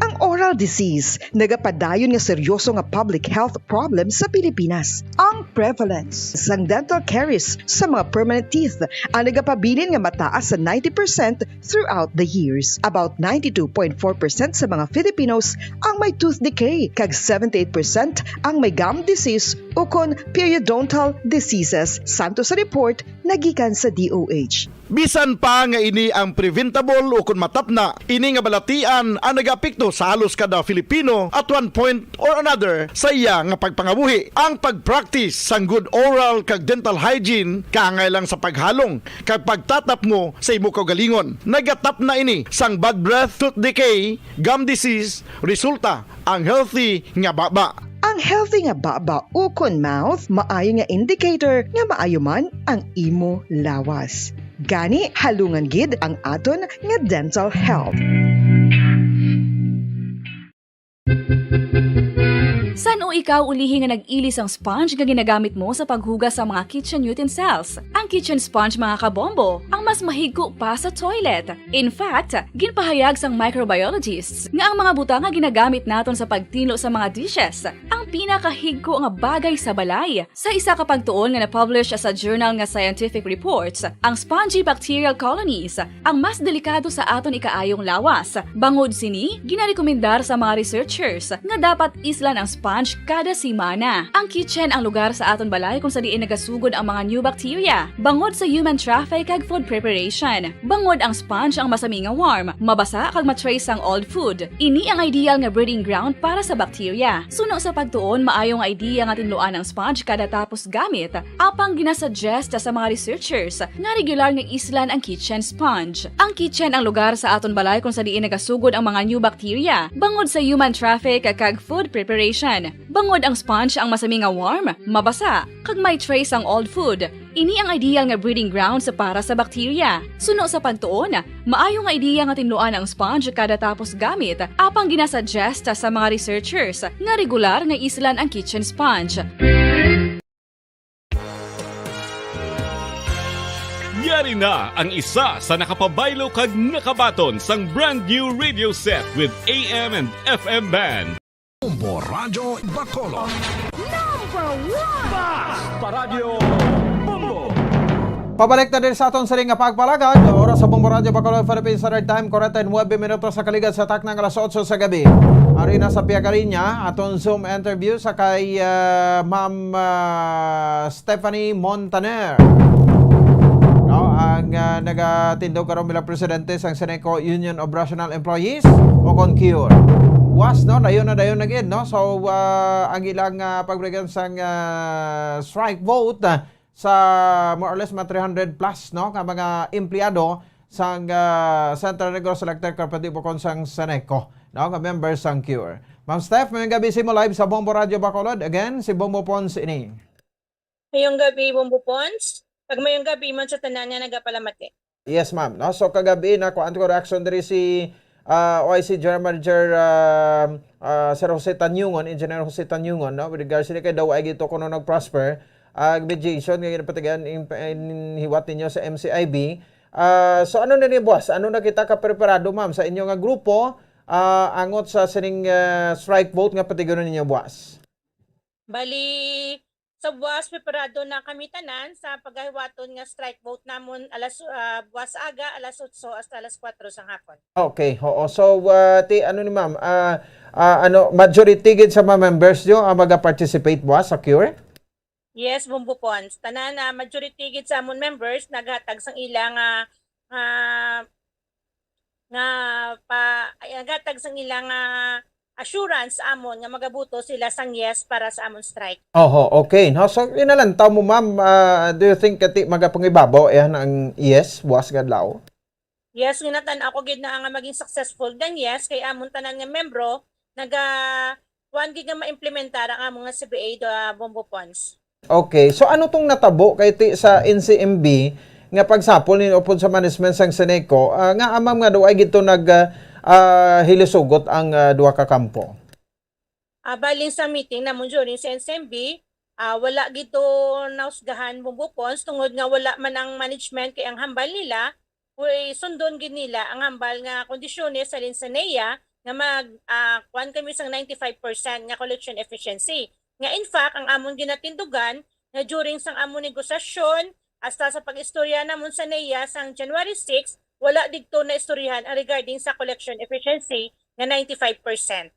Ang oral disease nagapadayon nga seryoso nga public health problem sa Pilipinas. Ang prevalence sang dental caries sa mga permanent teeth ang nagapabilin nga mataas sa ninety percent throughout the years. About ninety-two point four percent sa mga Filipinos ang may tooth decay, kag seventy-eight percent ang may gum disease ukon periodontal diseases, santo sa report nagikan sa D O H. Bisan pa nga ini ang preventable ukon matapna, ini nga balatian ang nagaapekto sa halos kada Filipino at one point or another sa iya nga pagpangabuhi. Ang pag-practice sang good oral kag dental hygiene kaangay lang sa paghalong kag pagtatapngo sa imo kaugalingon. Nagatapna ini sang bad breath, tooth decay, gum disease, resulta ang healthy nga baba. Ang healthy nga baba ukon mouth maayo nga indicator nga maayo man ang imo lawas. Gani, halungan gid ang aton nga dental health. San-o ikaw ulihi nga nag-ili sang sponge nga ginagamit mo sa paghugas sa mga kitchen utensils? Ang kitchen sponge, mga kabombo, ang mas mahigko pa sa toilet. In fact, ginpahayag sang microbiologists nga ang mga butang nga ginagamit naton sa pagtinlo sa mga dishes ang pinakahigko nga bagay sa balay. Sa isa ka pagtuon nga na-publish sa journal nga Scientific Reports, ang spongy bacterial colonies ang mas delikado sa aton ikaayong lawas. Bangod sini, ginarekomendar sa mga researchers nga dapat islan ang sponge kada semana. Ang kitchen ang lugar sa aton balay kung sa diin nagasugod ang mga new bacteria, bangod sa human traffic kag food preparation. Bangod ang sponge ang masami nga warm, mabasa kag ma-trace sang old food. Ini ang ideal nga breeding ground para sa bacteria. Suno sa pagtuon, maayo nga idea nga tinluan ang sponge kada tapos gamit. Apang ginasuggest sa mga researchers nga regular nga islan ang kitchen sponge. Ang kitchen ang lugar sa aton balay kung sa diin nagasugod ang mga new bacteria, bangod sa human traffic kag food preparation. Bangod ang sponge ang masami nga warm, mabasa, kag may trace ang old food. Ini ang ideal nga breeding grounds para sa bacteria. Suno sa pagtuon, maayo nga ideya nga tinluan ang sponge kada tapos gamit, apang ginasuggest sa mga researchers nga regular nga islan ang kitchen sponge. Yari na ang isa sa nakapabaylo kag nakabaton sang brand new radio set with A M and F M band. Bombo Radyo Bacolod. Number one! Basta Radyo Bombo! Pabalik na din sa aton sining nga pagpalagad. Oras sa Bombo Radyo Bacolod, Philippine Standard Time, forty-nine minutos sa kaligat sa takna nga alas otso sa gabi. Ari na sa Piagariña, aton Zoom interview sa kay, ah, Ma'am, ah, Stephanie Montaner. No, ang, ah, nagatindog karon bilang presidente sang Seneco Union of Rational Employees o kon CURE. Buwas, no, dayon na, dayon na gid, no? So, ah, ang ilang, ah, pagbaligyan sang, ah, strike vote, ah, sa more or less mga three hundred plus, no, nga mga empleyado sang, ah, Central Negros Electric Cooperative o kon sang Seneco, no, nga member sang cure. Ma'am Steph, mayong gabi sa imo live sa Bombo Radio Bacolod. Again, si Bombo Pons ini. Mayong gabi, Bombo Pons. Kag mayong gabi man sa tanan nga nagapalamati. Yes, ma'am. No? So, kagabi, nakuhaan ko reaction diri si, ah, O I C General Manager, ah, ah, Sir Jose Tanyungon, Engineer Jose Tanyungon, no? With regards sila kay daw ay gito kuno nag-prosper, ah, mediation nga ginapatigan in, in hiwat ninyo sa M C I B. Ah, so, ano na ni, boss? Ano na kita kapreparado, ma'am, sa inyo nga grupo, ah, angot sa sining, ah, strike vote nga patigayon ninyo, boss? Bali, sa buwas, preparado na kami tanan sa pagahiwaton nga strike vote namon alas, ah, buwas aga, alas otso hasta alas kuwatro sang hapon. Okay, oo. So, ah, ti, ano ni ma'am, ah, ah, ano, majority gid sa mga members nyo ang maga-participate buwas sa cure? Yes, Bombo Pons. Tanan na majority gid sa amon members naghatag sang ila nga, nga nga pa, ay, naghatag sang ila nga assurance sa amon nga magabuto sila sang yes para sa amon strike. Oho, okay. No? So, inalantaw mo, ma'am, ah, do you think kati magapangibabaw eh, ang yes, buwas nga adlaw? Yes, ginatan ako gid na nga maging successful dan yes kay amon tanan nga membro naga kuan gid nga maimplementar ang amon nga C B A do, ah, Bombo Pons. Okay, so ano tong natabo kay ti sa N C M B nga pagsapol ni upod sa management sang Seneco, ah, nga amam nga daw ay gito nag, ah, ah, hilisugot ang, ah, duha ka kampo? Ah, baling sa meeting namon during sa N C M B, ah, wala gito nausgahan Bombo Pons tungod nga wala man ang management kay ang hambal nila, uy, sundon gid nila ang hambal nga kondisyones halin sa NEA nga mag, ah, kuwan kami sang ninety-five percent nga collection efficiency. Nga in fact, ang amon ginatindugan nga during sang amon negosasyon hasta sa pag-istorya namon sa NEA sang January six, wala digto na istoryahan ang regarding sa collection efficiency nga ninety-five percent.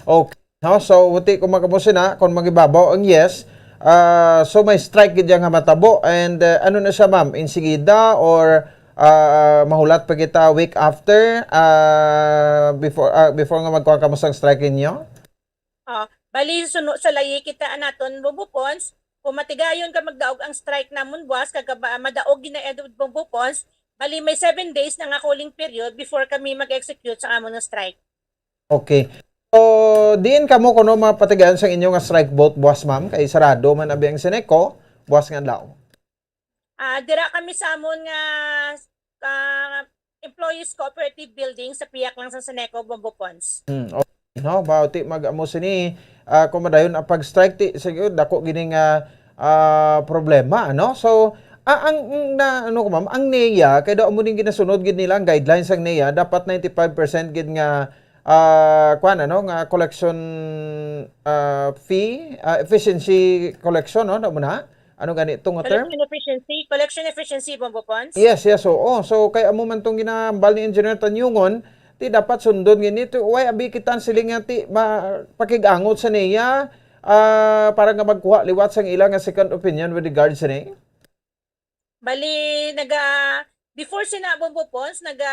Okay. No? So, buti kung magkabos na, kung magibabaw ang yes, ah, so may strike gid nga matabo. And, ah, ano na siya, ma'am? Insigida or, ah, mahulat pa kita week after, ah, before, ah, before nga magkuha kamo sang strike ninyo? Ah, bali, suno sa layi kita anaton, Bombo Pons, kung matigayon ka magdaog ang strike namon buwas, kag ba, madaog ginaedod, Bombo Pons, bali may seven days na nga cooling period before kami mag-execute sa amon nga strike. Okay. So, diin kamo kuno mapatigayon sang inyo nga strike vote buwas, ma'am? Kay sarado man abi ang Seneco buwas nga adlaw. Ah, dira kami sa amon nga, ah, Employees Cooperative Building sa piyak lang sa Seneco, Bombo Pons. Hmm, okay. No, bauti mag-amo sini, ah, kung madayon ang pag-strike, ti, sige, dako gini nga, ah, problema, no? So, ah, ang, ang na, ano ko, ma'am, ang NEA, kay daw amo ning ginasunod gid nila ang guidelines sang NEA, dapat ninety-five percent gid nga, ah, kuwan, ano, nga collection, ah, fee, ah, efficiency collection, no? Daw mo na? Ano gani to nga term? Collection efficiency, collection efficiency, Bombo Pons? Yes, yes, oo. So, kay amo man tong ginahambal ni Engineer Tanyungon, ti dapat sundon gini to. Why abi kita siling nga ti ma-, pakig-angot sa NEA, ah, para nga magkuha liwat sang ila nga second opinion with regards sa ni? Bali, naga, before sina, Bombo Pons, naga,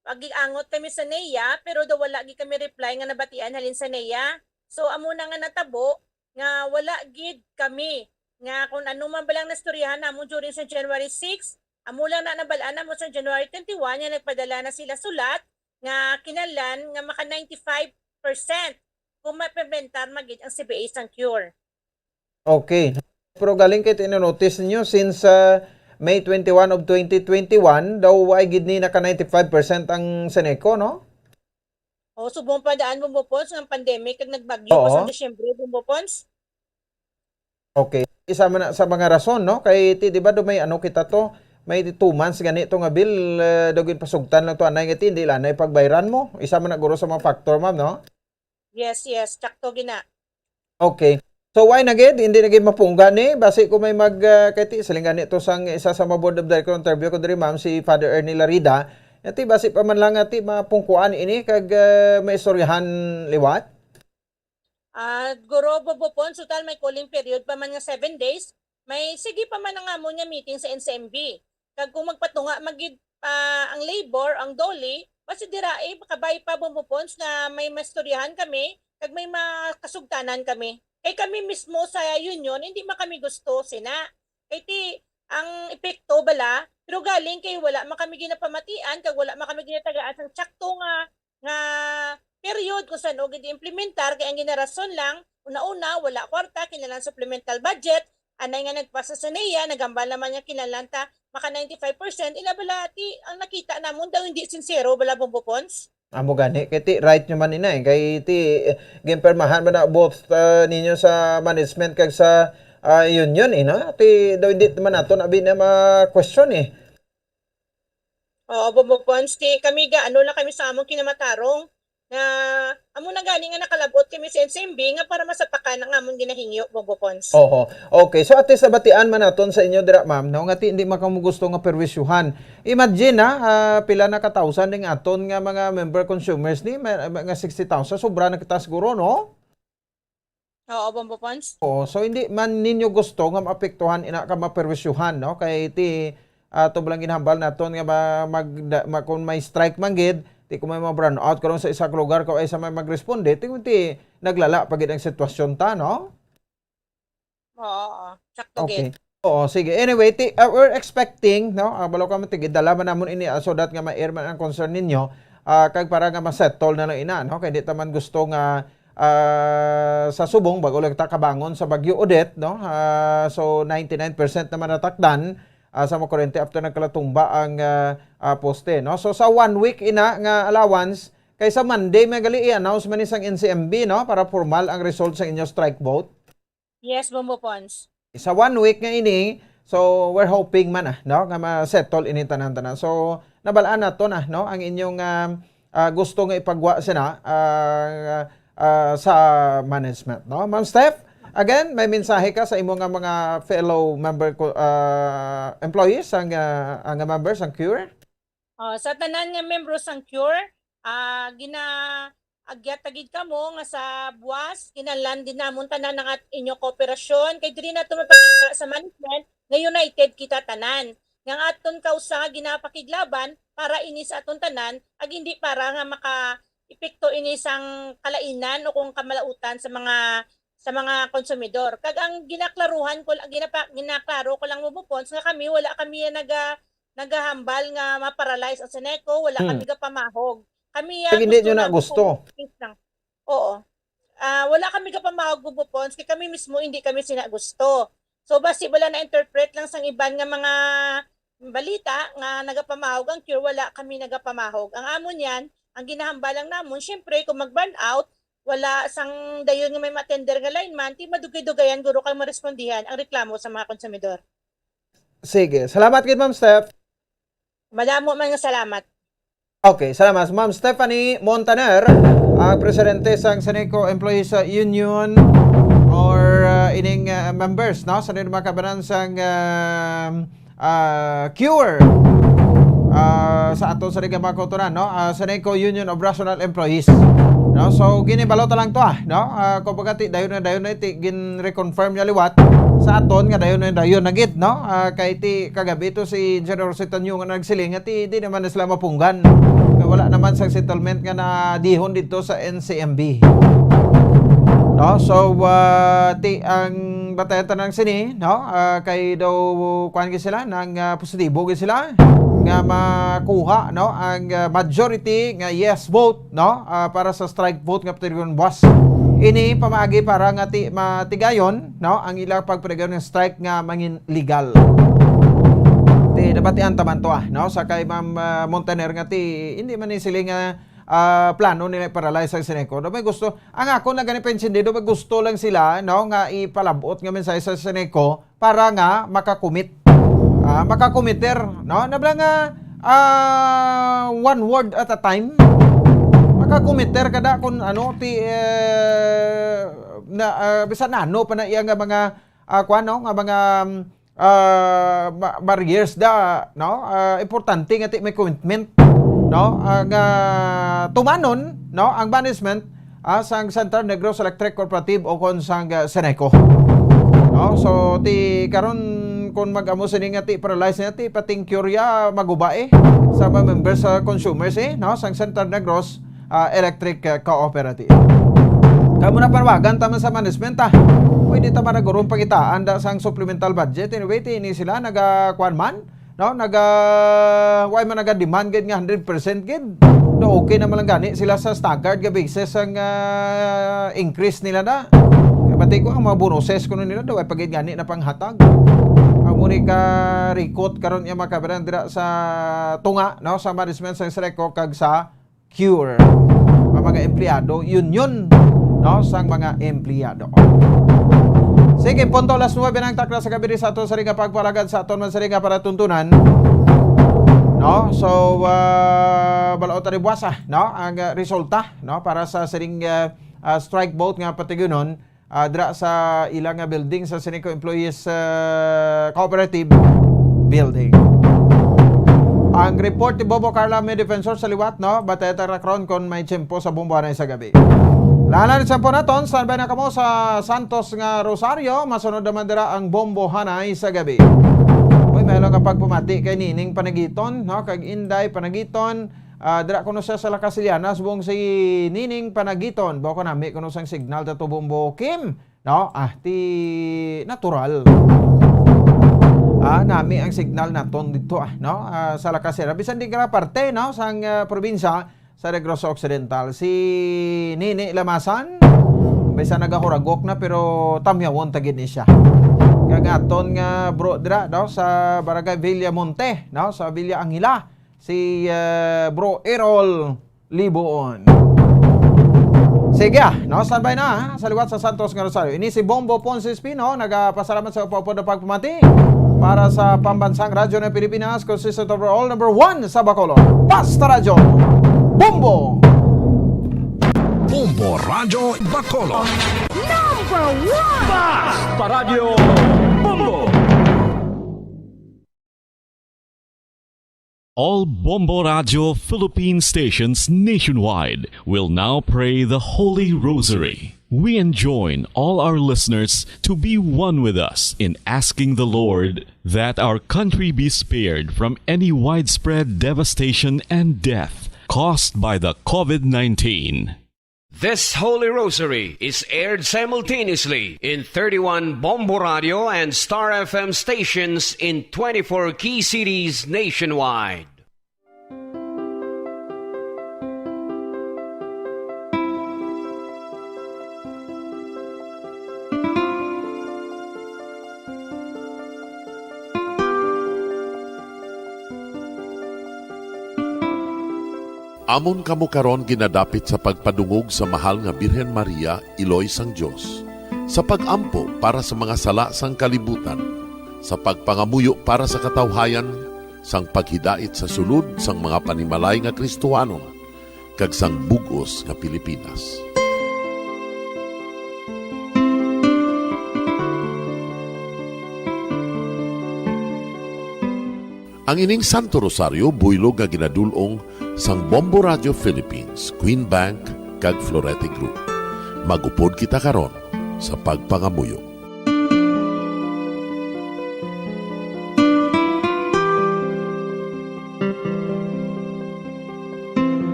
pag-angot kami sa NEA, pero daw wala gid kami reply nga nabatian halin sa NEA. So, amo na nga natabo nga wala gid kami nga kung ano man balang nastoryahan namo during sa January six, amo lang na nabal-an namo sa January twenty-one nga nagpadala na sila sulat nga kinahanglan nga maka ninety-five percent kung maimplementar man gid ang C B A sang cure. Okay. Pero galing kay ina-notice ninyo since, ah, May twenty-one of twenty twenty-one, daw ay gid ni naka ninety-five percent ang Seneco, no? O, subong pa daan, Bombo Pons, nga pandemic kag nagbagyo pa sa Disyembre, Bombo Pons. Okay. Isa man na sa mga rason, no? Kay ti, di ba, do may ano kita to, may two months gani to nga bill, eh, daw ginpasugtan lang to, anay nga ti, hindi lang na ipagbayran mo. Isa man na guro sa mga factor, ma'am, no? Yes, yes, tsakto gina. Okay. So, why na gid? Hindi na gid mapungga ni? Basi ko may mag, ah, kay ti, siling gani to sang isa sa mga board of director interview ko diri, ma'am, si Father Ernie Larida. Nga ti, basi pa man lang nga ti, mapungkuan ini kag, ah, maistoryahan liwat? Ah, guro, Bombo Pons, total may cooling period pa man nga seven days, may sige pa man ang amon nga meeting sa N C M B. Kag kung magpatunga man gid, ah, ang labor, ang DOLE, basi dira, eh, makabay pa, Bombo Pons, nga may mastoryahan kami, kag may makasugtanan kami. Kay kami mismo sa union, hindi man kami gusto sina. Kay ti, ang epekto bala, pero galing kay wala man kami ginapamatian, kag wala man kami ginatagaan sang tsakto nga, nga period kung saan o gid-implementar, kay ang ginarason lang, una-una, wala kwarta, kinahanglan supplemental budget, anay nga nagpasa sa NEA, naghambal naman nga kinahanglan ta maka ninety-five percent, ila bala, ti, ang nakita namon daw hindi sincero bala, Bombo Pons. Amo gani, kay ti right nyo man ina eh. Kay ti, eh, ginpermahan man na both, ah, ninyo sa management kag sa, ah, union, eh, no? Ti daw hindi man nato na abi na ma-question, eh. Oo, Bombo Pons, ti kami ga, ano lang kami sa among kinamatarong, nga amo na gani nga nakalabot kami sa N C M B nga para masapakan ang among ginahingyo, Bombo Pons. Oho. Okay, so at least nabatian man naton sa inyo dira, ma'am, no, nga ti hindi man kamo gusto nga perwisyuhan. Imagine na, ah, pila na ka thousand ning aton nga mga member consumers ni, ma-, ma-, nga sixty thousand, sobra na kita siguro, no? Oo, Bombo Pons. Oo, so hindi man ninyo gusto nga maapektuhan ina ka maperwisyuhan, no? Kay ti, ah, to lang ginhambal naton nga ma-, mag-, da-, ma-, kung may strike man gid, ti kung may mga brownout karon sa isa ka lugar, kung ay sa may magresponde, ti, ti naglala pa gid ang sitwasyon ta, no? Oo, oo. Sakto Okay. gid. Oo, sige. Anyway, ti, ah, we're expecting, no? Ah, balo ka man, ti, gidala man namon ini, ah, so that nga ma-air man ang concern ninyo, ah, kag para nga ma-settle na lang ina, no? Kay di ta man gusto nga, ah, sa subong, bago lang ta kabangon sa Bagyo Odette, no? Ah, so, ninety-nine percent naman natakdan, ah, sa mga kuryente after nagkalatumba ang, ah, ah, poste, no? So, sa one week ina nga allowance, kay sa Monday, may gali i-announce man ni sang N C M B, no? Para formal ang result sa inyo strike vote. Yes, Bombo Pons. Sa one week nga ini, so we're hoping man, ah, no, nga ma-settle ini tanan-tanan. So, nabalaan nato na, no, ang inyong, ah, ah, gusto nga ipagwa sina, ah, ah, sa management, no? Ma'am Steph, again, may mensahe ka sa imo nga mga fellow member ko, ah, employees, ang, ah, ang members, ang cure? Oh, sa tanan nga membro sang cure, ah, gina-, agyat ta gid kamo nga sa buwas, kinahanglan din namon tanan ang at-, inyo kooperasyon, kay diri nato mapakita sa management nga united kita tanan. Nga ang aton kausa nga ginapakiglaban para ini sa aton tanan, ag hindi para nga maka-epekto ini sang kalainan o kung kamalautan sa mga, sa mga konsumidor. Kag ang ginaklaruhan ko, ginapa-, ginaklaro ko lang, Bombo Pons, nga kami, wala kami naga-, nagahambal nga ma-paralyze ang Seneco, wala Hmm. kami gapamahog. Kami, ah, Kag hindi gusto nyo na namin gusto. kung peace lang. Oo. Ah, wala kami gapamahog, Bombo Pons, kay kami mismo hindi kami sina gusto. So, basi wala na-interpret lang sang iban nga mga balita nga nagapamahog ang cure, wala kami nagapamahog. Ang amon yan, ang ginahambal lang namon, syempre, kung mag-brownout, wala sang dayon nga may ma-tender nga lineman, ti madugay-dugayan guro kang marespondihan ang reklamo sa mga konsumidor. Sige. Salamat gid, Ma'am Steph. Madamo man nga salamat. Okay, salamat. Ma'am Stephanie Montaner, ang presidente sang Seneco Employees, uh, Union or, uh, ining, uh, members, no? Sa mga kabanan sang, um, ah, cure, ah, sa ato sa Liga Makotoran, no? Ah, Seneco Union of Rational Employees. No? So, ginibalo ta lang to, ah, no? Ah, kumbaga, ti, dayon na, dayon na, ti, gin-reconfirm niya liwat sa aton nga dayon na, dayon na gid, no? Ah, kay ti, kagabi to si Engineer Rosita Nyo nga nagsiling nga ti, di naman na sila mapunggan. Kay wala naman sa settlement nga nadihon dito sa N C M B. No? So, ah, ti, ang batayan ta nang sini, no? Ah, kay daw, kuwan gid sila, nang, ah, positibo gid sila nga makuha, no, ang, ah, majority nga yes vote, no, ah, para sa strike vote nga pwede buwas. Ini pamaagi para nga ti-, matigayon, no, ang ilang pagpadayon nga strike nga mangin legal. Ti, nabatian ta man to, ah, no, sa kay Ma'am, ah, Montaner nga ti, hindi man ni sila nga, ah, plano nila i-paralyze ang Seneco. Daw may gusto, ang ako na gani pa intindi, daw may gusto lang sila, no, nga ipalabot nga mensahe sa Seneco para nga makakumit. Ah, makakumiter, no? Nabla nga, ah, one word at a time. Makakumiter kada kung ano, ti, eh, na, ah, bisan ano pa na iya nga mga, ah, kuwan, no? Nga mga, mm, ah, ba-, barriers da, no? Ah, importante nga ti may commitment, no? Ah, nga tumanon, no, ang management, ah, sang Central Negros Electric Cooperative o kon sang, ah, Seneco. No? So, ti karon, kung mag-amo sini nga ti paralyze niya, ti pating cure ya maguba, eh, sa mga members sa consumers, eh, no, sang Central Negros, ah, Electric, ah, Cooperative. Kamo na panawagan ta man sa management, ah. Pwede ta man nagurong pangitaan da sang supplemental budget. Anyway, ti ini sila naga-, kuwan man, no? Naga-, way man naga-demand gid nga hundred percent gid. Do okay naman lang gani sila sa staggered nga basis ang, ah, increase nila na. Kay bati ko ang mga bonuses kuno nila, do way pa gid gani na panghatag. Amo ni ka rikot karon nga makabaran dira sa tunga, no, sa management sang Sreco kag sa cure ang mga empleyado, union, no, sang mga empleyado. Sige, punto alas nuebe na ang takna sa gabi sa aton sa ringa pagpalagad sa aton man sa ringa para tuntunan. No? So, ah, balaod ta ni buwasa, no? Ang, ah, resulta, no, para sa sining, ah, ah, strike vote nga patigyunon, ah, dira sa ila nga building sa Sinico Employees, ah, Cooperative Building. Ang report ni Bobo Carla, may defensor sa liwat, no? Batay ta ra karon kon may tiyempo sa Bombo anay sa gabi. Lahanan sa po naton, standby na kamo sa Santos nga Rosario, masunod naman dira ang Bombo hanay sa gabi. Uy, may nga pagpamati kay Nining Panagiton, no? Kag Inday Panagiton, ah, dira kuno siya sa La Castellana, subong si Nining Panagiton. Bako nami kuno sang signal ta to, Bombo Kim. No? Ah, ti natural. Ah, nami ang signal naton dito, ah, no? Ah, sa La Castellana. Bisan di ka parte, no, sang, ah, probinsya sa Negros Occidental. Si Nini Lamasan, bisan nagahuragok na, pero tamyawon ta gid ni siya. Kag aton nga bro dira, no, sa Barangay Villamonte, no, sa Villa Angela, si, ah, Bro Errol Liboon. Sige, ah, no, standby na, ha, sa liwat sa Santos nga Rosario. Ini si Bombo Ponce Espino, nagapasalamat sa upod-upod na pagpamati para sa Pambansang Radyo ng Pilipinas, consistent overall, number one sa Bacolod. Basta Radyo, Bombo! Bombo Radyo Bacolod. Number one! Basta Radyo Bombo! All Bombo Radio Philippine stations nationwide will now pray the Holy Rosary. We enjoin all our listeners to be one with us in asking the Lord that our country be spared from any widespread devastation and death caused by the COVID nineteen. This Holy Rosary is aired simultaneously in thirty-one Bombo Radio and Star F M stations in twenty-four key cities nationwide. Amon kamo karon ginadapit sa pagpadungog sa mahal nga Birhen Maria, Iloy sang Dios, sa pag-ampo para sa mga sala sang kalibutan, sa pagpangamuyo para sa katawhayan, sang paghidait sa sulod sang mga panimalay nga Kristohanon, kag sang bug-os nga Pilipinas. Ang ining Santo Rosario buylog nga ginadul-ong sang Bombo Radio Philippines, Queen Bank, kag Florete Group. Mag-upod kita karon sa pagpangamuyo.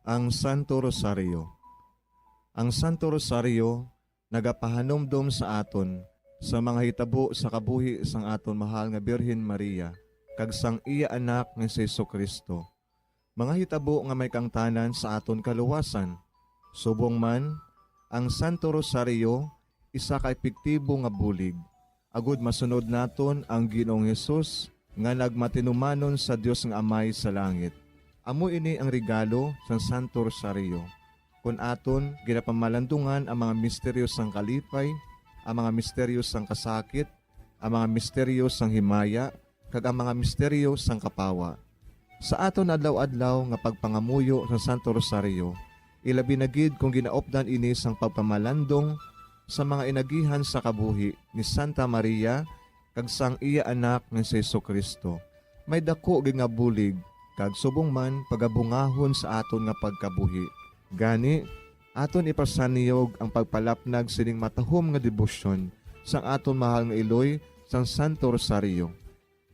Ang Santo Rosario. Ang Santo Rosario nagapahanumdom sa aton sa mga hitabo sa kabuhi sang aton mahal nga Birhen Maria kag sang iya Anak nga si Jesu-Cristo, mga hitabo nga may kaangtanan sa aton kaluwasan. Subong man, ang Santo Rosario isa ka epektibo nga bulig agud masunod naton ang Ginoong Hesus nga nagmatinumanon sa Dios nga Amay sa langit. Amo ini ang regalo sang Santo Rosario. Kon aton ginapamalandungan ang mga misteryo sang kalipay, ang mga misteryo sang kasakit, ang mga misteryo sang himaya, kag ang mga misteryo sang kapawa. Sa aton adlaw-adlaw nga pagpangamuyo sang Santo Rosario, ilabi na gid kon ginaupdan ini sang pagpamalandong sa mga inagihan sa kabuhi ni Santa Maria kag sang iya Anak nga si Jesu-Cristo, may daku gid nga bulig kag subong man pagabungahon sa aton nga pagkabuhi. Gani, aton ipasanyog ang pagpalapnag sining matahom nga debosyon sang aton mahal nga iloy, sang Santo Rosario.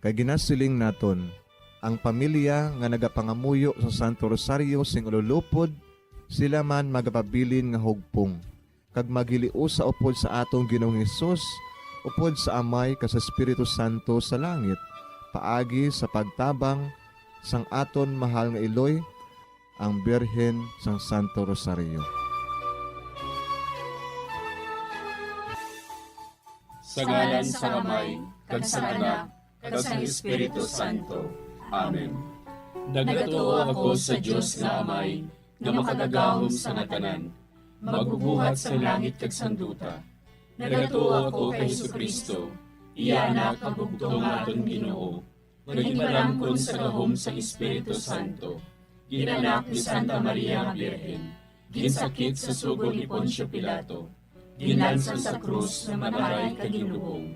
Kay ginasiling naton, ang pamilya nga nagapangamuyo sa Santo Rosario sing ululupod, sila man magapabilin nga hugpong, kag maghiliusa upod sa aton Ginoong Hesus, upod sa Amay kag sa Espiritu Santo sa langit, paagi sa pagtabang sang aton mahal nga iloy, ang Birhen sang Santo Rosario. Sa ngalan sang Amay, kag sang Anak, kag sang Espiritu Santo. Amen. Nagatuo ako sa Dios nga Amay, nga makagagahom sa nga tanan, magbubuhat sang langit kag sang duta. Nagatuo ako kay Jesu-Cristo, iya Anak nga bugtong nga aton Ginoo, nga ginpalamkon sa gahom sang Espiritu Santo, ginanak ni Santa Maria nga Birhen, ginsakit sa sugo ni Poncio Pilato, ginlansang sa krus nga nag-aray kag ginlubong,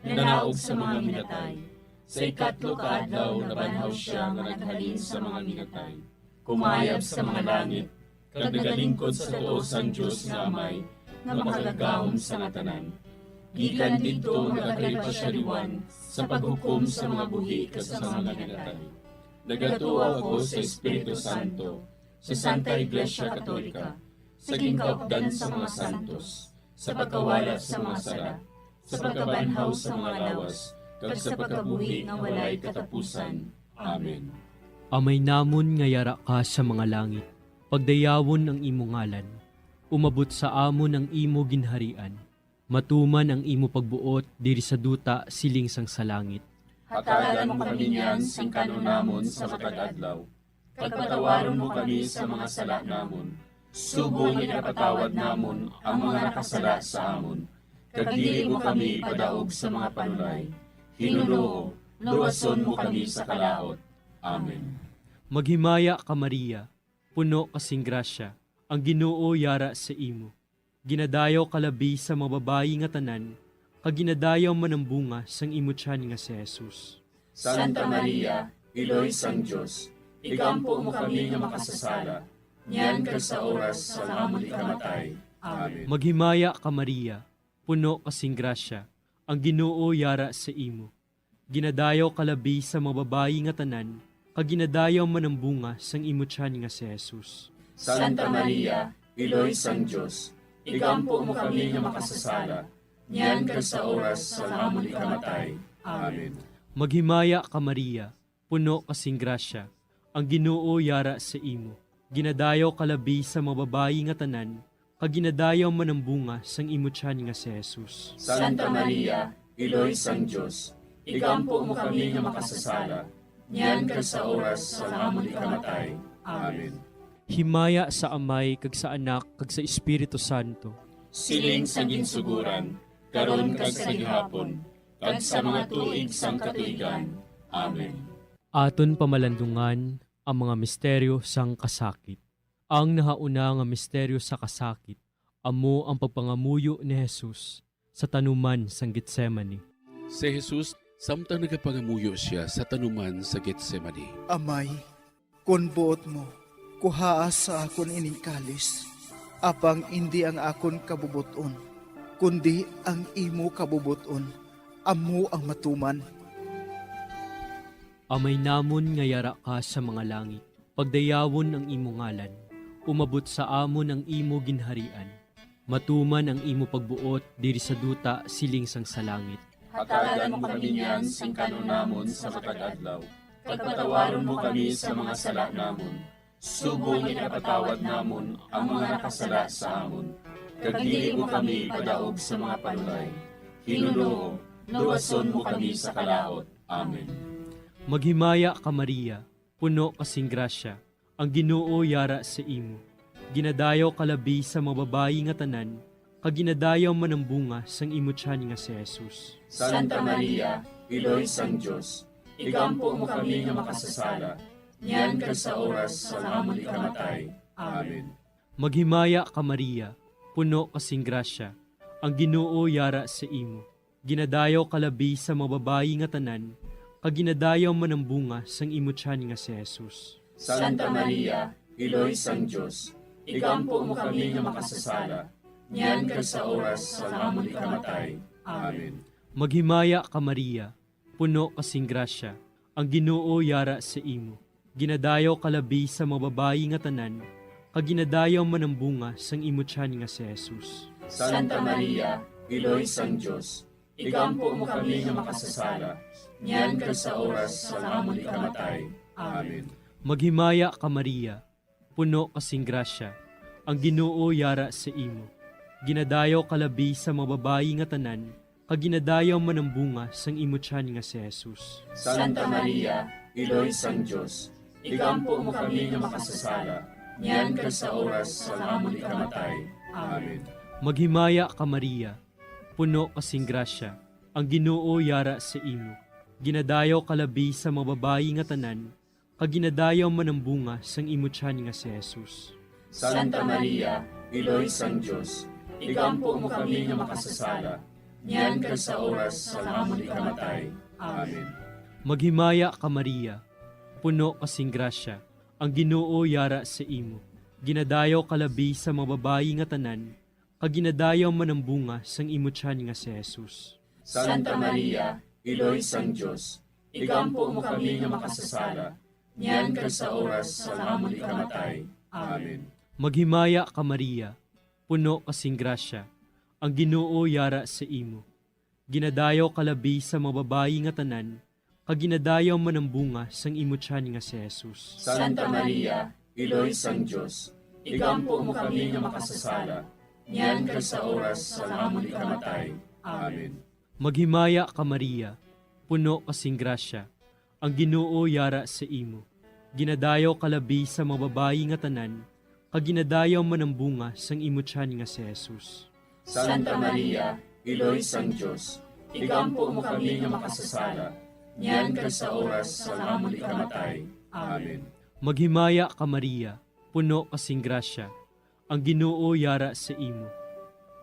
nanaog sa mga minatay. Sa ikatlo ka adlaw nabanhaw sia nga naghalin sa mga minatay, kumayab sa mga langit, kag nagalingkod sa tuo sang Dios nga Amay, nga makagagahom sa nga tanan. Gikan didto nagakari pa sia liwan sa paghukom sa mga buhi kag sa mga minatay. Nagatuo ako sa Espiritu Santo, sa Santa Iglesia Katolika, sa ginkaupdan sa mga santos, sa pagkawala sa mga sala, sa pagkabanhaw sa mga lawas, kag sa pagkabuhi nga walay katapusan. Amen. Amay namon nga yara ka sa mga langit, pagdayawon ang imo ngalan. Umabot sa amon ang imo ginharian. Matuman ang imo pagbuot diri sa duta siling sang sa langit. Hatagan mo kami niyan sing kan-on namon sa matag adlaw, kag patawaron mo kami sa mga sala namon, subong nga ginapatawad namon ang mga nakasala sa amon, kag dili mo kami ipadaog sa mga panulay. Hinunoo, luwason mo kami sa kalaut. Amen. Maghimaya ka, Maria, puno ka sing grasya, ang Ginoo yara sa imo. Ginadayaw ka labi sa mga babayi nga tanan, kag ginadayaw man ang bunga sang imo tiyan nga si Jesus. Santa Maria, Iloy sang Dios, igampo mo kami nga makasasala, niyan kag sa oras sang amon ikamatay. Amen. Maghimaya ka, Maria, puno ka sing grasya, ang Ginoo yara sa imo. Ginadayaw ka labi sa mga babayi nga tanan, kag ginadayaw man ang bunga sang imo tiyan nga si Jesus. Santa Maria, Iloy sang Dios, igampo mo kami nga makasasala, niyan kag sa oras sang amon ikamatay. Amen. Maghimaya ka, Maria, puno ka sing grasya, ang Ginoo yara sa imo. Ginadayaw ka labi sa mga babayi nga tanan, kag ginadayaw man ang bunga sang imo tiyan nga si Jesus. Santa Maria, Iloy sang Dios, igampo mo kami nga makasasala, niyan kag sa oras sang amon ikamatay. Amen. Himaya sa Amay, kag sa Anak, kag sa Espiritu Santo. Siling sa ginsugoran, karon kag sa gihapon, kag sa mga tuig sang katuigan. Amen. Aton pamalandungan ang mga misteryo sang kasakit. Ang nahauna nga misteryo sa kasakit amo ang pagpangamuyo ni Jesus sa tanuman sang Getsemani. Si Jesus, samtang nagapangamuyo sia sa tanuman sa Getsemani. Amay, kon buot mo, kuhaa sa akon ining kalis, apang indi ang akon kabubot-on, kundi ang imo kabubot-on amo ang matuman. Amay namon nga yara ka sa mga langit, pagdayawon ang imo ngalan. Umabot sa amon ang imo ginharian. Matuman ang imo pagbuot diri sa duta siling sang sa langit. Hatagan mo kami niyan sing kan-on namon sa matag adlaw, kag patawaron mo kami sa mga sala namon, subong nga ginapatawad namon ang mga nakasala sa amon, kag dili mo kami ipadaog sa mga panulay. Hinunoo, luwason mo kami sa kalaut. Amen. Maghimaya ka, Maria, puno ka sing grasya, ang Ginoo yara sa imo. Ginadayaw ka labi sa mga babayi nga tanan, kag ginadayaw man ang bunga sang imo tiyan nga si Jesus. Santa Maria, Iloy sang Dios, igampo mo kami nga makasasala, niyan kag sa oras sang amon ikamatay. Amen. Maghimaya ka, Maria, puno ka sing grasya, ang Ginoo yara sa imo. Ginadayaw ka labi sa mga babayi nga tanan, kag ginadayaw man ang bunga sang imo tiyan nga si Jesus. Santa Maria, Iloy sang Dios, igampo mo kami nga makasasala, niyan kag sa oras sang amon ikamatay. Amen. Maghimaya ka, Maria, puno ka sing grasya, ang Ginoo yara sa imo. Ginadayaw ka labi sa mga babayi nga tanan, kag ginadayaw man ang bunga sang imo tiyan nga si Jesus. Santa Maria, Iloy sang Dios, igampo mo kami nga makasasala, niyan kag sa oras sang amon ikamatay. Amen. Maghimaya ka, Maria, puno ka sing grasya, ang Ginoo yara sa imo. Ginadayaw ka labi sa mga babayi nga tanan, kag ginadayaw man ang bunga sang imo tiyan nga si Jesus. Santa Maria, Iloy sang Dios, igampo mo kami nga makasasala, niyan kag sa oras sang amon ikamatay. Amen. Maghimaya ka, Maria, puno ka sing grasya, ang Ginoo yara sa imo. Ginadayaw ka labi sa mga babayi nga tanan, kag ginadayaw man ang bunga sang imo tiyan nga si Jesus. Santa Maria, Iloy sang Dios, igampo mo kami nga makasasala, niyan kag sa oras sang amon ikamatay. Amen. Maghimaya ka, Maria, puno ka sing grasya, ang Ginoo yara sa imo. Ginadayaw ka labi sa mga babayi nga tanan, kag ginadayaw man ang bunga sang imo tiyan nga si Jesus. Santa Maria, Iloy sang Dios, igampo mo kami nga makasasala, niyan kag sa oras sang amon ikamatay. Amen. Maghimaya ka, Maria, puno ka sing grasya, ang Ginoo yara sa imo. Ginadayaw ka labi sa mga babayi nga tanan, kag ginadayaw man ang bunga sang imo tiyan nga si Jesus. Santa Maria, Iloy sang Dios, igampo mo kami nga makasasala, niyan kag sa oras sang amon ikamatay. Amen. Maghimaya ka, Maria, puno ka sing grasya, ang Ginoo yara sa imo. Ginadayaw ka labi sa mga babayi nga tanan, kag ginadayaw man ang bunga sang imo tiyan nga si Jesus. Santa Maria, Iloy sang Dios, igampo mo kami nga makasasala, niyan kag sa oras sang amon ikamatay. Amen. Maghimaya ka, Maria, puno ka sing grasya, ang Ginoo yara sa imo.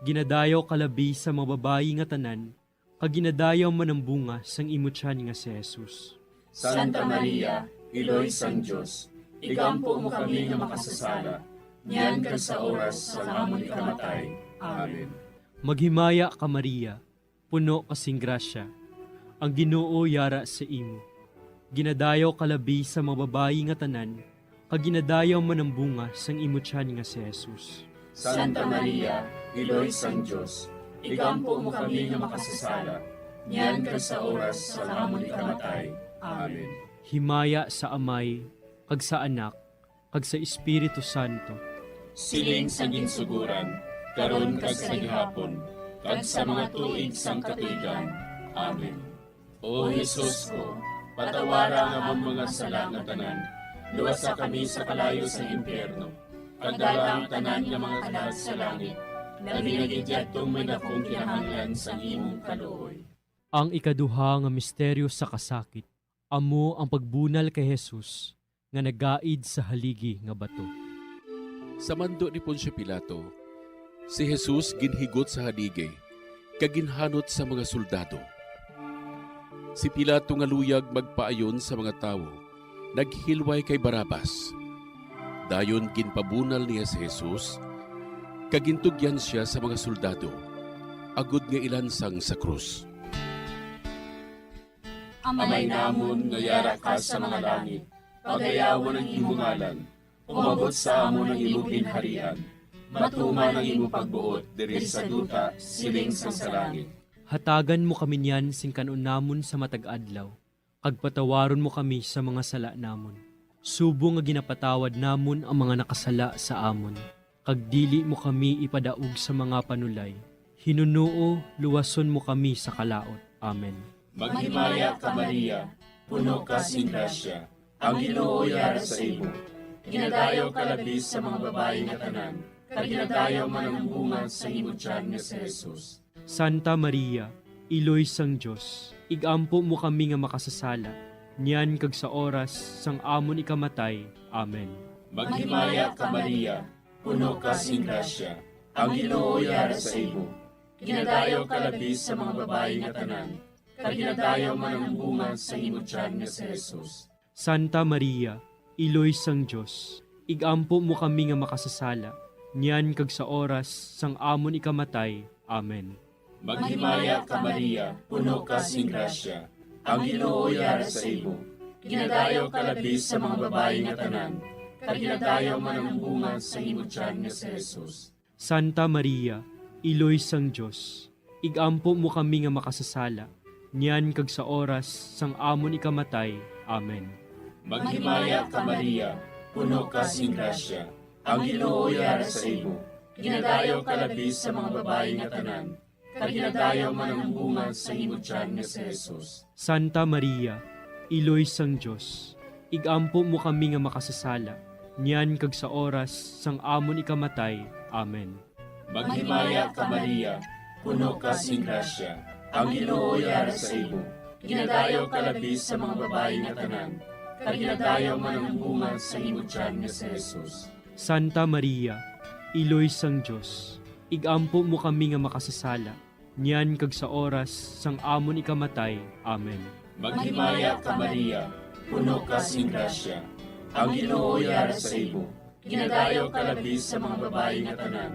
Ginadayaw ka labi sa mga babayi nga tanan, kag ginadayaw man ang bunga sang imo tiyan nga si Jesus. Santa Maria, Iloy sang Dios, igampo mo kami nga makasasala, niyan kag sa oras sang amon ikamatay. Amen. Maghimaya ka, Maria, puno ka sing grasya, ang Ginoo yara sa imo. Ginadayaw ka labi sa mga babayi nga tanan, kag ginadayaw man ang bunga sang imo tiyan nga si Jesus. Santa Maria, Iloy sang Dios, igampo mo kami nga makasasala, niyan kag sa oras sang amon ikamatay. Amen. Himaya sa Amay, kag sa Anak, kag sa Espiritu Santo. Siling sa ginsuguran, karon kag sa gihapon, kag sa mga tuig sang katuigan. Amen. O Jesus ko, patawara ang amon mga sala nga tanan, luwasa kami sa kalayo sa impyerno, kag dala ang tanan nga mga kalag sa langit, labi na gid yadtong may dakong kinahanglan sang imong kaluoy. Ang ikaduha nga misteryo sa kasakit, amo ang pagbunal kay Jesus nga nagaid sa haligi nga bato. Sa mando ni Poncio Pilato, si Jesus ginhigot sa haligi kag ginhanot sa mga soldado. Si Pilato nga luyag magpaayon sa mga tawo, naghilway kay Barrabas. Dayon ginpabunal niya si Jesus kag gintugyan sia sa mga soldado, agod nga ilansang sa krus. Amay namon nga yara ka sa mga langit, pagayawon ang imo ngalan. Umabot sa amon ang imo ginharian. Matuman ang imo pagbuot diri sa duta, siling sang sa langit. Hatagan mo kami niyan sing kan-on namon sa matag adlaw, kag patawaron mo kami sa mga sala namon, subong nga ginapatawad namon ang mga nakasala sa amon, kag dili mo kami ipadaog sa mga panulay. Hinunoo, luwason mo kami sa kalaut. Amen. Maghimaya ka, Maria, puno ka sing grasya, ang Ginoo yara sa imo. Ginadayaw ka labi sa mga babayi nga tanan, kag ginadayaw man ang bunga sa imo tiyan nga si Jesus. Santa Maria, Iloy sang Dios, igampo mo kami nga makasasala, niyan kag sa oras sang amon ikamatay. Amen. Maghimaya ka, Maria, puno ka sing grasya, ang Ginoo yara sa imo. Ginadayaw ka labi sa mga babayi nga tanan, kag ginadayaw man ang bunga sa imo tiyan nga si Jesus. Santa Maria, Iloy sang Dios, igampo mo kami nga makasasala, niyan kag sa oras sang amon ikamatay. Amen. Maghimaya ka, Maria, puno ka sing grasya. Ang Ginoo yara sa imo. Ginadayaw ka labi sa mga babayi nga tanan, kag ginadayaw man ang bunga sa imo tiyan nga si Jesus. Santa Maria, Iloy sang Dios, ig-ampo mo kami nga makasasala, niyan kag sa oras sang amon ikamatay. Amen. Maghimaya ka, Maria, puno ka sing grasya. Ang Ginoo yara sa imo. Ginadayaw ka labi sa mga babayi nga tanan, kag ginadayaw man ang bunga sa imo tiyan nga si Jesus. Santa Maria, Iloy sang Dios, ig-ampo mo kami nga makasasala, niyan kag sa oras sang amon ikamatay. Amen. Maghimaya ka, Maria, puno ka sing grasya. Ang Ginoo yara sa imo. Ginadayaw ka labi sa mga babayi nga tanan, kag ginadayaw man ang bunga sa imo tiyan nga si Jesus. Santa Maria, Iloy sang Dios, ig-ampo mo kami nga makasasala, niyan kag sa oras sang amon ikamatay. Amen. Maghimaya ka, Maria, puno ka sing grasya. Ang Ginoo yara sa imo. Ginadayaw ka labi sa mga babayi nga tanan,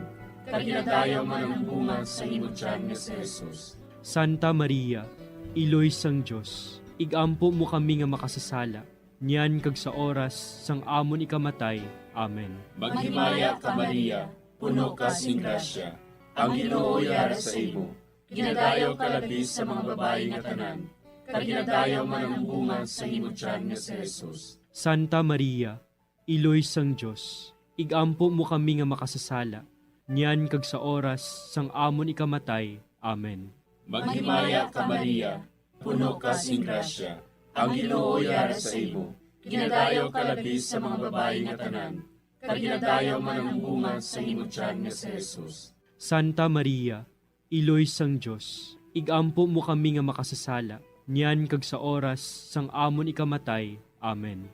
kag ginadayaw man ang bunga sa imo tiyan nga si Jesus. Santa Maria, Iloy sang Dios, ig-ampo mo kami nga makasasala, niyan kag sa oras sang amon ikamatay. Amen. Maghimaya ka, Maria, puno ka sing grasya. Ang Ginoo yara sa imo. Ginadayaw ka labi sa mga babayi nga tanan, kag ginadayaw man ang bunga sa imo tiyan nga si Jesus. Santa Maria, Iloy sang Dios, ig-ampo mo kami nga makasasala, niyan kag sa oras sang amon ikamatay. Amen. Maghimaya ka, Maria, puno ka sing grasya. Ang Ginoo yara sa imo. Ginadayaw ka labi sa mga babayi nga tanan, kag ginadayaw man ang bunga sa imo tiyan nga si Jesus. Santa Maria, Iloy sang Dios, ig-ampo mo kami nga makasasala, niyan kag sa oras sang amon ikamatay. Amen.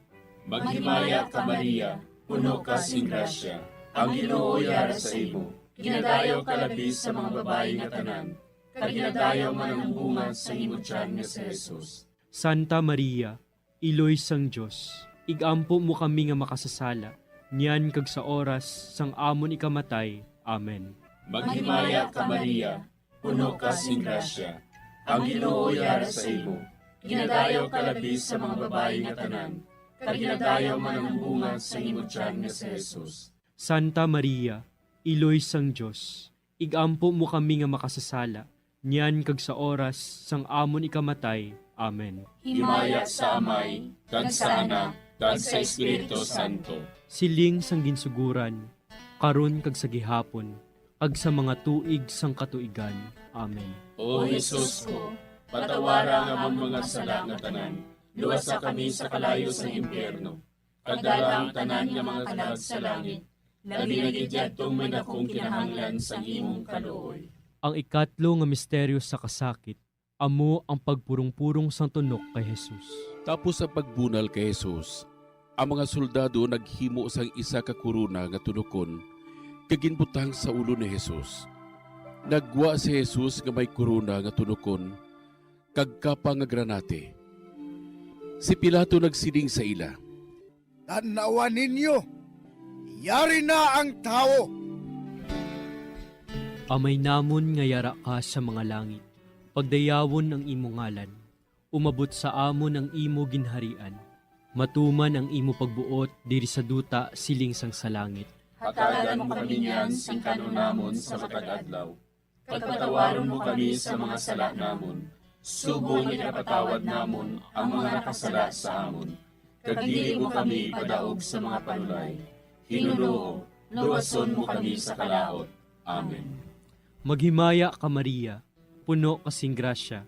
Maghimaya ka, Maria, puno ka sing grasya. Ang Ginoo yara sa imo. Ginadayaw ka labi sa mga babayi nga tanan, kag ginadayaw man ang bunga sa imo tiyan nga si Jesus. Santa Maria, Iloy sang Dios, ig-ampo mo kami nga makasasala, niyan kag sa oras sang amon ikamatay. Amen. Maghimaya ka, Maria, puno ka sing grasya. Ang Ginoo yara sa imo. Ginadayaw ka labi sa mga babayi nga tanan, kag ginadayaw man ang bunga sa imo tiyan nga si Jesus. Santa Maria, Iloy sang Dios, ig-ampo mo kami nga makasasala, niyan kag sa oras sang amon ikamatay. Amen. Himaya sa Amay, kag sa Anak, kag sa Espiritu Santo. Siling sang ginsugoran, karon kag sa gihapon, kag sa mga tuig sang katuigan. Amen. O Jesus ko, patawara ang amon mga sala nga tanan, luwasa kami sa kalayo sang impyerno, kag dala ang tanan nga mga kalag sa langit, labi na gid yadtong may dakong kinahanglan sang imong kaluoy. Ang ikatlo nga misteryo sa kasakit, amo ang pagpurong-purong sang tunok kay Jesus. Tapos sa pagbunal kay Jesus, ang mga soldado naghimo sang isa ka korona nga tunokon kag ginbutang sa ulo ni Jesus. Naggwa si Jesus nga may korona nga tunokon kag kapa nga granate. Si Pilato nagsiling sa ila, "Tan-awa ninyo, yari na ang tawo!" Amay namon nga yara ka sa mga langit, pagdayawon ang imo ngalan. Umabot sa amon ang imo ginharian. Matuman ang imo pagbuot diri sa duta siling sang sa langit. Hatagan mo kami niyan sing kan-on namon sa matag adlaw. Pagpatawaron mo kami sa mga sala namon, subong nga ginapatawad namon ang mga nakasala sa amon. Kag dili mo kami ipadaog sa mga panulay. Ginoo, luwason mo kami sa kalaut. Amen. Maghimaya ka, Maria, puno ka sing grasya,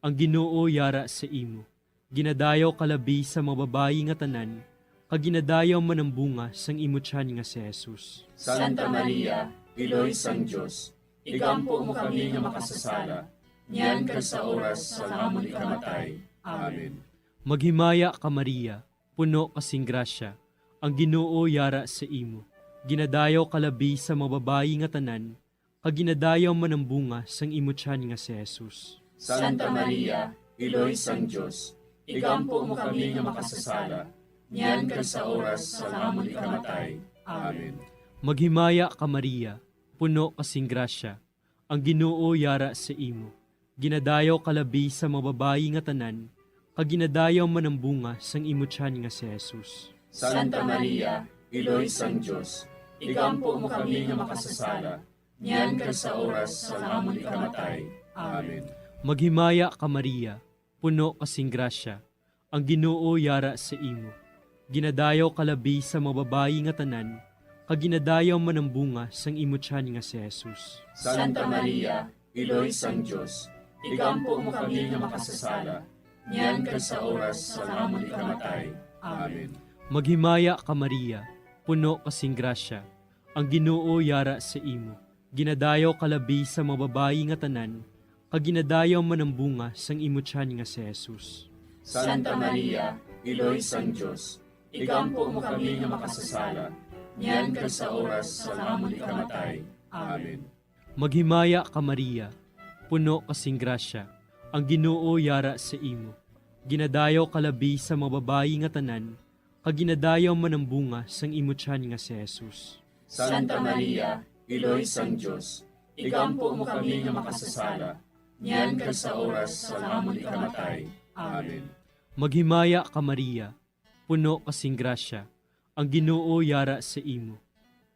ang Ginoo yara sa imo. Ginadayaw ka labi sa mga babayi nga tanan, kag ginadayaw man ang bunga sang imo tiyan nga si Jesus. Santa Maria, Iloy sang Dios, igampo mo kami nga makasasala, niyan kag sa oras sang amon ikamatay. Amen. Maghimaya ka, Maria, puno ka sing grasya, ang Ginoo yara sa imo. Ginadayaw ka labi sa mga babayi nga tanan, kag ginadayaw man ang bunga sang imo tiyan nga si Jesus. Santa Maria, Iloy sang Dios, igampo mo kami nga makasasala, niyan kag sa oras sang amon ikamatay. Amen. Maghimaya ka, Maria, puno ka sing grasya, Ang Ginoo yara sa imo. Ginadayaw ka labi sa mga babayi nga tanan, kag ginadayaw man ang bunga sang imo tiyan nga si Jesus. Santa Maria, Iloy sang Dios, igampo mo kami nga makasasala, niyan kag sa oras sang amon ikamatay. Amen. Maghimaya ka, Maria, puno ka sing grasya, ang Ginoo yara sa imo. Ginadayaw ka labi sa mga babayi nga tanan, kag ginadayaw man ang bunga sang imo tiyan nga si Jesus. Santa Maria, Iloy sang Dios, igampo mo kami nga makasasala, niyan kag sa oras sang amon ikamatay. Amen. Maghimaya ka, Maria, puno ka sing grasya, ang Ginoo yara sa imo. Ginadayaw ka labi sa mga babayi nga tanan, kag ginadayaw man ang bunga sang imo tiyan nga si Jesus. Santa Maria, Iloy sang Dios, igampo mo kami nga makasasala, niyan kag sa oras sang amon ikamatay. Amen. Maghimaya ka, Maria, puno ka sing grasya, ang Ginoo yara sa imo. Ginadayaw ka labi sa mga babayi nga tanan, kag ginadayaw man ang bunga sang imo tiyan nga si Jesus. Santa Maria, Iloy sang Dios, igampo mo kami nga makasasala, niyan kag sa oras sang amon ikamatay. Amen. Maghimaya ka, Maria, puno ka sing grasya, ang Ginoo yara sa imo.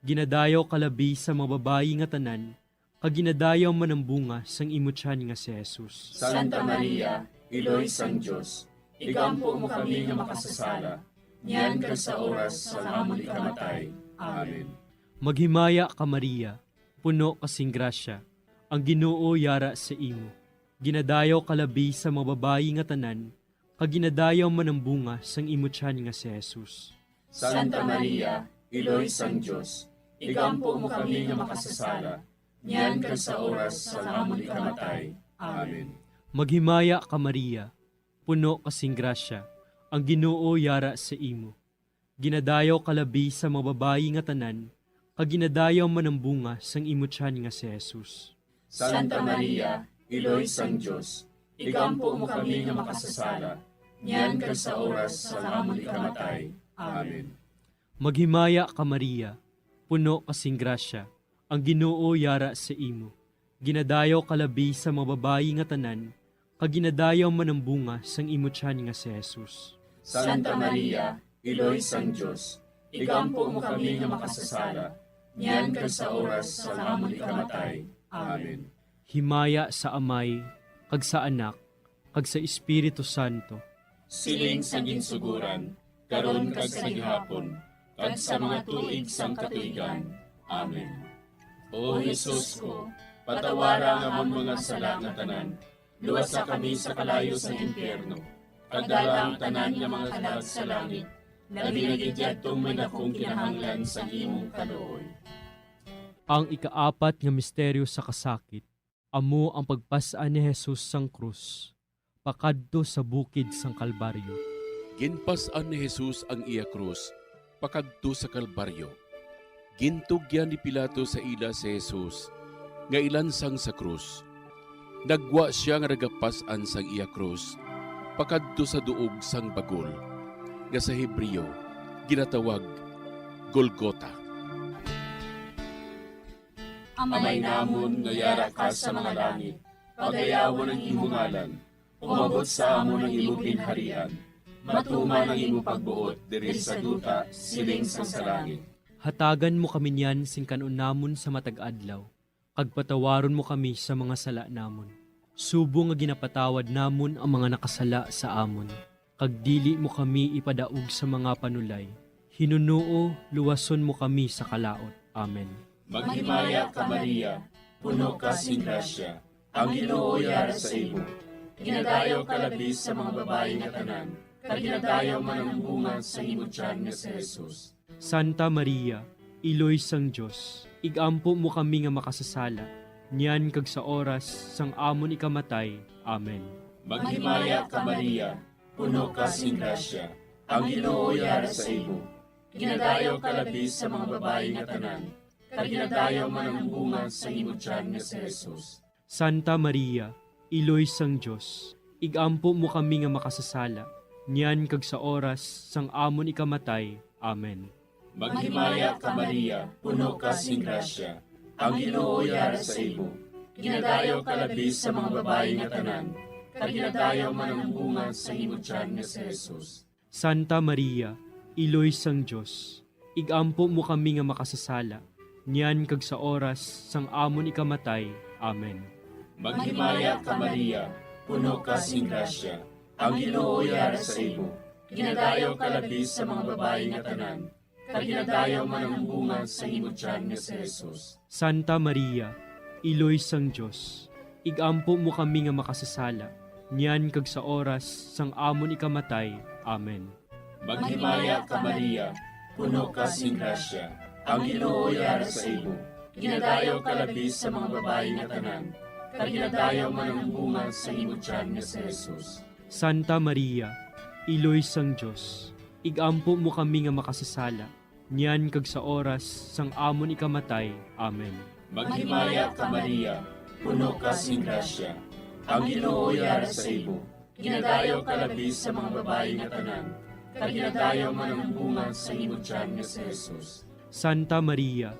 Ginadayaw ka labi sa mga babayi nga tanan, kag ginadayaw man ang bunga sang imo tiyan nga si Jesus. Santa Maria, Iloy sang Dios, igampo mo kami nga makasasala, niyan kag sa oras sang amon ikamatay. Amen. Maghimaya ka, Maria, puno ka sing grasya, ang Ginoo yara sa imo. Ginadayaw ka labi sa mga babayi nga tanan, kag ginadayaw man ang bunga sang imo tiyan nga si Jesus. Santa Maria, Iloy sang Dios, igampo mo kami nga makasasala, niyan kag sa oras sang amon ikamatay. Amen. Maghimaya ka, Maria, puno ka sing grasya, ang Ginoo yara sa imo. Ginadayaw ka labi sa mga babayi nga tanan, kag ginadayaw man ang bunga sang imo tiyan nga si Jesus. Santa Maria, Iloy sang Dios, igampo mo kami nga makasasala, niyan kag sa oras sang amon ikamatay. Amen. Maghimaya ka, Maria, puno ka sing grasya, ang Ginoo yara sa imo. Ginadayaw ka labi sa mga babayi nga tanan, kag ginadayaw man ang bunga sang imo tiyan nga si Jesus. Santa Maria, Iloy sang Dios, igampo mo kami nga makasasala, niyan kag sa oras sang amon ikamatay. Amen. Himaya sa Amay, kag sa Anak, kag sa Espiritu Santo. Siling sa ginsuguran, karon kag sa gihapon, kag sa mga tuig sang katuigan. Amen. O Jesus ko, patawara ang amon mga sala nga tanan, luwasa kami sa kalayo sang impyerno, kag dala ang tanan nga mga kalag sa langit, labi na gid yadtong may dakong kinahanglan sang imong kaluoy. Ang ikaapat nga misteryo sa kasakit, amo ang pagpas-an ni Jesus sang krus pakadto sa bukid sang Kalbaryo. Ginpas-an ni Jesus ang iya krus pakadto sa Kalbaryo. Gintugyan ni Pilato sa ila si Jesus nga ilansang sa krus. Naggwa sia nga nagapas-an sang iya krus pakadto sa duog sang bagol, nga sa Hebreo ginatawag Golgota. Amay namon nga yara ka sa mga langit, pagayawon ang imo ngalan. Umabot sa amon ang imo ginharian. Matuman ang imo pagbuot diri sa duta, siling sang sa langit. Hatagan mo kami niyan sing kan-on namon sa matag adlaw, kag patawaron mo kami sa mga sala namon, subong nga ginapatawad namon ang mga nakasala sa amon. Kag dili mo kami ipadaog sa mga panulay. Hinunoo, luwason mo kami sa kalaut. Amen. Maghimaya ka, Maria, puno ka sing grasya, ang Ginoo yara sa imo. Ginadayaw ka labi sa mga babayi nga tanan, kag ginadayaw man ang bunga sa imo tiyan nga si Jesus. Santa Maria, Iloy sang Dios, igampo mo kami nga makasasala, niyan kag sa oras sang amon ikamatay. Amen. Maghimaya ka, Maria, puno ka sing grasya, ang Ginoo yara sa imo. Ginadayaw ka labi sa mga babayi nga tanan, kag ginadayaw man ang bunga sa imo tiyan nga si Jesus. Santa Maria, Iloy sang Dios, igampo mo kami nga makasasala, niyan kag sa oras sang amon ikamatay. Amen. Maghimaya ka, Maria, puno ka sing grasya, ang Ginoo yara sa imo. Ginadayaw ka labi sa mga babayi nga tanan, kag ginadayaw man ang bunga sa imo tiyan nga si Jesus. Santa Maria, Iloy sang Dios, igampo mo kami nga makasasala, niyan kag sa oras sang amon ikamatay. Amen. Maghimaya ka, Maria, puno ka sing grasya, ang Ginoo yara sa imo. Ginadayaw ka labi sa mga babayi nga tanan, kag ginadayaw man ang bunga sa imo tiyan nga si Jesus. Santa Maria, Iloy sang Dios, igampo mo kami nga makasasala, niyan kag sa oras sang amon ikamatay. Amen. Maghimaya ka, Maria, puno ka sing grasya, ang Ginoo yara sa imo. Ginadayaw ka labi sa mga babayi nga tanan, kag ginadayaw man ang bunga sa imo tiyan nga si Jesus. Santa Maria, Iloy sang Dios, igampo mo kami nga makasasala, niyan kag sa oras sang amon ikamatay. Amen. Maghimaya ka, Maria, puno ka sing grasya, ang Ginoo yara sa imo. Ginadayaw ka labi sa mga babayi nga tanan, kag ginadayaw man ang bunga sa imo tiyan nga si Jesus. Santa Maria,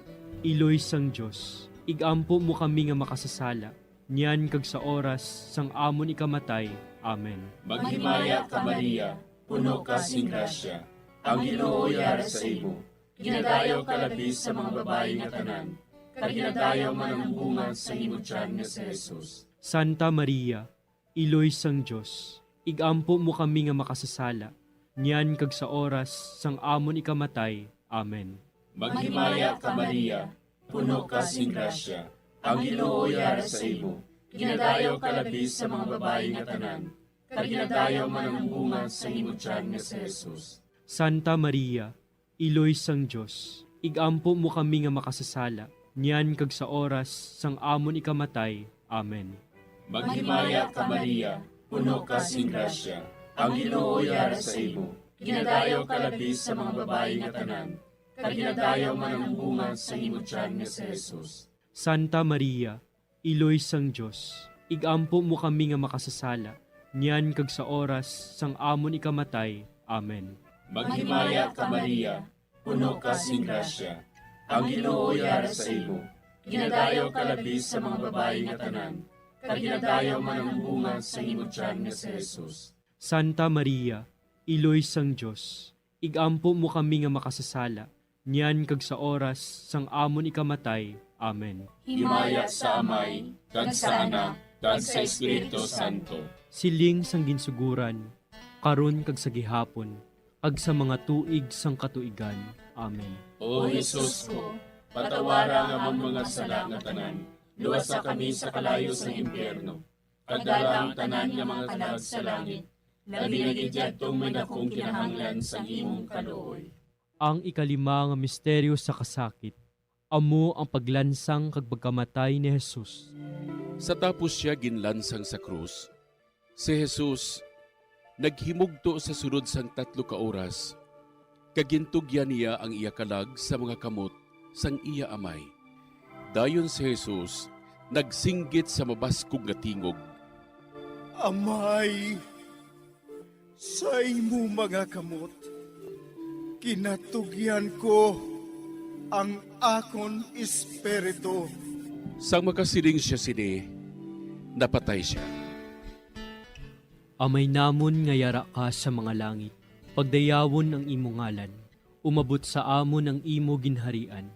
Iloy sang Dios, igampo mo kami nga makasasala, niyan kag sa oras sang amon ikamatay. Amen. Maghimaya ka, Maria, puno ka sing grasya, ang Ginoo yara sa imo. Ginadayaw ka labi sa mga babayi nga tanan, kag ginadayaw man ang bunga sa imo tiyan nga si Jesus. Santa Maria, Iloy sang Dios, igampo mo kami nga makasasala, niyan kag sa oras sang amon ikamatay. Amen. Maghimaya ka, Maria, puno ka sing grasya, ang Ginoo yara sa imo. Ginadayaw ka labi sa mga babayi nga tanan, kag ginadayaw man ang bunga sa imo tiyan nga si Jesus. Santa Maria, Iloy sang Dios, igampo mo kami nga makasasala, niyan kag sa oras sang amon ikamatay. Amen. Maghimaya ka, Maria, puno ka sing grasya, ang Ginoo yara sa imo. Ginadayaw ka labi sa mga babayi nga tanan, kag ginadayaw man ang bunga sa imo tiyan nga si Jesus. Santa Maria, Iloy sang Dios, igampo mo kami nga makasasala, niyan kag sa oras sang amon ikamatay. Amen. Maghimaya ka, Maria, puno ka sing grasya, ang Ginoo yara sa imo. Ginadayaw ka labi sa mga babayi nga tanan, kag ginadayaw man ang bunga sa imo tiyan nga si Jesus. Santa Maria, Iloy sang Dios, igampo mo kami nga makasasala, niyan kag sa oras sang amon ikamatay. Amen. Himaya sa Amay, kag sa Anak, kag sa Espiritu Santo. Siling sang ginsuguran, karon kag sa gihapon, kag sa mga tuig sang katuigan. Amen. O Jesus ko, patawara ang amon mga sala nga tanan, luwasa kami sa kalayo sang impyerno, kag dala ang tanan nga mga kalag sa langit, labi na gid yadtong may dakong kinahanglan sang imong kaluoy. Ang ikalima nga misteryo sa kasakit, amo ang paglansang kag pagkamatay ni Jesus. Sa tapos sia ginlansang sa krus, si Jesus naghimugto sa sulod sang tatlo ka oras, kag gintugyan niya ang iya kalag sa mga kamot sang iya Amay. Dayon si Jesus nagsinggit sa mabaskog nga tingog, "Amay, sa imo mga kamot ginatugyan ko ang akon espiritu." Sang makasiling sia sini, napatay sia. Amay namon nga yara ka sa mga langit, pagdayawon ang imo ngalan, umabot sa amon ang imo ginharian,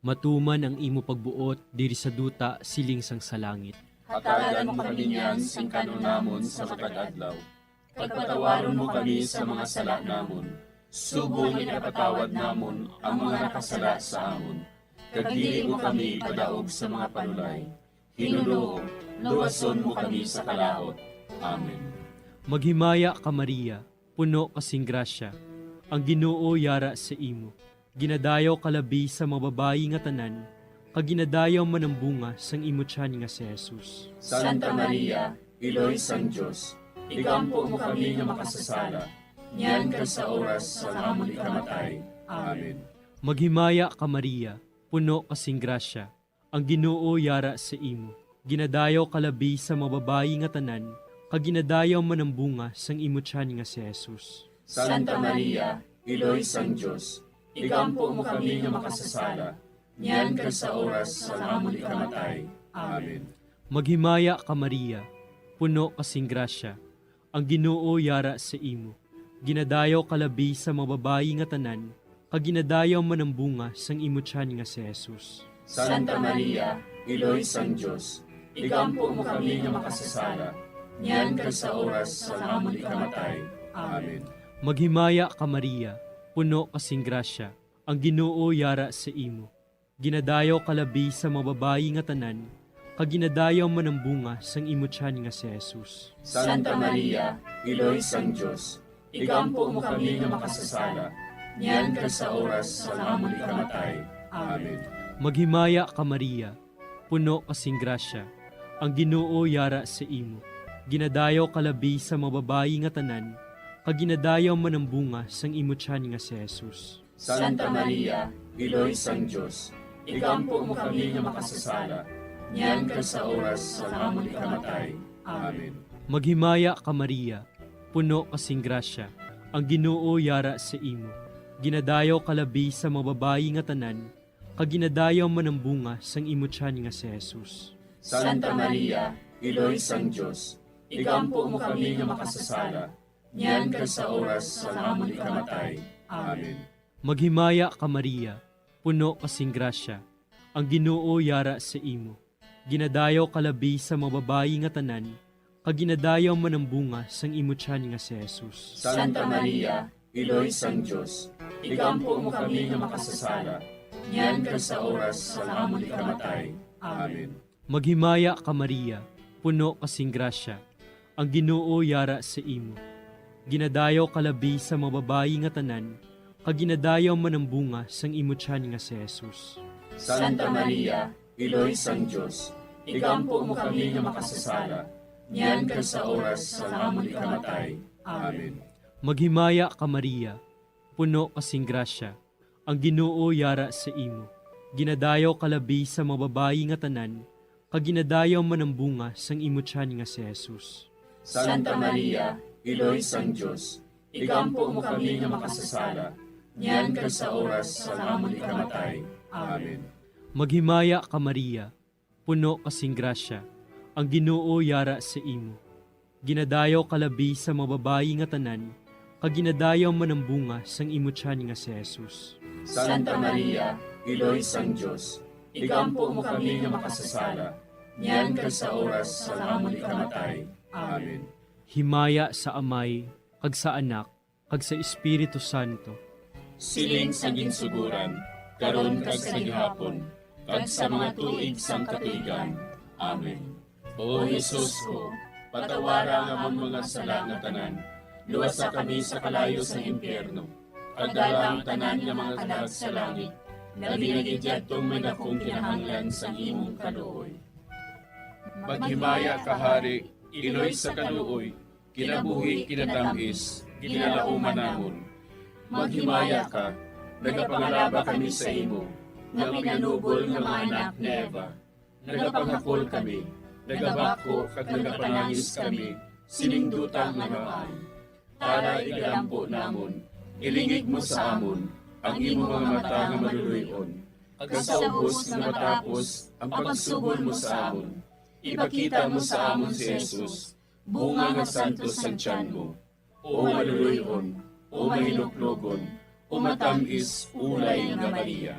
matuman ang imo pagbuot diri sa duta siling sang sa langit. Hatagan mo kami niyan sing kan-on namon sa matag adlaw, kag patawaron mo kami sa mga sala namon, subong nga ginapatawad namon ang mga nakasala sa amon, kag dili mo kami ipadaog sa mga panulay, hinunoo, luwason mo kami sa kalaut. Amen. Maghimaya ka, Maria, puno ka sing grasya, ang Ginoo yara sa imo. Ginadayaw ka labi sa mga babayi nga tanan, kag ginadayaw man ang bunga sang imo tiyan nga si Jesus. Santa Maria, Iloy sang Dios, igampo mo kami nga makasasala, niyan kag sa oras sang amon ikamatay. Amen. Maghimaya ka, Maria, puno ka sing grasya, ang Ginoo yara sa imo. Ginadayaw ka labi sa mga babayi nga tanan, kag ginadayaw man ang bunga sang imo tiyan nga si Jesus. Santa Maria, Iloy sang Dios, igampo mo kami nga makasasala, niyan kag sa oras sang amon ikamatay. Amen. Maghimaya ka, Maria, puno ka sing grasya, ang Ginoo yara sa imo. Ginadayaw ka labi sa mga babayi nga tanan, kag ginadayaw man ang bunga sang imo tiyan nga si Jesus. Santa Maria, Iloy sang Dios, igampo mo kami nga makasasala, niyan kag sa oras sang amon ikamatay. Amen. Maghimaya ka, Maria, puno ka sing grasya, ang Ginoo yara sa imo. Ginadayaw ka labi sa mga babayi nga tanan, kag ginadayaw man ang bunga sang imo tiyan nga si Jesus. Santa Maria, Iloy sang Dios, igampo mo kami nga makasasala, niyan kag sa oras sang amon ikamatay. Amen. Maghimaya ka, Maria, puno ka sing grasya, ang Ginoo yara sa imo. Ginadayaw ka labi sa mga babayi nga tanan, kag ginadayaw man ang bunga sang imo tiyan nga si Jesus. Santa Maria, Iloy sang Dios, igampo mo kami nga makasasala, niyan kag sa oras sang amon ikamatay. Amen. Maghimaya ka, Maria, puno ka sing grasya, ang Ginoo yara sa imo. Ginadayaw ka labi sa mga babayi nga tanan, kag ginadayaw man ang bunga sang imo tiyan nga si Jesus. Santa Maria, Iloy sang Dios, igampo mo kami nga makasasala, niyan kag sa oras sang amon ikamatay. Amen. Maghimaya ka, Maria, puno ka sing grasya, ang Ginoo yara sa imo. Ginadayaw ka labi sa mga babayi nga tanan, kag ginadayaw man ang bunga sang imo tiyan nga si Jesus. Santa Maria, Iloy sang Dios, igampo mo kami nga makasasala, niyan kag sa oras sang amon ikamatay. Amen. Maghimaya ka, Maria, puno ka sing grasya, ang Ginoo yara sa imo. Ginadayaw ka labi sa mga babayi nga tanan, kag ginadayaw man ang bunga sang imo tiyan nga si Jesus. Santa Maria, Iloy sang Dios, igampo mo kami nga makasasala, niyan kag sa oras sang amon ikamatay. Amen. Maghimaya ka, Maria, puno ka sing grasya, ang Ginoo yara sa imo. Ginadayaw ka labi sa mga babayi nga tanan, kag ginadayaw man ang bunga sang imo tiyan nga si Jesus. Santa Maria, Iloy sang Dios, igampo mo kami nga makasasala, niyan kag sa oras sang amon ikamatay. Amen. Maghimaya ka, Maria, puno ka sing grasya, ang Ginoo yara sa imo. Ginadayaw ka labi sa mga babayi nga tanan, kag ginadayaw man ang bunga sang imo tiyan nga si Jesus. Santa Maria, Iloy sang Dios, igampo mo kami nga makasasala, niyan kag sa oras sang amon ikamatay. Amen. Himaya sa Amay, kag sa Anak, kag sa Espiritu Santo. Siling sa ginsuguran, karon kag sa gihapon, kag sa mga tuig sang katuigan. Amen. O Jesus ko, patawara ang amon mga sala nga tanan, luwasa kami sa kalayo sang impyerno, kag dala ang tanan nga mga kalag sa langit, labi na gid yadtong may dakong kinahanglan sang imong kaluoy. Maghimaya ka, Hari, Iloy sa kaluoy, kinabuhi, kinatamis, ginalauman namon. Maghimaya ka, nagapangalaba kami sa imo, nga pinanubol nga mga anak ni Eva. Nagapanghakol kami, nagabako kag nagapanangis kami, sining duta nga napaay. Tara, igalampo namon, ilingig mo sa amon ang imo mga mata nga maluloy-on, kag sa ubos nga matapos ang pagsugod mo sa amon, ipakita mo sa amon si Jesus, bunga nga santos sang tiyan mo. O maluloy-on, o mahinuklogon, o matam-is ulay nga Maria.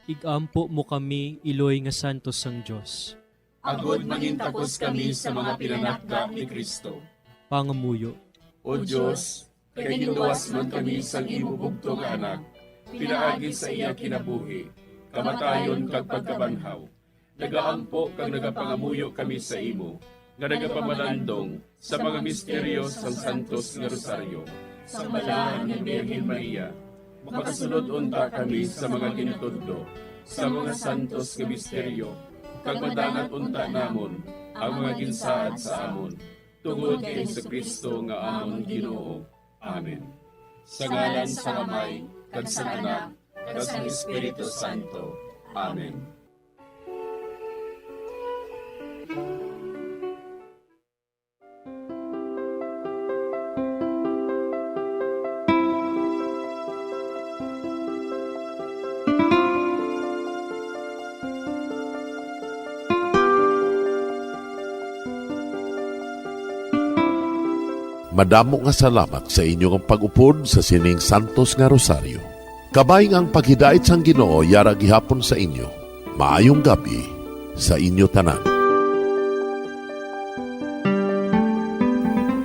Igampo mo kami, iloy nga santos sang Dios. Agod mangintakos kami sa mga pinanakda ni Cristo. Pangamuyo. O Dios, kay ginluwas man kami sang imo bugtong nga Anak, pinaagi sa iya kinabuhi, kamatayon, kag pagkabanhaw, nagaampo kag nagapangamuyo kami sa imo, nga nagapamalandong sa mga misteryo sang Santos nga Rosaryo. Sang Balahan nga Birhen Maria, makasulod unta kami sa mga gintudlo sa mga santos nga misteryo, kag madangat unta namon ang mga ginsaad sa amon, tungod kay Jesu-Cristo nga amon Ginoo. Amen. Sa ngalan sang Amay, kag sang Anak, kag sang Espiritu Santo. Amen. Madamo nga salamat sa inyo nga pag-upod sa sining santos nga rosaryo. Kabay nga ang paghidait sang Ginoo yara gihapon sa inyo. Maayong gab-i sa inyo tanan.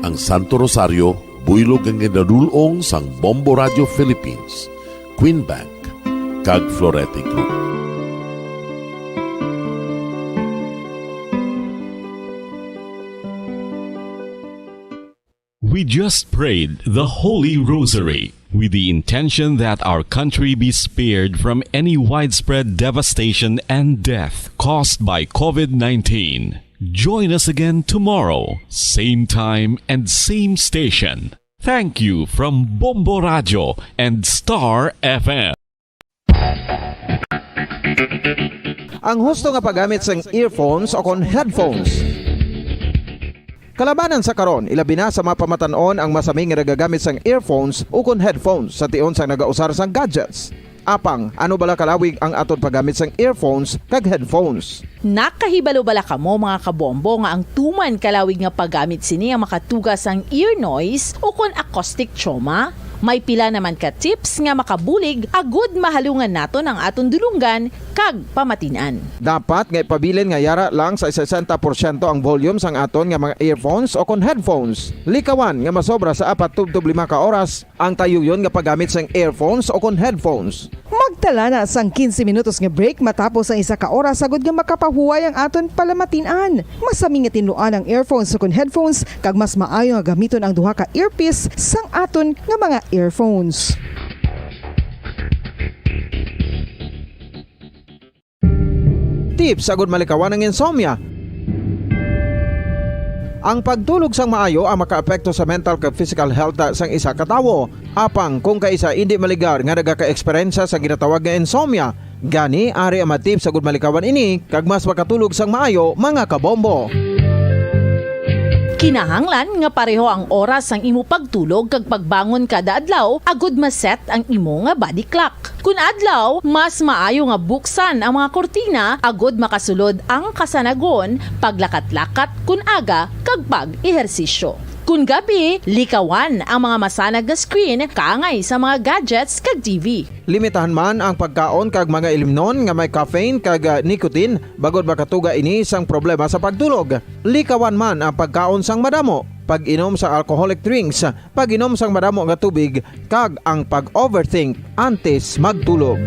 Ang Santo Rosario, buylog nga ginadul-ong sang Bombo Radio Philippines, Queen Bank, kag Florete Group. We just prayed the Holy Rosary with the intention that our country be spared from any widespread devastation and death caused by COVID nineteen. Join us again tomorrow, same time and same station. Thank you from Bombo Radio and Star F M. Ang husto nga paggamit sang earphones o kon headphones. Kalabanan sa karon, ilabi na sa mga pamatan-on ang masami nga nagagamit sang earphones o kon headphones sa tion sang nagausar sang gadgets. Apang, ano bala kalawig ang aton paggamit sang earphones kag headphones? Nakahibalo bala kamo, mga kabombo, nga ang tuman kalawig nga paggamit sini ang makatuga sang ear noise o kon acoustic trauma? May pila naman ka tips nga makabulig agud mahalungan naton ang aton dulonggan kag pamatin-an. Dapat nga ipabilin nga yara lang sa sesenta porsyento ang volume sang aton nga mga earphones o kon headphones. Likawan nga masobra sa apat tubtob lima ka oras ang tayuyon nga paggamit sang earphones o kon headphones. Magtala na sang quince minutos nga break matapos ang isa ka oras agud nga makapahuway ang aton palamatin-an. Masami nga tinluan ang earphones ukon headphones, kag mas maayo nga gamiton ang duha ka earpiece sang aton nga mga earphones. Tips agud malikawan ang insomnia. Ang pagtulog sang maayo ang makaapekto sa mental kag physical health sang isa ka tawo. Apang kung kaisa indi maligar nga nagaka-eksperyensya sa ginatawag nga insomnia, gani ari ang mga tips agud malikawan ini kag mas makatulog sang maayo, mga kabombo. Kinahanglan nga pareho ang oras sang imo pagtulog kag pagbangon kada adlaw agud ma-set ang imo nga body clock. Kun adlaw, mas maayo nga buksan ang mga kurtina agud makasulod ang kasanagon, paglakat-lakat kun aga, kag pag-ehersisyo. Kun gab-i, likawan ang mga masanag nga screen kaangay sa mga gadgets kag T V. Limitahan man ang pagkaon kag mga ilimnon nga may caffeine kag, ah, nicotine, bangod makatuga ini sang problema sa pagtulog. Likawan man ang pagkaon sang madamo, pag-inom sa alcoholic drinks, pag-inom sang madamo nga tubig, kag ang pag-overthink antes magtulog.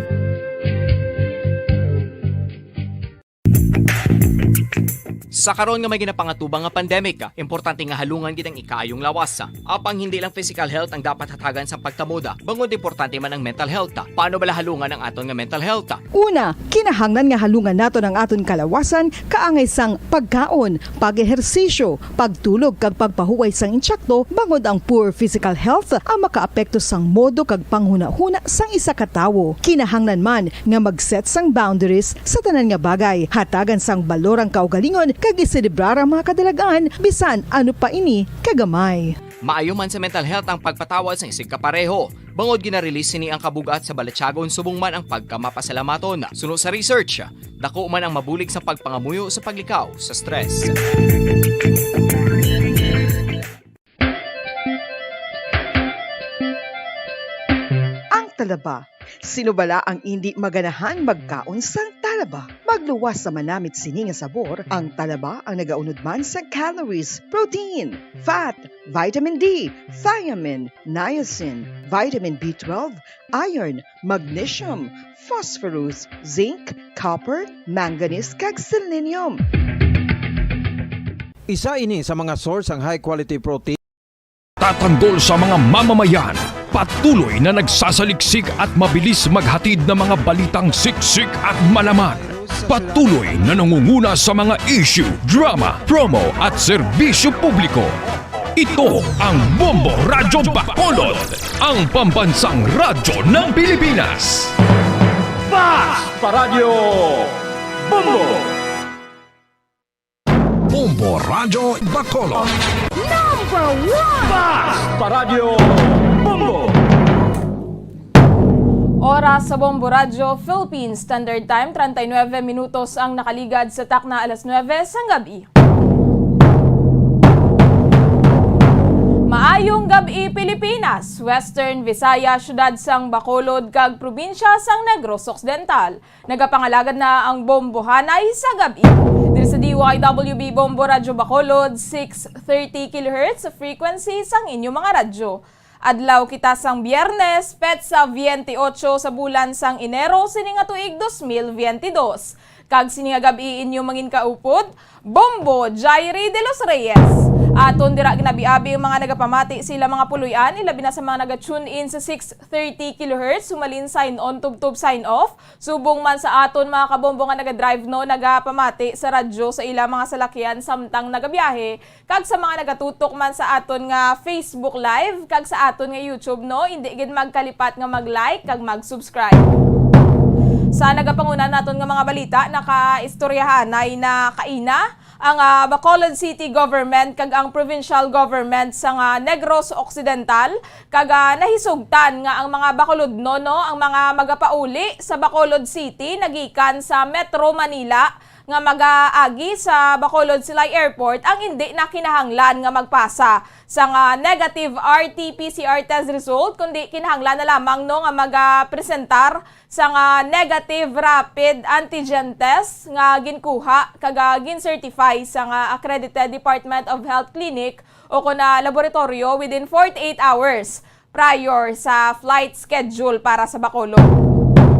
Sa karon nga may ginapangatubang nga pandemic, importante nga halungan gid ang ikaayong lawas. Apang hindi lang physical health ang dapat hatagan sang pagkamoda, bangod importante man ang mental health. Paano bala halungan ang aton nga mental health? Una, kinahanglan nga halungan naton ang aton kalawasan kaangay sang pagkaon, pag-ehersisyo, pagtulog kag pagpahuway sang insakto, bangod ang poor physical health ang makaapekto sang modo kag panghunahuna sang isa ka tawo. Kinahanglan man nga mag-set sang boundaries sa tanan nga bagay, hatagan sang balor ang kaugalingon kag iselebrar ang mga kadalag-an bisan ano pa ini kagamay. Maayo man sa mental health ang pagpatawad sang isigkapareho, bangod gina-release sini ang kabug-at sa balatyagon subong man ang pagkamapasalamaton. Suno sa research, dako man ang mabulig sa pagpangamuyo sa paglikaw sa stress. Ang talaba. Sino bala ang indi maganahan magkaon sang talaba? Magluwas sa manamit sini nga sabor, ang talaba ang nagaunod man sa calories, protein, fat, vitamin D, thiamine, niacin, vitamin B twelve, iron, magnesium, phosphorus, zinc, copper, manganese, kag selenium. Isa ini sa mga source sang high quality protein. Tatanggol sa mga mamamayan, patuloy na nagsasaliksik at mabilis maghatid ng mga balitang siksik at malaman. Patuloy na nangunguna sa mga issue, drama, promo at serbisyo publiko. Ito ang Bombo Radyo Bacolod, ang pambansang radyo ng Pilipinas. Fast Paradyo Bombo! Bombo Radyo Bacolod. Number one! Fast Paradyo Bombo! Oras sa Bombo Radyo Philippines Standard Time, treinta y nueve minutos ang nakaligad sa takna alas nuebe sang gab-i. Ayong gab-i, Pilipinas, Western Visayas, siyudad sang Bacolod, kag probinsya sang Negros Occidental. Nagapangalagad na ang bombohanay sa gab-i. Diri sa D Y W B Bombo Radyo Bacolod, six thirty kilohertz frequency sang inyo mga radyo. Adlaw kita sang Biyernes, petsa veintiocho sa bulan sang Enero sini nga tuig dos mil veintidós. Kag sini nga gab-i inyo mangin kaupod, Bombo Jairi de los Reyes. Aton dira ginabi-abi ang mga nagapamati sa ila mga puloy-an, ilabi na sa mga naga-tune in sa six thirty kilohertz, sumalin sign on, tubtob sign off. Subong man sa aton mga kabombo nga naga-drive, no, nagapamati sa radyo sa ila mga salakyan samtang nagabiyahe, kag sa mga nagatutok man sa aton nga Facebook Live kag sa aton nga YouTube, no, indi gid magkalipat nga mag-like kag mag-subscribe. Sa nagapanguna naton nga mga balita, nakaistoryahanay na kaina ang, ah, Bacolod City Government kag ang Provincial Government sang, ah, Negros Occidental, kag, ah, nahisugtan nga ang mga Bacolodnon, no, ang mga magapauli sa Bacolod City nagikan sa Metro Manila nga magaagi sa Bacolod Silay Airport ang indi na kinahanglan nga magpasa sang, ah, negative R T P C R test result, kundi kinahanglan na lamang, no, nga magapresentar sang, ah, negative rapid antigen test nga ginkuha kag, ah, gin-certify sang, ah, accredited Department of Health clinic o kon, ah, laboratorio within forty-eight hours prior sa flight schedule para sa Bacolod.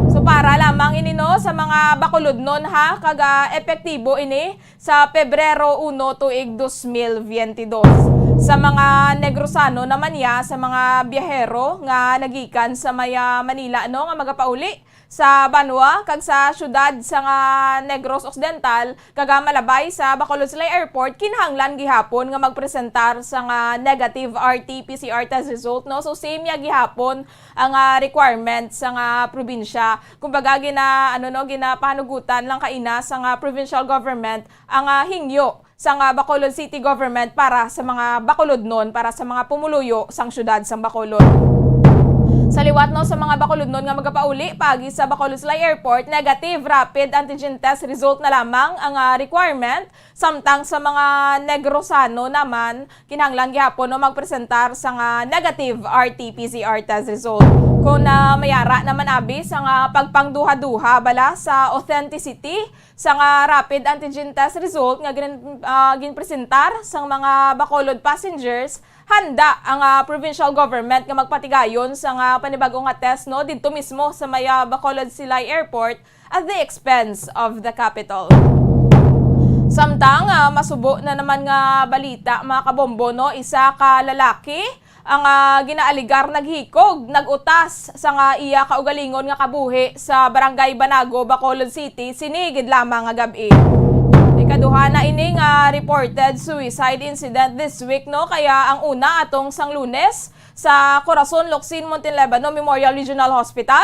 So, para lamang ini, no, sa mga Bacolodnon, ha, kag, ah, epektibo ini sa Pebrero uno tuig dos mil veintidós. Sa mga Negrosano naman niya, sa mga biyahero nga nagikan sa may, ah, Manila, no, nga magapauli sa banwa kag sa siyudad sang, ah, Negros Occidental, kag, ah, malabay sa Bacolod Silay Airport, kinahanglan gihapon nga magpresentar sang, ah, negative R T P C R test result, no? So, same ya gihapon ang, ah, requirement sang, ah, probinsya. Kumbaga, gina-, ano, no, ginapahanugutan lang kaina sang, ah, provincial government ang, ah, hingyo sang, ah, Bacolod City Government para sa mga Bacolodnon, para sa mga pumuluyo sang siyudad sang Bacolod. Sa liwat, no, sa mga Bacolodnon nga magapauli paagi sa Bacolod Silay Airport, negative rapid antigen test result na lamang ang, ah, requirement, samtang sa mga Negrosano naman, kinahanglan gihapon, no, magpresentar sang, ah, negative R T P C R test result. Kung, ah, mayara naman abi sang, ah, pagpangduha-duha bala sa authenticity sang, ah, rapid antigen test result nga gin-, ah, ginpresentar sang mga Bacolod passengers, handa ang, ah, provincial government nga magpatigayon sang, ah, panibag-o nga test, no, didto mismo sa may, ah, Bacolod Silay Airport at the expense of the capital. Samtang, ah, masubo na naman nga balita, mga kabombo, no, isa ka lalaki ang, ah, ginaaligar naghikog, nag-utas sang, ah, iya kaugalingon nga kabuhi sa Barangay Banago, Bacolod City, sini gid lamang nga gab-i. Ikaduha na ini nga reported suicide incident this week, no? Kaya ang una atong sang Lunes sa Corazon Locsin Montelebano Memorial Regional Hospital,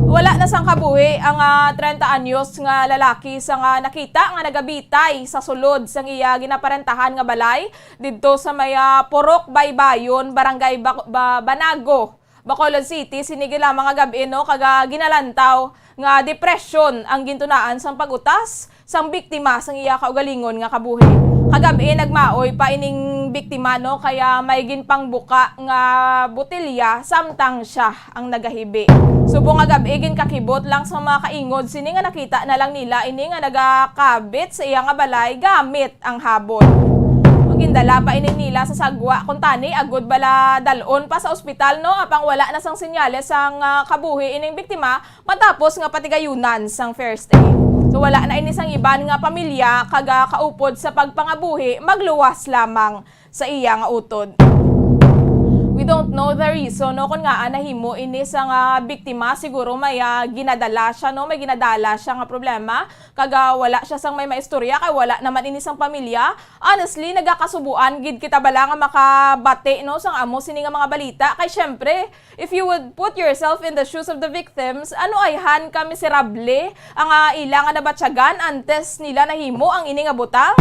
wala na sang kabuhi ang, ah, treinta anyos nga lalaki sang, ah, nakita nga nagabitay sa sulod sang iya ginaparentahan nga balay didto sa may, ah, Purok Baybayon, Barangay Ba-, Ba-, Banago, Bacolod City, sini gid lamang nga gab-i, no, kag, ah, ginalantaw nga depresyon ang gintunaan sang pag-utas sang biktima sang iya kaugalingon nga kabuhi. Kagab-i nagmaoy pa ining biktima, no, kaya may ginpangbuka nga botelya samtang siya ang nagahibi. Subong nga gab-i, ginkakibot lang sa mga kaingod sini nga nakita na lang nila ini nga nagakabit sa iya nga balay gamit ang habon. Gindala pa ini nila sa sagwa kuntani agud bala dal-on pa sa ospital, no, apang wala na sang senyales sang, ah, kabuhi ining biktima matapos nga patigayunan sang first aid. So, wala na ini sang iban nga pamilya kag, ah, kaupod sa pagpangabuhi, magluwas lamang sa iya nga utod. We don't know the reason, no, kung ngaa nahimo ini sang, ah, biktima. Siguro may, ah, ginadala siya, no? May ginadala siya nga problema. Kag, ah, wala siya sang may maistorya, kay wala naman ini sang pamilya. Honestly, nagakasubuan gid kita bala nga makabati, no, sang amo sini nga mga balita. Kay syempre, if you would put yourself in the shoes of the victims, ano ayhan ka miserable ang, ah, ila nga nabatyagan antes nila nahimo ang ini nga butang?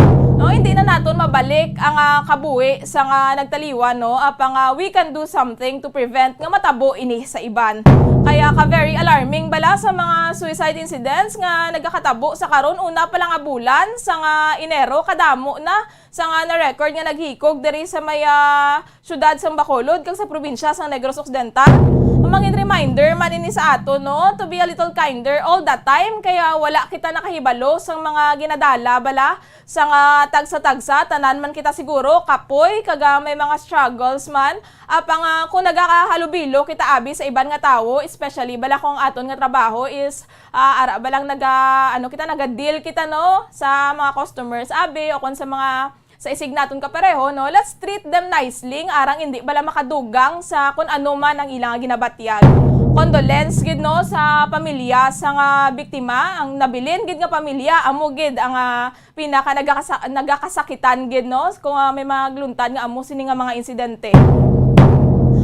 No, hindi na naton mabalik ang, ah, kabuhi sa nga nagtaliwan, no? Apang, ah, we can do something to prevent nga matabo ini sa iban. Kaya ka very alarming bala sa mga suicide incidents nga nagakatabo sa karon, una pa lang nga bulan sa nga Enero, kadamo na sa nga na-record nga naghikog diri sa may, ah, siyudad sang Bacolod kag sa probinsya sang Negros Occidental. Mangin reminder man ini sa aton, no, to be a little kinder all the time, kaya wala kita nakahibalo sang mga ginadala bala sang, ah, tagsa-tagsa. Tanan man kita siguro kapoy kag, ah, may mga struggles man. Apang, ah, kung nagakahalubilo kita abi sa iban nga tawo, especially bala kung aton nga trabaho is, ah, ara ba lang naga, ano kita, naga-deal kita, no, sa mga customers abi o kung sa mga sa isig naton kapareho, no, let's treat them nicely, nga arang indi bala makadugang sa kung ano man ang ilang ginabatyag. Condolence gid, no, sa pamilya sa nga biktima. Ang nabilin gid nga pamilya, amo gid ang, ah, pinaka nagakasa-, nagakasakitan gid, no, kung, ah, may mga gluntad nga amo sini nga mga insidente.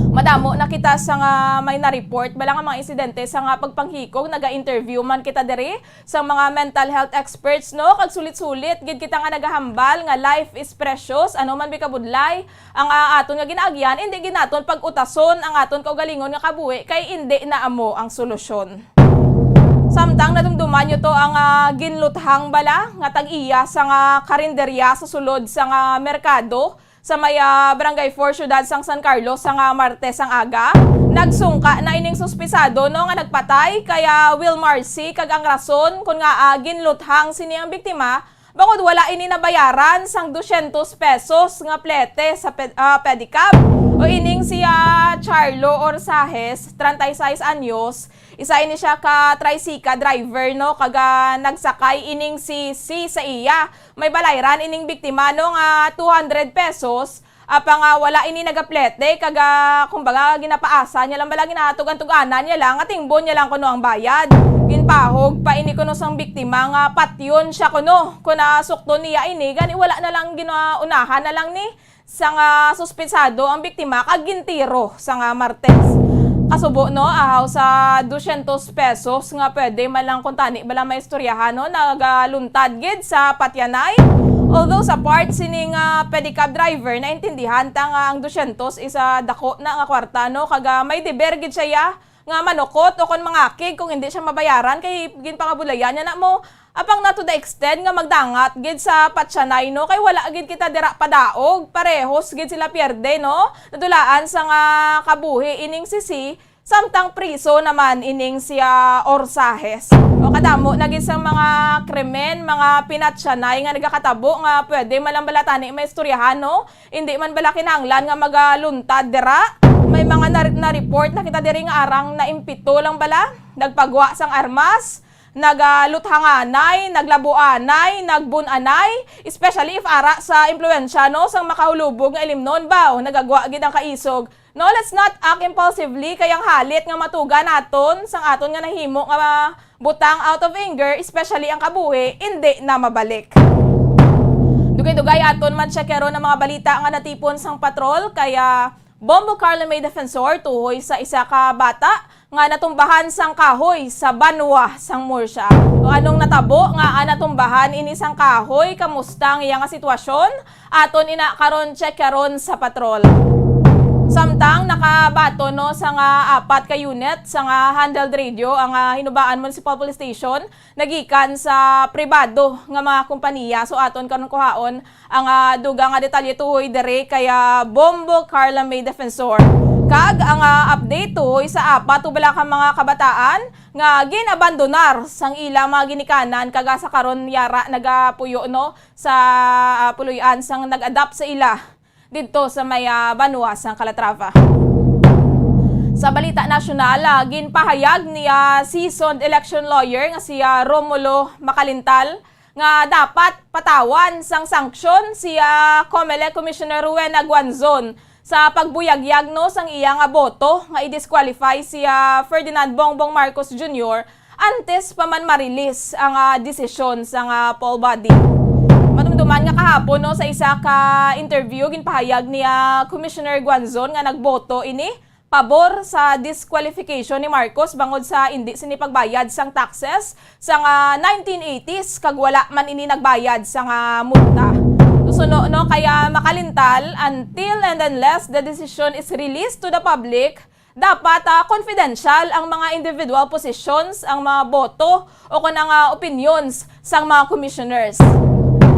Madamo na kita sa nga may na-report bala nga mga insidente sa nga pagpanghikog. Naga-interview man kita diri sa mga mental health experts, no? Kag sulit-sulit gid kita nga nagahambal nga life is precious. Ano man bi kabudlay ang, ah, aton nga ginaagyan, indi gid naton pag-utason ang aton kaugalingon nga kabuhi, kay indi na amo ang solusyon. Samtang nadumduman nyo to ang, ah, ginluthang bala nga tag-iya sa nga karinderya sa sulod sa nga merkado, sa may, ah, Barangay four, siyudad sang San Carlos, sa nga Martes ang aga. Nagsungka na ining suspisado, no, nga nagpatay kay, ah, Wilmar C, kag ang rason kon ngaa ginluthang sini ang biktima, bangod wala ini nabayaran sang dosyentos pesos nga plete sa ped-, ah, pedicab. O ining si, ah, Charlo Orsajes, treinta y seis anyos, isa ini siya ka tricycle driver, no, kag, ah, nagsakay ining si C sa iya. May balayran ining biktima, no, nga two hundred pesos, apang, ah, wala ini nagaplete, kag, ah, kumbaga, ginapaasa niya lang bala, ginatug-an-tug-anan niya lang, nga tingbon niya lang kuno ang bayad. Ginpahog pa ini kuno sang biktima nga patyon siya kuno, kun, ah, sukton niya ini, gani wala na lang, ginaunahan na lang ni sang, ah, suspensado ang biktima kag gintiro sang, ah, Martes. Kasubo, no, ahaw sa dosyentos pesos nga pwede man lang kuntani bala maistoryahan, no, nagaluntad gid sa patyanay. Although sa part sini nga pedicab driver, naintindihan ta nga ang dosyentos is, ah, dako na nga kwarta, no, kag, ah, may deber gid siya nga manukot o kon mangakig kung hindi siya mabayaran, kay ginpangabulayan niya na mo. Apang na to the extent nga magdangat gid sa patyanay, no, kay wala gid kita dira padaog, parehos gid sila pierde, no. Nadulaan sa nga kabuhi ining si C, samtang priso naman ining siya Orsajes. O kadamo na gid sang mga krimen, mga pinatyanay nga nagakatabo nga pwede man lang bala tani maistoryahan, no. Hindi man bala kinahanglan nga magaluntad dira. May mga na-, na-report na kita diri nga arang naimpito lang bala, nagpagwa sang armas, nagaluthanganay, naglabuanay, nagbun-anay, especially if ara sa impluwensya, no, sang makahulubog nga ilimnon ba, o nagagwa gid ang kaisog. No, let's not act impulsively, kay ang halit nga matuga naton sang aton nga nahimo nga butang out of anger, especially ang kabuhi, indi na mabalik. Dugay-dugay aton man-tsekeron ang mga balita nga natipon sang patrol, kaya Bombo Carla May Defensor tuhoy sa isa ka bata nga natumbahan sang kahoy sa banwa sang Murcia. O anong natabo nga, ah, natumbahan ini sang kahoy? Kamusta ang iya nga sitwasyon? Aton ina karon tsekeron sa patrol. Samtang nakabaton, no, sa nga apat ka unit sa nga handheld radio ang, ah, Hinubaan Municipal Police Station nagikan sa pribado nga mga kompanya. So aton karon kuhaon ang, ah, dugang nga detalye tuhoy diri kay, ah, Bombo Carla May Defensor. Kag ang, ah, update tuhoy sa apat ubala ka mga kabataan nga ginabandonar sang ila mga ginikanan kag, ah, sa karon yara nagapuyo, no, sa, ah, puloy-an sang nag-adopt sa ila didto sa may, ah, banwa sang Calatrava. Sa balita nasyonal, ah, ginpahayag ni, ah, seasoned election lawyer nga si, ah, Romulo Macalintal nga dapat patawan sang sanksyon si, ah, Comelec Commissioner Rowena Guanzon sa pagbuyagyag, no, sang iya nga boto nga i-disqualify si, ah, Ferdinand Bongbong Marcos Junior antes pa man ma-release ang, ah, desisyon sang, ah, poll body. Madumduman nga kahapon, no, sa isa ka interview, ginpahayag ni, ah, Commissioner Guanzon nga nagboto ini pabor sa disqualification ni Marcos bangod sa indi sini pagbayad sang taxes sang, ah, nineteen eighties, kag wala man ini nagbayad sang, ah, multa. Suno, no, kaya makalintal, until and unless the decision is released to the public, dapat, ah, confidential ang mga individual positions, ang mga boto, o kon ang, ah, opinions sang mga commissioners.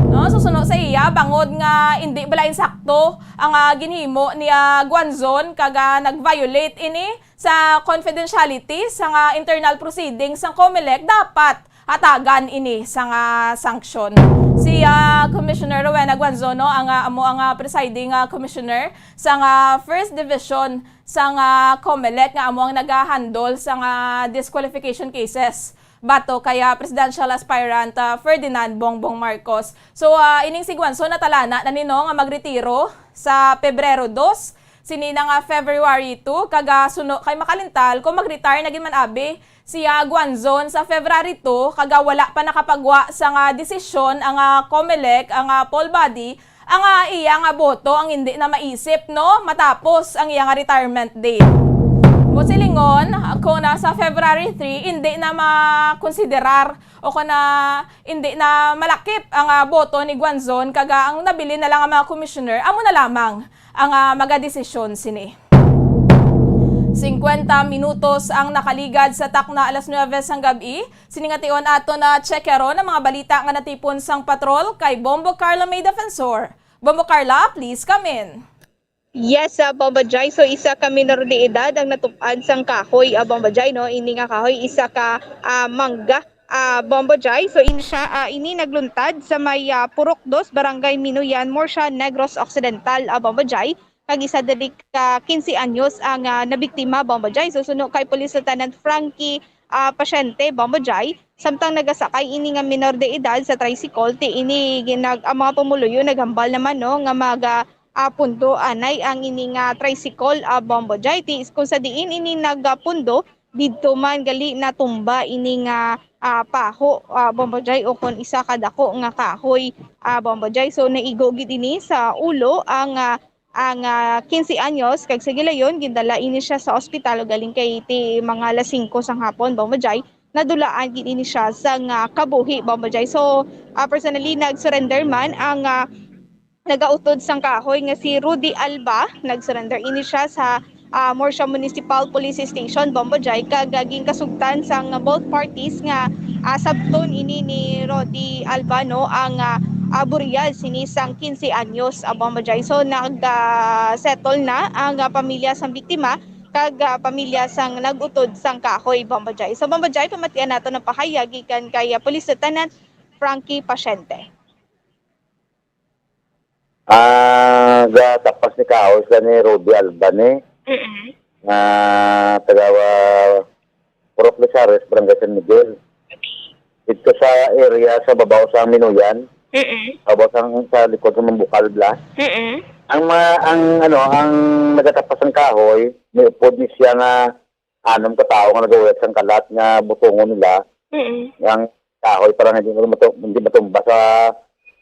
No, susuno sa iya, bangod nga indi bala insakto ang, ah, ginhimo ni, ah, Guanzon, kag, ah, nag-violate ini sa confidentiality sang, ah, internal proceedings sang Comelec, dapat hatagan ini sang, ah, sanksyon. Si, ah, Commissioner Rowena Guanzon, no, ang, ah, amo ang, ah, presiding, ah, commissioner sang, ah, First Division sang, ah, Comelec, nga amo ang nagahandle sang, ah, disqualification cases bato kay, ah, presidential aspirant, ah, Ferdinand Bongbong Marcos. So, ah, ining si Guanzon natalana na ni, no, nga magretiro sa Pebrero dos, sini na nga February two, kag, ah, suno kay makalintal kung mag-retire na gid man abi si, ah, Guanzon sa February two, kag, ah, wala pa nakapagwa sang, ah, desisyon ang, ah, Comelec, ang, ah, poll body, ang, ah, iya nga boto ang hindi na maisip, no, matapos ang iya nga retirement date. Mo silingon, kung na sa February three, hindi na makonsiderar o kung na hindi na malakip ang, ah, boto ni Guanzon, kag, ah, ang nabilin na lang ang mga commissioner, amo na lamang ang, ah, magadesisyon sini. Singkwenta minutos ang nakaligad sa takna alas nuebe sang gab-i. Sini nga tion aton na tsekyaron ang mga balita nga natipon sang patrol kay Bombo Carla May Defensor. Bombo Carla, please come in. Yes, ah, Bombo Jai. So, isa ka minor de edad ang natup-an sang kahoy, ah, Bombo Jai, no? Ini nga kahoy, isa ka, ah, mangga, ah, Bombo Jai. So, in siya, ah, ini nagluntad sa may, ah, Purok Dos, Barangay Minuyan, Murcia, Negros Occidental, ah, Bombo Jai. Kag isa diri ka quince anyos ang, ah, nabiktima, Bombo Jai. So, suno kay Police Lieutenant Frankie, ah, Pasyente, Bombo Jai, samtang nagasakay ini nga minor de edad sa tricycle, ti ini ginag-, ang mga pumuluyo naghambal naman, no, nga maga, ah, pundo anay ang ini nga tricycle, ah, Bombo Jai. Ti, kung sa diin ini nagapundo, didto man gali natumba ini nga, ah, paho, ah, Bombo Jai, o kon isa ka dako nga kahoy, ah, Bombo Jai. So, naigo gid ini sa ulo ang, ah, ang, ah, quince anyos, kag sa gilayon, gindala ini siya sa ospital, ug galing kay ti mga alas singko sang hapon, Bombo Jai, nadulaan gid ini siya sang, ah, kabuhi, Bombo Jai. So, ah, personally, nag-surrender man ang, ah, nagautod sang kahoy nga si Rudy Alba. Nag-surrender ini siya sa, ah, Murcia Municipal Police Station, Bombo Jai, kag, ah, ginkasugtan sang both parties nga, ah, sabton ini ni Rudy Alba, no, ang, ah, ah, burial sini sang quince anyos, ah, Bombo Jai. So, nag, ah, settle na ang, ah, pamilya sang biktima kag, ah, pamilya sang nag-utod sang kahoy, Bombo Jai. So, Bombo Jai, pamatian nato ang pahayag gikan kay, ah, Police Lieutenant Frankie Pasyente. Ah, gatapas ni kahoy sila ni Ruby Alban, eh. Mm-mm. Nga taga, ah, Purok Lizares, Barangay San Miguel. Okay. Dito sa area sa babaw sa Minuyan, Mm-mm. Babaw sa, sa likod sa Mambukal, bla. Mm-mm. Ang ma-, ang, ano, ang nagatapas ng kahoy, may upod ni siya nga anom ka tawo nga nagawat sang kalat nga butongon nila. Mm-mm. Ang kahoy para nga hindi matum-, hindi matumba sa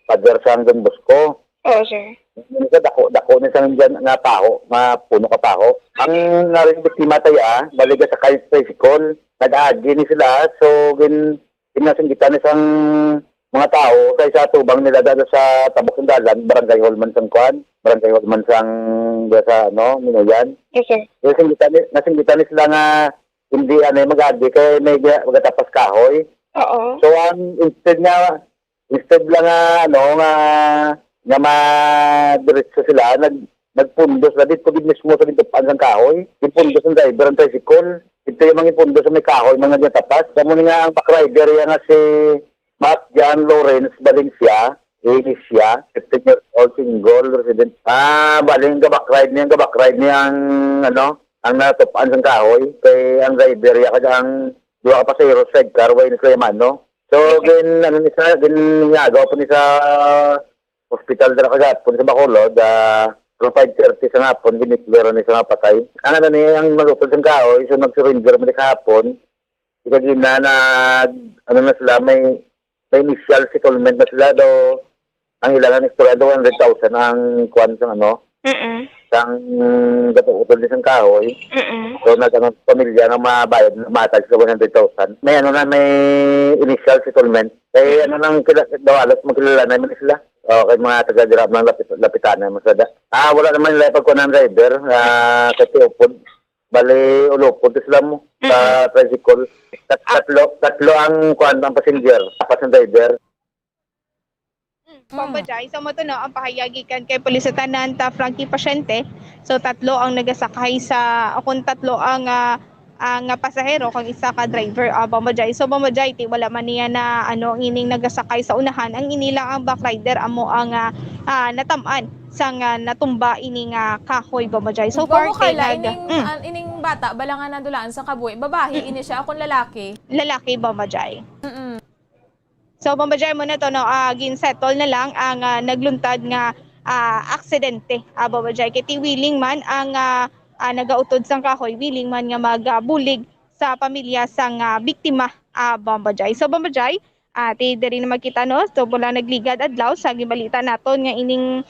pader sang Don Bosco. Oo, sir. Yung isa, dako, dako ni sang dyan nga paho, nga puno ka paho. Ang naring biktima tayo, ah, baliga sa kay tricycle, nag-agi ni sila, so gin-, ginasinggitan ni sang mga tawo kay sa tubang nila dada sa tabok ng dalan, barangay hall man sang kuan, barangay hall man sang, sa, ano, Minuyan. Yes, sir. Nasinggitan ni, nasinggitan ni sila nga hindi, ano, mag-agi kay may ga-, magatapas kahoy. Oo. So, ang instead nga, instead lang nga, ano, nga, nga madiretso sila, nag-, nagpundos na dito, gid mismo sa gitupaan sang kahoy. Gipundos ang driver ang tricycle. Ito yung mga pundos sa may kahoy, mga gatapas. Kamo ni nga ang back rider yan nga si Mac John Lawrence Valencia, Inicia, fifteen years old, single, resident. Ah, baling gaback ride niya, gaback ride niya ang, ano, ang natupaan sang kahoy. Kay ang driver ya, kag ang duha ka pasahero, sidecar, way ni Kuya Mano. So, Okay. gin-, ano ni sa, ginagaw po ni sa hospital dira kagapon sa Bacolod, ah, around five thirty sa hapon, giniklara ni sa nga patay. Ang ano ni, ang nalutod sang kahoy, so nag-surrender man ni kahapon. Ikagina na, ano na sila, may, may initial settlement na sila, daw, ang ilangan istorya, daw, one hundred thousand ang kwan sang, ano, Mm-mm. sang gatuutod ni sang kahoy. Mm-mm. So, nag-, ano, pamilya nga mabayad, matag sa one hundred thousand. May, ano na, may initial settlement. Kay, Mm-mm. ano nang kila-, daw, alas magkilala na man sila. Okay, mga taga dira, mga lapit, lapitanan mo sa da. Ah, wala naman nila pagkuha ng driver. Ah, kasi upod. Bali, ulupod sila mo sa tricycle. Tat-, tatlo, tatlo ang kuan, ang passenger, tapos ang driver. Mm, Bombo Jai, so mo to, no, ang pahayag gikan kay Police Lieutenant, ah, Frankie Pasyente. So tatlo ang nagasakay sa, o kung tatlo ang, ah, ang, ah, pasahero kag isa ka driver, ah, Bombo Jai. So Bombo Jai, ti wala man niya na ano ang ining nagasakay sa unahan. Ang ini lang ang back rider amo ang, ah, ah, natam-an sang, ah, natumba ini nga kahoy, Bombo Jai. So far Bombo kay Carla, nag- ining, Mm. an- ining bata bala nga nadula sa kabuhi, babahi ini siya o kung lalaki? Lalaki, Bombo Jai. Mm-mm. So, Bombo Jai, mo na to, no, ah, gin-settle na lang ang, ah, nagluntad nga, ah, aksidente. Ah, Bombo Jai, kay ti willing man ang, ah, ah, nagautod sang kahoy, willing man nga magabulig sa pamilya sang, ah, biktima. Ah, Bombo Jai. So, Bombo Jai, ah, ti diri na magkita, no? So, mula nagligad adlaw sa gibalita naton nga ining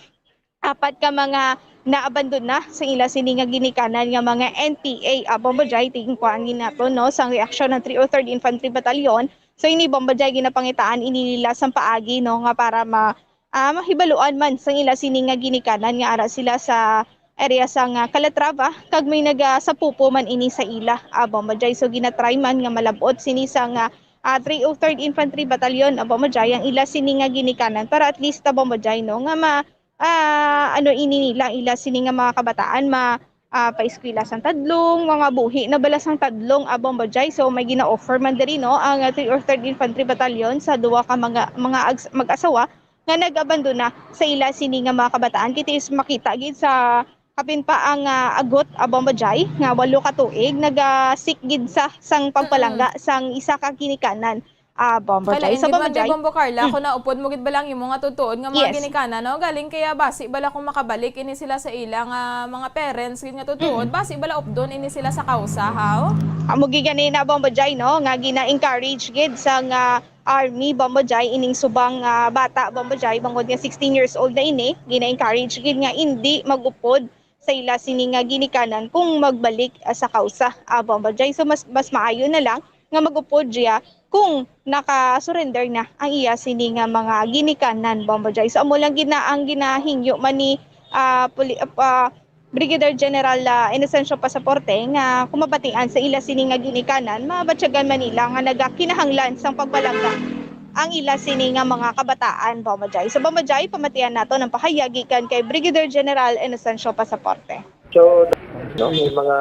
apat ka mga naabandona sa ila sini nga ginikanan nga mga N P A. Ah, Bombo Jai, tingkuan gid nato, no, sang reaksyon ng three oh third Infantry Battalion. So ini, Bombo Jai, ginapangitaan ini nila sang paagi, no, nga para ma ah, mahibaluan man sang ila sini nga ginikanan nga ara sila sa area sang, ah, Calatrava kag may nagasapupo man ini sa ila. Ah, Bombo Jai, so ginatry man nga malab-ot sini sang, ah, ah, three oh third Infantry Battalion, ah, Bombo Jai, ang ila sini nga ginikanan para at least, ah, Bombo Jai, no, nga ma ah, ano ini nila, ila sini nga mga kabataan ma ah, paeskwela sang tadlong, mga buhi na bala sang tadlong, ah, Bombo Jai. So may gina-offer man diri, no, ang, ah, three oh third Infantry Battalion sa duha ka mga mga ags- mag-asawa nga nag-abandona sa ila sini nga mga kabataan. Kay ti is makita gid sa kapin pa ang, ah, agot, ah, Bombo Jai, nga walo ka tuig nagasik gid sa sang pagpalangga sang isa ka ginikanan, ah, Bombo Jai. Kalain So, gid Bombo man kay Jai, Bombo Carla, Mm. kung naupod mo gid bala ang imo nga tutuod nga mga Yes. ginikanan, no? Galing kaya basi bala kung makabalik ini sila sa ila nga mga parents gid nga tutuod, basi bala updon ini sila sa kausa, haw? Amo gid gani na, Bombo Jai, no, nga gina-encourage gid sang, ah, army, Bombo Jai, ining subang, ah, bata, Bombo Jai, bangod nga sixteen years old na ini, gina-encourage gid nga indi mag-upod sa ila sini nga ginikanan kung magbalik, ah, sa kausa, ah, Bombo Jai. So mas mas maayo na lang nga mag-upod siya kung naka-surrender na ang iya sini nga mga ginikanan, Bombo Jai. So amo lang gid na ang ginahingyo man ni, ah, puli-, ah, Brigadier General, ah, Inocencio Pasaporte nga kung mabatian sa ila sini nga ginikanan, mabatyagan man nila nga nagakinahanglan sang pagpalangga ang ila sini nga mga kabataan, Bombo Jai. Sa Bombo Jai, pamatian nato ang pahayag gikan kay Brigadier General Inocencio Pasaporte. So, no, may mga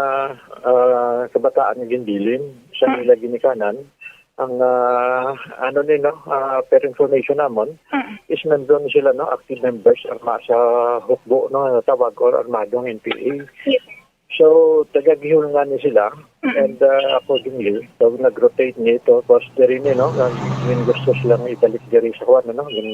ah, kabataan nga ginbilin sa ila ginikanan. Ang ah, ano ni, no, ah, per information namon is nandun sila, no, active members arma sa hukbo, no, nga tawag or armadong N P A. So, taga-Guihulngan ni sila, and ah, accordingly, so, nag-rotate ni ito, tapos diri ni, no, ang, yung gusto silang ibalik diri sa kuwan, no, yung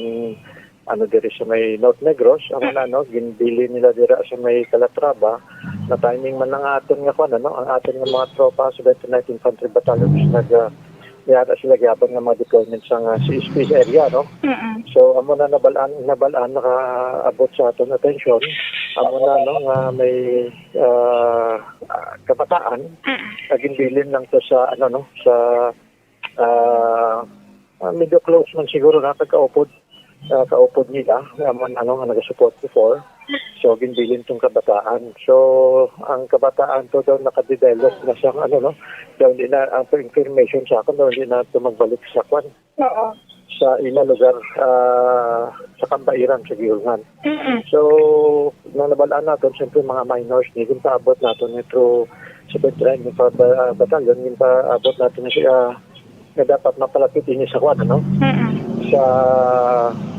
ano diri sa may North Negros, ang una, no, ginbili nila dira sa may Calatrava, na timing man ang aton nga kuwan, ano, ang aton nga mga tropa sa twenty-ninth Infantry Battalion is nag ah, yata sila gyapon nga mga deployment sa nga C S P area, no. So amo na nabalaan, nabalaan nakaabot sa aton atensyon, amo na, no, nga may ah, ah, kabataan nga ginbilin lang to sa ano, no, sa ah, ah, medyo close man siguro na kag kaupod, ah, kaupod nila nga man ano nga nagasupport before. So ginbilin tong kabataan. So ang kabataan to daw nakadevelop na sa ano, no, daw hindi na ang information sa akon daw hindi na to magbalik sa kwan, Oo. sa ila lugar, ah, sa Kambairan sa Guihulngan. So nang nabalaan naton, siyempre mga minors ni, ginpaabot naton ni through sa twenty-ninth Infantry Battalion, ginpaabot naton ni siya nga dapat mapalapit ini sa kwan, ano, sa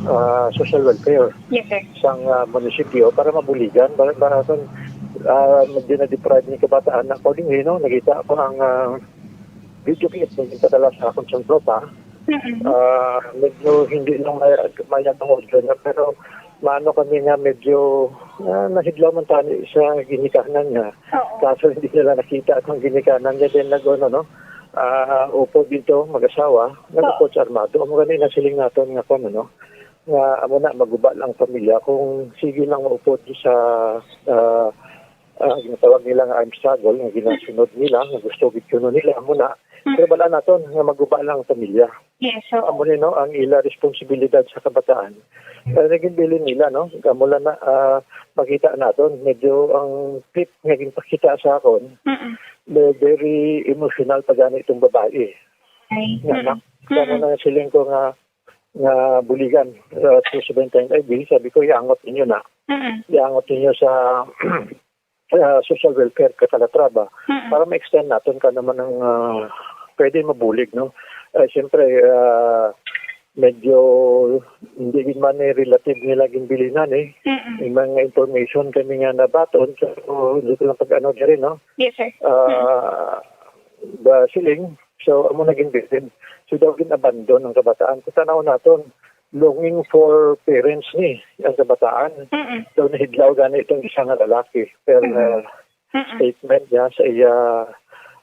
ah, social welfare Yes, sir. sang ah, munisipyo para mabuligan. Para, para kung ah, medyo na-deprive ni kabataan na accordingly, no, nakita ko ang ah, video clip na ginpadala sa akon sa tropa. Ah, medyo hindi lang may, may ang audio niya, pero maano kami nga medyo ah, nahidlaw man tani sa ginikanan niya. Kaso hindi nila nakita ang ginikanan niya. Then nag-, ano, no, ah, upo dito, mag-asawa, nag-upod sa armado. Amo gani na siling naton nga kung ano, nga amo na, maguba lang ang pamilya kung sige lang maupod sa ah, ah, ginatawag nila nga armed struggle, nga ginasunod nila, nga gusto gid kuno nila, amo na. Mm. Pero bala naton nga maguba lang ang pamilya. Yes, oo. Amo ni, no, ang ila responsibilidad sa kabataan. Kaya naging bilin nila, no? Amo lang na, ah, makita naton, medyo ang clip nga ginpakita sa akon, Mm-mm. may very emotional pa gani itong babae. Ay, Nga, mm-mm. na, kaya Mm-mm. na siling ko nga, nga buligan, uh, to seventy-nine I B, sabi ko, iangot ninyo na. Mm-mm. Iangot ninyo sa ah, social welfare kag Calatrava Mm-mm. para ma-extend naton ka naman ang, ah, pwede mabulig, no? Ah, siyempre, ah, medyo hindi gid man ni relative nila ginbilinan, eh. Mm-mm. May mga information kami nga nabaton, so hindi ko lang pag-ano diri, no? Yes, sir. Mm-mm. Ah, ba, siling, so amo na ginbilin. So daw gin-abandon ang kabataan. Kung tanaw naton, longing for parents ni ang kabataan. Mm-mm. Daw nahidlaw gani itong isa nga lalaki. Pero, Mm-mm. uh, Mm-mm. statement niya sa iya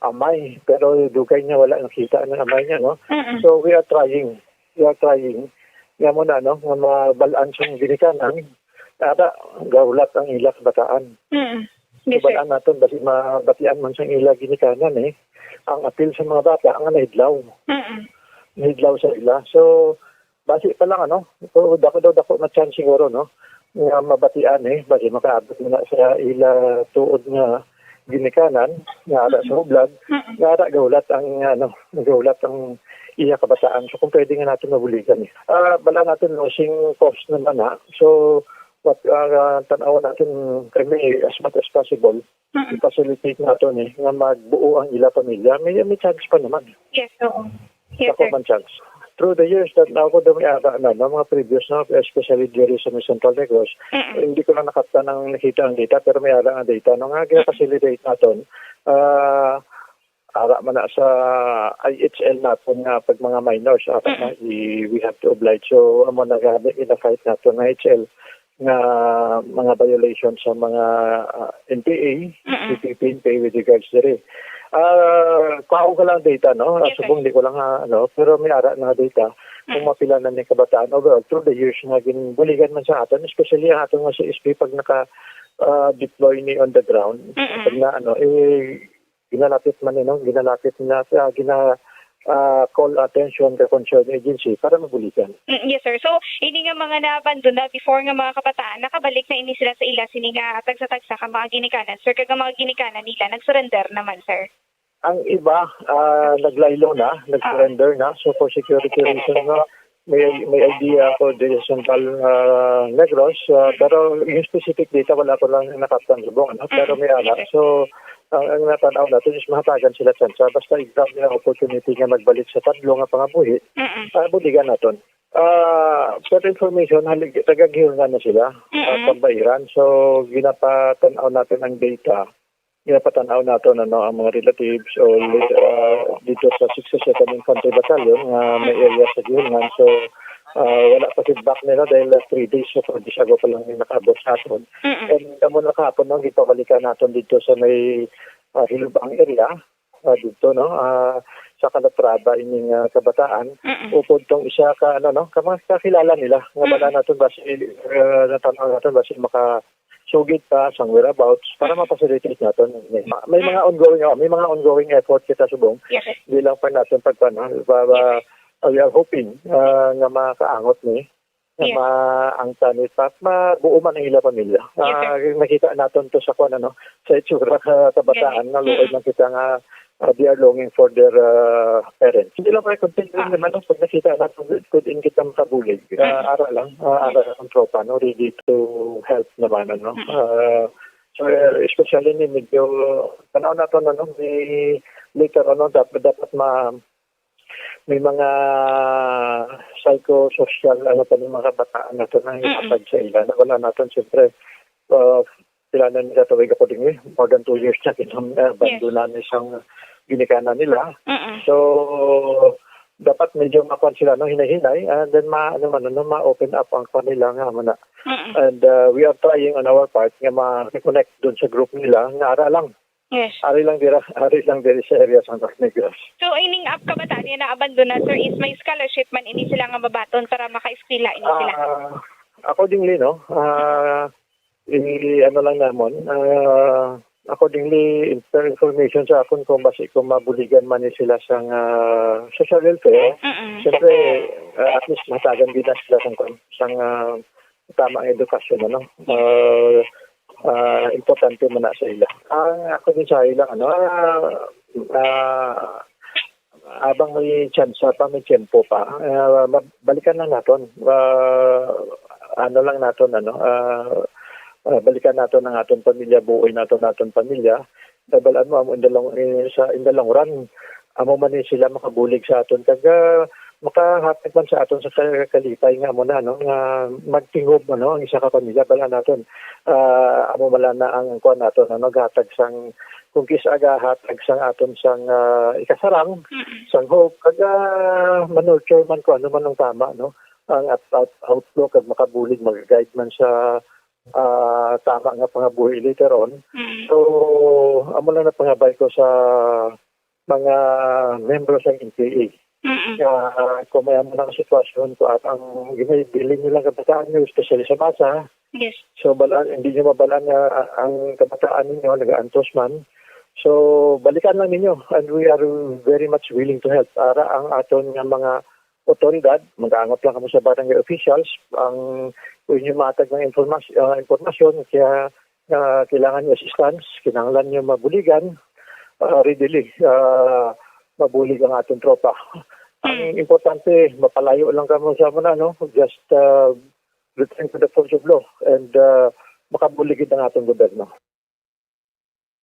amay. Pero dugay niya wala nakita ang amay niya, no? Mm-mm. So we are trying. We are trying. Nga mo na, no? Nga mabalaan sa ginikanan. Ada, gahulat ang ila kabataan. Mm-mm. Yes, sir. Balaan naton, basi mabatian man sa ila ginikanan, eh. Ang apil sa mga bata, ang nahidlaw. Mm-mm. Nahidlaw sa ila. So, basi pa lang, ano, so, dako daw, dako na chance siguro, no, nga mabatian, eh, basi makaabot mo na sa ila tuod nga ginikanan, nga ara sa Mm-mm. hublag, Mm-mm. nga ara gahulat ang, ano, gahulat ang iya kabataan. So, kung pwede nga natin mabuligan, eh. Ah, bala natin, no, sing cost naman, ha. So, what, ah, tan-aw natin kami as much as possible, Mm-mm. i-facilitate nato ni nga magbuo ang ila pamilya. May, may chance pa naman. Yes, oo. Yes, Ako sir. man chance. Through the years that na ako daw may ara na, no, mga previous na, especially diri sa may Central Negros, Mm-mm. hindi ko lang nakapta ang nakita ang data, pero may ara ang data. No, nga, Mm-mm. gina-facilitate naton, ah, ara man na sa I H L naton nga pag mga minors, ara Mm-mm. na, i-, we have to oblige. So, amo na gani, ina-fight naton nga I H L nga mga violation sa mga, ah, N P A, Mm-mm. C P P, N P A with regards diri. Ah, kuhaon ko lang data, no? Ah, Yes, sir. subong di ko lang, ah, ano, pero may ara na nga data kung Mm. mapila na ni kabataan overall through the years nga ginbuligan man sa aton, especially ang aton nga C S P pag naka, ah, deploy ni on the ground. Mm-mm. Pag na, ano, eh, ginalapit man ni, no? Ginalapit na, ah, gina, ah, call attention ka concerned agency para mabuligan. Mm, yes, sir. So, ini nga mga naabandona before nga mga kabataan, nakabalik na ini sila sa ila sini nga tagsa-tagsa ka mga ginikanan, sir, kag ang mga ginikanan nila nag-surrender naman, sir? Ang iba, ah, naglaylo na, nag-surrender na. So, for security reason, no, may, may idea ako diri sa Central, ah, Negros, ah, pero yung specific data, wala ko lang nakaptan subong, ano? Pero may Mm, ala. okay. So, ang, ang natanaw natin is mahatagan sila tsansa. Basta i-grab nila ang opportunity nga magbalik sa tadlo nga pangabuhi, Mm-mm. ah, buligan naton. Ah, per information, halig, taga-Guihulngan na sila, ah, Mm-mm. Pambairan. So, ginapatanaw natin ang data. Ginapatanaw naton, ano, ang mga relatives o, ah, dito sa sixty-second Infantry Battalion nga may area sa Guihulngan. So, ah, wala pa feedback nila dahil, ah, three days o four days ago pa lang yung nakaabot sa aton. Mm-mm. And amo na kahapon, no, gipabalikan naton dito sa may, ah, Hilubang area, ah, dito, no, ah, sa Calatrava ining, ah, kabataan. Mm-mm. Upod tong isa ka, ano, no, ka mga kakilala nila nga wala Mm-mm. naton basi, ah, natanaw naton basi maka sugid pa sang whereabouts para Mm. ma-facilitate naton. May ma-, may Mm. mga ongoing, oh, may mga ongoing effort kita subong. Yes, sir. Di lang pa naton pagkuan, ha? Ba, ba, Yes, sir. we are hoping, ah, nga makaangot ni, nga Yes. ma-, ang tanit pa, mabuo man ang ila pamilya. Yes, sir. Ah, nakita naton to sa kuan, ano, sa itsura sa kabataan, Yes. naluoy Mm. man kita nga ah, they are longing for their, ah, parents. Hindi lang kaya content Ah. naman, no? Pag nakita natin, good, good in kita makabulig. Ah, Mm. ara lang, ah, Mm. ara ang tropa, no? Ready to help naman, ano? Mm. Ah, so, eh, especially ni medyo, tanaw naton, ano, may later, ano, dapat, dapat ma-, may mga psychosocial, ano pa, ng mga kabataan naton na Mm. ihatag sa ila. Na wala naton, siyempre, ah, sila na nagatuig ako din, eh. More than two years na, kinam-, eh, Yes. bando na ni sang ginikanan nila. Mm-mm. So, dapat medyo makuan sila, no, hinay-hinay, and then ma-, ano man, ano, ma-open up ang kanila nga, ano na. Mm-mm. And, uh, we are trying on our part nga ma-reconnect dun sa group nila, nga ara lang. Yes. Ari lang dira, ari lang diri sa area sa Negros. So, ining ap-, kabataan niya naabandona, sir, is may scholarship man ini sila nga mabaton para maka-eskwela ini sila? Ah, accordingly, no, ah, I-, ano lang namon, ah, accordingly, inf-, information sa akon kung basi kung mabuligan man ni sila sang, ah, social welfare. Mm-mm. Siyempre, ah, at least mahatagan din na sila sang, sang, ah, tama nga edukasyon, ano. Ah, ah, importante man na sa ila. Ang ako din sa ila, ano, ah, ah, abang may tsansa pa, may tiyempo pa, ah, ma-, balikan lang naton. Ah, ano lang naton, ano, ah, ah, balikan naton ang aton pamilya, buoy naton, aton pamilya. Dahil alam mo, amo in the long, eh, sa, in the long run, amo man ni sila makabulig sa aton. Kag, ah, makahatag man sa aton sa ka-, kalipay nga amo na, no, nga magtingob, ano, ang isa ka pamilya, bala naton. Ah, amo man lang na ang kuwan naton, ano, naghatag sang, kung kis-, agahatag sang aton sang, ah, ikasarang, Mm-mm. sang hope, kag, ah, manurture man kung ano man ang tama, no, ang out-, out-, outlook, kag makabulig, mag-guide man sa, ah, tama nga pangabuhi later on. Mm-mm. So, amo lang na pangabay ko sa mga membro sa N P A. Mm-mm. Nga, ah, kung may amo nga sitwasyon, kung at ang ginabilin nilang kabataan nyo, especially sa masa, Yes. So, balaan, hindi nyo mabalaan nga, ah, ang kabataan ninyo nagaantos man. So, balikan lang ninyo, and we are very much willing to help. Ara ang aton nga mga otoridad, mag-aangot lang kamo sa barangay officials, ang, kung inyo matag ng informas-, ah, impormasyon, kaya, ah, kailangan nyo assistance, kinahanglan nyo mabuligan, ah, readily, ah, mabulig ang aton tropa. Ang Mm. importante, mapalayo lang kamo sa muna, no? Just, ah, return to the force of law and, ah, makabulig gid ang aton gobyerno.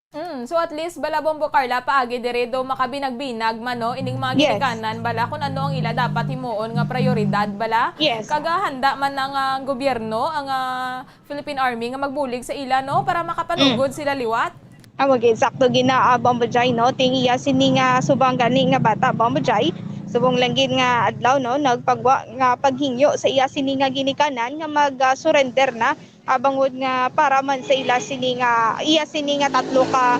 Mm, so at least, bala, Bombo Carla, paagi diri do makabinag-binag man, no, ining mga Yes. ginikanan, bala, kung ano ang ila dapat himuon nga prioridad, bala. Yes. Kag handa man ang, ah, gobyerno, ang, ah, Philippine Army nga magbulig sa ila, no, para makapanugod Mm. sila liwat. Amo gid, sakto gid na, ah, Bombo Jai, no? Ting iya sini nga subong gani nga bata, Bombo Jai. Subong lang gid nga adlaw, no, nagpagwa nga paghingyo sa iya sini nga ginikanan nga mag, ah, surrender na, ah, bangod nga para man sa ila sini nga, iya sini nga tatlo ka,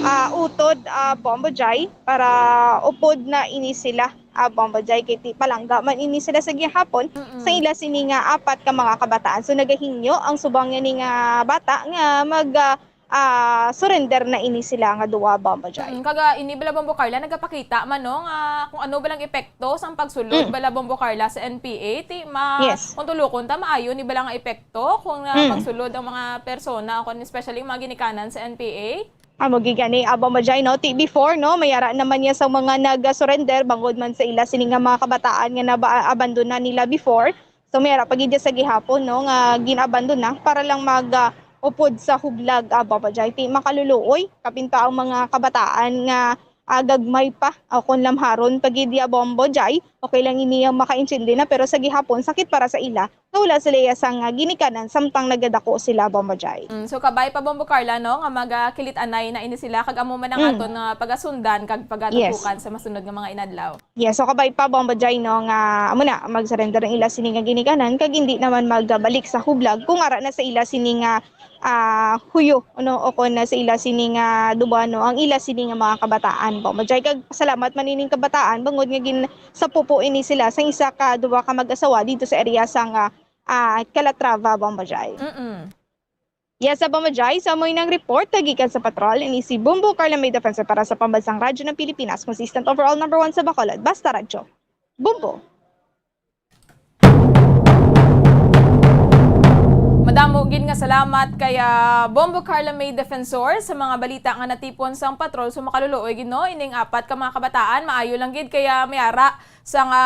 ah, utod, ah, Bombo Jai, para upod na ini sila, ah, Bombo Jai, kay ti-, palangga man ini sila sa gihapon Mm-mm. sa ila sini nga apat ka mga kabataan. So, nagahingyo ang subong nga ni nga bata nga mag, ah, ah, surrender na ini sila nga duwa, Bombo Jai. Mm, kaga ini bala, Bombo Carla, nagapakita man, no, nga kung ano balang epekto sang pagsulod Mm. bala, Bombo Carla, sa N P A, ti ma-, Yes. kung tulokon ta, maayo ni bala nga epekto kung, ah, Mm. magsulod ang mga persona, kung especially yung mga ginikanan sa N P A? Amo gid gani, ah, Bombo Jai, no? Ti before, no, may ara naman niya sa mga nag-surrender bangod man sa ila sini nga mga kabataan nga naba-, abandona nila before. So, may ara pa gid sa gihapon, no, nga gin-abandona para lang mag, ah, upod sa hublag, ah, Bombo Jai. Ti makaluluoy, kapin pa ang mga kabataan nga, ah, gagmay pa, ah, kon lamharon pa gid ya, Bombo Jai. Okay lang ini ang makaintindi na, pero sa gihapon, sakit para sa ila nga wala sila iya sang, ah, ginikanan samtang nagadako sila, Bombo Jai. Mm, so, kabay pa, Bombo Carla, no, nga magakilit-anay na ini sila, kag amo man ang Mm. aton nga pagasundan kag Yes. pagatukukan sa masunod nga mga inadlaw. Yes, so kabay pa, Bombo Jai, no, nga amo na, mag-surrender ang ila sini nga ginikanan, kag hindi naman magbalik sa hublag kung ara na sa ila sini nga, ah, huyo, ano, o kon na sa ila sini nga duwa, no, ang ila sini nga mga kabataan, Bombo Jai. Kag salamat man ining kabataan, bangod nga gin-, sa pupo ini sila sa isa ka duwa ka mag-asawa dito sa area sa nga, ah, Calatrava, Bombo Jai. Mm-mm. Yes, sa Bombo Jai, sa amoy nang report, gikan sa patrol, ini si Bombo Carla May Defensor para sa Pambansang Radyo ng Pilipinas, consistent overall number one sa Bacolod. Basta Radyo. Bombo. Madamo gid nga salamat kay, ah, Bombo Carla May Defensor sa mga balita nga natipon sang patrol. So, makaluluoy gid, no, ining apat ka mga kabataan, maayo lang gid kaya may ara sa nga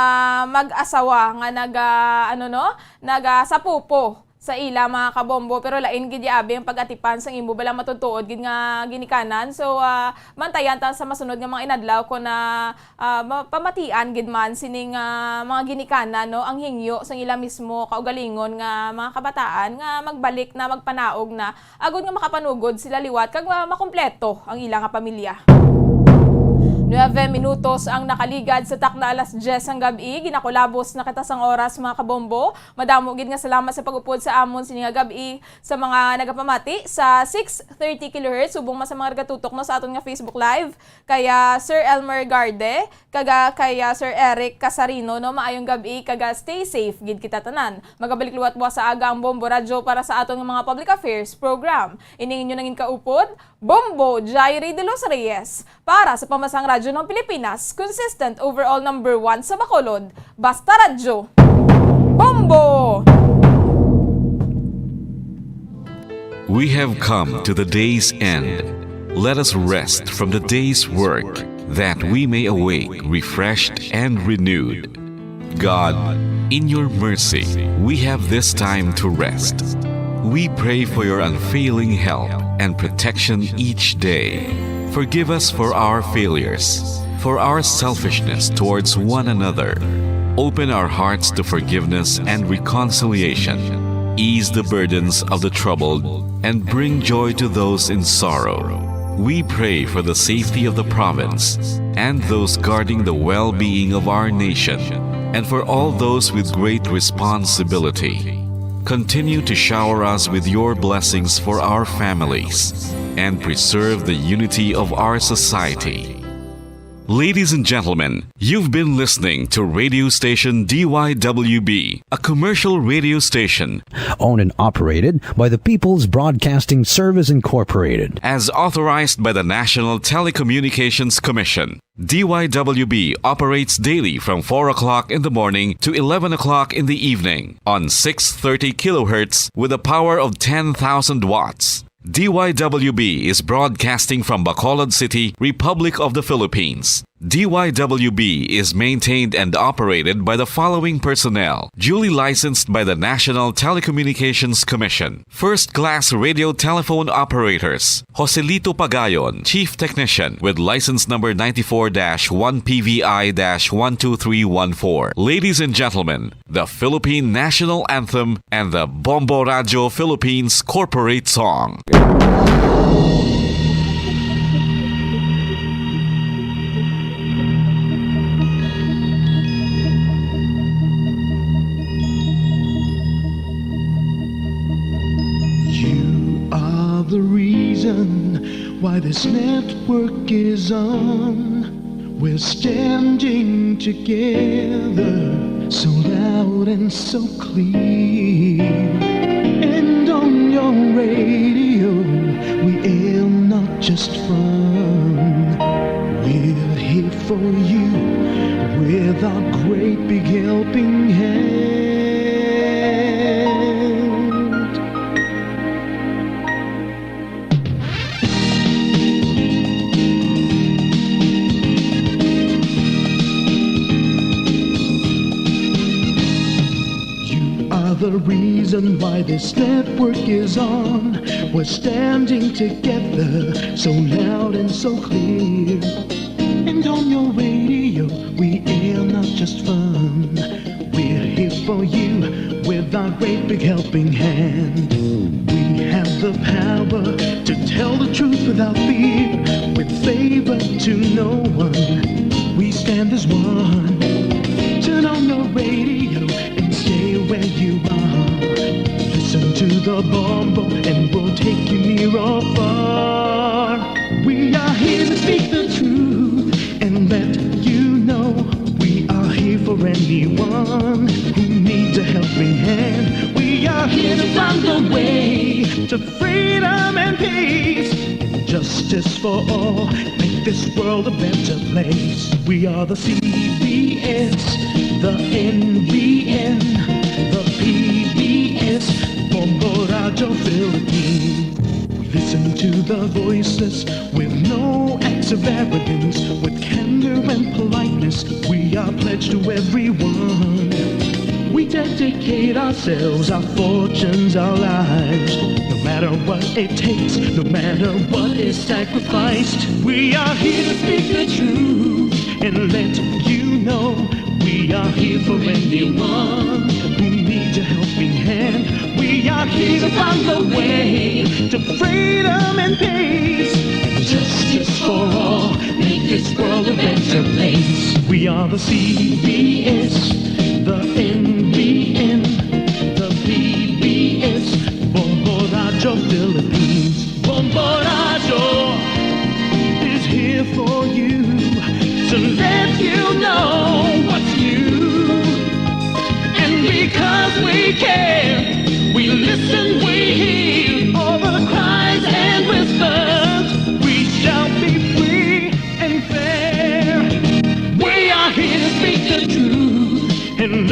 mag-asawa nga nag, ah, ano, no, nag, ah, sapupo sa ila, mga kabombo, pero lain gid ya abi ang pag-atipan sang imo bala matutuod gid nga ginikanan. So, ah, bantayan ta sa masunod nga mga inadlaw kung na, ah, ma-, pamatian gid man sining, ah, mga ginikanan, no, ang hingyo sang ila mismo kaugalingon nga mga kabataan nga magbalik na, magpanaog na, agod nga makapanugod sila liwat kag ma-, makumpleto ang ila nga pamilya. Nuebe minutos ang nakaligad sa takna alas diyes sang gab-i. Ginakulabos na kita sang oras, mga kabombo. Madamo gid nga salamat sa pag-upod sa amon sini nga gab-i, sa mga nagapamati sa six thirty kilohertz, subong man sa mga nagatutok, no, sa aton nga Facebook Live. Kaya Sir Elmer Garde, Kaga kay, ah, Sir Eric Casarino, no, maayong gab-i, kaga stay safe gid kita tanan. Magabalik liwat buwas sa aga ang Bombo Radyo para sa aton nga mga public affairs program. Ining inyo nangin kaupod, Bombo Jairi de los Reyes, para sa Pambansang Radyo ng Pilipinas, consistent overall number one sa Bacolod. Basta Radyo, Bombo! We have come to the day's end. Let us rest from the day's work, that we may awake refreshed and renewed. God, in your mercy, we have this time to rest. We pray for your unfailing help and protection each day. Forgive us for our failures, for our selfishness towards one another. Open our hearts to forgiveness and reconciliation. Ease the burdens of the troubled and bring joy to those in sorrow. We pray for the safety of the province and those guarding the well-being of our nation, and for all those with great responsibility. Continue to shower us with your blessings for our families and preserve the unity of our society. Ladies and gentlemen, you've been listening to radio station D Y W B, a commercial radio station owned and operated by the People's Broadcasting Service Incorporated, as authorized by the National Telecommunications Commission. D Y W B operates daily from four o'clock in the morning to eleven o'clock in the evening on six thirty kilohertz with a power of ten thousand watts. D Y W B is broadcasting from Bacolod City, Republic of the Philippines. D Y W B is maintained and operated by the following personnel, duly licensed by the National Telecommunications Commission. First class radio telephone operators, Joselito Pagayon, Chief Technician, with license number ninety-four dash one P V I dash one two three one four. Ladies and gentlemen, the Philippine National Anthem and the Bombo Radyo Philippines Corporate Song. You are the reason why this network is on. We're standing together, so loud and so clear. And on your radio, we air not just fun. We're here for you with our great big helping hand. You are the reason why this network is on. We're standing together, so loud and so clear. And on your radio, we air not just fun. We're here for you with our great big helping hand. We have the power to tell the truth without fear, with favor to no one. We stand as one. Turn on your radio and stay where you are. Listen to the Bombo and we'll take you near or far. We are here to speak the truth and let you know we are here for anyone who needs a helping hand. We are here to find the way to freedom and peace and justice for all. Make this world a better place. We are the C B S, the N B N, the P B S, Bombo Radyo Philippines. Listen to the voices with no acts of arrogance, with candor and politeness. We are pledged to everyone. We dedicate ourselves, our fortunes, our lives. No matter what it takes, no matter what is sacrificed, we are here to speak the truth and let you know we are here for anyone who needs a helping hand. We are here to find the way to freedom and peace and justice for all. Make this world a better place. We are the C B S, the N B N, the P B S, Bombo Radyo Philippines. Bombo Radyo is here for you to let you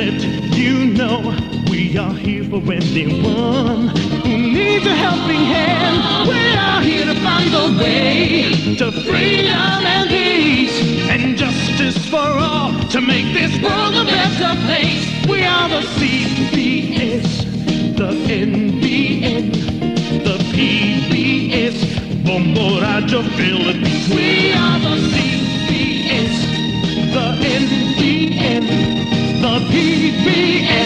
You know we are here for anyone who needs a helping hand. We are here to find the way to freedom and peace and justice for all, to make this world a better place. We are the C B S, the N B N, the P B S, Bombo Radio Philippines. We are the C B S, the N B N, the P B S.